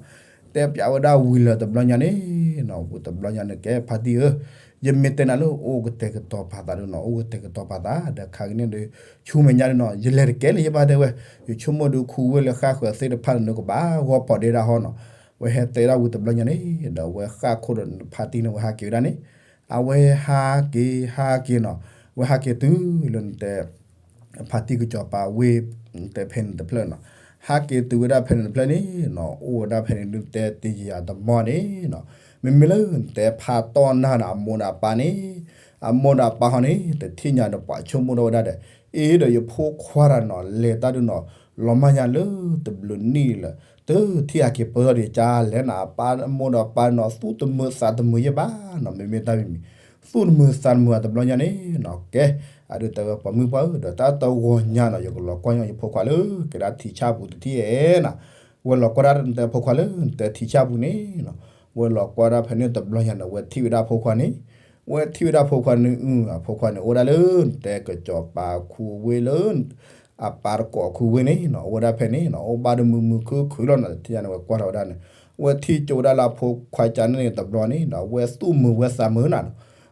တဲပျးဝဲဒၣ်ဝံၤလၢာ်တဘျီညါန့ၣ်နီၤ ဝံၤတဘျီညါန့ၣ် ကဲဖါတံၢ်ဧၢ, ယမ့ၢ်တဲနၤလၢအိၣ်ကတဲာ်ကတီၤပာ်သးဒုးနီၤ အိၣ်ကတဲာ်ကတီၤပာ်သး ဒီးခါကန့ၣ်ဒုး ဆူမဲာ်ညါဒုးနီၤ ယလဲၤတကဲလၢၤယဘၣ် တဲဝဲ. ယဆိကမိၣ်ဒုးခူဝ့ၢ်လၢဃၣ်ဃၢၤသ့ၣ်တဖၣ်န့ၣ်ဒုး ကဘၣ်ဂီၢ်ပီၤဒ့ဒၣ်ဟီနီၤ. ဝဲဟဲတဲဒၣ်ဝံၤတဘျီညါန့ၣ် ဒီးဝဲဃၣ်ခိၣ်ဒီးဖါတံၢ်န့ၣ် ဝဲဟးက့ၤဝဲဒၣ်န့ၣ် အဝဲဟးက့ၤ ဟးက့ၤ ဟးက့ၤနီၤ, ဝဲဟးက့ၤတုၤလၢနတဲ ဖါတံၢ်ကစီၤပၤဝ့ၢ် တဲဖဲန့ၣ်တဖျၢၣ်နီၤ, ဟးက့ၤတုၤဝဲဒၣ်ဖဲန့ၣ်တဖျၢၣ်န့ၣ်နီၤ အိၣ်ဝဲဒၣ်ဖဲန့ၣ်ဒုး တဲတယံာ်ယၤတမီၢ်န့ၣ်နီၤ, မ့မ့ၢ်လၢနတဲဖးတီၢ်နါဒီးအမိၢ်ဒီးအပၢ်န့ၣ်, အမိၢ်ဒီးအပၢ်ဟီန့ၣ် တထံၣ်ညါဒီး ပှၤဆိကမိၣ်ထီၣ်ဝဲဒၣ်ဒီး အ့ဒီးယဖိခွါတဂၤနီၤ လဲၤတၢ်ဒုးနီၤ လီၤမၢ်ညါလၢတဘျုးနံၣ်လၢ တထံၣ်အက့ၤပၢထီၣ်ဒံးကလဲၣ်နီၤ, အပၢ်အမိၢ်ဒီးအပၢ်နီၤ သူၣ်တမုာ်သးတမုာ်ယဲၢ်ဘၣ်နီၤ, မ့မ့ၢ်တၢ်မံၤမံၤ သူၣ်တမုာ်သးတမုာ်တဘျီညါန့ၣ်နီၤ, ကဲ အဒုးတဲဝဲပှၤမုၣ်ပှၢ်ဧၢ ဒီးတၢ်တဂီၤညါနီၤ ယကလီၤကွၢ်ညီယဖိခွါလၢ ကဲဒၣ်ထံဆၣ်ပူၤတထံၣ်ဧဲနီၤ, ဝဲလီၤကွၢ်ဒၣ်နတဲဖိခွါလၢ နတဲထံဆၣ်ပူၤန့ၣ်နီၤ, ဝဲလီၤကွၢ်ဒၣ်ဖဲန့ၣ်တဘျီညါနီၤ ဝဲထံၣ်ဝဲဒၣ်ဖိခွါန့ၣ်, ဝဲထံၣ်ဝဲဒၣ်ဖိခွါန့ၣ် အဖိခွါန့ၣ် အိၣ်ဝဲဒၣ်လၢ နတဲကစီၤပၤခူဝ့ၢ်လၢ အပၢ်တကိးခူဝ့ၢ်န့ၣ်နီၤ အိၣ်ဝဲဒၣ်ဖဲန့ၣ်နီၤ အိၣ်ဘၣ်ဒီးမုာ်မုာ်ခုၣ်ခုၣ်လီၤနီၤ, တထံၣ်ညါန့ၣ် ဝဲကွၢ်ထီၣ်ဝဲဒၣ်န့ၣ်, ဝဲထံၣ်ကၠိဝဲဒၣ်လၢအဖိခွါကန့ၣ်တဘျီန့ၣ်နီၤ ဝဲသူၣ်မုာ်ဝဲသးမုာ်နီၤ,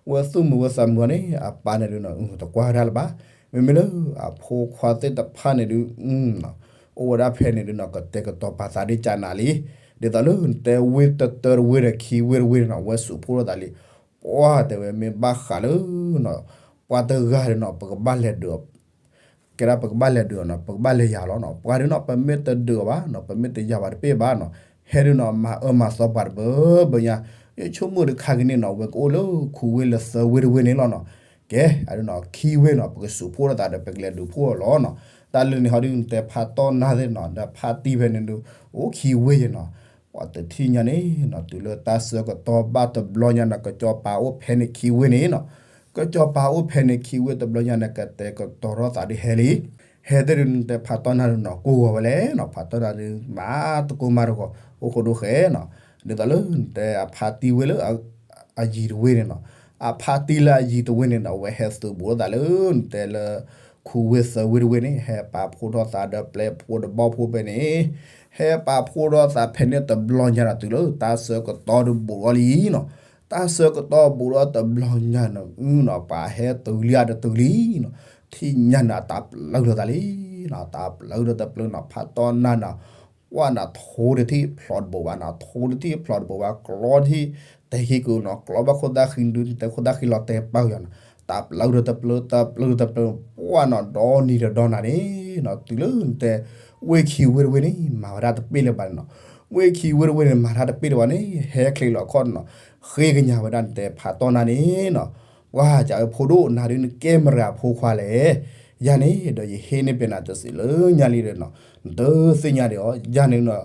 ဝဲသူၣ်မုာ်ဝဲသးမုာ်န့ၣ် အပၢ်န့ၣ်ဒုးနီၤ တကွၢ်ဝဲဒၣ်လၢၤဘၣ်, မ့မ့ၢ်လၢအဖိခွါသ့ၣ်တဖၣ်န့ၣ်ဒုး အိၣ်ဝဲဒၣ်ဖဲန့ၣ်ဒုးနီၤ ကတဲာ်ကတီၤပာ်သးဒ်ကနၤလံ, ဒ်သိးလၢနတဲဝ့ၢ်တၢတၢတဝ့ၢ်ဒီးခံဝ့ၢ်တဝ့ၢ်န့ၣ်နီၤ ဝဲစူးဖှိၣ်ထီၣ်သးလံ, ပှၤတဲဝဲမ့ၢ်ဘၣ်ဃးလၢ ပှၤတဂၤဒီးနီၤ ပကဘၣ်လဲၤဒုး ကဲဒၣ်ပကဘၣ်လဲၤဒုးအီၤနီၤ ပကဘၣ်လဲၤယၤလီၤနီၤ, ပှၤဒုးနီၤ ပမ့ၢ်တဒုးအီၤဘၣ်နီၤ ပမ့ၢ်တယၤဘၣ်တပ့ၢ်ဘၣ်နီၤ, ဟဲဒုးနီၤ မၤအၢမၤသီပှၤတဘၢဘၢညါ, ယဆိကမိၣ်ဒီးခါကန့ၣ်နီၤ ဝဲကအိၣ်လၢခူဝ့ၢ်လၢသၢဝ့ၢ်တဝ့ၢ်န့ၣ်လီၤနီၤ, ကဲ အဒုးနီၤ ခံဝ့ၢ်နီၤ ပကစူးဖှိၣ်ထီၣ်သးဒီး ပကလဲၤဒုးဖှိၣ်အီၤလီၤနီၤ, တၢ်လၢန့ၣ်ဟီဒုး နတဲဖးတီၢ်နါသ့ၣ်နီၤ ဒီးဖါတံၢ်ဖဲန့ၣ်ဒုး အိၣ်ခံဝ့ၢ်ယနီၤ, ပှၤတထံၣ်ညါန့ၣ်နီၤ တုၤလၢတၢ်ဆၢကတီၢ်ဘၣ်တဘျီညါနီၤ ကစီၤပၤအိၣ်ဖဲန့ၣ်ခံဝ့ၢ်န့ၣ်နီၤ, ကစီၤပၤအိၣ်ဖဲန့ၣ်ခံဝ့ၢ်တဘျီညါန့ၣ် ကတဲာ်ကတီၤထီၣ်သးဒုးဟဲလံ, ဟဲသ့ၣ်ဒုးနတဲဖးတီၢ်နါဒုးနီၤ ကိးဂီၤဝဲလဲၣ်နီၤ ဖးတီၢ်နါဒုး မၤတကိးမၤတဂီၤ အိၣ်ဃိဒိၣ်ဃဲနီၤ, ဒ်သိးလၢနတဲအဖါတံၢ်ဝ့ၢ်လၢ အယံၤတဝ့ၢ်န့ၣ်နီၤ, အဖါတံၢ်လၢအယံၤတဝ့ၢ်န့ၣ်နီၤ အဝဲဟဲသုးဘူးထီၣ်သးလၢ နတဲလၢ ခူဝ့ၢ်သၢဝ့ၢ်တဝ့ၢ်န့ၣ် ဟဲပာ်ဖှိၣ်ထီၣ်သးဒီးပျဲၢ်ဖိတဘီဖိဖဲန့ၣ်, ဟဲပာ်ဖှိၣ်ထီၣ်သးဖဲန့ၣ်တဘျီညါဒီးတုၤလၢတၢ်ဆၢကတီၢ်ဒုးဘူးထီၣ်လံနီၤ, တၢ်ဆၢကတီၢ်ဘူးထီၣ်တဘျီညါနီၤ အုနီၤ ပှၤဟဲတုၤလံအတတုၤလံနီၤ, ထံၣ်ညါန့ၣ် အတၢ်ပျၢၤလီၤသးလံနီၤ, တၢ်ပျၢၤဒီးတပျၢၤနီၤ ဖးတီၢ်နါနီၤ ပှၢ်နီၤ ထိတထံၣ်ဖျိးတဘိးဘၣ်နီၤ ထိတထံၣ်ဖျိးတဘိးဘၣ် ကျီတထံၣ် တဲဟံးကနီၤ ကျီဘၣ်ခိၣ်သၣ်ဃံဒုး တဲခိၣ်သၣ်ဃံလီၤတဲာ်ပၢၢ်ယၤနီၤ တၢ်ပျၢၤဒီးတပျၢၤ တၢ်ပျၢၤဒီးတပျၢၤ ပှၢ်နီၤ ဒီနံၤဒီဒီနၤန့ၣ်နီၤ တုၤလၢနတဲ ဝ့ၢ်ခံဝ့ၢ်တဝ့ၢ်န့ၣ် မၤဝဲဒၣ်တပ့ၢ်လၢၤဘၣ်န့ၣ်နီၤ ဝ့ၢ်ခံဝ့ၢ်တဝ့ၢ်န့ၣ် မၤတၢ်တပ့ၢ်လၢၤဘၣ်န့ၣ် ဟဲချ့လီၤခီၣ်န့ၣ်နီၤ ဃ့ကညးဝဲဒၣ်နတဲဖးတီၢ်နါန့ၣ်နီၤ ပှၢ်ကးဝဲဖိဒိၣ်နၤဒုးနကဲမတၤဂၤဖိခွါလဲၣ် ယၤန့ၣ်ဒီးယဟ့ၣ်န့ၢ်ပဲာ်နၤတစဲးလၢညါလံဒီးနီၤ နတသ့ၣ်ညါဒံးအီၤ ယၤန့ၣ်နီၤ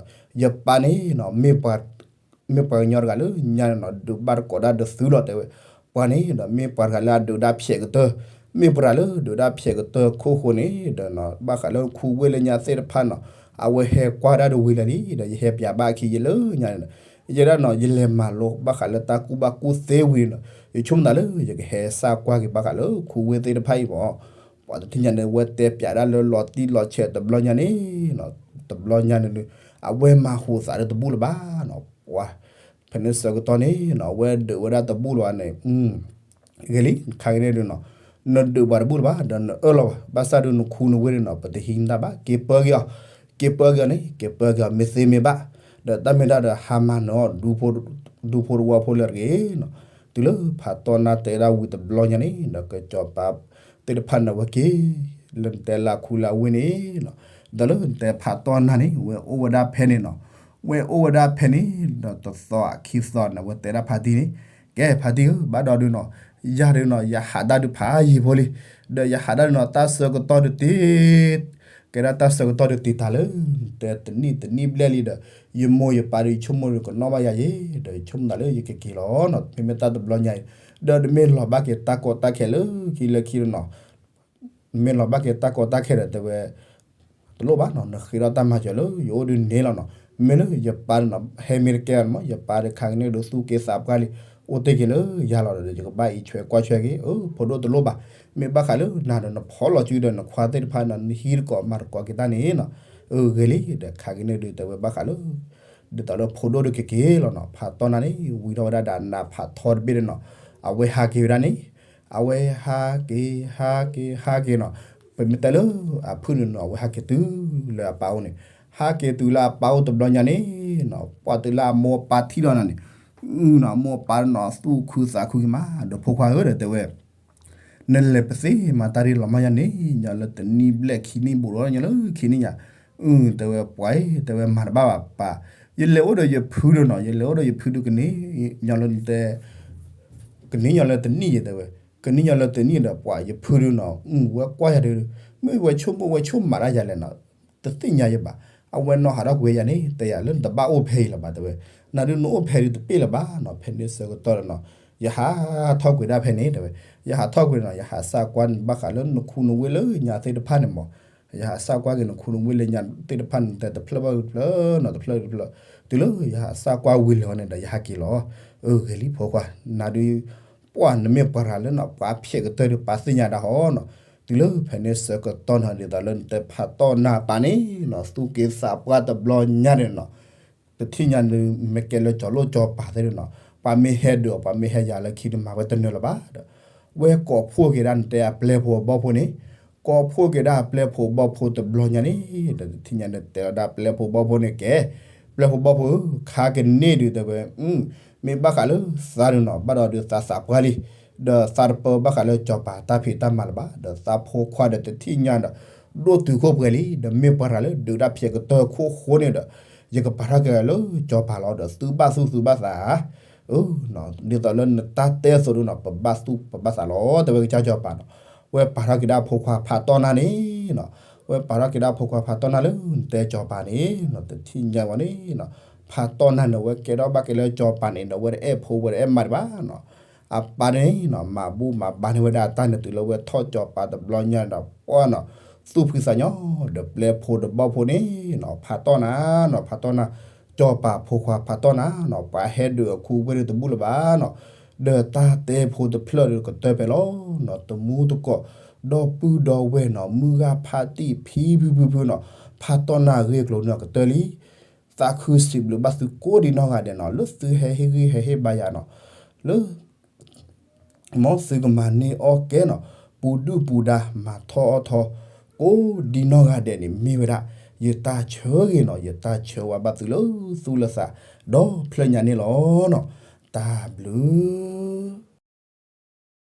ယပၢ်န့ၣ်နီၤ မ့ၢ်ပှၤကညီတဂၤလၢညါန့ၣ်နီၤ ဒုးဘၣ်တကိးဒၣ်ဒီးသုလီၤတဲဝဲ ပှၤန့ၣ်ဒီးမ့ၢ်ပှၤတဂၤလၢအဒုးဒၣ်ဖျဲးကတၢၢ် မ့ၢ်ပှၤတဂၤလၢဒုးဒၣ်ဖျဲးကတၢၢ်ခိၣ်ဃိန့ၣ်ဒီးနီၤ ဘၣ်ဃးလၢခူဝ့ၢ်လၢညါသ့ၣ်တဖၣ်နီၤ အဝဲဟဲကွၢ်ဒၣ်ဒီးဝံၤလၢာ်လံ ဒီးယဟဲပျးဘၣ်အခံယလၢညါန့ၣ်နီၤ ယဲဒၣ်နီၤ ယလဲၤမၤလိဘၣ်ဃးလၢတၢ်ကူၣ်ဘၣ်ကူၣ်သ့ဝံၤန့ၣ်နီၤ ယဆိကမိၣ်သးလၢ ယကဟဲစၢ်ကွၢ်က့ၤဘၣ်ဃးလၢခူဝ့ၢ်သ့ၣ်တဖၣ်အံၤမး ပှၤတထံၣ်ညါန့ၣ် အဝဲတဲပျးဒၣ်လၢလီၤတံၢ်လီၤဆဲးတဘျီညါန့ၣ်နီၤ တဘျီညါန့ၣ် အဝဲမၤဟူးသးဒီးတဘူၣ်လၢၤဘၣ်နီၤ ပှၤ ဖဲန့ၣ်ဆၢကတီၢ်န့ၣ်နီၤ အဝဲဒုးဝဲဒၣ်တဘူၣ်လၢၤဘၣ်န့ၣ် ဂ့ၤလံ ခါကန့ၣ်ဒုးနီၤ နဒုးပှၤတဘူၣ်လၢၤဘၣ် ဒီးနအၢၣ်လီၤဘၣ် ဘၣ်ဆၣ်ဒုးနခူနဝ့ၢ်န့ၣ်နီၤ ပတဟံးနတၢ်ဘၣ် က့ၤပၢက့ၤအီၤ က့ၤပၢက့ၤအီၤန့ၣ် က့ၤပၢက့ၤအီၤ မ့ၢ်သ့မ့ၢ်ဘၣ် ဒီးတၢ်မ့ၢ်ဒၣ်ဒီးဟါမၢ်နၢၤအီၤ ဒူဖိတဝီဖိလၢတဂ့ၤနီၤ တုၤလၢဖးတီၢ်နါတဲဒၣ်ဝံၤတဘျီညါန့ၣ် ဒီးကစီၤပၤ သ့ၣ်တဖၣ်န့ၣ်ဝဲက့ၤ လၢနတဲလၢခူလၢအဝ့ၢ်န့ၣ်နီၤ, ဒီးလၢနတဲဖးတီၢ်နၢ်န့ၣ် ဝဲအိၣ်ဝဲဒၣ်ဖဲန့ၣ်နီၤ, ဝဲအိၣ်ဝဲဒၣ်ဖဲန့ၣ် ဒီးတသီအခံသီန့ၣ် ဝဲတဲဒၣ်ဖါတံၢ်န့ၣ်, ကဲဖါတံၢ်ဧၢ ဘၣ်ဒီးဒုနီၤ, ယၤဒုနီၤ ယဟးဒၣ်ဒုဖးယံာ်ဖိလံ, ဒီးယဟးဒၣ်ဒုနီၤ တၢ်ဆၢကတီၢ်ဒုတ့ ကဲဒၣ်တၢ်ဆၢကတီၢ်ဒုတ့တၢ်လၢ တဲတနံၣ်တနံၣ်ဘျဲၣ်လံဒီး ယမိၢ်ယပၢ်ဒီးယဆိကမိၣ်ဒီးကနီၣ်ဘၣ်ယၤယ့ၣ် ဒီးယဆိကမိၣ်သးလၢယကက့ၤလီၤနီၤ, မ့မ့ၢ်တၢ်တဘျီညါအံၤ ဒီးတမ့ၢ်လီၤဘၣ်က့ၤတၢ်ကီတၢ်ခဲလၢခံလၢနီၤ, မ့ၢ်လီၤဘၣ်က့ၤတၢ်ကီတၢ်ခဲဒီးတဲဝဲ တလိၣ်ဘၣ်နီၤ, နဃ့ထီၣ်တၢ်မၤစၢၤလၢယအိၣ်ဒုန့ၣ်လီၤနီၤ, မ့ၢ်လၢယပၢ်ဒုနီၤ ဟဲမ့ၢ်တကဲဘၣ်န့ၣ်မး ယပၢ်ဒီးခါကန့ၣ်ဒုသူၣ်က့သးပှၢ်လံ, အိၣ်တ့ၢ်က့ၤလၢယၤလီၤဒီး ယကဘၣ်အံးဆွဲကွၢ်ဆွဲက့ၤ, အၢ ဖိဒိၣ်တလိၣ်ဘၣ်, မ့ၢ်ဘၣ်ဃးလၢနၤဒီးနဖီလီၤစုဒီးနခွါသ့ၣ်တဖၣ်နီၤ နဟံးတကိးမၤတကိးက့ၤတၢ်န့ၣ်နီၤ, အၢဂ့ၤလံ ဒီးခါကန့ၣ်ဒုတဲဝဲဘၣ်ဃးလၢ ဒ်သိးလၢဖိဒိၣ်ဒုကက့ၤလီၤနီၤ, ဖးတီၢ်နၢ်န့ၣ် ဝံၤထီၣ်ဝဲဒၣ်ဒီးနးဖးထီတဘ့ၣ်ဒီးနီၤ, အဝဲဟးက့ၤဝဲဒၣ်န့ၣ်, အဝဲဟးက့ၤ ဟးက့ၤ ဟးက့ၤနီၤ, ပမ့ၢ်တဲလၢအဖုၣ်န့ၣ်နီၤ အဝဲဟးက့ၤတုၤလၢအပၢ်အိၣ်န့ၣ်, ဟးက့ၤတုၤလၢအပၢ်အိၣ်တဘျီညါန့ၣ်နီၤ ပှၢ်တုၤလၢအမိၢ်အပၢ်ထံၣ်ဒီးနၤန့ၣ်, အုနီၤ အမိၢ်အပၢ်နီၤ သူၣ်ခုသးခုက့ၤမး ဒီးဖိခွါဧၢဒီးတဲဝဲ နလဲၤပသ့မၤတၢ်ရ့လီၤမၢ်ယၤန့ၣ် ညီလၢတနံၣ်ဘျဲၣ်ခံနံၣ်ဘူးဒီး ညီလၢခံနံၣ်ညါ, အု တဲဝဲပှၤအံၤ တဲဝဲမၤတဘၣ်ဘၣ်ပၢ်, ယလဲၤအိၣ်ဒီးယဖုဒုနီၤ ယလဲၤအိၣ်ဒီးယဖုဒုကန့ၣ် ညီလၢနတဲ ကန့ၣ်ညီလၢတနံၣ်ယဲ တဲဝဲ, ကန့ၣ်ညီလၢတနံၣ်ဒီး ပှၤယဖုဒုနီၤ အု ဝဲကွၢ်ယၤဒု, မ့ၢ်ဝဲဆိကမိၣ်ဝဲဆိကမးဒၣ်ယၤလဲၣ်နီၤ, တသ့ၣ်ညါယဘၣ်, အဝဲနီၢ်ဟးထီၣ်ကွံာ်ယၤန့ၣ် တဲယၤလၢနတဘၣ်အိၣ်ဖဲအံၤလၢၤဘၣ် တဲဝဲ, နၤဒုနအိၣ်ဖဲဒုတပ့ၢ်လၢၤဘၣ်နီၤ ဖဲန့ၣ်ဆၢကတီၢ်ဒီးနီၤ, ယဟးထီၣ်ကွံာ်ဒၣ်ဖဲန့ၣ် တဲဝဲ, ယဟးထီၣ်ကွံာ်နီၤ ယဟးစၢ်ကွၢ်န့ၣ် ဘၣ်ဃးလၢနခူနဝ့ၢ်လၢညါသ့ၣ်တဖၣ်န့ၣ်မး ယဟးစၢ်ကွၢ်က့ၤနခူနဝ့ၢ်လၢညါသ့ၣ်တဖၣ်န့ၣ် တဖျၢၣ်ဘၣ်တဖျၢၣ်နီၤ တဖျၢၣ်တဖျၢၣ်, တုၤလၢယဟးစၢ်ကွၢ်ဝံၤလၢာ်န့ၣ်ဒီး ယဟးက့ၤလီၤ, အၢ ဂ့ၤလံဖိခွါ, နၤဒု ပှၢ်နမ့ၢ်ပှၤရၤလၢနီၤ ပှၤဖျဲးကတၢၢ်ဒု ပှၤသ့ၣ်ညါဒၣ်ဟီနီၤ, တုၤလၢဖဲန့ၣ်ဆၢကတီၢ်နီၤ ဒ်သိးလၢနတဲဖးတီၢ်နၢ်ပၢ်န့ၣ်နီၤ သူၣ်က့သးပှၢ်တဘျီညါန့ၣ်နီၤ တထံၣ်ညါဒု မ့ၢ်ကဲလၢကၠီၤလိၣ်ကၠီၤပၤသ့ၣ်နီၤ ပှၤမ့ၢ်ဟဲဒုးအီၤ ပှၤမ့ၢ်ဟဲယၤလၢခံန့ၣ် မၤဝဲတနၢၤလၢၤဘၣ်ဒီး ဝဲကိးဖှိၣ်က့ၤဒၣ်နတဲအပျဲၢ်ဖိအဘီၣ်ဖိန့ၣ်, ကိးဖှိၣ်က့ၤဒၣ်အပျဲၢ်ဖိအဘီၣ်ဖိတဘျီညါန့ၣ် ဒီးတထံၣ်ညါဒုတဲလီၤဒၣ်ပျဲၢ်ဖိဘီၣ်ဖိန့ၣ်ကဲ, ပျဲၢ်ဖိဘီၣ်ဖိဧၢ ခါကန့ၣ်ဒုတဲဝဲ မ့ၢ်ဘၣ်ဃးလၢသးဒုနီၤ ဘၣ်ဒီးဒုသးသးပှၢ်လံ, ဒီးသးတပၢဘၣ်ဃးလၢကၠီၤပၤတၢ်ဖံးတၢ်မၤလၢၤဘၣ်, ဒီးသးဖိခွါဒီးတထံၣ်ညါဒီး ဒိၣ်တုာ်ခိၣ်ပှဲၤလံ, ဒီးမ့ၢ်ပှၤရၤလၢဒုးတၢ်ဖျဲးကတၢၢ်ခိၣ်ဃိန့ၣ်ဒီး ယကပာ်ထီၣ်က့ၤလၢကၠီၤပၤလီၤ, ဒီးသုဘၣ်သူၣ်သုဘၣ်သး ဒ်သိးလၢနတၢ်တဲအသိးဒုနီၤ ပဘၣ်သူၣ်ပဘၣ်သးလီၤ တဲဝဲကစၢ်ကၠီၤပၤနီၤ, ဝဲပာ်ထီၣ်က့ၤဒၣ်ဖိခွါဖးတီၢ်နၢ်န့ၣ်နီၤ, ဝဲပာ်ထီၣ်က့ၤဒၣ်ဖိခွါဖးတီၢ်နၢ်လၢနတဲကၠီၤပၤန့ၣ်နီၤ, တထံၣ်ညါဝဲန့ၣ်နီၤ, ဖးတီၢ်နၢ်န့ၣ် ဝဲကဲထီၣ်ဘၣ်က့ၤလၢကၠီၤပၤန့ၣ်ဒီး ဝဲတအဲၣ်ဖိဝဲတအဲၣ်မါဒံးဘၣ်နီၤ, အပၢ်န့ၣ်နီၤ မၤဘူၣ်မၤဘါန့ၢ်ဝဲဒၣ်တၢ်န့ၣ် တုၤလၢဝဲထီၣ်ကၠီၤပၤတဘျီညါဒီး ပှၢ်နီၤ သူၣ်ဖှံသးညီ ဒီးပျဲၢ်ဖိဒီးဘီၣ်ဖိန့ၣ်နီၤ ဖးတီၢ်နၢ်နီၤ ဖးတီၢ်နၢ်, ကၠီၤပၤဖိခွါဖးတီၢ်နၢ်နီၤ ပှၤဟဲဒုးအခိၣ်ဝဲၢ်ဒုတဘူၣ်လၢၤဘၣ်နီၤ, ဒီးတၢ်တဲဖိတဖျၢၣ်ဒုကတၢၢ်ဖဲလီၤနီၤ တမူတကိး ဒီပုၢ်ဒီဝဲၢ်နီၤ မုၢ်ဂၤဖးတံၢ်ဖံဖုဖုဖုနီၤ, ဖးတီၢ်နၢ်အဂ့ၢ်အကျိၤန့ၣ်ကတၢၢ်လံ, သးခုစံးဘျုးဘၣ်သုကိးဒံးနီၢ်ဂၤဒဲးနီၤ လၢသုဟဲဟ့ၣ်ဂံၢ်ဟဲဟ့ၣ်ဘါယၤနီၤ, လၢ မ်သုကမၤန့ၢ်အီၣ်ကဲနီၤ, ပူၤဒုၣ်ပူၤဒါ မၤထီၣ်အီၣ်ထီၣ် ကိးဒံးနီၢ်ဂၤဒဲးန့ၣ် မ့ၢ်ဝဲဒၣ် ယတၢ်ဆၢဂ့ၤနီၤ, ယတၢ်ဆၢဝါဘၣ်သုလၢသူၣ်လၢသး ဒီဖျၢၣ်ညါန့ၣ်လီၤနီၤ, တၢ်ဘျုး